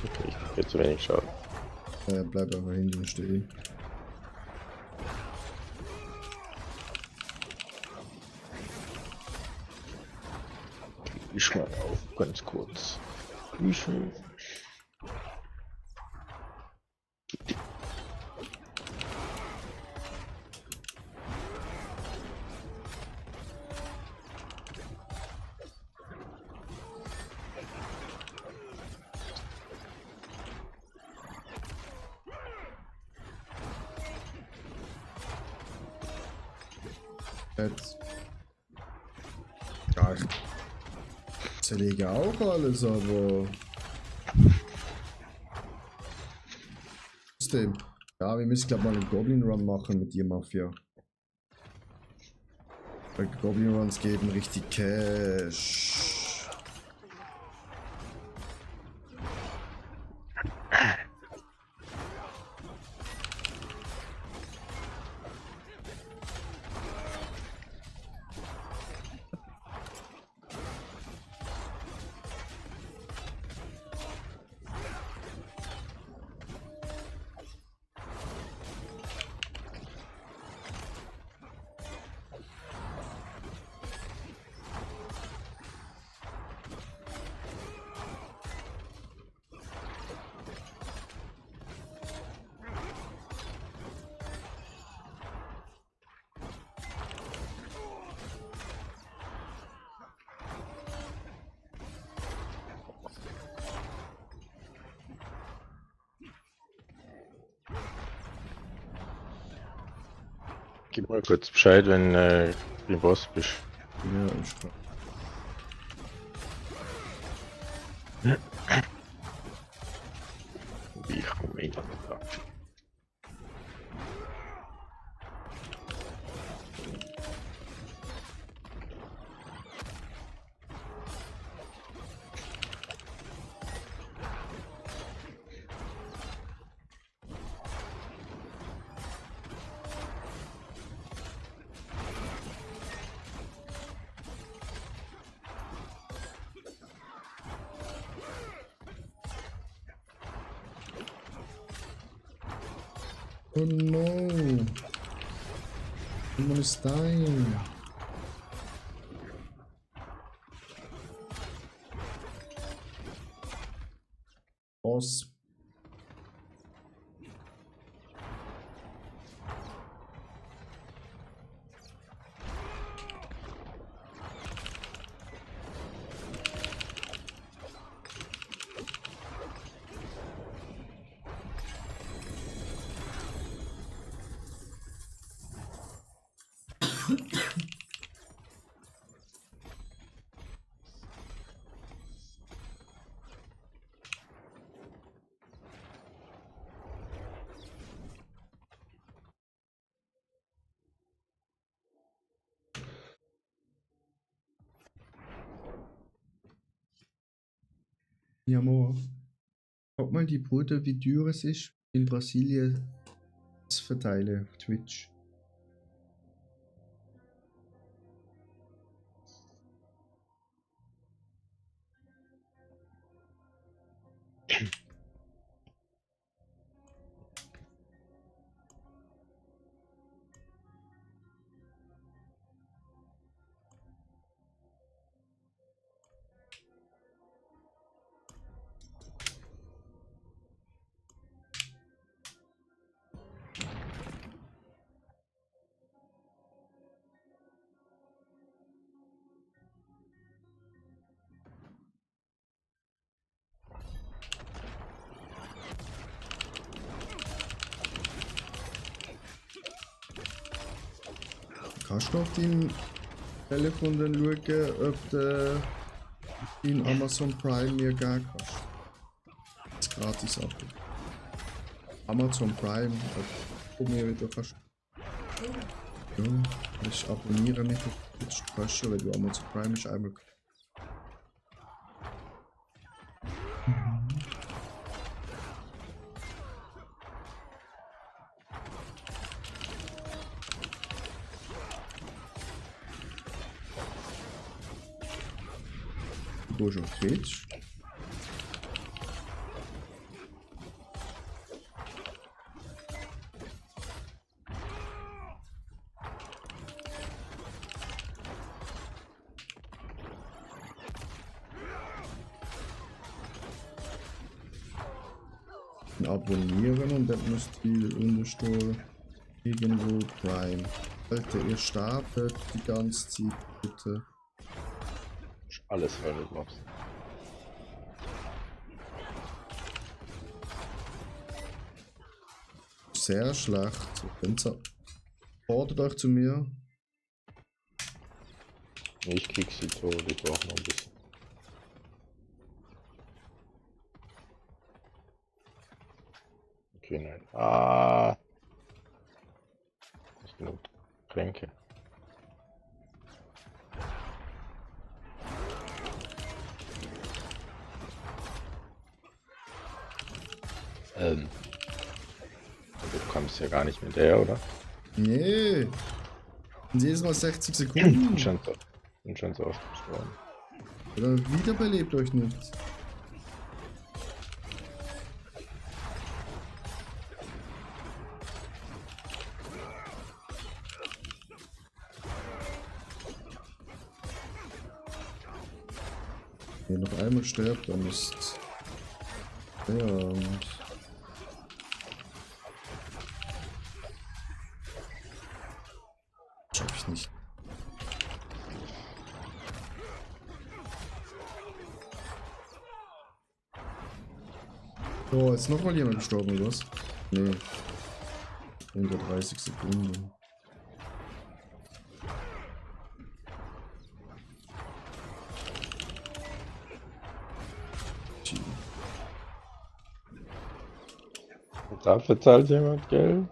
Okay, ich kriege zu wenig Schaden. Bleib einfach hinten stehen. Ich mal auf, ganz kurz. Bücher. Jetzt. Ja, ich zerlege auch alles, aber. Trotzdem. Ja, wir müssen, glaube ich, mal einen Goblin Run machen mit dir, Mafia. Weil Goblin Runs geben richtig Cash. Gib mal kurz Bescheid, wenn du Boss bist. Ja, ist klar. Wie ich komme hin. Oh no! Someone is dying. Boss. Ja, Mo. Guck mal die Brüder, wie teuer es ist, in Brasilien zu verteilen auf Twitch. Kannst du auf deinem Telefon dann schauen, ob du in Amazon Prime mir geben kannst? Das ist gratis ab. Amazon Prime, ob du mir wieder kannst. Ja, ich abonniere mich auf Twitch, du kannst schon, weil du Amazon Prime ist einmal. Du gehst auf Twitch. Abonnieren und dann muss die unterstehen irgendwo Prime. Alter, ihr startet die ganze Zeit, bitte. Alles, was du machst. Sehr schlecht. Fordert euch zu mir. Ich krieg sie tot, ich brauch noch ein bisschen. Okay, nein. Ah! Nicht genug Tränke. Du kommst ja gar nicht mit der, oder? Nee. Und jedes Mal 60 Sekunden. Bin schon so oft gestorben. Oder wiederbelebt euch nicht. Wenn ihr noch einmal stirbt, dann ist und schaff ich nicht. So, jetzt nochmal jemand gestorben, oder was? Nee. Unter 30 Sekunden. Dafür zahlt jemand Geld?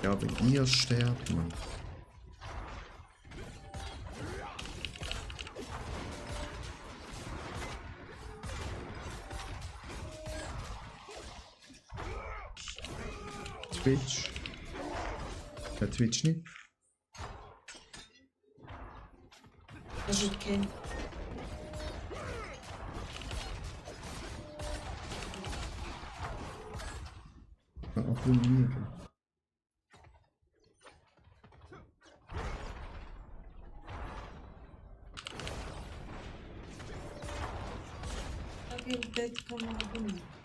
Ja, wenn ihr sterbt, Mann. Twitch. Der Twitch nicht. Das ist okay. Abonnieren.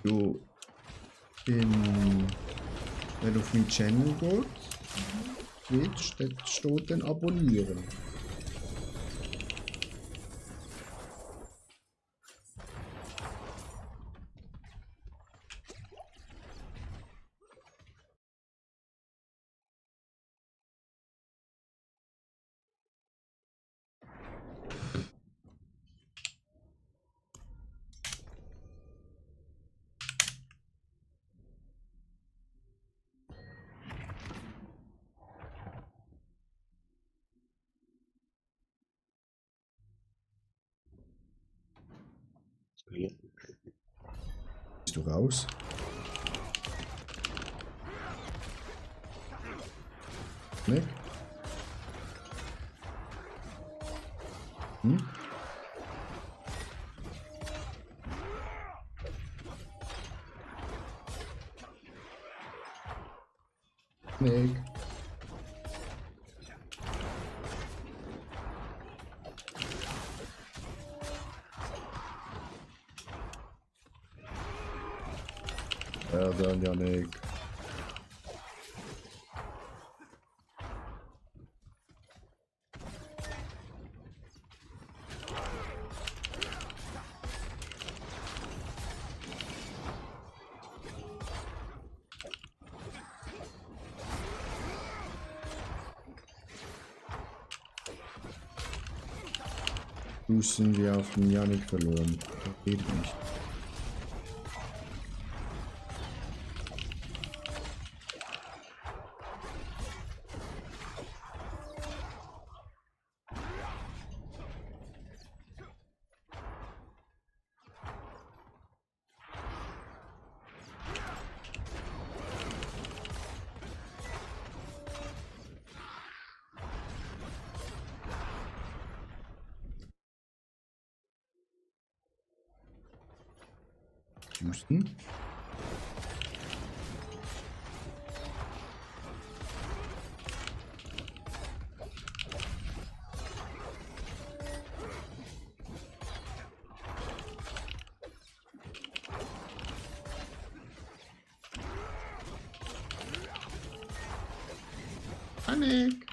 Du wenn du auf meinen Channel gehst, Twitch, dort steht dann abonnieren. Bist du raus? Weg? Hm? Weg. Ja, dann Janik. Du sind wir auf den Janik verloren. Das geht nicht. Houston. Panik.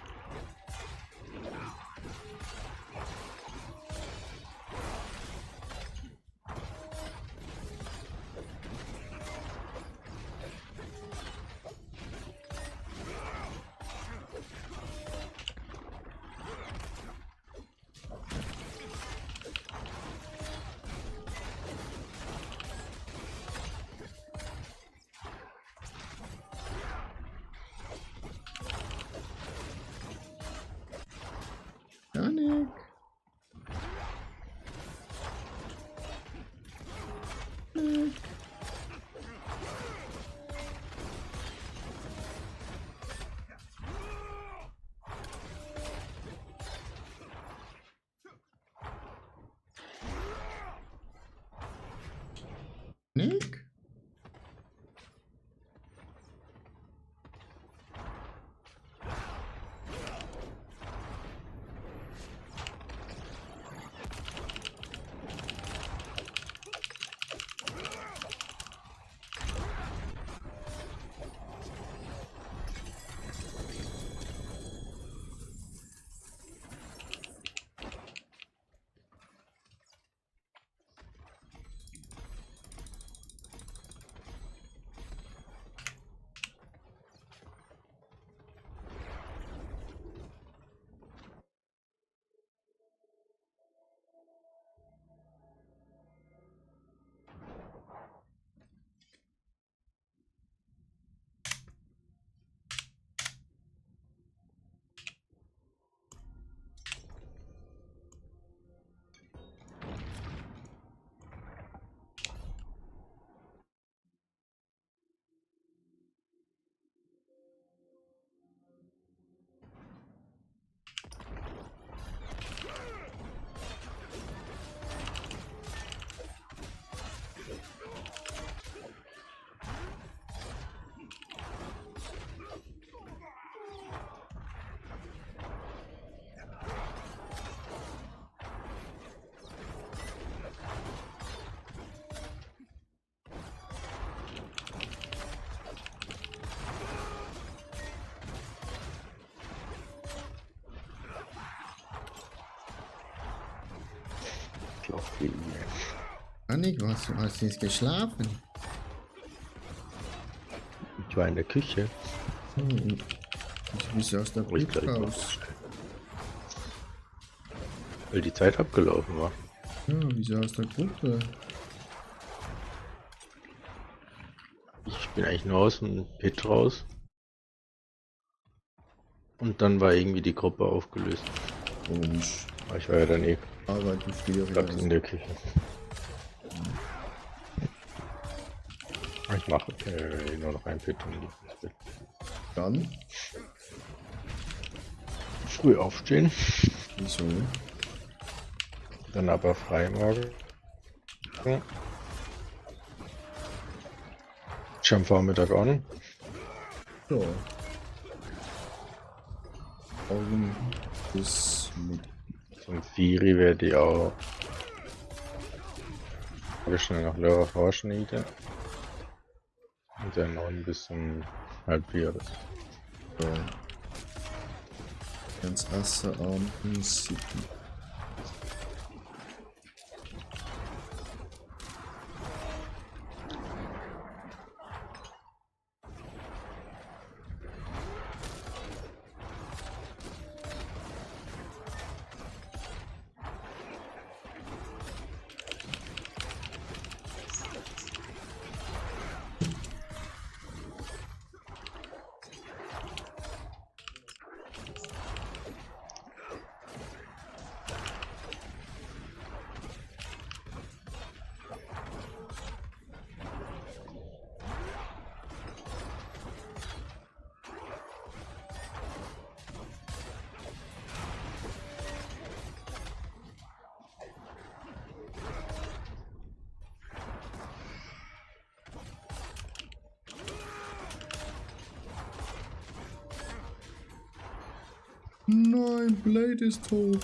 Annik, hast du jetzt geschlafen? Ich war in der Küche. Hm. Du bist aus der Wo ich Brücke gleich raus. Weil die Zeit abgelaufen war. Ja, wieso aus der Gruppe? Ich bin eigentlich nur aus dem Pit raus. Und dann war irgendwie die Gruppe aufgelöst. Komisch. Aber ich war ja dann eh Arbeiten früher grad in wieder. der Küche. Ich mache nur noch ein Pit und ins Bett. Dann? Früh aufstehen, Wieso? dann aber frei morgen. Ja. Schon Vormittag an. So. Augen bis mit. Zum Firi werde ich auch. Habe ich schnell noch Lehrer vorschneiden. Und dann 9 bis um halb 4. So. Ganz Asse am Musik. Nein, Blade ist tot.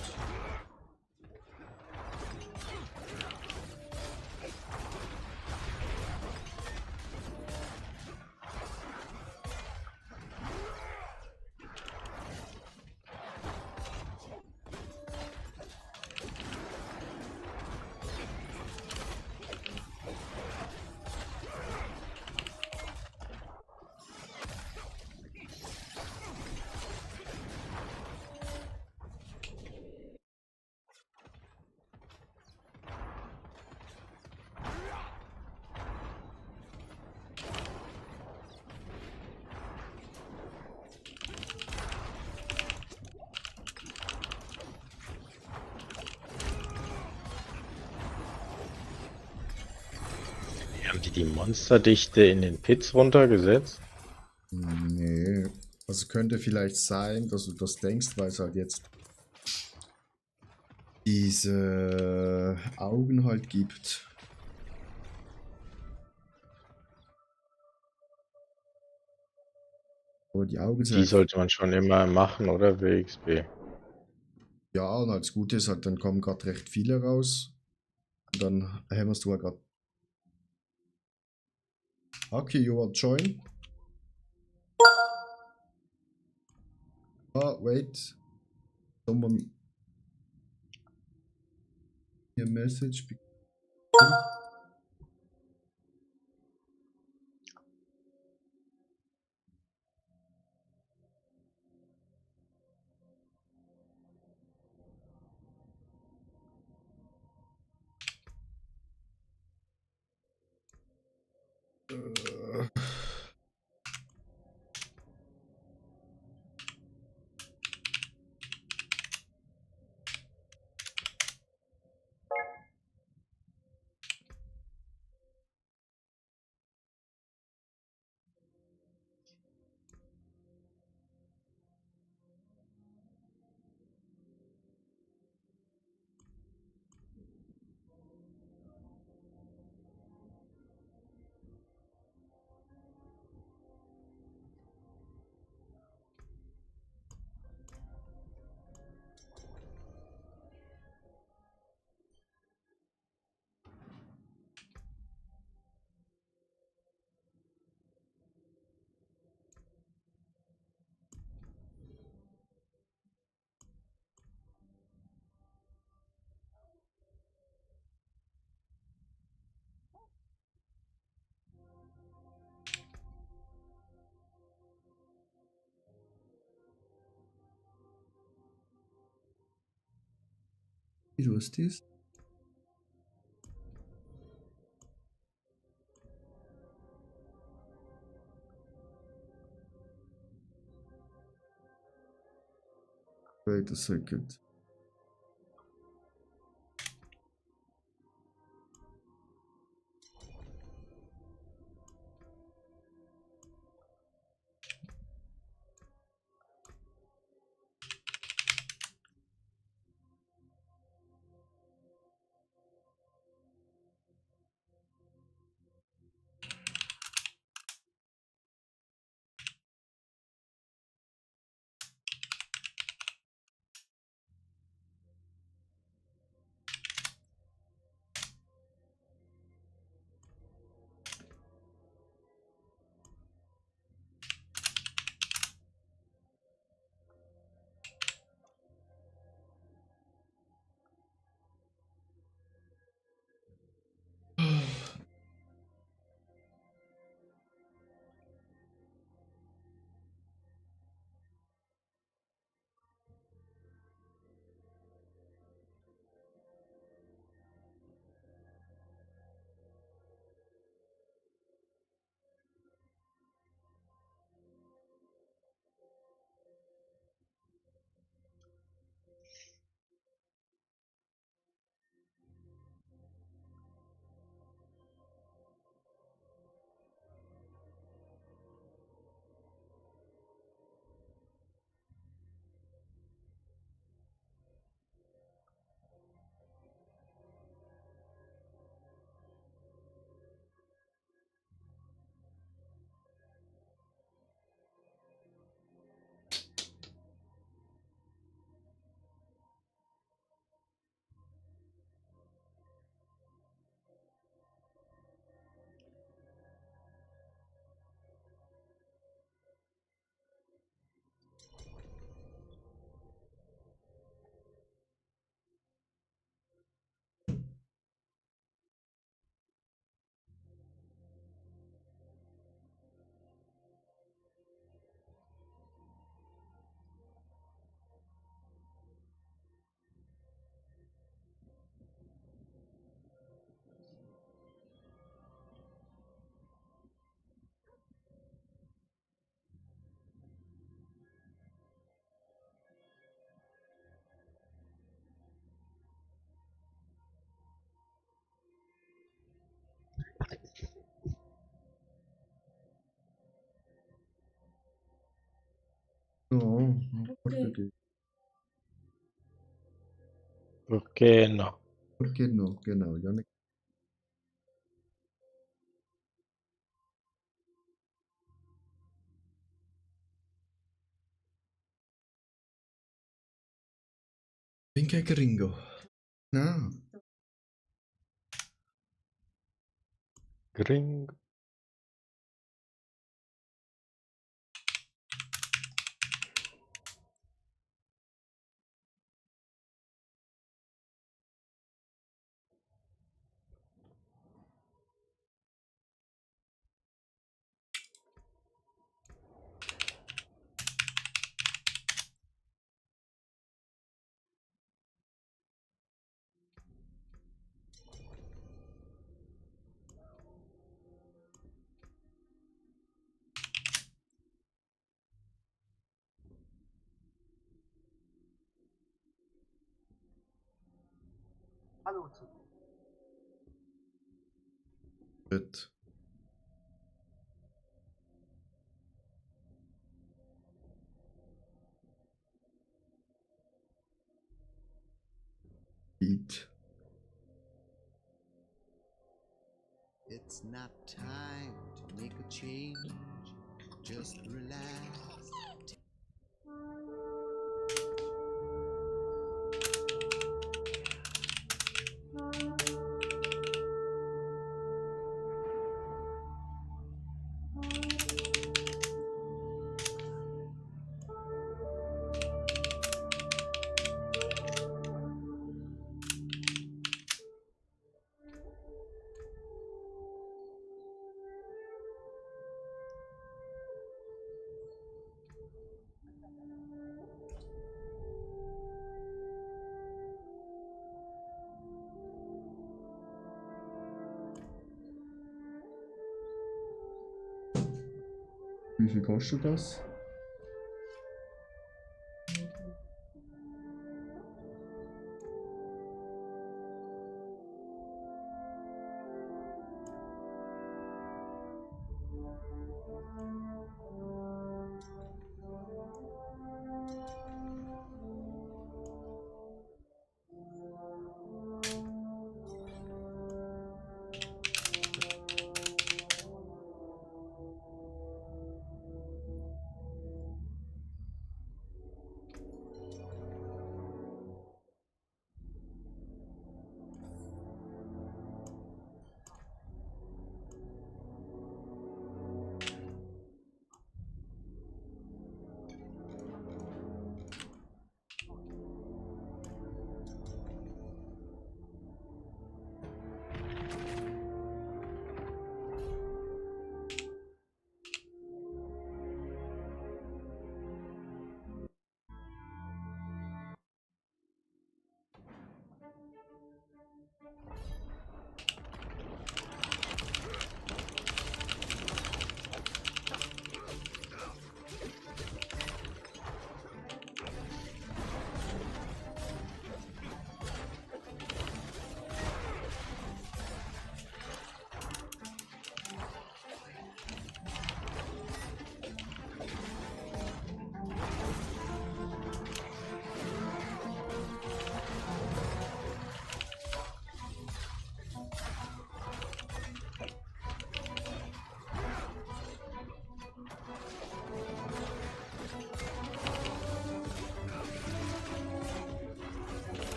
Haben die Monsterdichte in den Pits runtergesetzt? Nee. Also könnte vielleicht sein, dass du das denkst, weil es halt jetzt diese Augen halt gibt. Aber die Augen sind Die halt, sollte man schon immer machen, oder? WXB. ja, und als gut ist halt, dann kommen gerade recht viele raus. Und dann hämmerst du halt gerade. Okay, you want join? Ah, wait. Someone. A message. Wie was ist das? Wait a second. Oh, Okay. Perché no? perché no? Genau, ja. Bin kein Gringo. Ah, Gring. gut. Beat. It's not time to make a change. Just relax. Wie viel kostet das?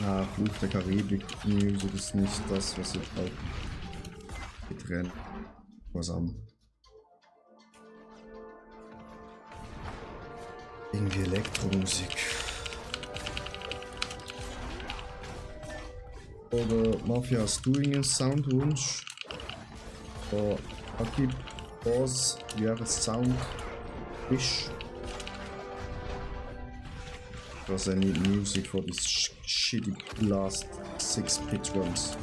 Ah, Fluch der Karibik News, das ist nicht das, was ich brauche. Getrennt. Zusammen. Irgendwie Elektromusik. Oder Mafia, hast du irgendeinen Soundwunsch? Oder Akib, Boss, wäre Sound, Fisch. Because I need music for this shitty last 6 pit runs.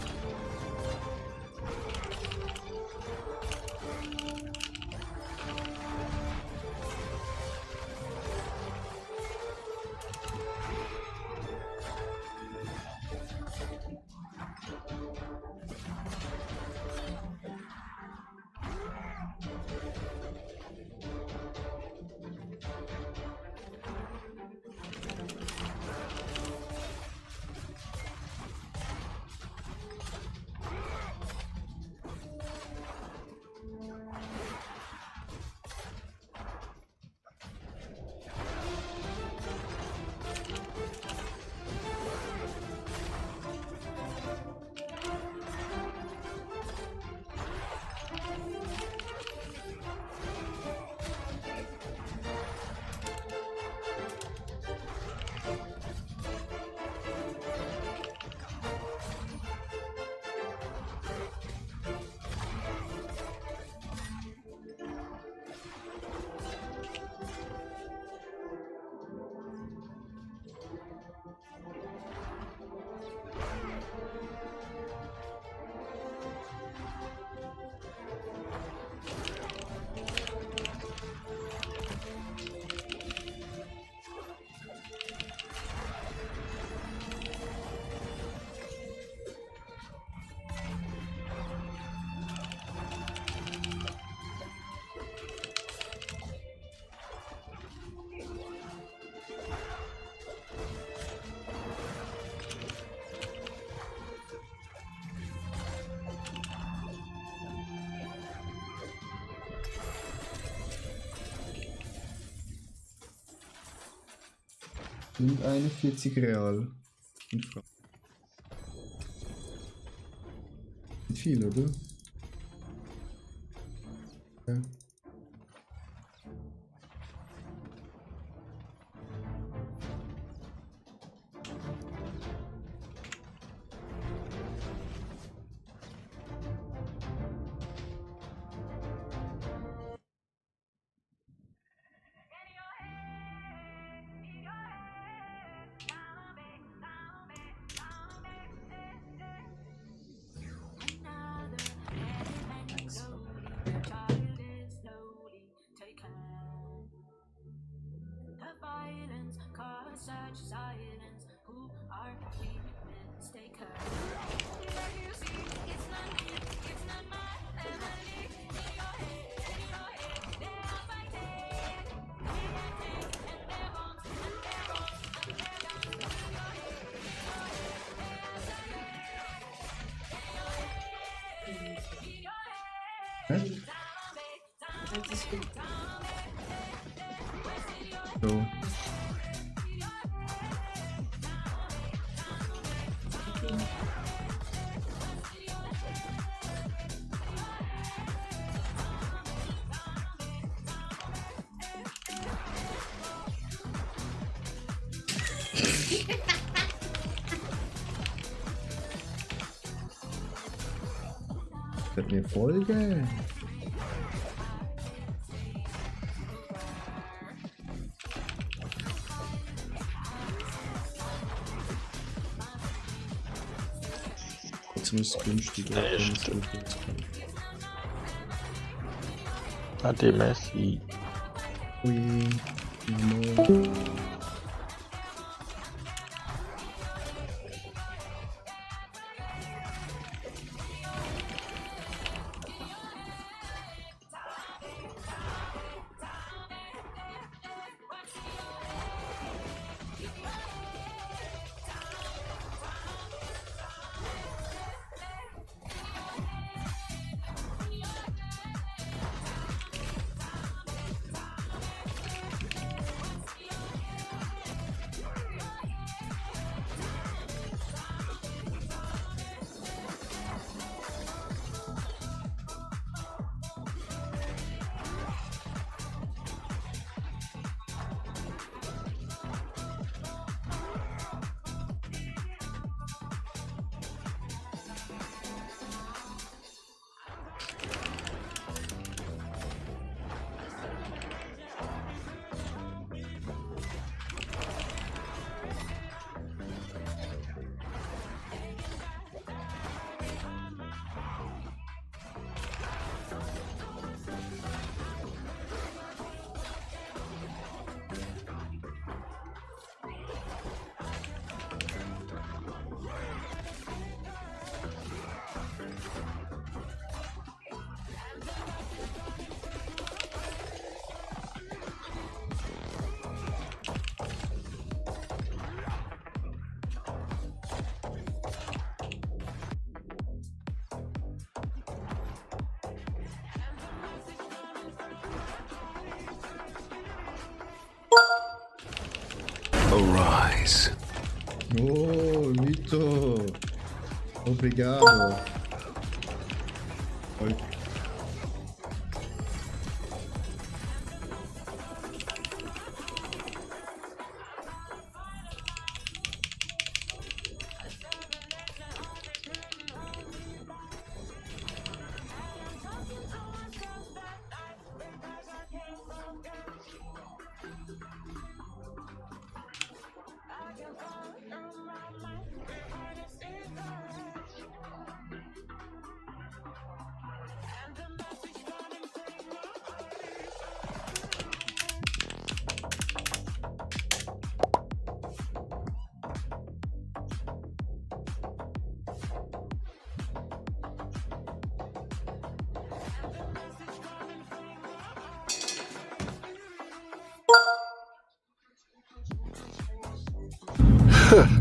Und 41 Real. Nicht viel, oder? Ja. So. Wird mir folgen. Jetzt muss es günstiger. Echt? Ade Messi. Ui. No. Arise. Oh, Vito. Obrigado. Oi.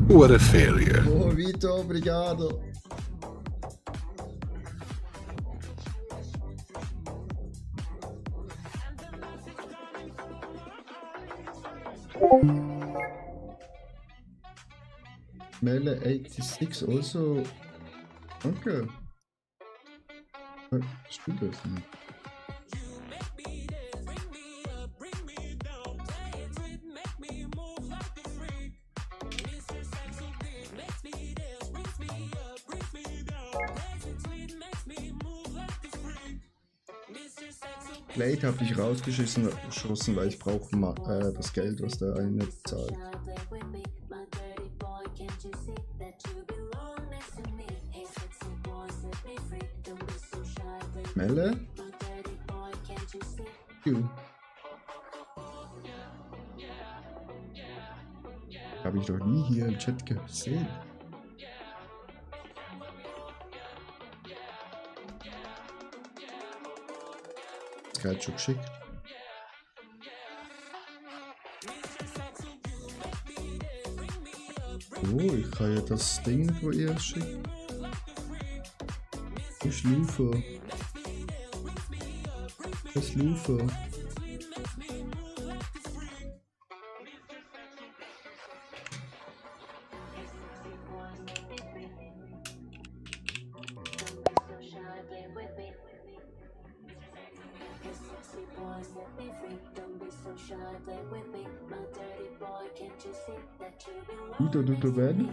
What a failure. Oh, Vito, obrigado. Mele 86 also. Okay. Stimmt das nicht? Blade habe ich rausgeschossen, weil ich brauche das Geld, was der eine zahlt. Melle? Habe ich doch nie hier im Chat gesehen. Gerade schon geschickt. Oh, ich kann ja das Ding von ihr schicken. Ich liefere. Das Lufe. Guter Ben.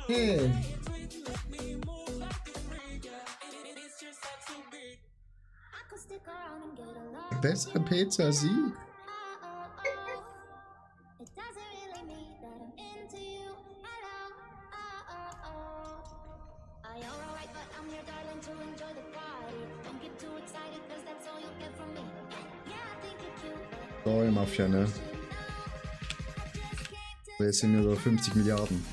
Hey. Bessere Pizza als sie? So, ihr Mafia, ne? Jetzt sind wir über 50 Milliarden.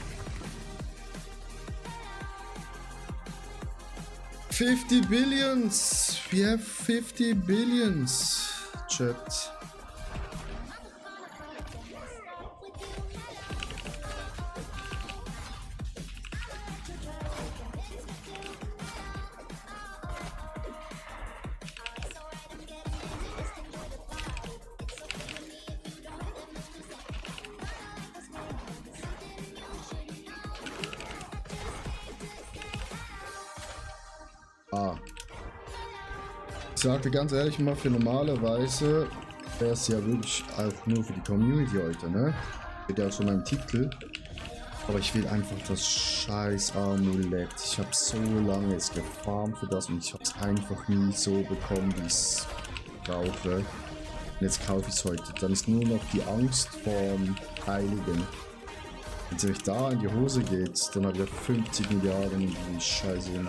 50 billions! We have 50 billions! Chat. Ich sage ganz ehrlich mal, für normalerweise wäre es ja wirklich auch nur für die Community heute, ne? Steht ja auch schon im Titel. Aber ich will einfach das scheiß Amulett. Ich habe so lange jetzt gefarmt für das und ich habe es einfach nie so bekommen, wie ich es brauche. Und jetzt kaufe ich es heute. Dann ist nur noch die Angst vorm Heiligen. Wenn es euch da in die Hose geht, dann habe ich 50 Milliarden, die Scheiße.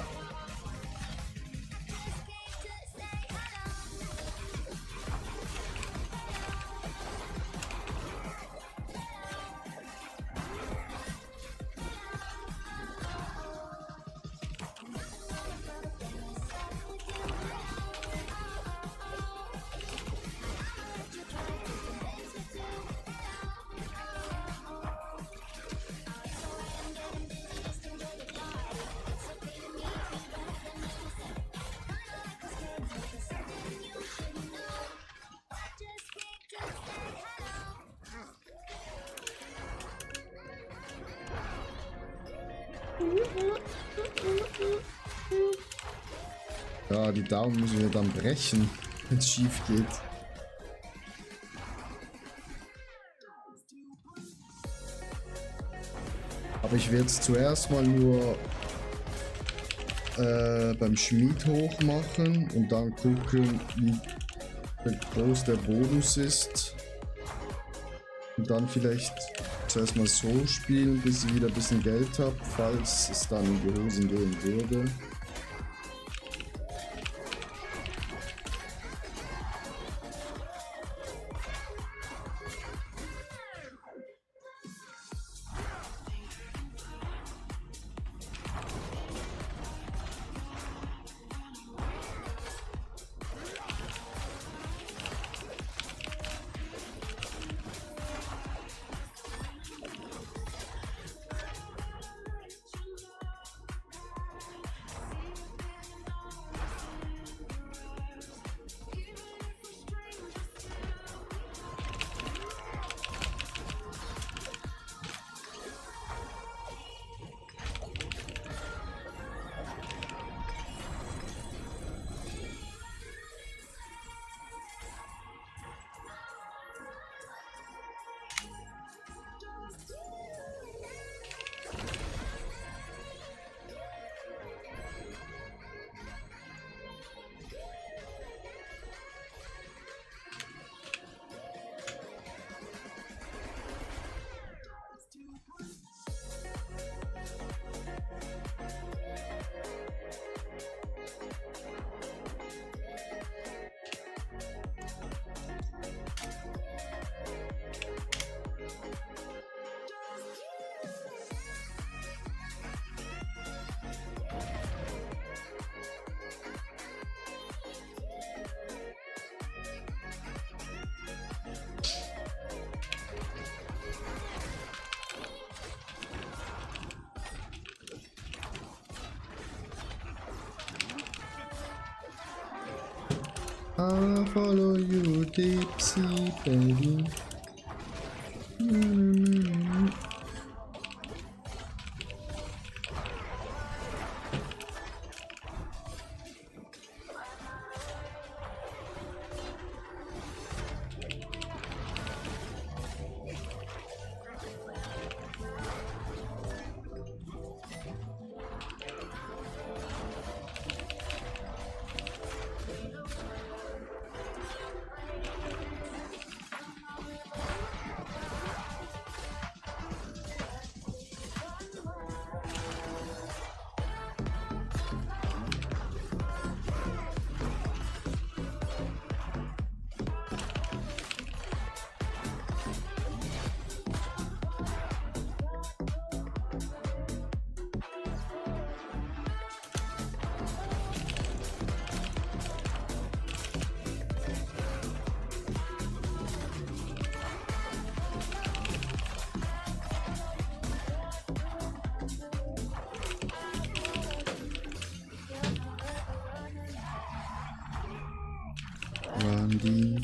Ja, die Daumen müssen wir dann brechen, wenn es schief geht. Aber ich werde es zuerst mal nur beim Schmied hoch machen und dann gucken, wie groß der Bonus ist. Und dann vielleicht zuerst mal so spielen, bis ich wieder ein bisschen Geld habe, falls es dann in die Hosen gehen würde. I follow you deep sea, baby. Randy,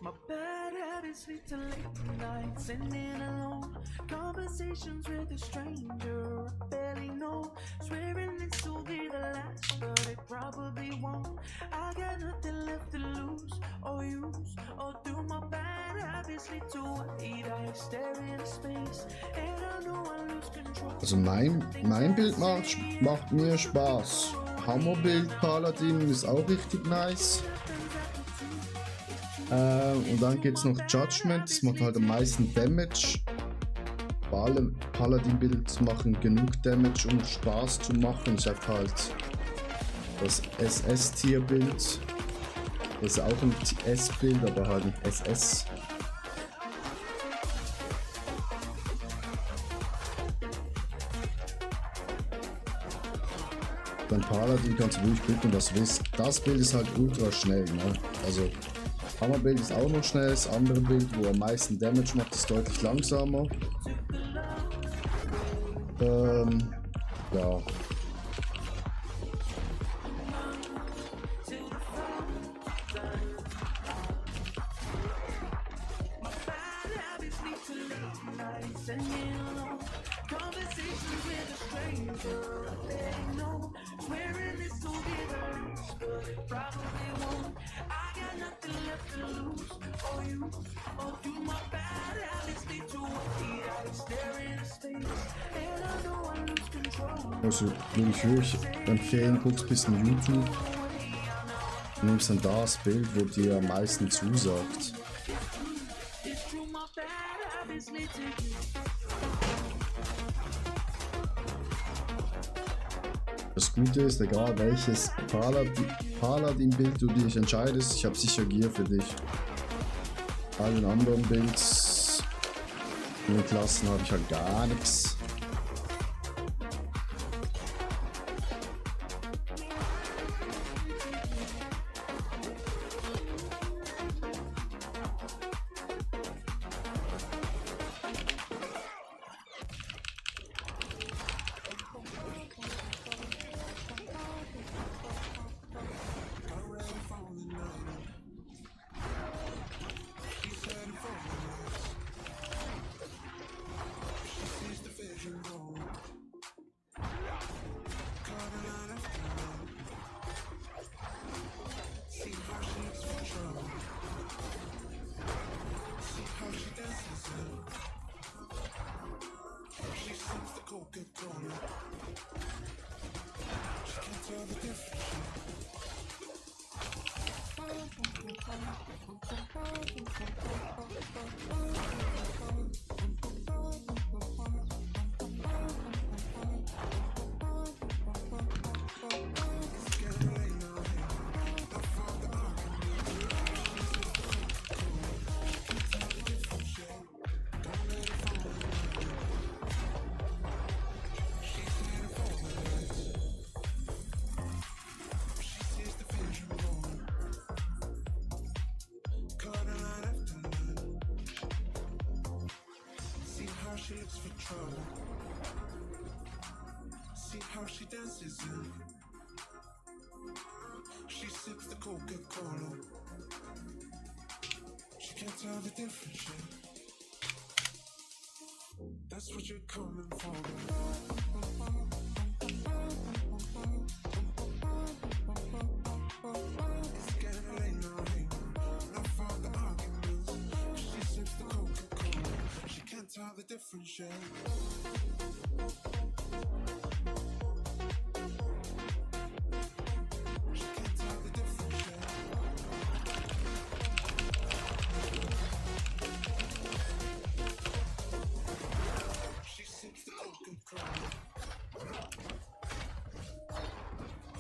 My bad habits lead to late nights and in alone conversations with a stranger I barely know. Swearing this will be the last, but it probably won't. I got nothing left to lose or use or do. My bad habits lead to white eyes stare into space, and I know I lose control. Also mein Bild macht mir Spaß. Hammerbild Paladin ist auch richtig nice. Und dann gibt es noch Judgment, das macht halt am meisten Damage. Bei allem Paladin-Bild machen genug Damage, um Spaß zu machen. Ich habe halt das SS-Tier-Bild. Das ist auch ein S-Bild, aber halt ein SS. Beim Paladin kannst du wirklich gucken, was du willst. Das Bild ist halt ultra schnell, ne? Also Hammerbild ist auch noch schnell, das andere Bild, wo am meisten Damage macht, ist deutlich langsamer. Ja. Also würde ich wirklich empfehlen, guckst ein bisschen YouTube. Du nimmst dann das Bild, wo dir am meisten zusagt. Das Gute ist, egal welches Paladin-Bild du dich entscheidest, ich habe sicher Gear für dich. Allen anderen Builds in den Klassen habe ich halt gar nichts. She looks for trouble. See how she dances in. She sips the Coca-Cola. She can't tell the difference yet. That's what you're coming for. It's getting late now, hey. Enough of the arguments. She sips the Coca-Cola. She can't tell the difference yet. She can't tell the difference yet. She sips the Coca-Cola.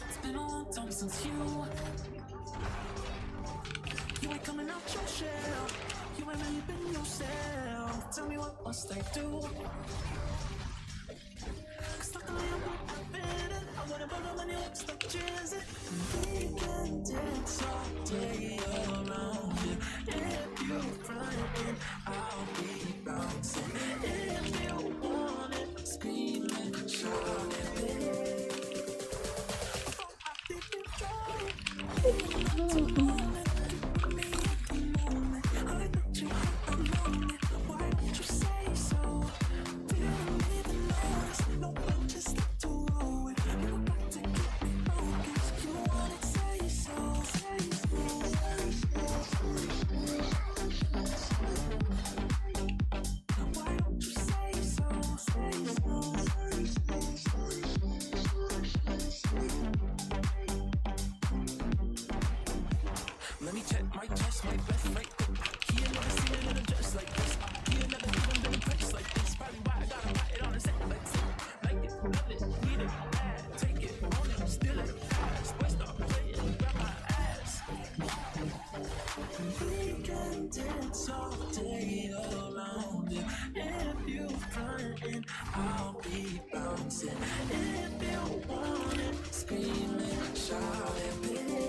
It's been a long time since you ain't coming out your shell. You ain't really been yourself. Tell me what must I do? 'Cause luckily I'm not forbidden. I wanna burn up on your lips like jizz. We can dance all day around it. If you front it, I'll be bouncing. If you want it, screaming, shouting, baby. I think you try it. Not to moment. Let me check my chest, my best right quick. He ain't never seen it in a dress like this. He ain't never even been impressed like this. Probably why I gotta write it on his head like this. Like it, love it, need it, add, take it, own it, steal it, ass. Boy, stop playing, grab my ass. We can dance all day around it. If you frontin', I'll be bouncing. If you want it, screaming, shouting, baby.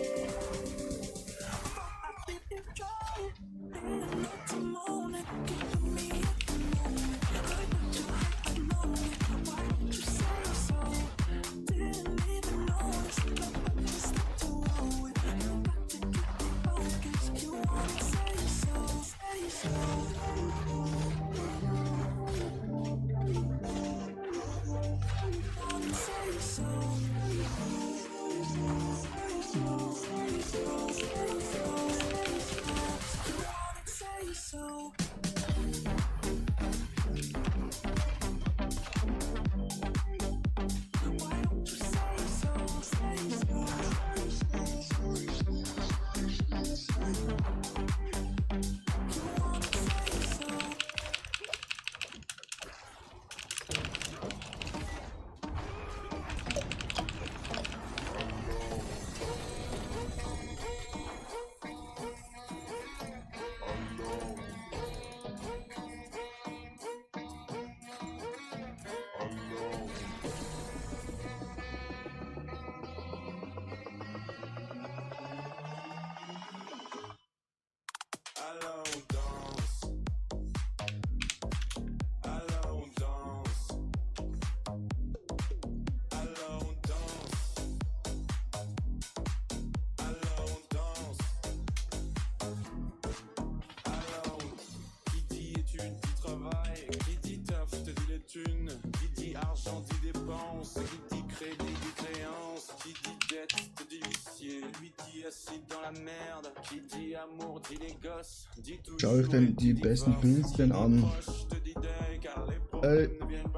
Schau ich denn die besten Builds denn an?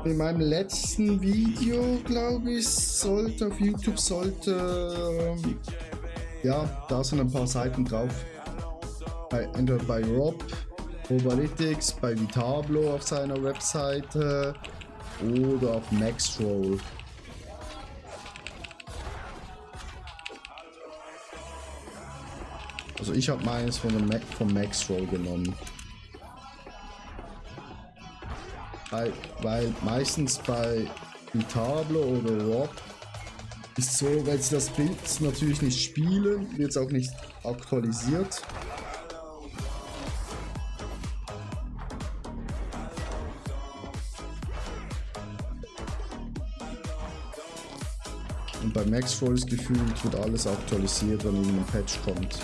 In meinem letzten Video, glaube ich, sollte auf YouTube ja, da sind ein paar Seiten drauf. Entweder bei Rob, Obalytics, bei Vitablo auf seiner Webseite oder auf Maxroll. Also ich habe meines von Maxroll genommen. Weil meistens bei Vitablo oder Rob ist so, wenn sie das Bild natürlich nicht spielen, wird es auch nicht aktualisiert. Und bei Maxroll ist gefühlt, wird alles aktualisiert, wenn irgendein Patch kommt.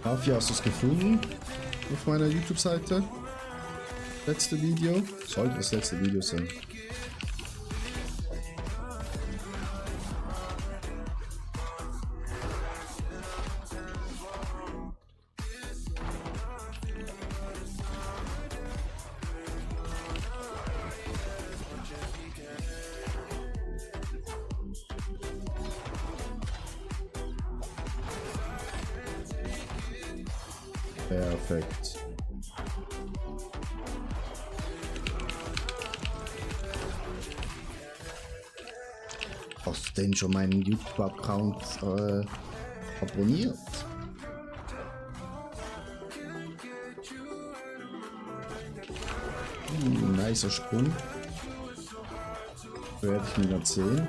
Mafia, hast du es gefunden? Auf meiner YouTube-Seite? Letzte Video? Sollte das letzte Video sein. Perfekt. Hast du denn schon meinen YouTube-Account abonniert? Nicer Sprung. Werde ich mir gerade sehen.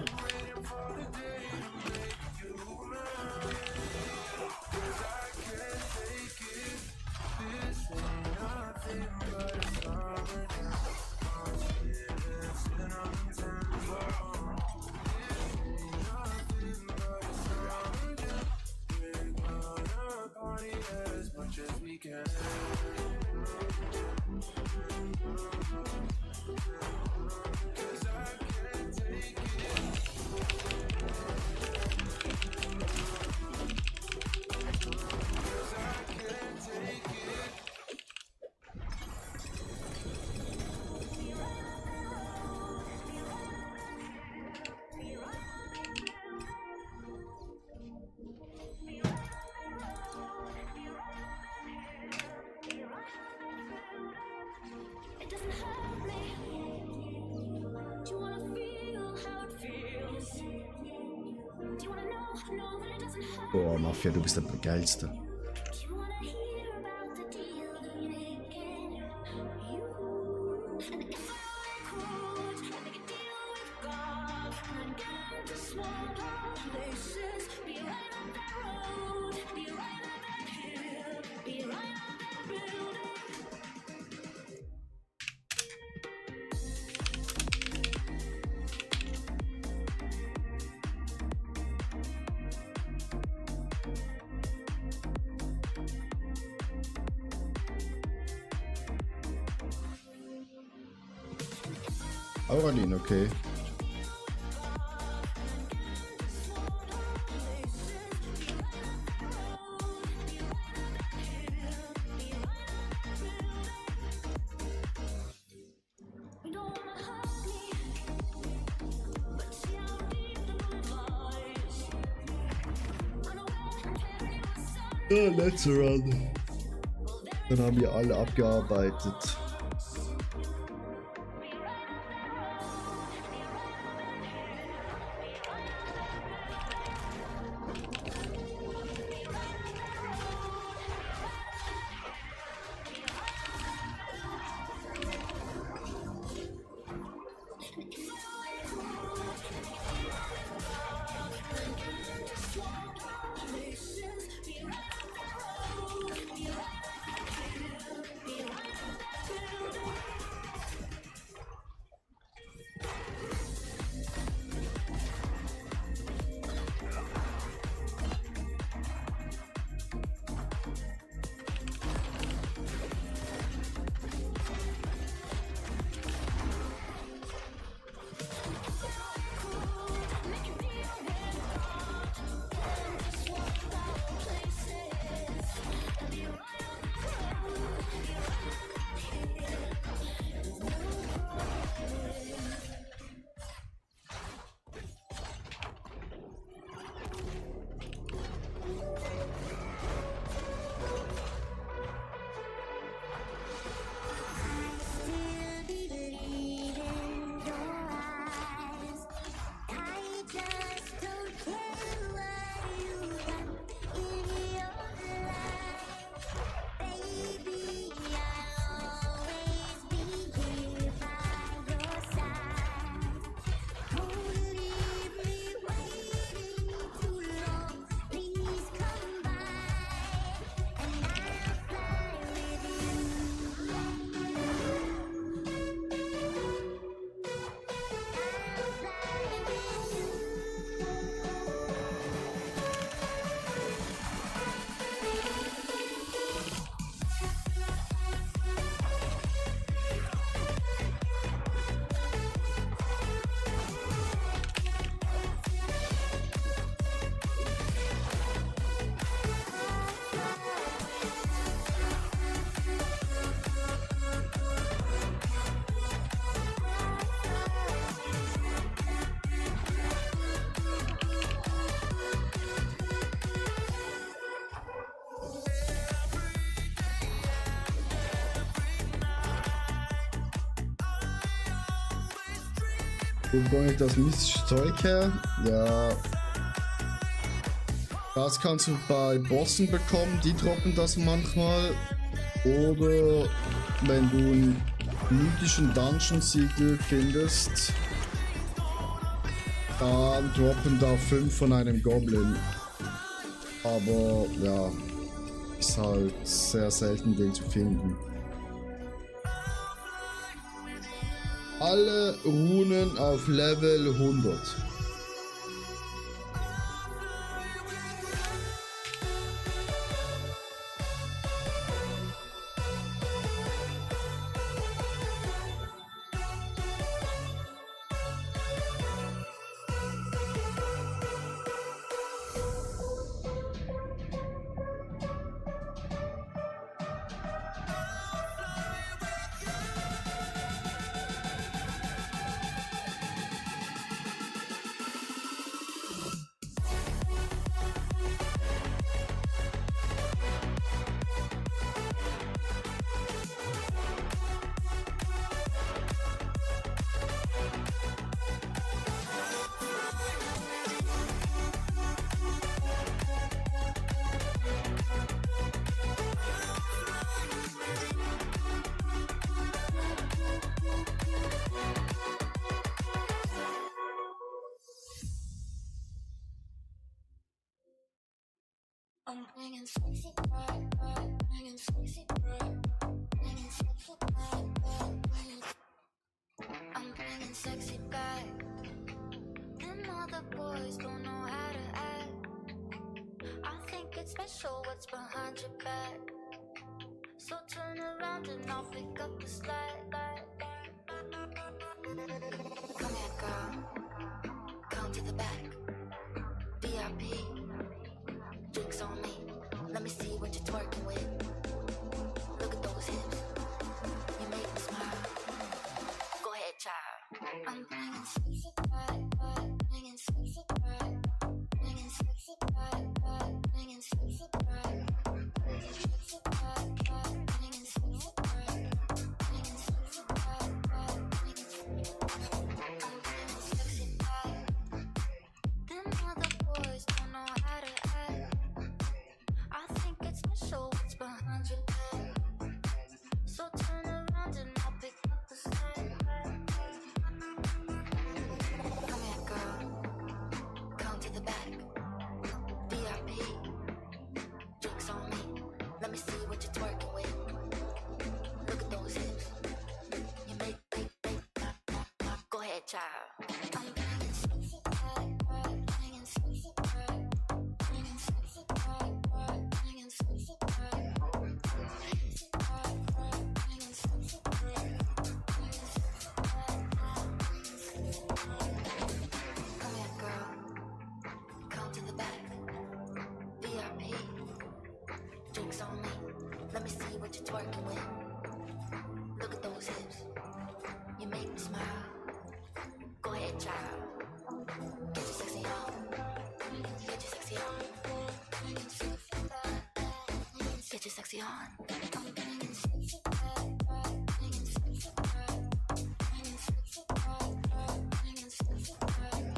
Boah, Mafia, du bist der Geilste. Auralin, okay. Ja, letzter Run. Dann haben wir alle abgearbeitet. Wo bringe ich das mystische Zeug her? Ja. Das kannst du bei Bossen bekommen, die droppen das manchmal. Oder wenn du einen mythischen Dungeon-Siegel findest, dann droppen da 5 von einem Goblin. Aber ja, ist halt sehr selten, den zu finden. Alle Runen auf Level 100. I'm bringing sexy pride, bringing sexy pride, bringing sexy pride, I'm bringing sexy back. Them other boys don't know how to act. I think it's special what's behind your back. So turn around and I'll pick up the slack. Come here, girl. Come to the back. VIP. Drinks on me. Let me see what you're twerking with. Look at those hips. You make me smile. Go ahead, child. I'm bringing sexy pride, bringing sexy pride, bringing sexy pride, bringing sexy pride, bringing sexy pride, bringing sexy pride, bringing sexy pride, bringing sexy pride. I'm bringing sexy pride. Them other boys don't know how to act. I think it's special what's behind your back. So turn around and I'll pick up the slack. Come here, girl. Come to the back. VIP. Drinks on me. Let me see what you're twerking with. Look at those hips. You make go ahead, child. I'm bringing sexy pride, bringing sexy pride, bringing sexy pride, bringing sexy pride, bringing sexy pride, bringing sexy pride, bringing sexy pride. Come here, girl. Come to the back. VIP. Drinks on me. Let me see what you're twerking with. Look at those hips. You make me smile. Go ahead, child. Get your sexy on. Get your sexy on. Get your sexy on. I'm bringing sexy pride, bringing sexy pride, bringing sexy pride, bringing sexy pride,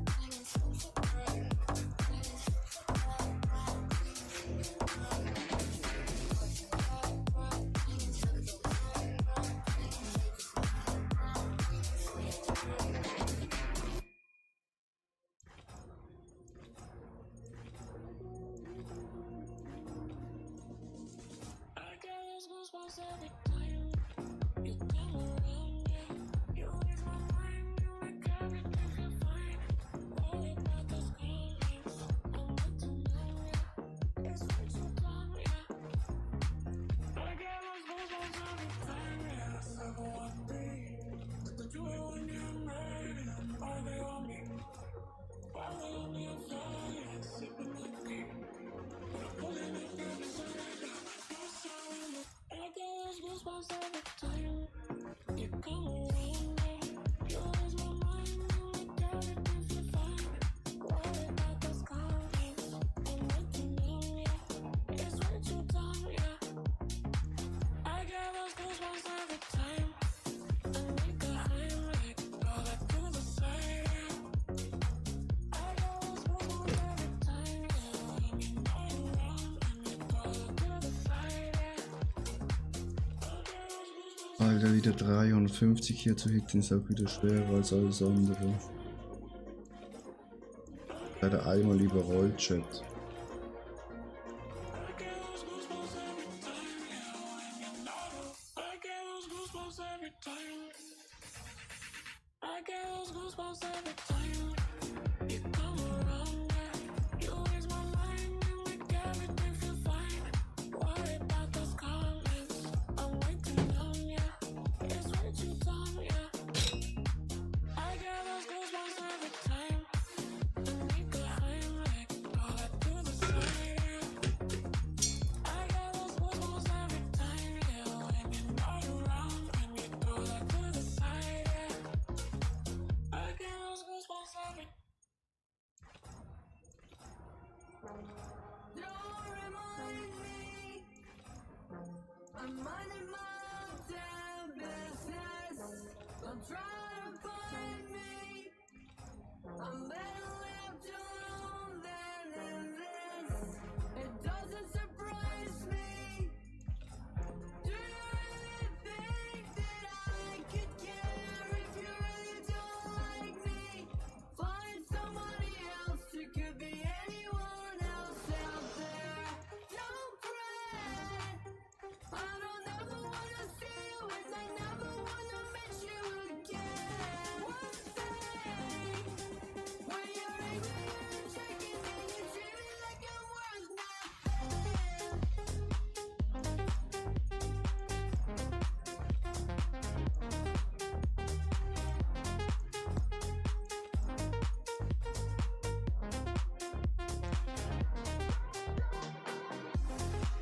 bringing sexy pride, bringing sexy pride, bringing sexy I get those goosebumps every time. I make a Alter, wieder 350 hier zu hitten ist auch wieder schwerer als alles andere. Leider einmal lieber Rollchat.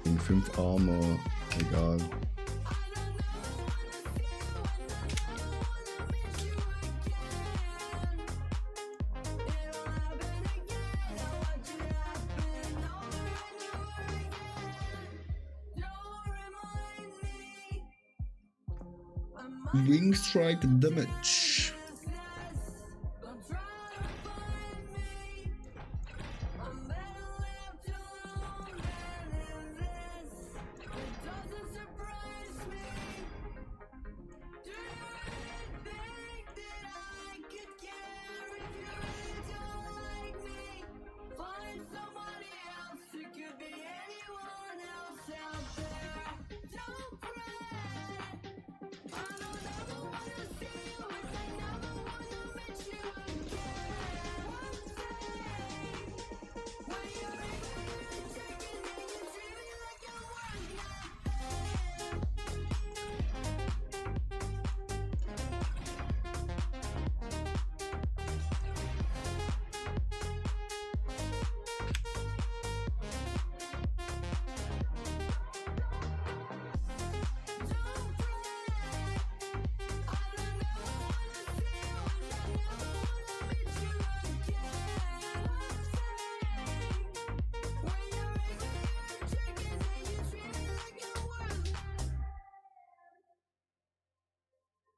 In 5 Armor, egal. Wing Strike Damage.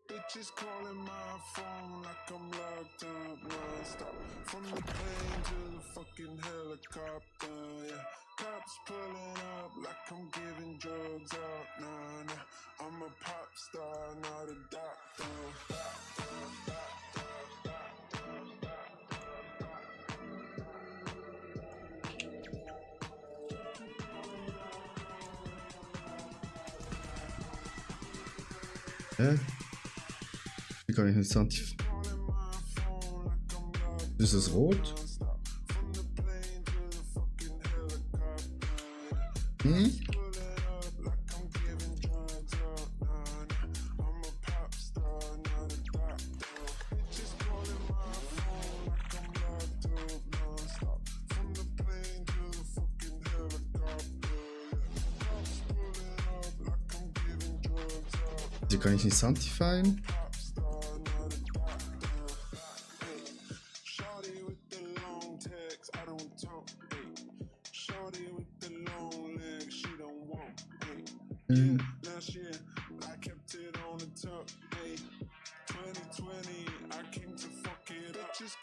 Bitches calling my phone like I'm locked up non-stop. From the plane to the fucking helicopter, yeah. Cops pulling up like I'm giving drugs out, nah, nah. I'm a pop star, not a doctor. Wie kann ich nicht Santif? Ist es rot? Hm? Die kann ich nicht santifieren.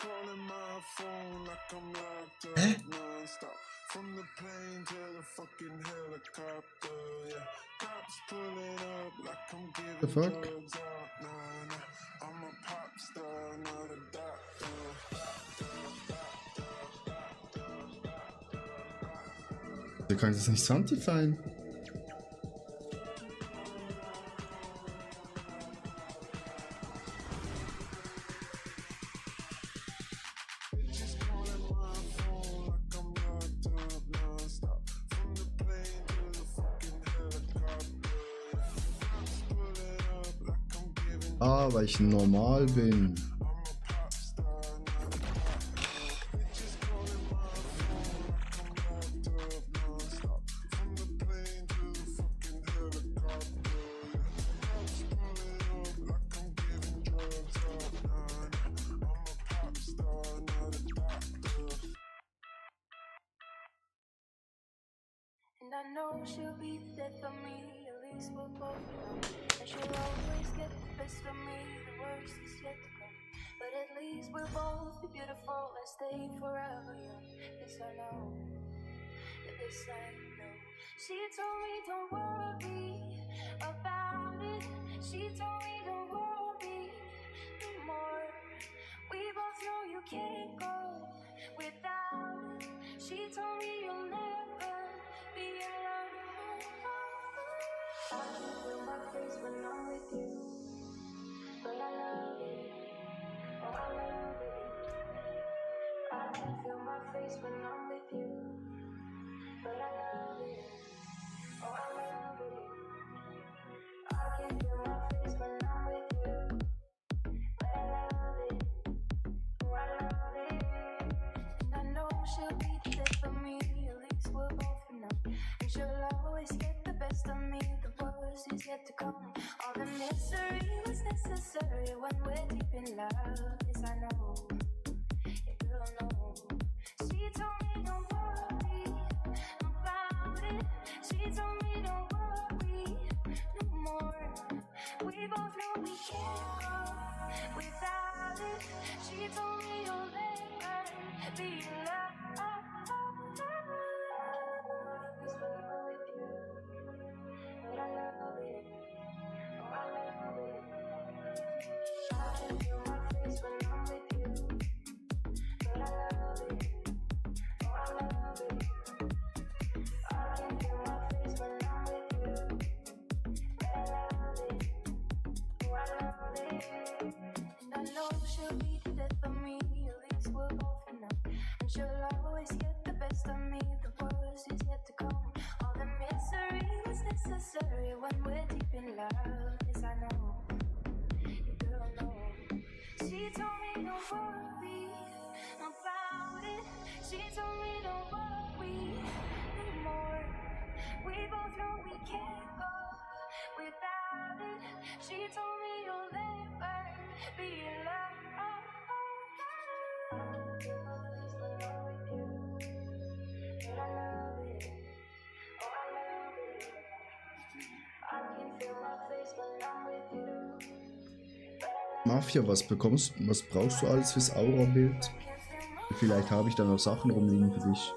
calling my phone like I'm locked up non-stop. From the plane to the fucking helicopter, yeah. Cops pulling up like I'm giving The fuck? drugs out, nah, nah. I'm a pop star, not a doctor. Du kannst es nicht Santifyen. Bitches calling my phone like I'm locked up non-stop. From the plane to the fucking helicopter, yeah. Cops pulling up like I'm giving Ah, weil ich normal bin. And I know she'll be the death of me, at least we'll both know. And she'll always get the best of me, the worst is yet to come. But at least we'll both be beautiful and stay forever young. This I know, this I know. She told me don't worry about it. She told me don't worry no more. We both know you can't go without it. She told me you'll never be alone. I can feel my face when I'm with you, but I love it. Oh, I love it. I can feel my face when I'm with you, but I love it. Oh, I love it. I can feel my face when I'm with you, but I love it. Oh, I love it. And I know she'll be the death of me, at least we'll both know. And she'll always get the best of me, the worst is yet to come. All the misery was necessary when we're deep in love. Yes, I know, yeah, girl, I know. She told me don't worry about it. She told me don't worry no more. We both know we can't go without it. She told me you'll never be alone. It's when I'm with you, but I love it. Oh, I love it. I can feel my face when I'm with you, but I love it. Oh, I love it. I can feel my face when I'm with you, but I love it. Oh, I love it. And I know she'll be the death of me, at least we'll both know. And she'll always get the best of me, the worst is yet to come. All the misery was necessary when we're deep in love. Yes, I know, yeah, girl, I know. She told me don't worry about it. She told me don't worry no more. We both know we can't go without it. She told me you'll never be alone. But I love it. Oh, I love it. I can feel my face when I'm with you. Mafia, was brauchst du alles fürs Aura-Bild? Vielleicht habe ich da noch Sachen rumliegen für dich.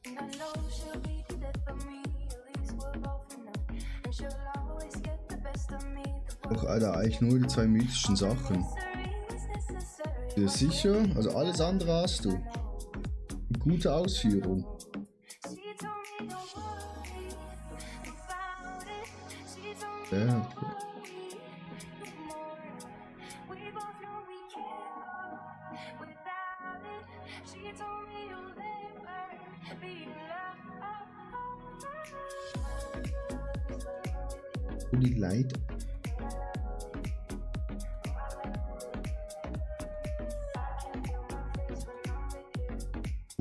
And I know she'll be the death of me, at least we'll both know. And she'll always get the best of me, the Doch, Alter, eigentlich nur die zwei mythischen Sachen. Bist du dir sicher? Also alles andere hast du. Eine gute Ausführung. Ja, okay. Die Leid.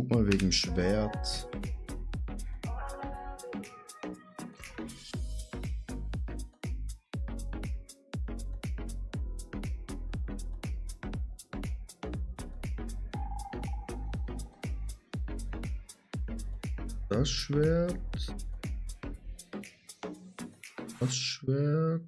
guck mal wegen Schwert. Das Schwert. Das Schwert.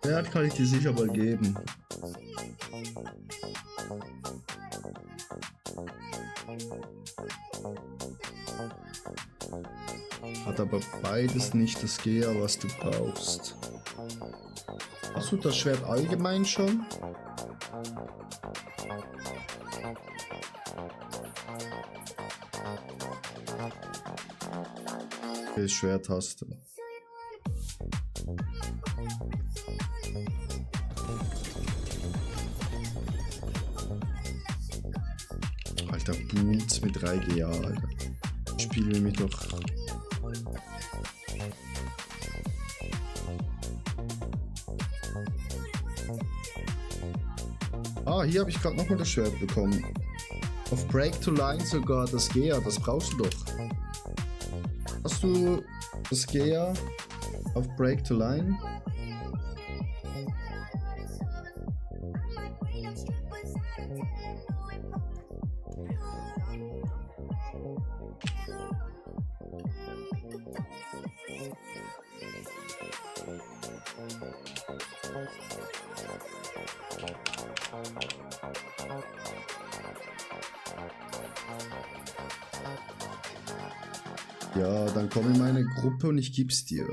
Schwert kann ich dir sicher mal geben. Hat aber beides nicht das Gear, was du brauchst. Hast du das Schwert allgemein schon? Welches Schwert hast du? Alter, Boots mit 3 GA, Alter. Spiele mich doch. Ah, hier habe ich gerade nochmal das Schwert bekommen. Auf Break to Line sogar das Gear, das brauchst du doch. Hast du das Gear auf Break to Line? Ja, dann komm in meine Gruppe und ich gib's dir.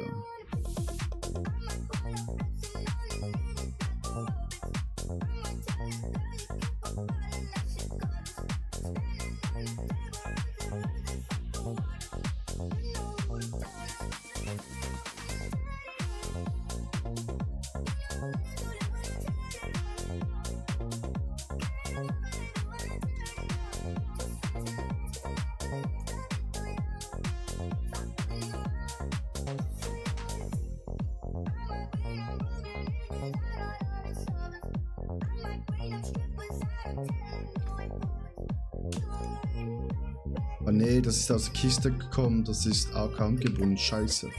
Ah nee, das ist aus der Kiste gekommen, das ist Account gebunden, scheiße.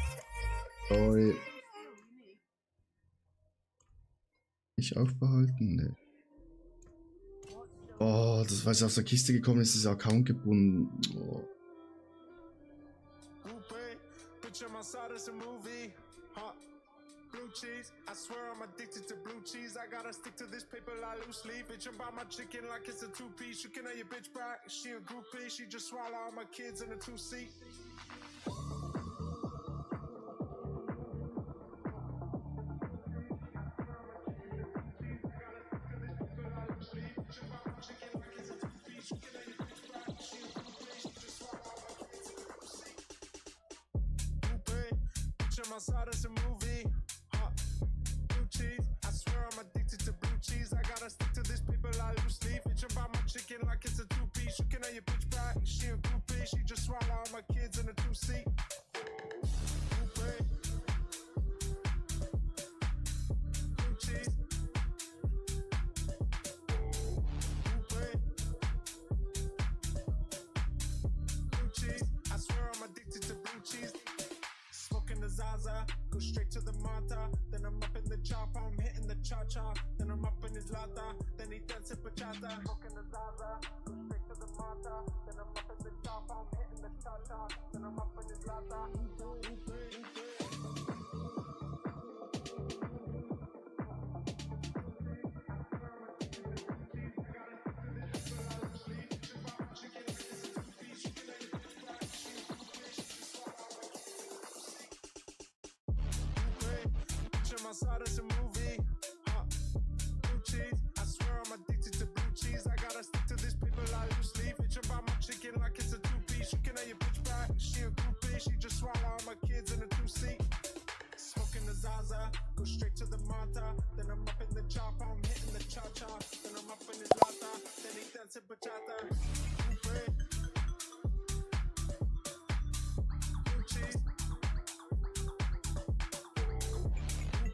Sorry. Nicht aufbehalten? Nee. Oh, das war aus der Kiste gekommen, ist Account gebunden. Oh. Blue cheese, I swear I'm addicted to blue cheese. I gotta stick to this paper like loose leaf. Bitch, I'm by my chicken like it's a 2-piece. You can have your bitch back, she a groupie. She just swallow all my kids in a 2-seat. My side is a movie. Blue cheese, I swear I'm addicted to blue cheese. I gotta stick to this paper like loose leaf. Bitch, I'm by my chicken like it's a 2-piece. You can have your bitch back, she a groupie. She just swallow all my kids in a 2-seat. Blue cheese. Blue cheese, I swear I'm addicted to blue cheese. Smoking the Zaza, go straight to the Mata. Then I'm up in the chopper, I'm hitting the cha-cha. Then I'm up in his lata, then he dance bachata. Smoking the Zaza, go straight to the Mata. Then I'm up in the chopper, I'm hitting the cha-cha. Then I'm up in his lata. My side is a movie. Blue cheese, I swear I'm addicted to blue cheese. I gotta stick to this paper like loose leaf. Bitch, I'm by my chicken like it's a 2-piece. You can have your bitch back, she a groupie. She just swallow all my kids in a 2-seat. temperature. Bread. Blue cheese.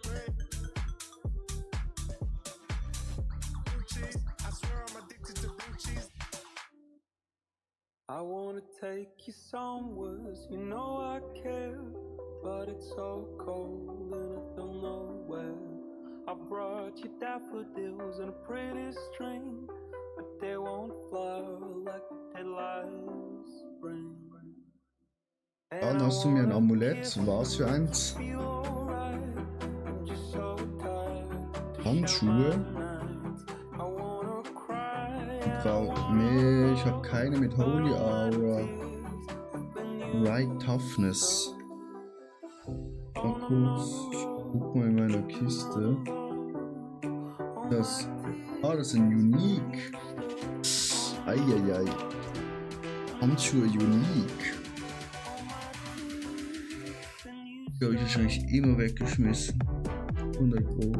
Bread. Blue cheese. I swear I'm addicted to blue cheese. I wanna take you somewhere, you know I care, but it's so cold and I don't know where. I brought you daffodils and a pretty string, but they won't flower like they did last spring. Dann hast du mir ein Amulett. Was für eins? Handschuhe. Nee, ich habe keine mit Holy Aura. Right Toughness. Mal kurz. Ich guck mal in meiner Kiste. Das ist ein Unique. Eieiei. Handschuhe Unique. Die habe ich wahrscheinlich immer weggeschmissen. 100 Pro.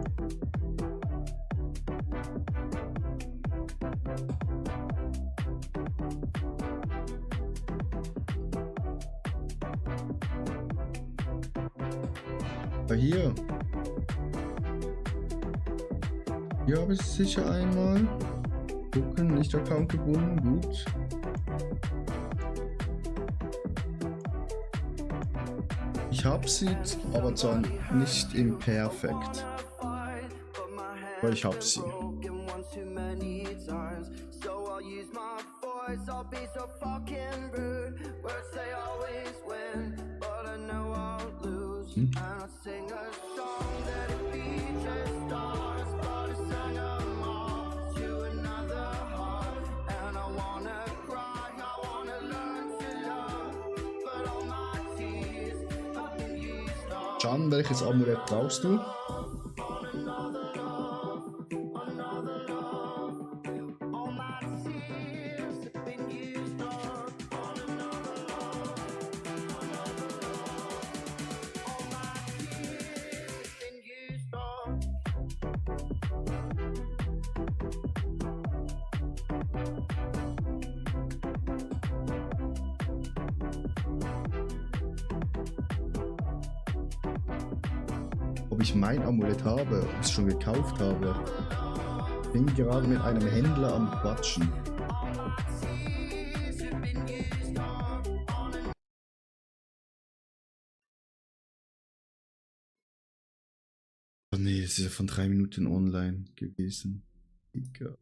Hier. Hier habe ich es sicher einmal. Gucken, nicht Account gebunden, gut. Ich habe sie, aber zwar nicht im Perfekt. Aber ich habe sie. Can, welches Amulett brauchst du? Ob ich mein Amulett habe, ob ich es schon gekauft habe. Ich bin gerade mit einem Händler am Quatschen. Oh nee, es ist ja von 3 Minuten online gewesen. Egal.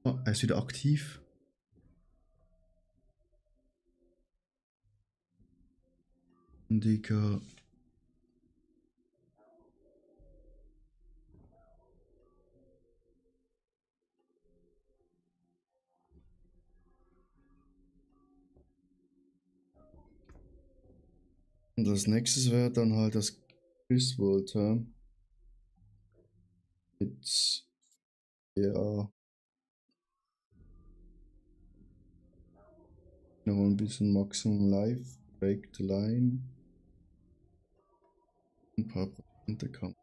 Oh, er ist wieder aktiv. Digga. Und das nächste wäre dann halt das Griswold, mit, ja, noch ein bisschen Maximum Life, Break the Line, ein paar Prozente kann.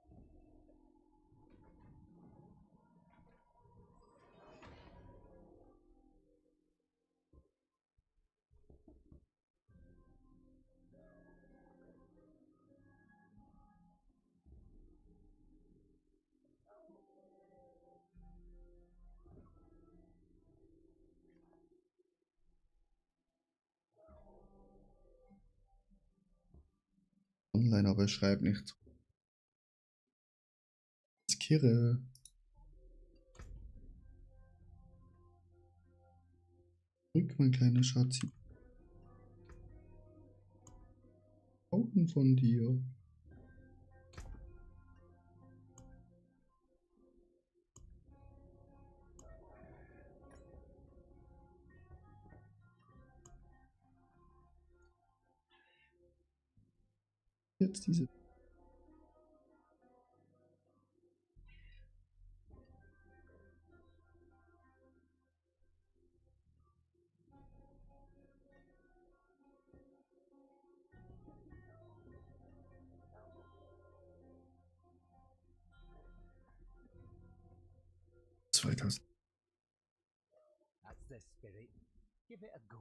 Online, aber er schreibt nicht. Das ist Kirre. Rück, mein kleiner Schatzi. Augen von dir. Jetzt diese. 2000. That's the spirit. Give it a go.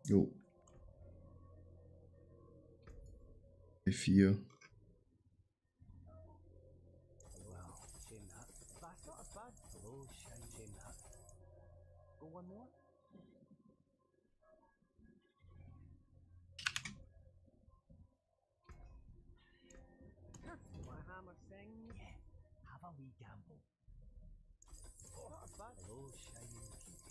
Jo. E4. Well, shame that. That's not as bad. Hello, shame that. Go one more. My hammer sing. Yeah, have a wee gamble. Not as bad. Hello, shining beauty.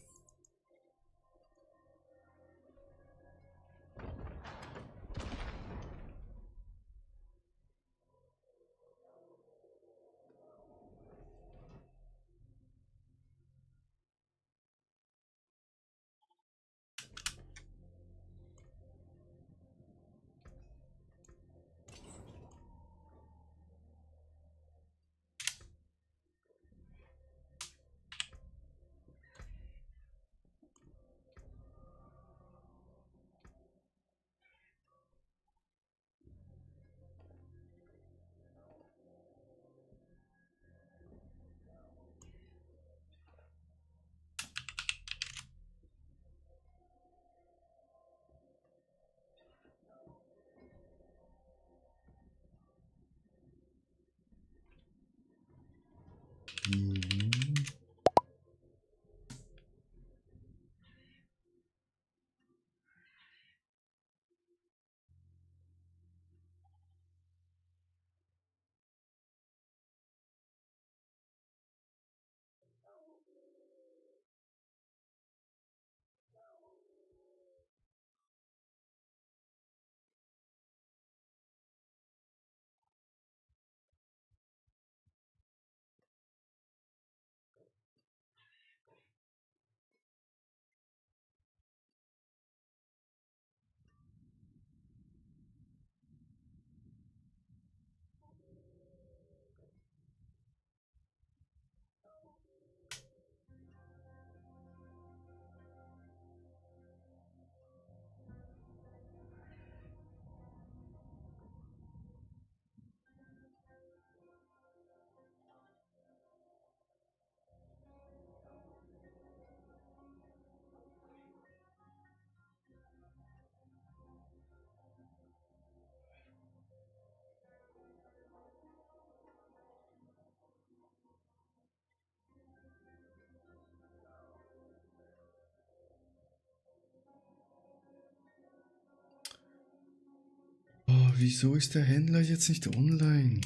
Oh, wieso ist der Händler jetzt nicht online?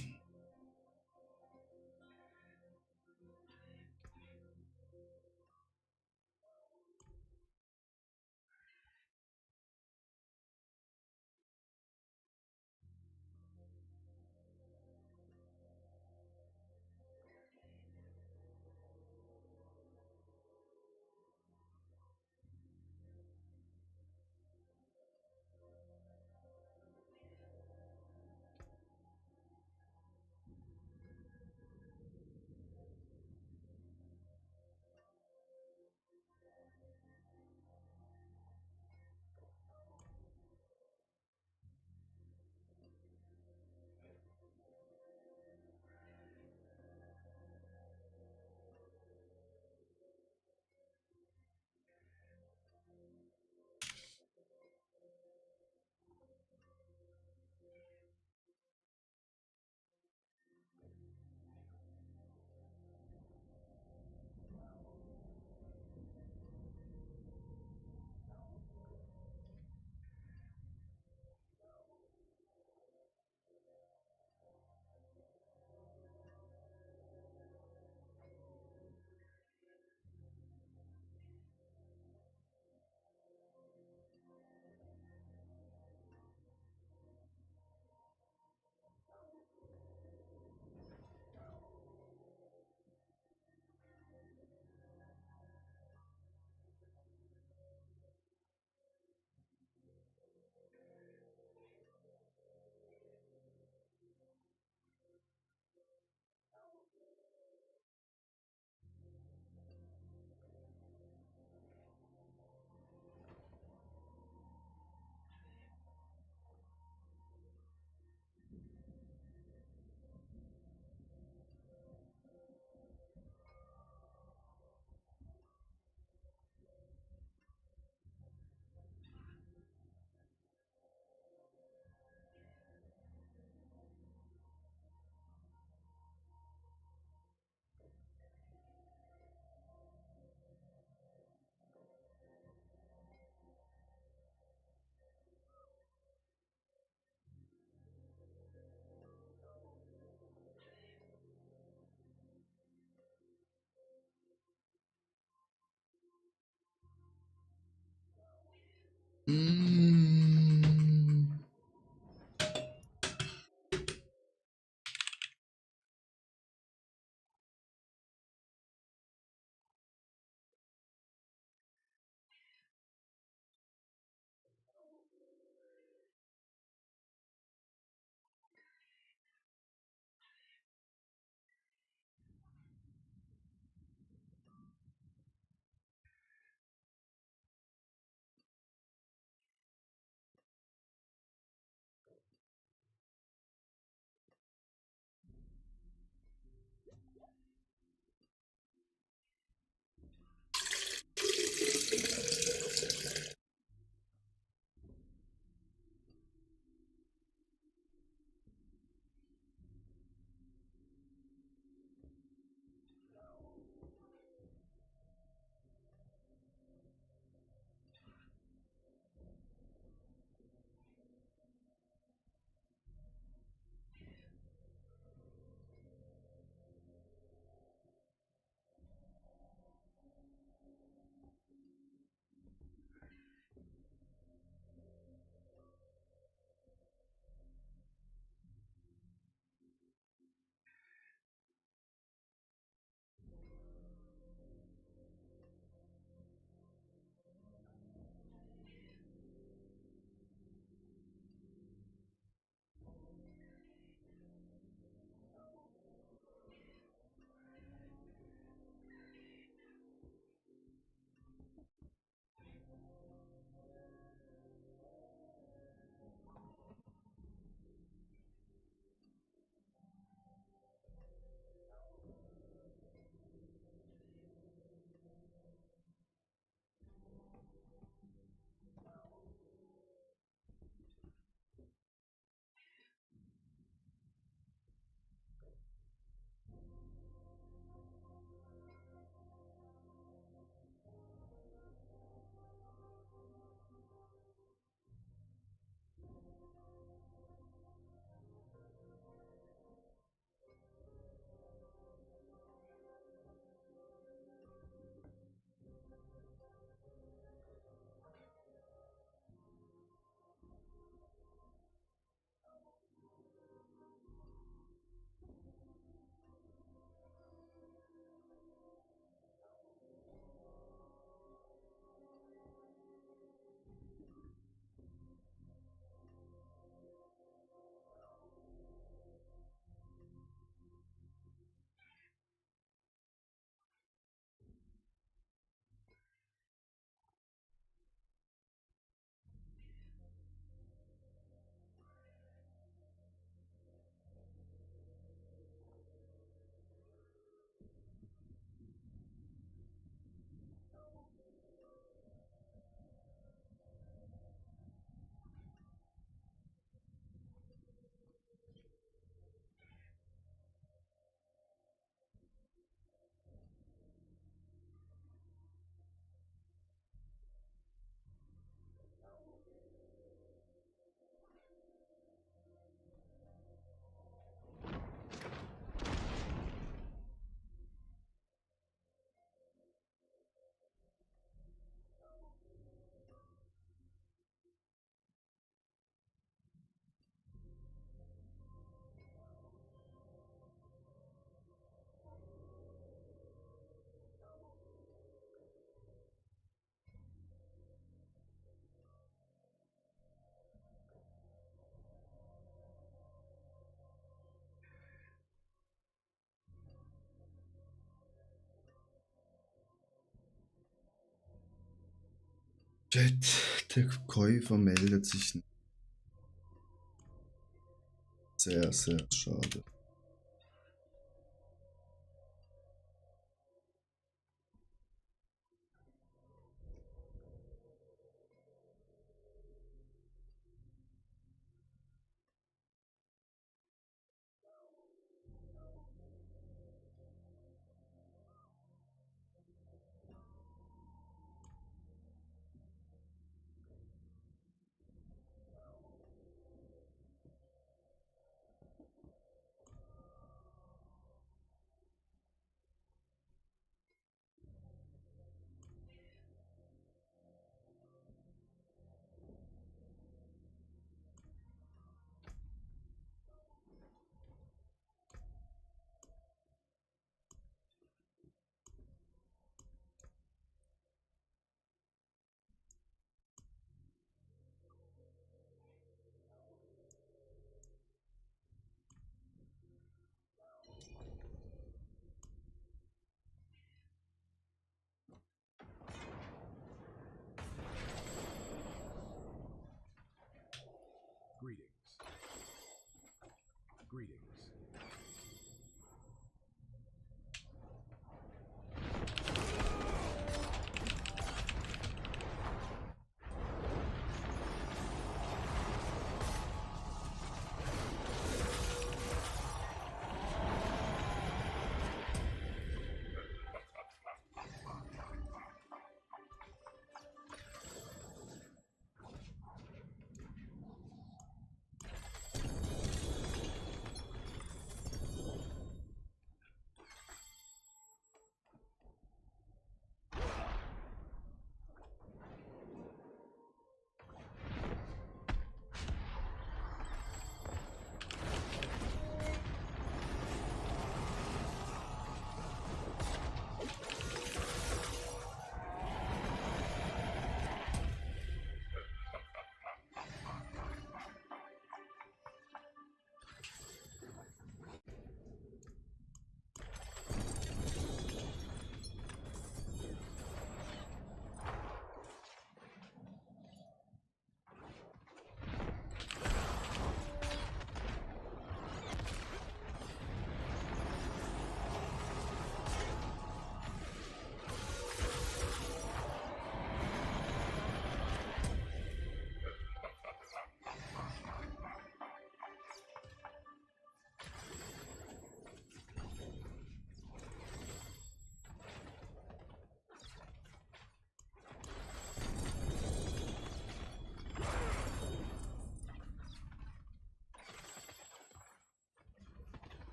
Mm. Chat, der Käufer meldet sich nicht. Sehr, sehr schade.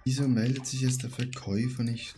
Wieso meldet sich jetzt der Verkäufer nicht?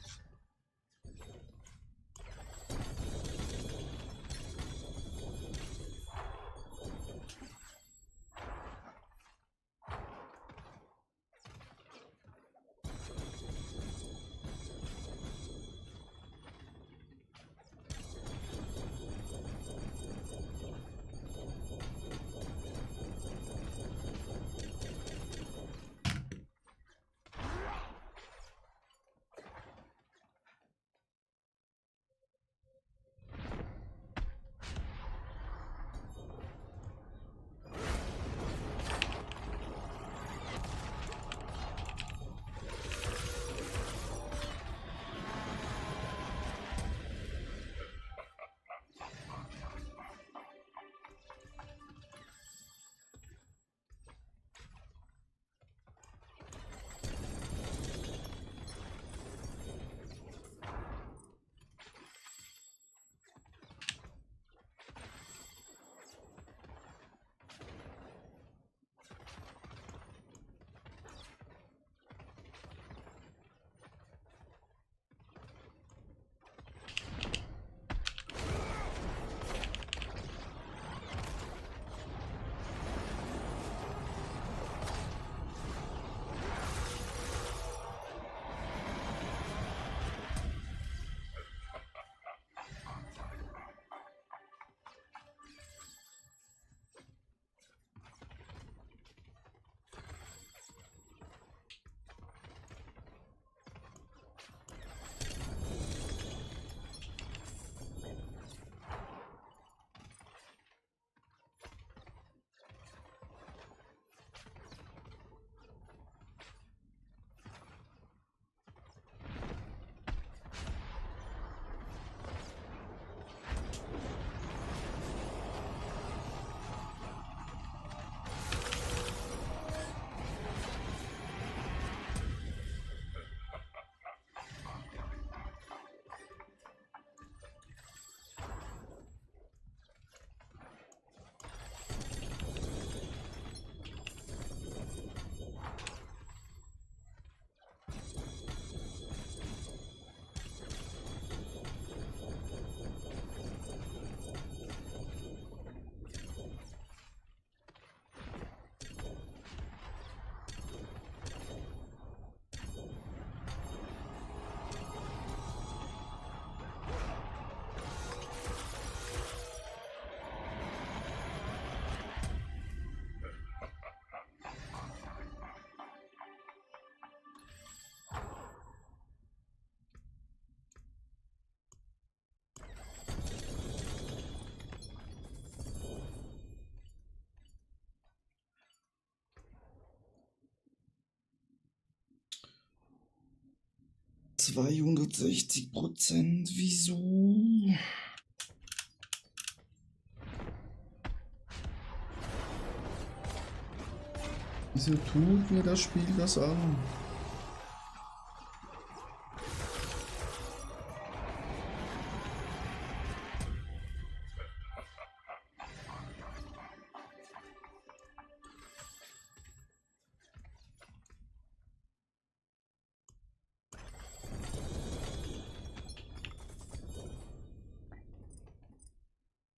(260%), wieso? Wieso tut mir das Spiel das an?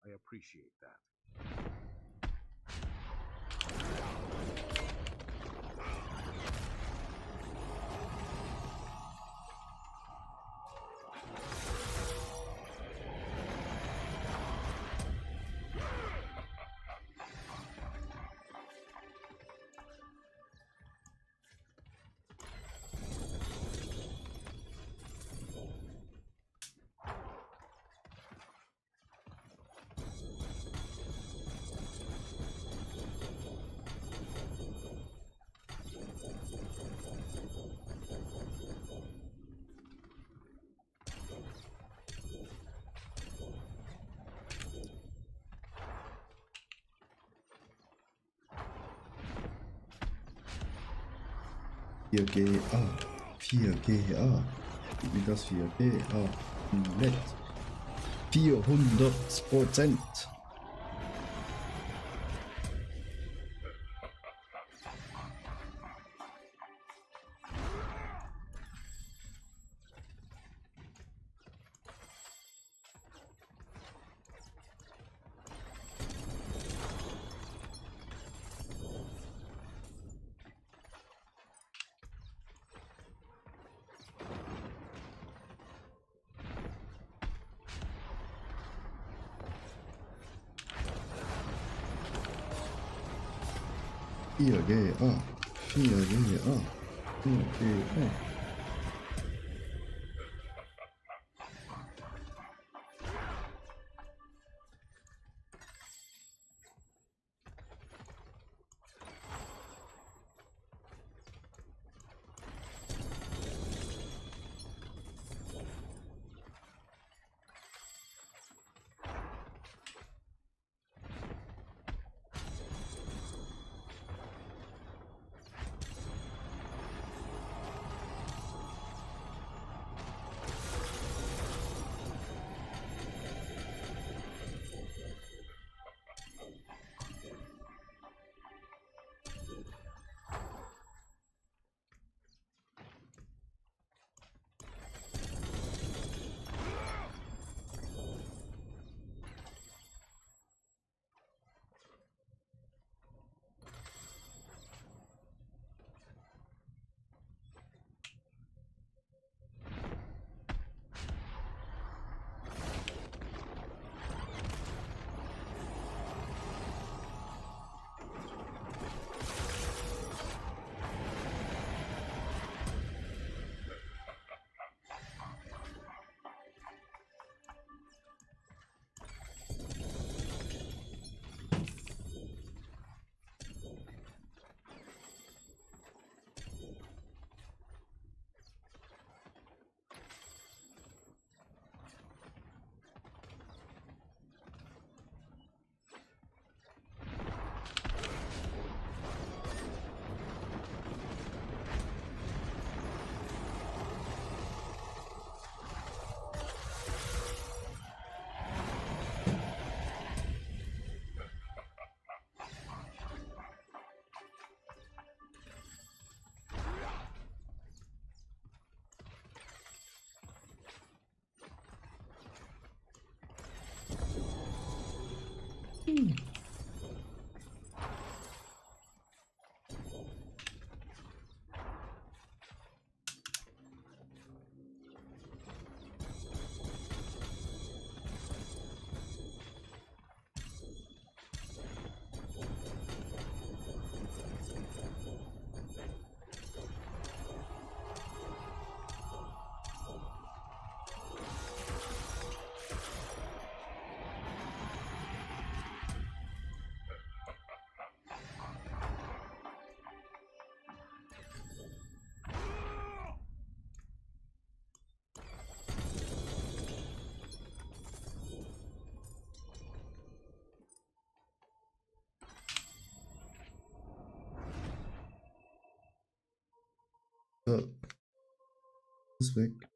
I appreciate that. GA 4GA Wie das 4G. Nett. 400%. Hier GA. 4GA. 4GA. So. Ist weg.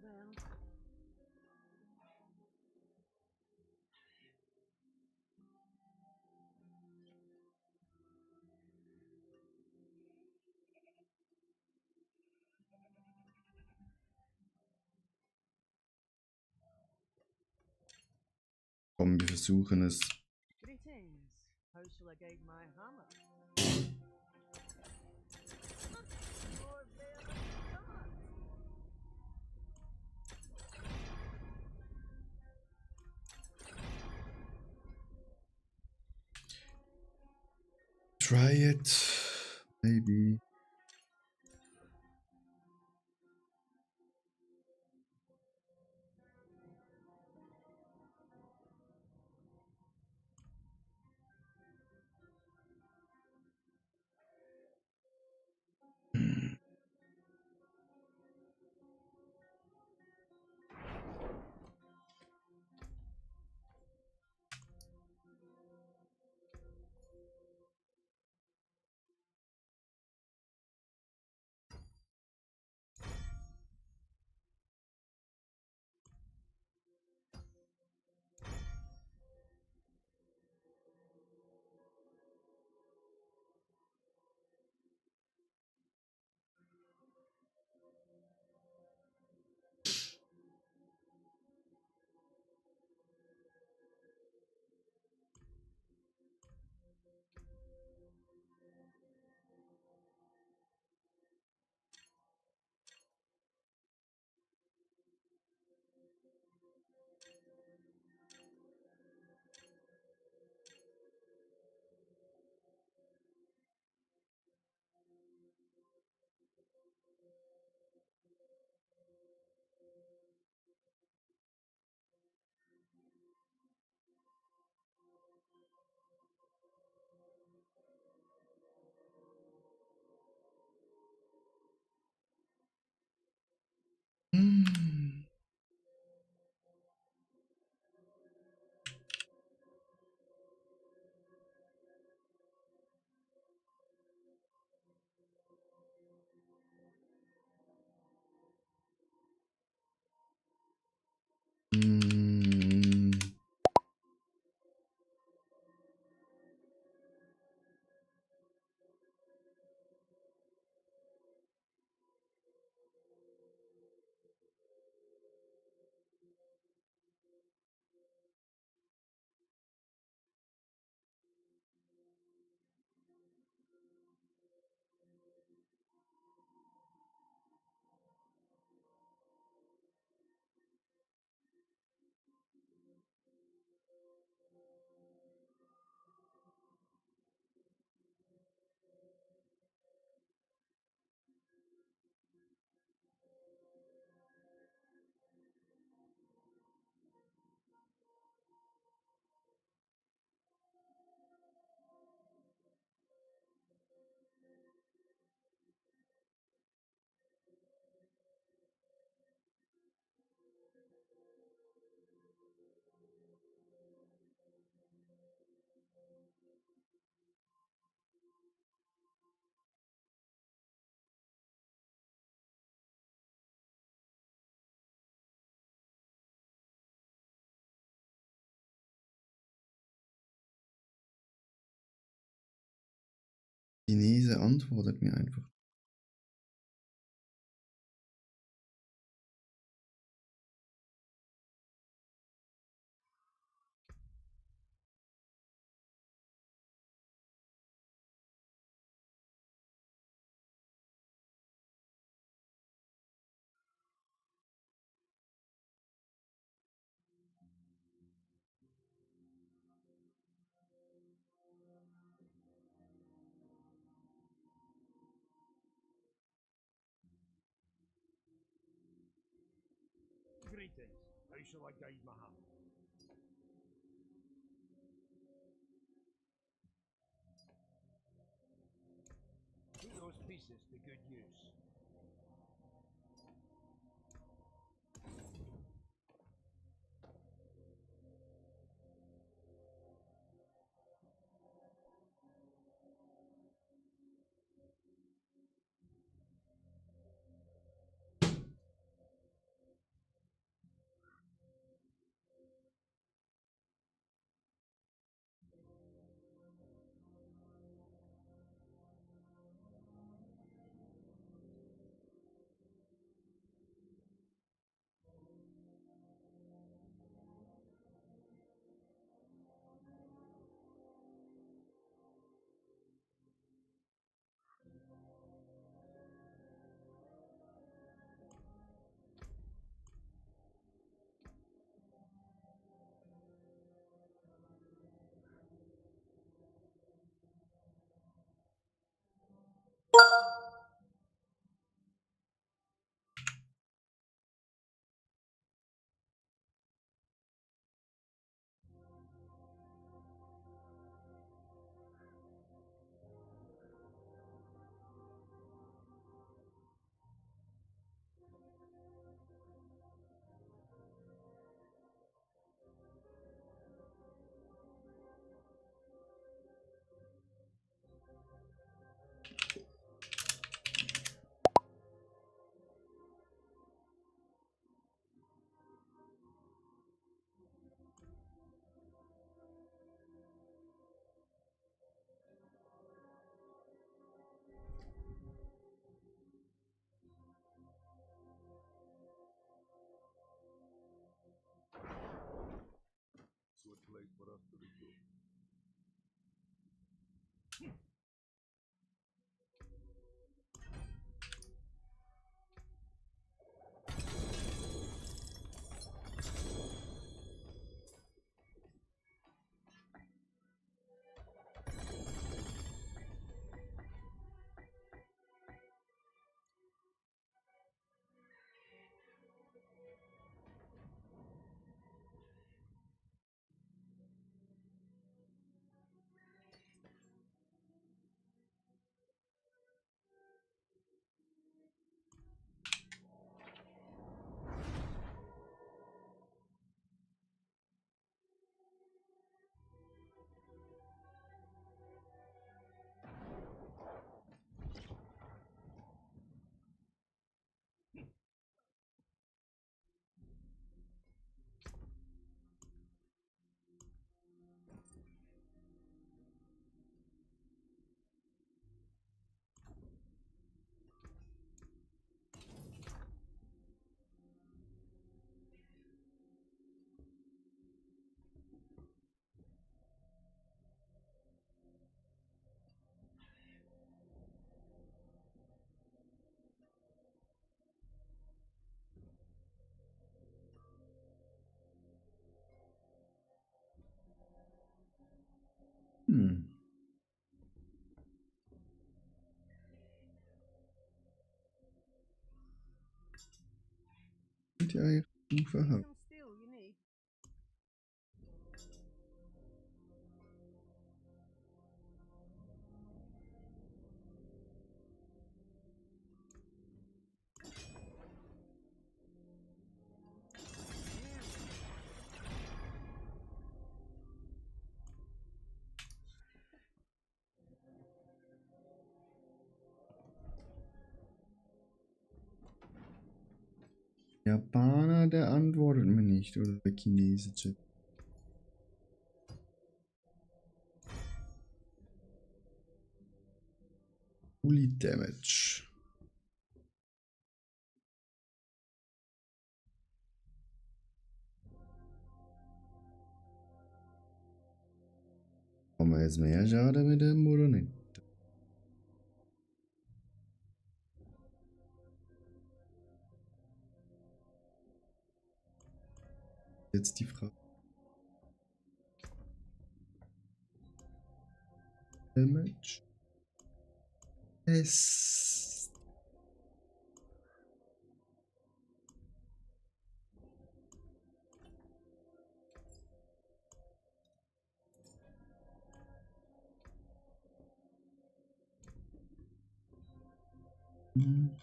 then. Komm, wir versuchen es. Greetings. How shall I guide my hammer? You're there to start. Try it. Maybe. Chinese antwortet mir einfach. Greetings. How shall I guide my hammer? Put those pieces to good use. die eigentlich aufhaben? Some steel you need. Japaner, der antwortet mir nicht, oder der chinesische. Bully Damage. Haben wir jetzt mehr Schaden mit dem oder nicht? Jetzt die Frage. Damage. Es. Hm.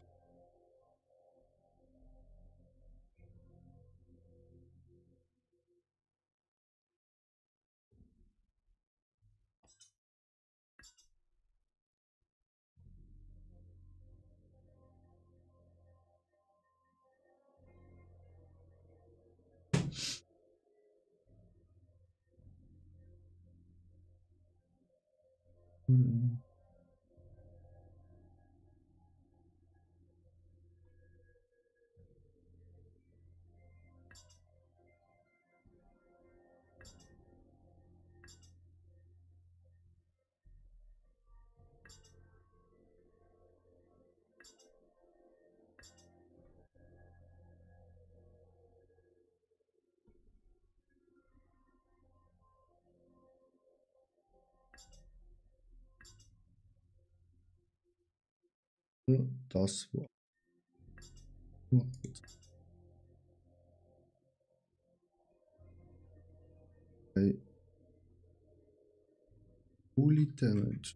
Das war. Okay. Bully Damage.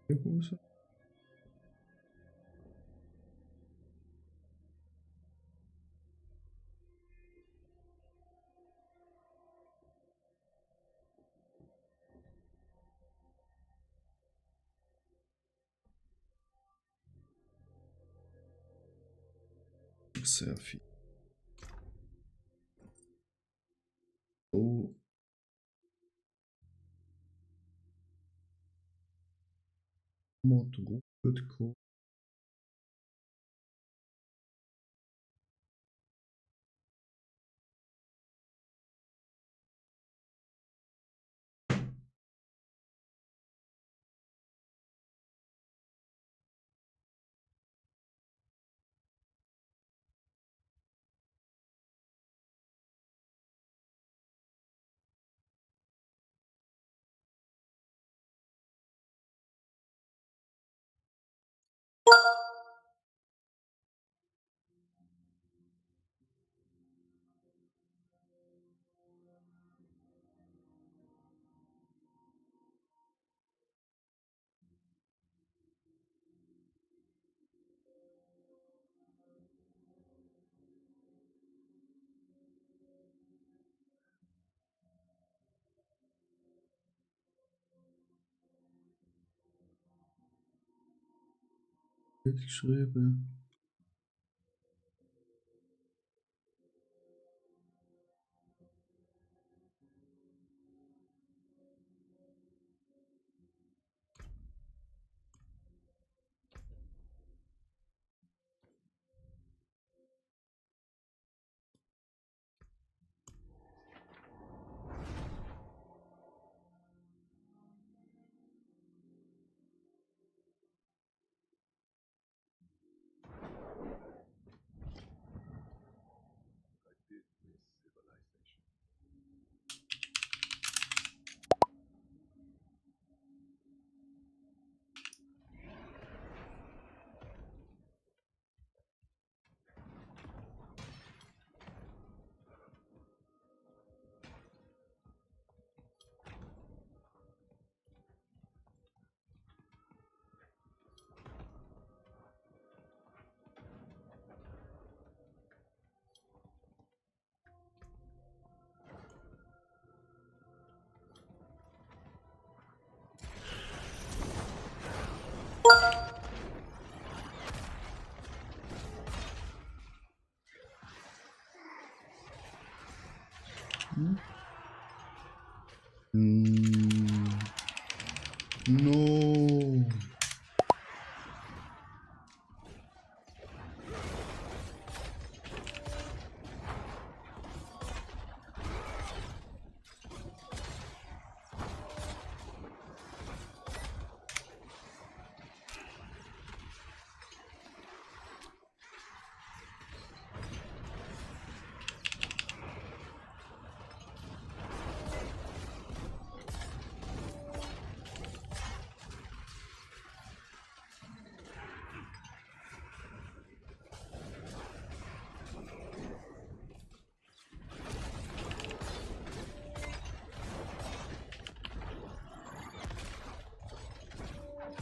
Hose. Sehr viel. So. Motor wird kommen. Wird geschrieben. No.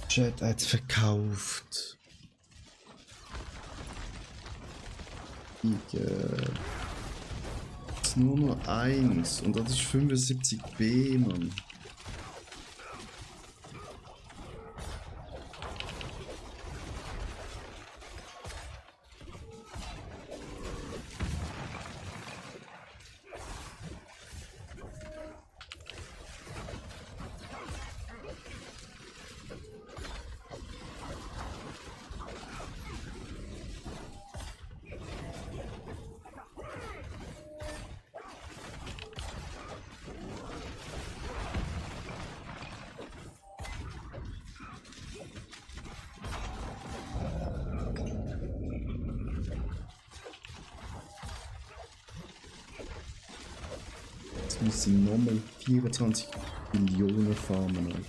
Chat als verkauft. Ist nur noch eins und das ist 75b, Mann. Jetzt muss ich nochmal 24 Millionen farmen. Alter.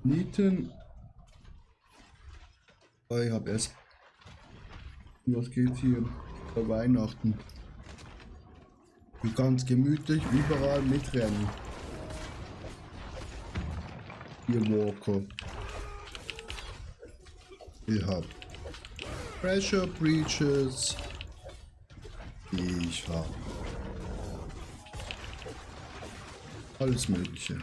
Nieten. Oh, ich hab erst. Was geht hier? Bei Weihnachten. Du kannst gemütlich überall mitrennen. Ihr Walker. Ich hab Pressure Breaches. Ich hab alles Mögliche.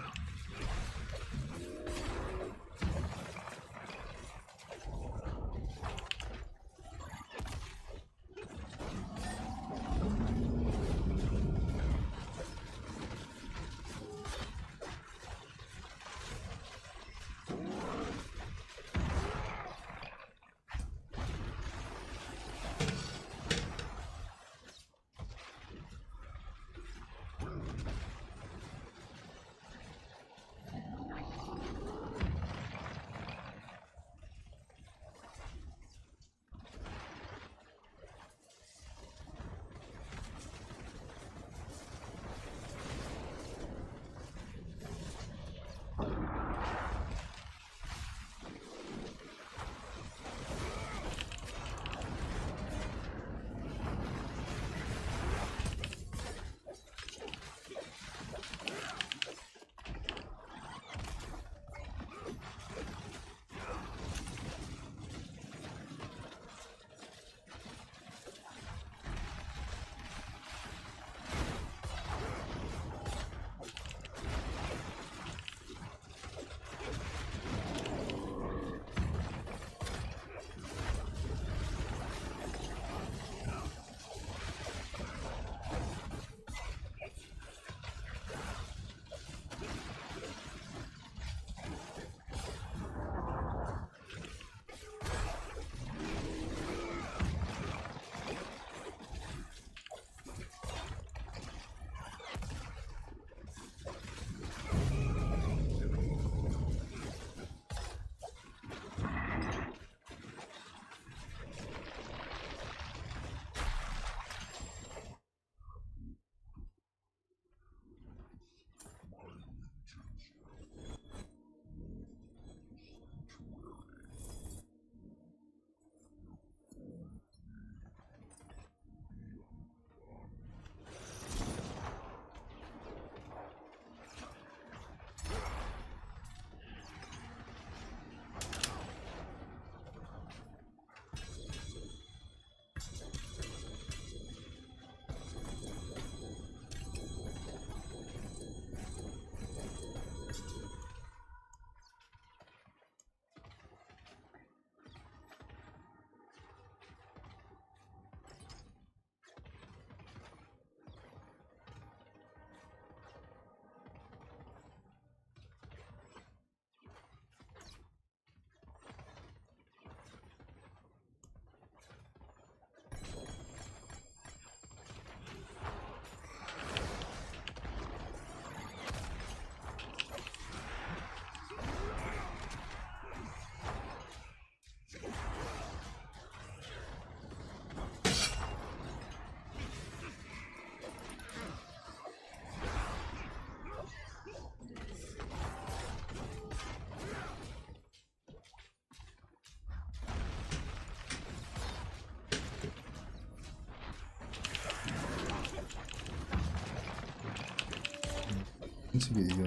Ins Wege.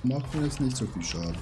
Macht mir jetzt nicht so viel Schaden.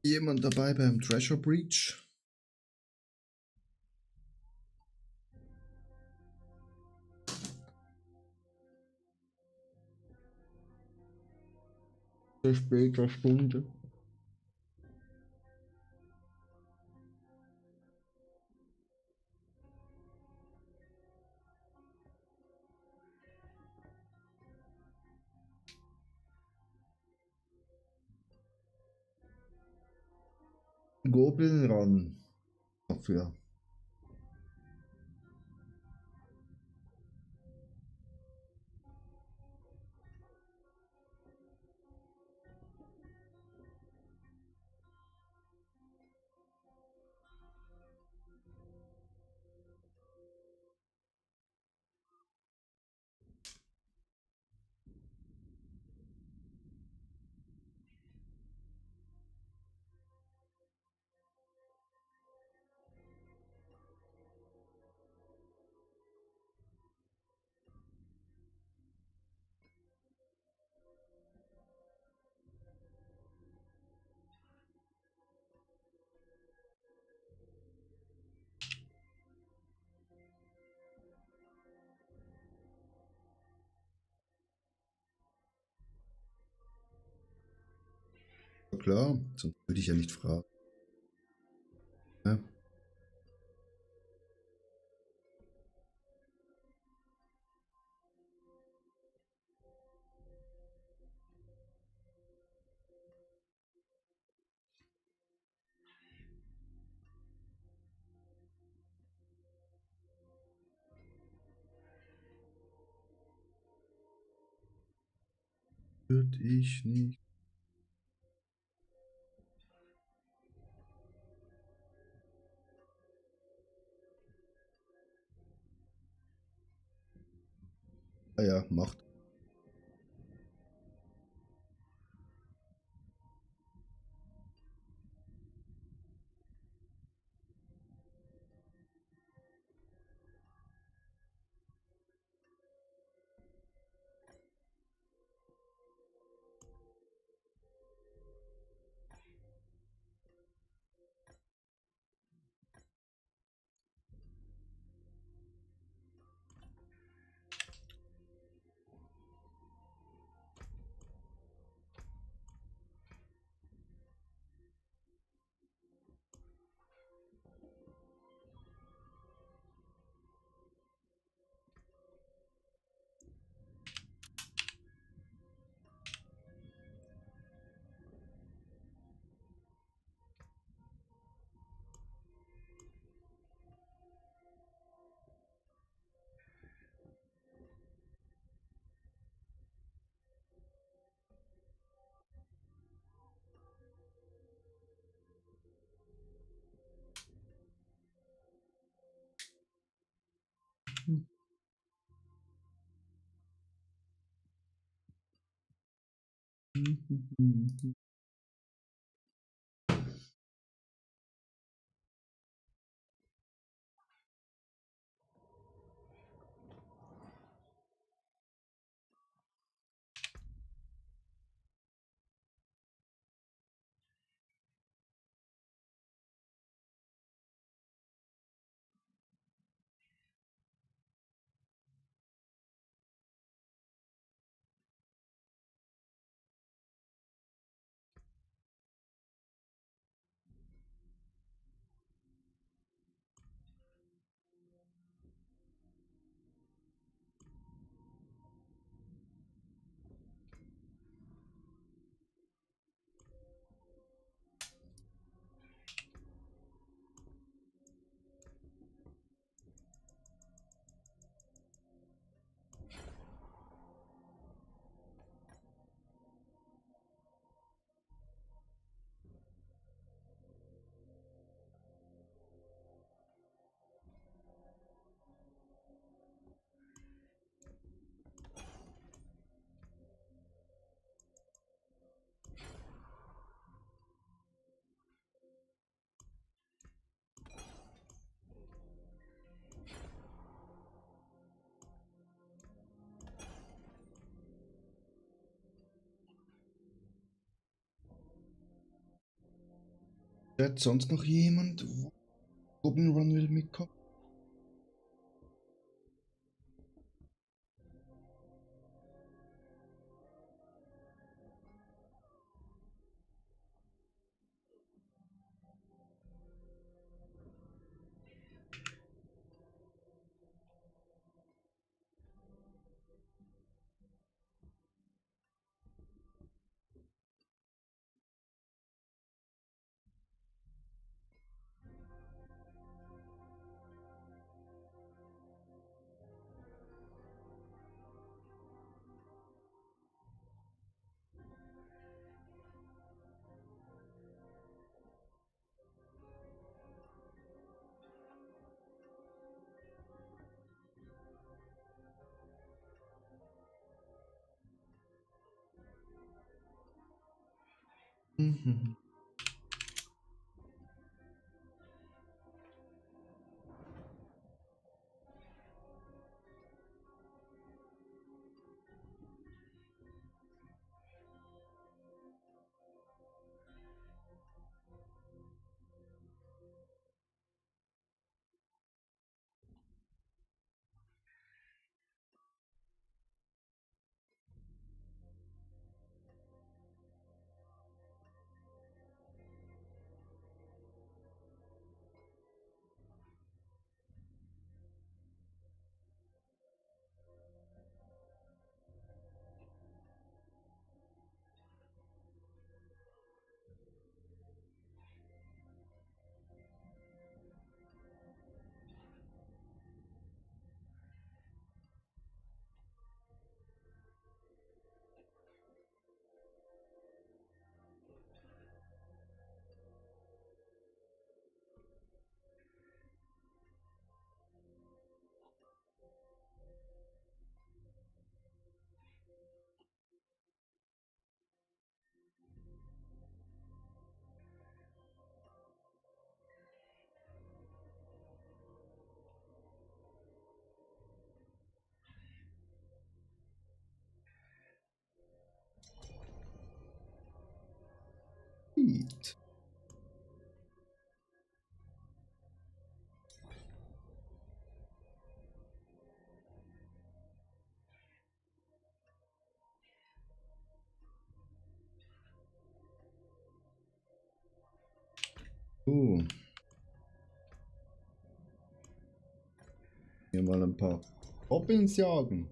Jemand dabei beim Treasure Breach? Zu später Stunde. Goblin ran. Dafür. Ja, klar, sonst würde ich ja nicht fragen. Ja. Würde ich nicht. Ah ja, macht. Hat sonst noch jemand, wo Goblin Run will mitkommen? Mhm. Gut. Hier mal ein paar Goblins jagen.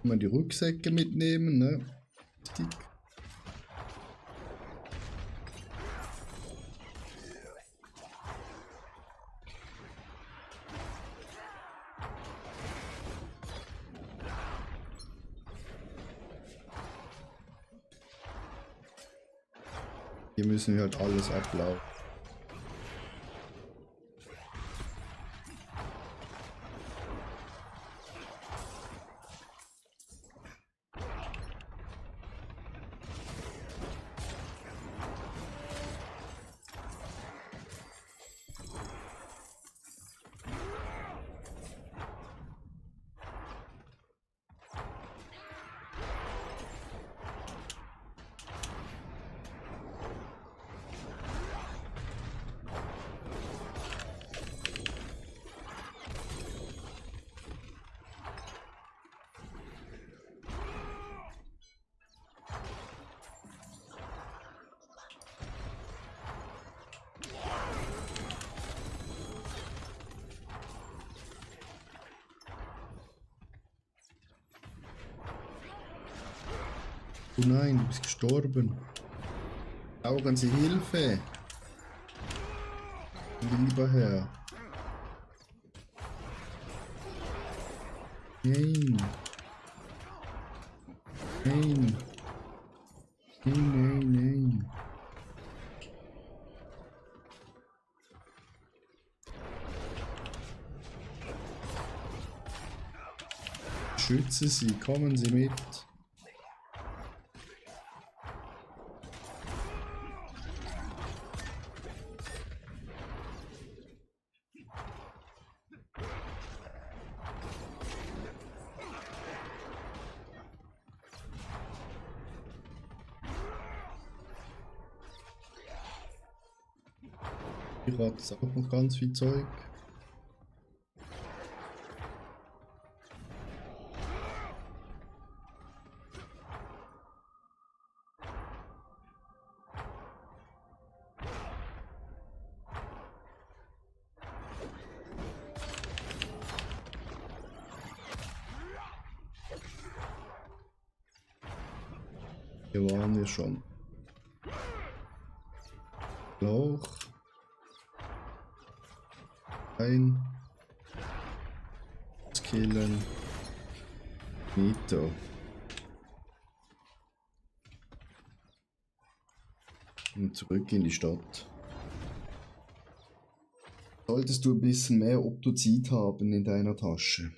Mal die Rucksäcke mitnehmen, ne? Richtig. Hier müssen wir halt alles ablaufen. Oh nein, du bist gestorben. Brauchen Sie Hilfe? Lieber Herr. Nein. Nein. Nein, nein, nein. Schütze sie, kommen Sie mit. Ich habe jetzt auch noch ganz viel Zeug. Hier waren wir schon. Lauch. Ein. Skillen. Nito. Und zurück in die Stadt. Solltest du ein bisschen mehr Optozid haben in deiner Tasche.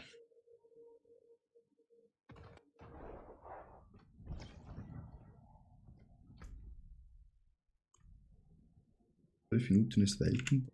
12 Minuten ist Welten.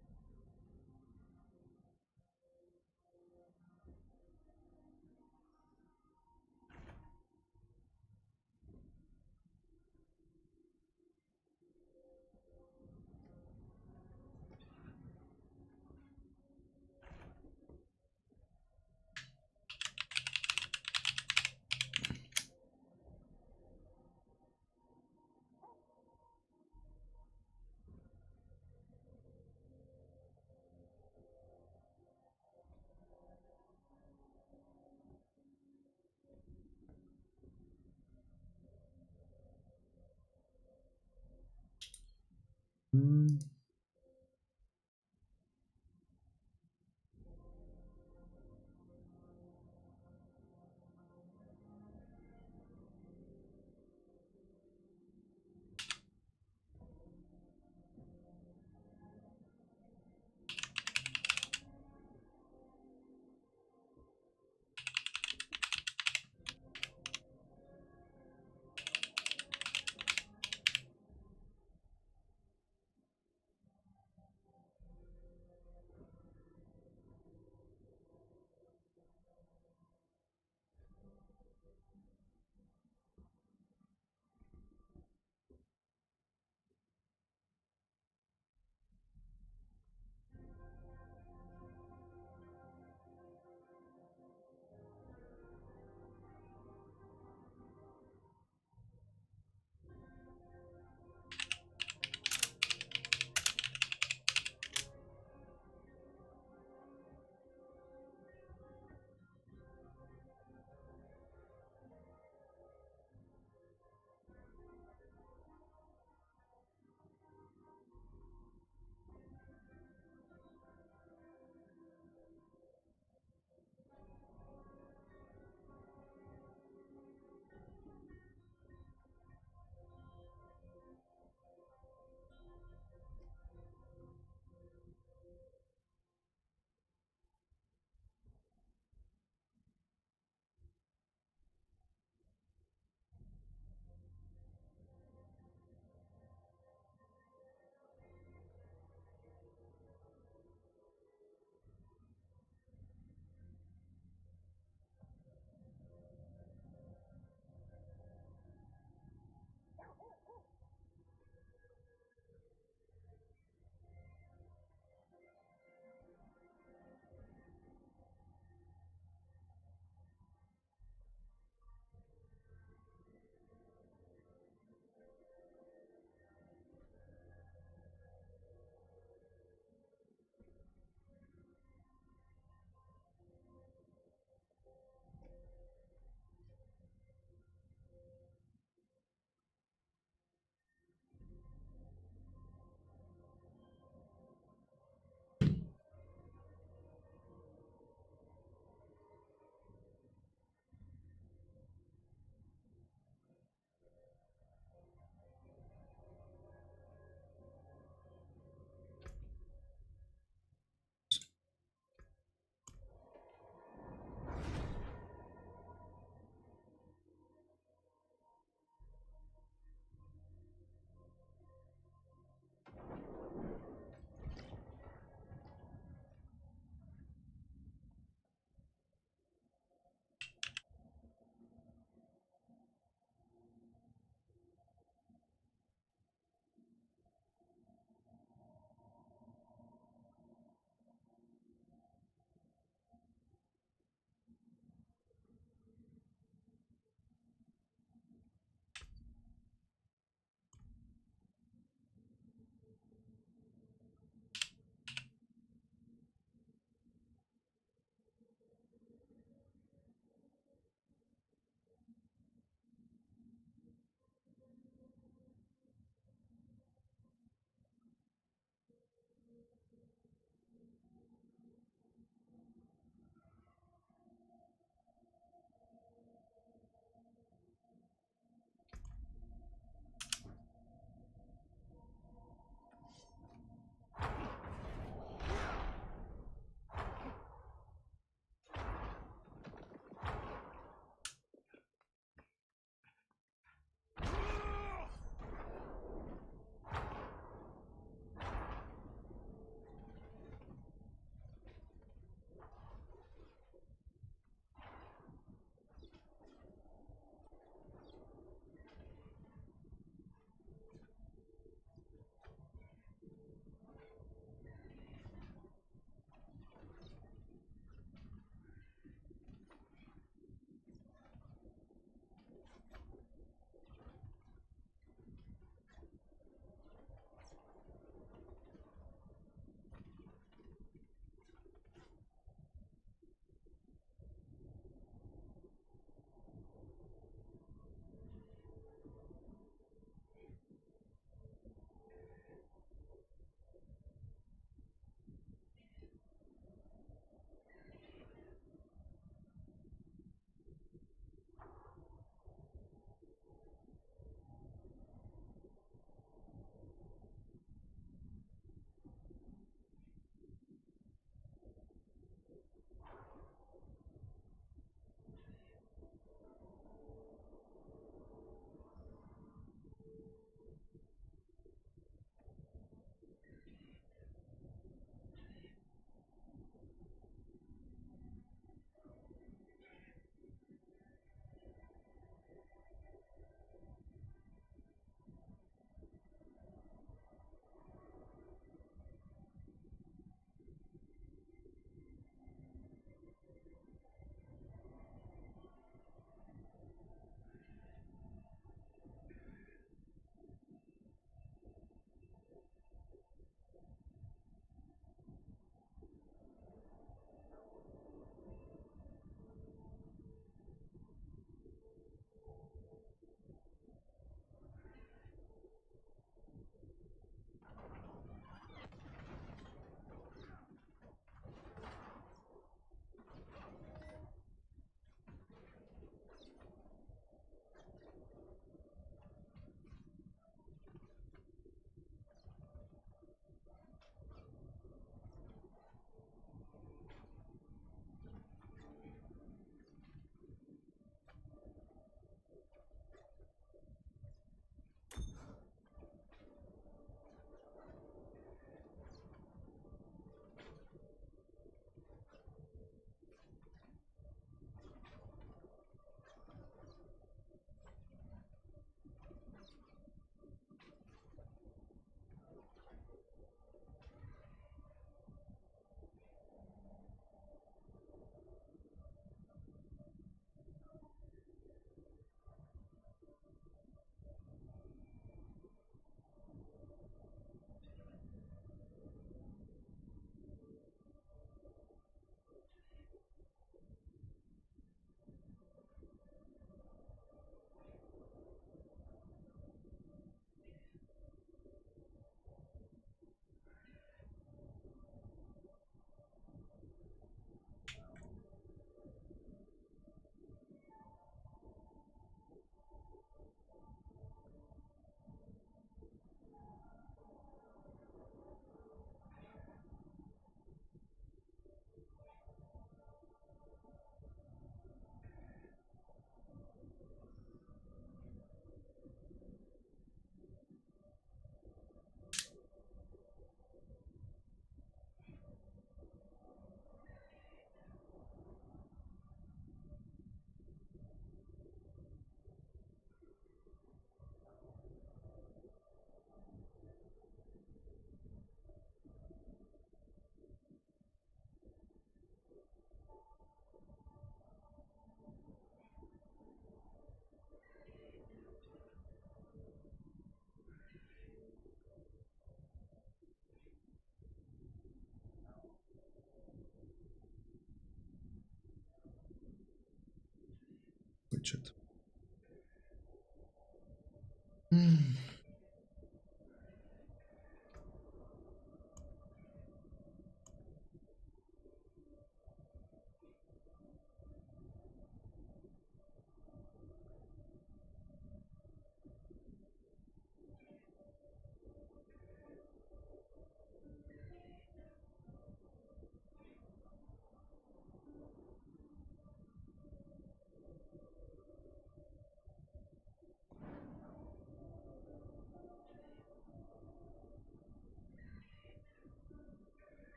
Widget.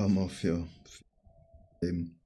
Hammer für Leben.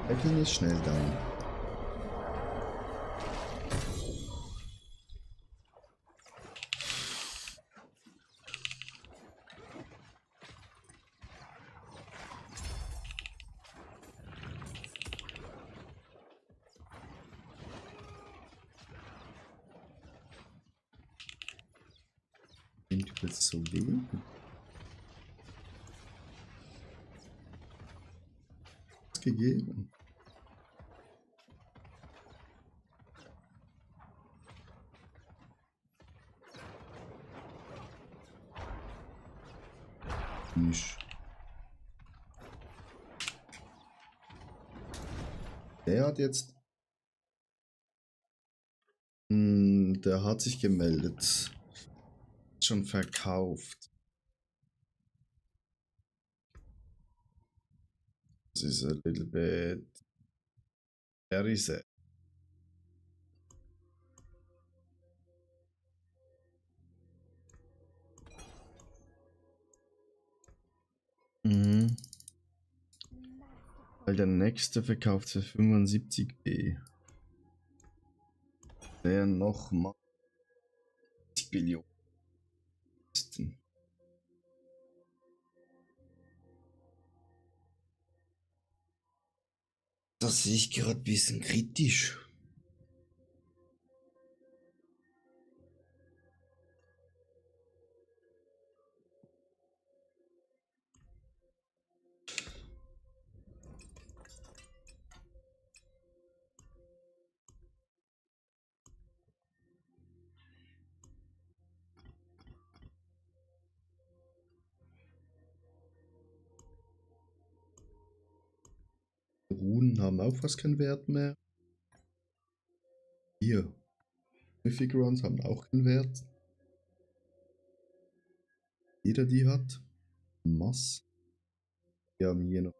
Er ging nicht schnell down. Du willst so weh? Gegeben. Nicht. Der hat jetzt Und der hat sich gemeldet. Schon verkauft. Das ist a little bit very sad. Mhm. Weil der nächste verkauft für 75B. Der nochmal 10 Billionen. Das sehe ich gerade ein bisschen kritisch. Runen haben auch fast keinen Wert mehr. Hier. Mythic Runs haben auch keinen Wert. Jeder die hat. Mass. Wir haben hier noch.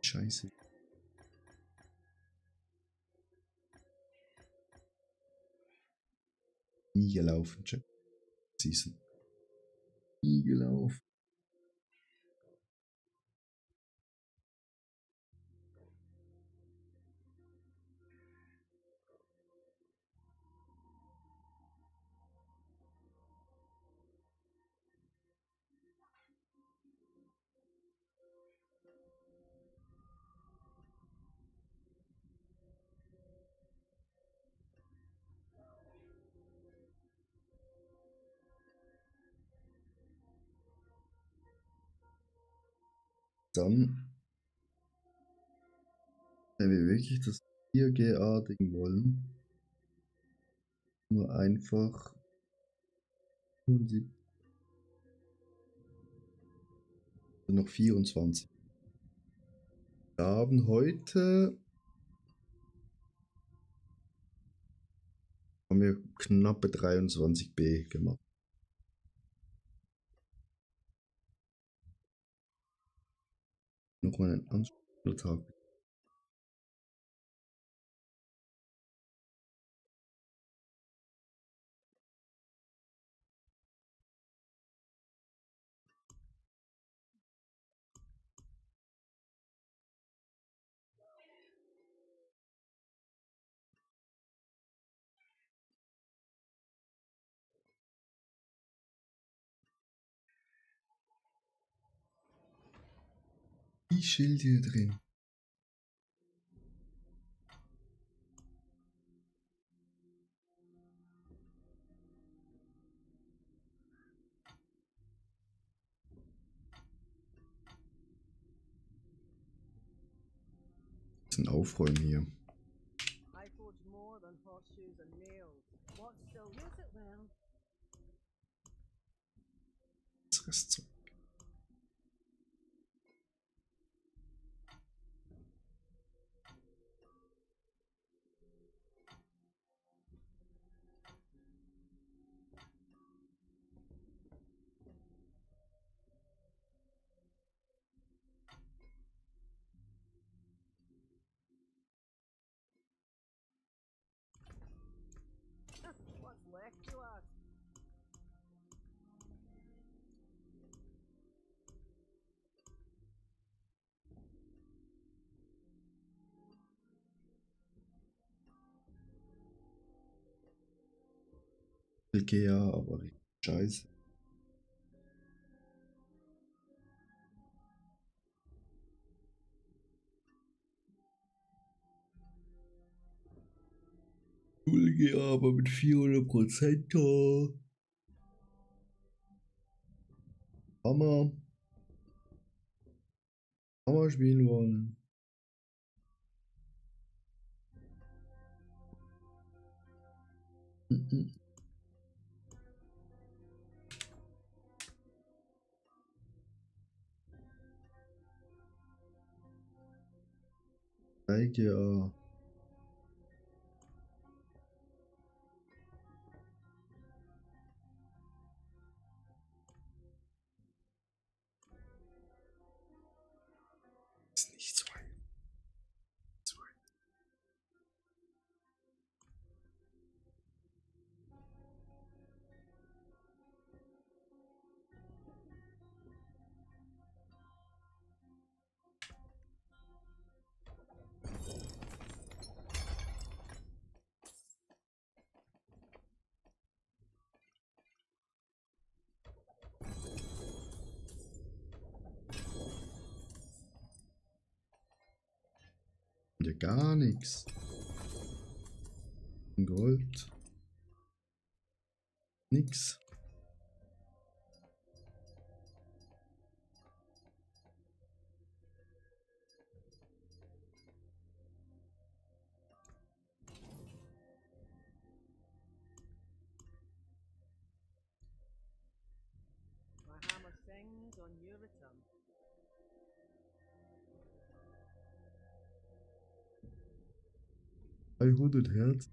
Scheiße. Nie gelaufen, Check. Season. Nie gelaufen. Dann, wenn wir wirklich das 4GA-Ding wollen, nur einfach 75, noch 24. Wir haben heute knappe 23B gemacht. Noch mal einen anstrengenden Tag. Wie Schild hier drin. Bisschen aufräumen hier. I forge more than horseshoes and nails. What still use it well? Das Rest. What's left, you ask? LGA, aber scheiße. LGA, aber mit 400% da. Hammer. Hammer spielen wollen. Zeige an. Ist nicht so ein. So ein. Ja, gar nichts. Gold. Nix. My hammer sings on your return. 300 Hertz.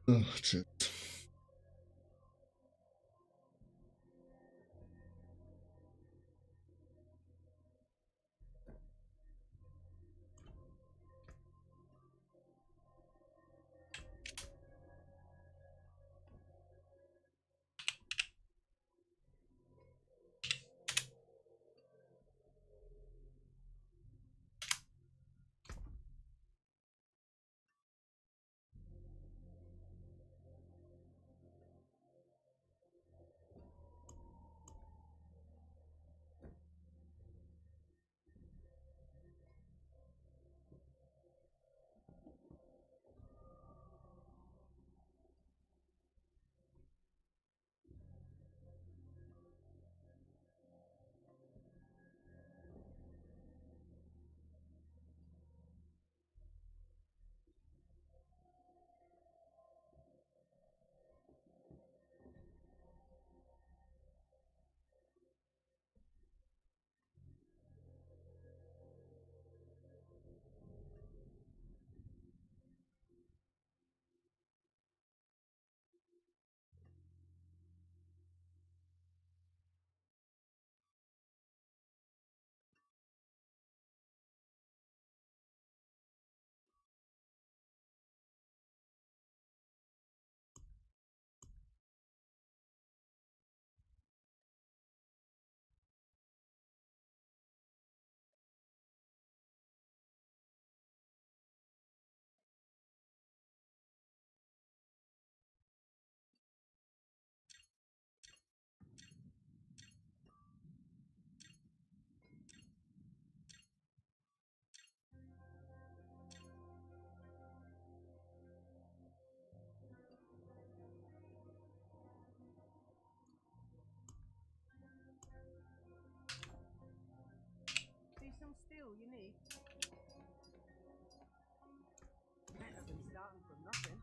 Ach, shit. See some steel you need. Better than starting from nothing.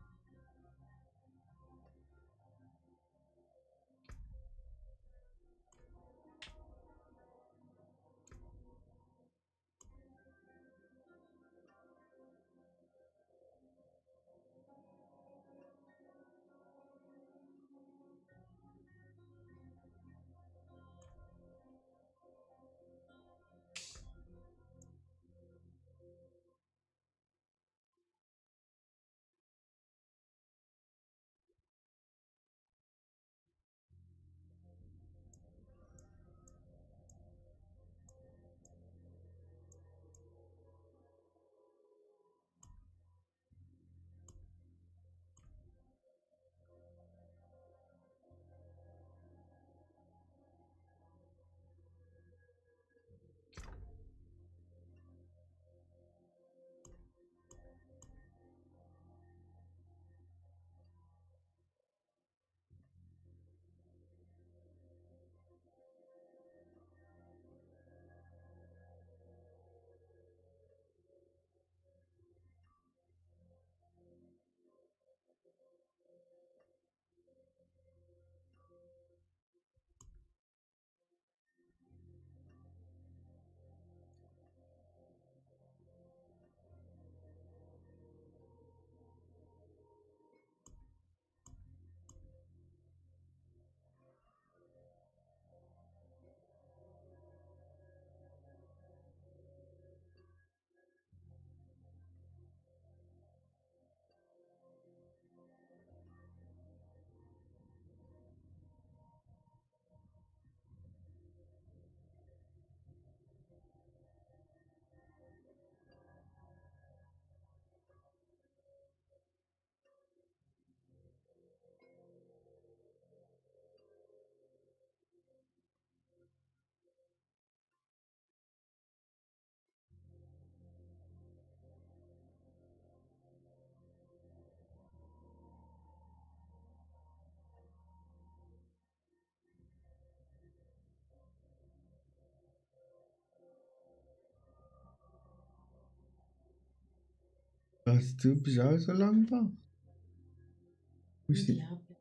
Was, du bist auch so lang da? Musst du- Unglaublich.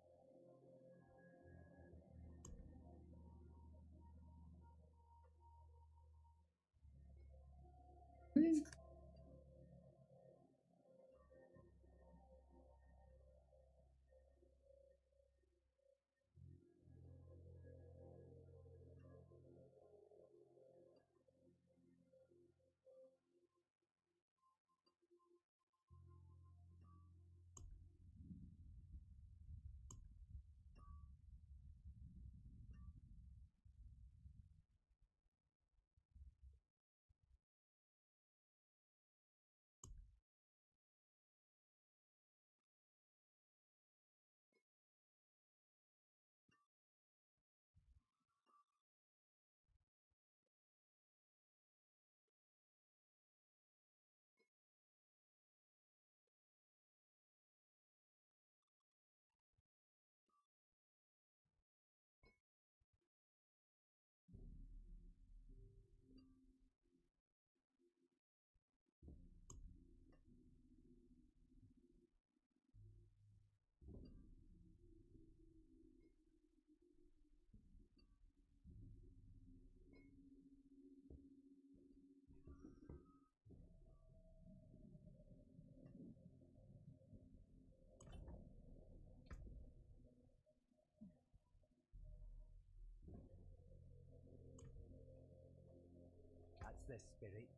That's the spirit.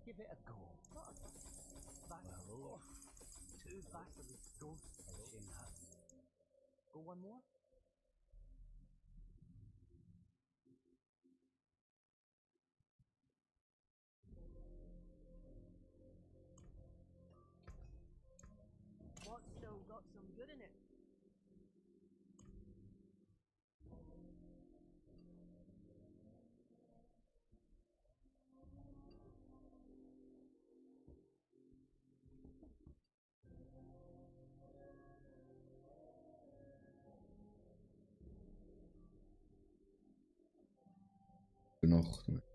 Give it a go. Hello. Two basilisk ghosts in her. Go one more. What's still got some good in it? Noch.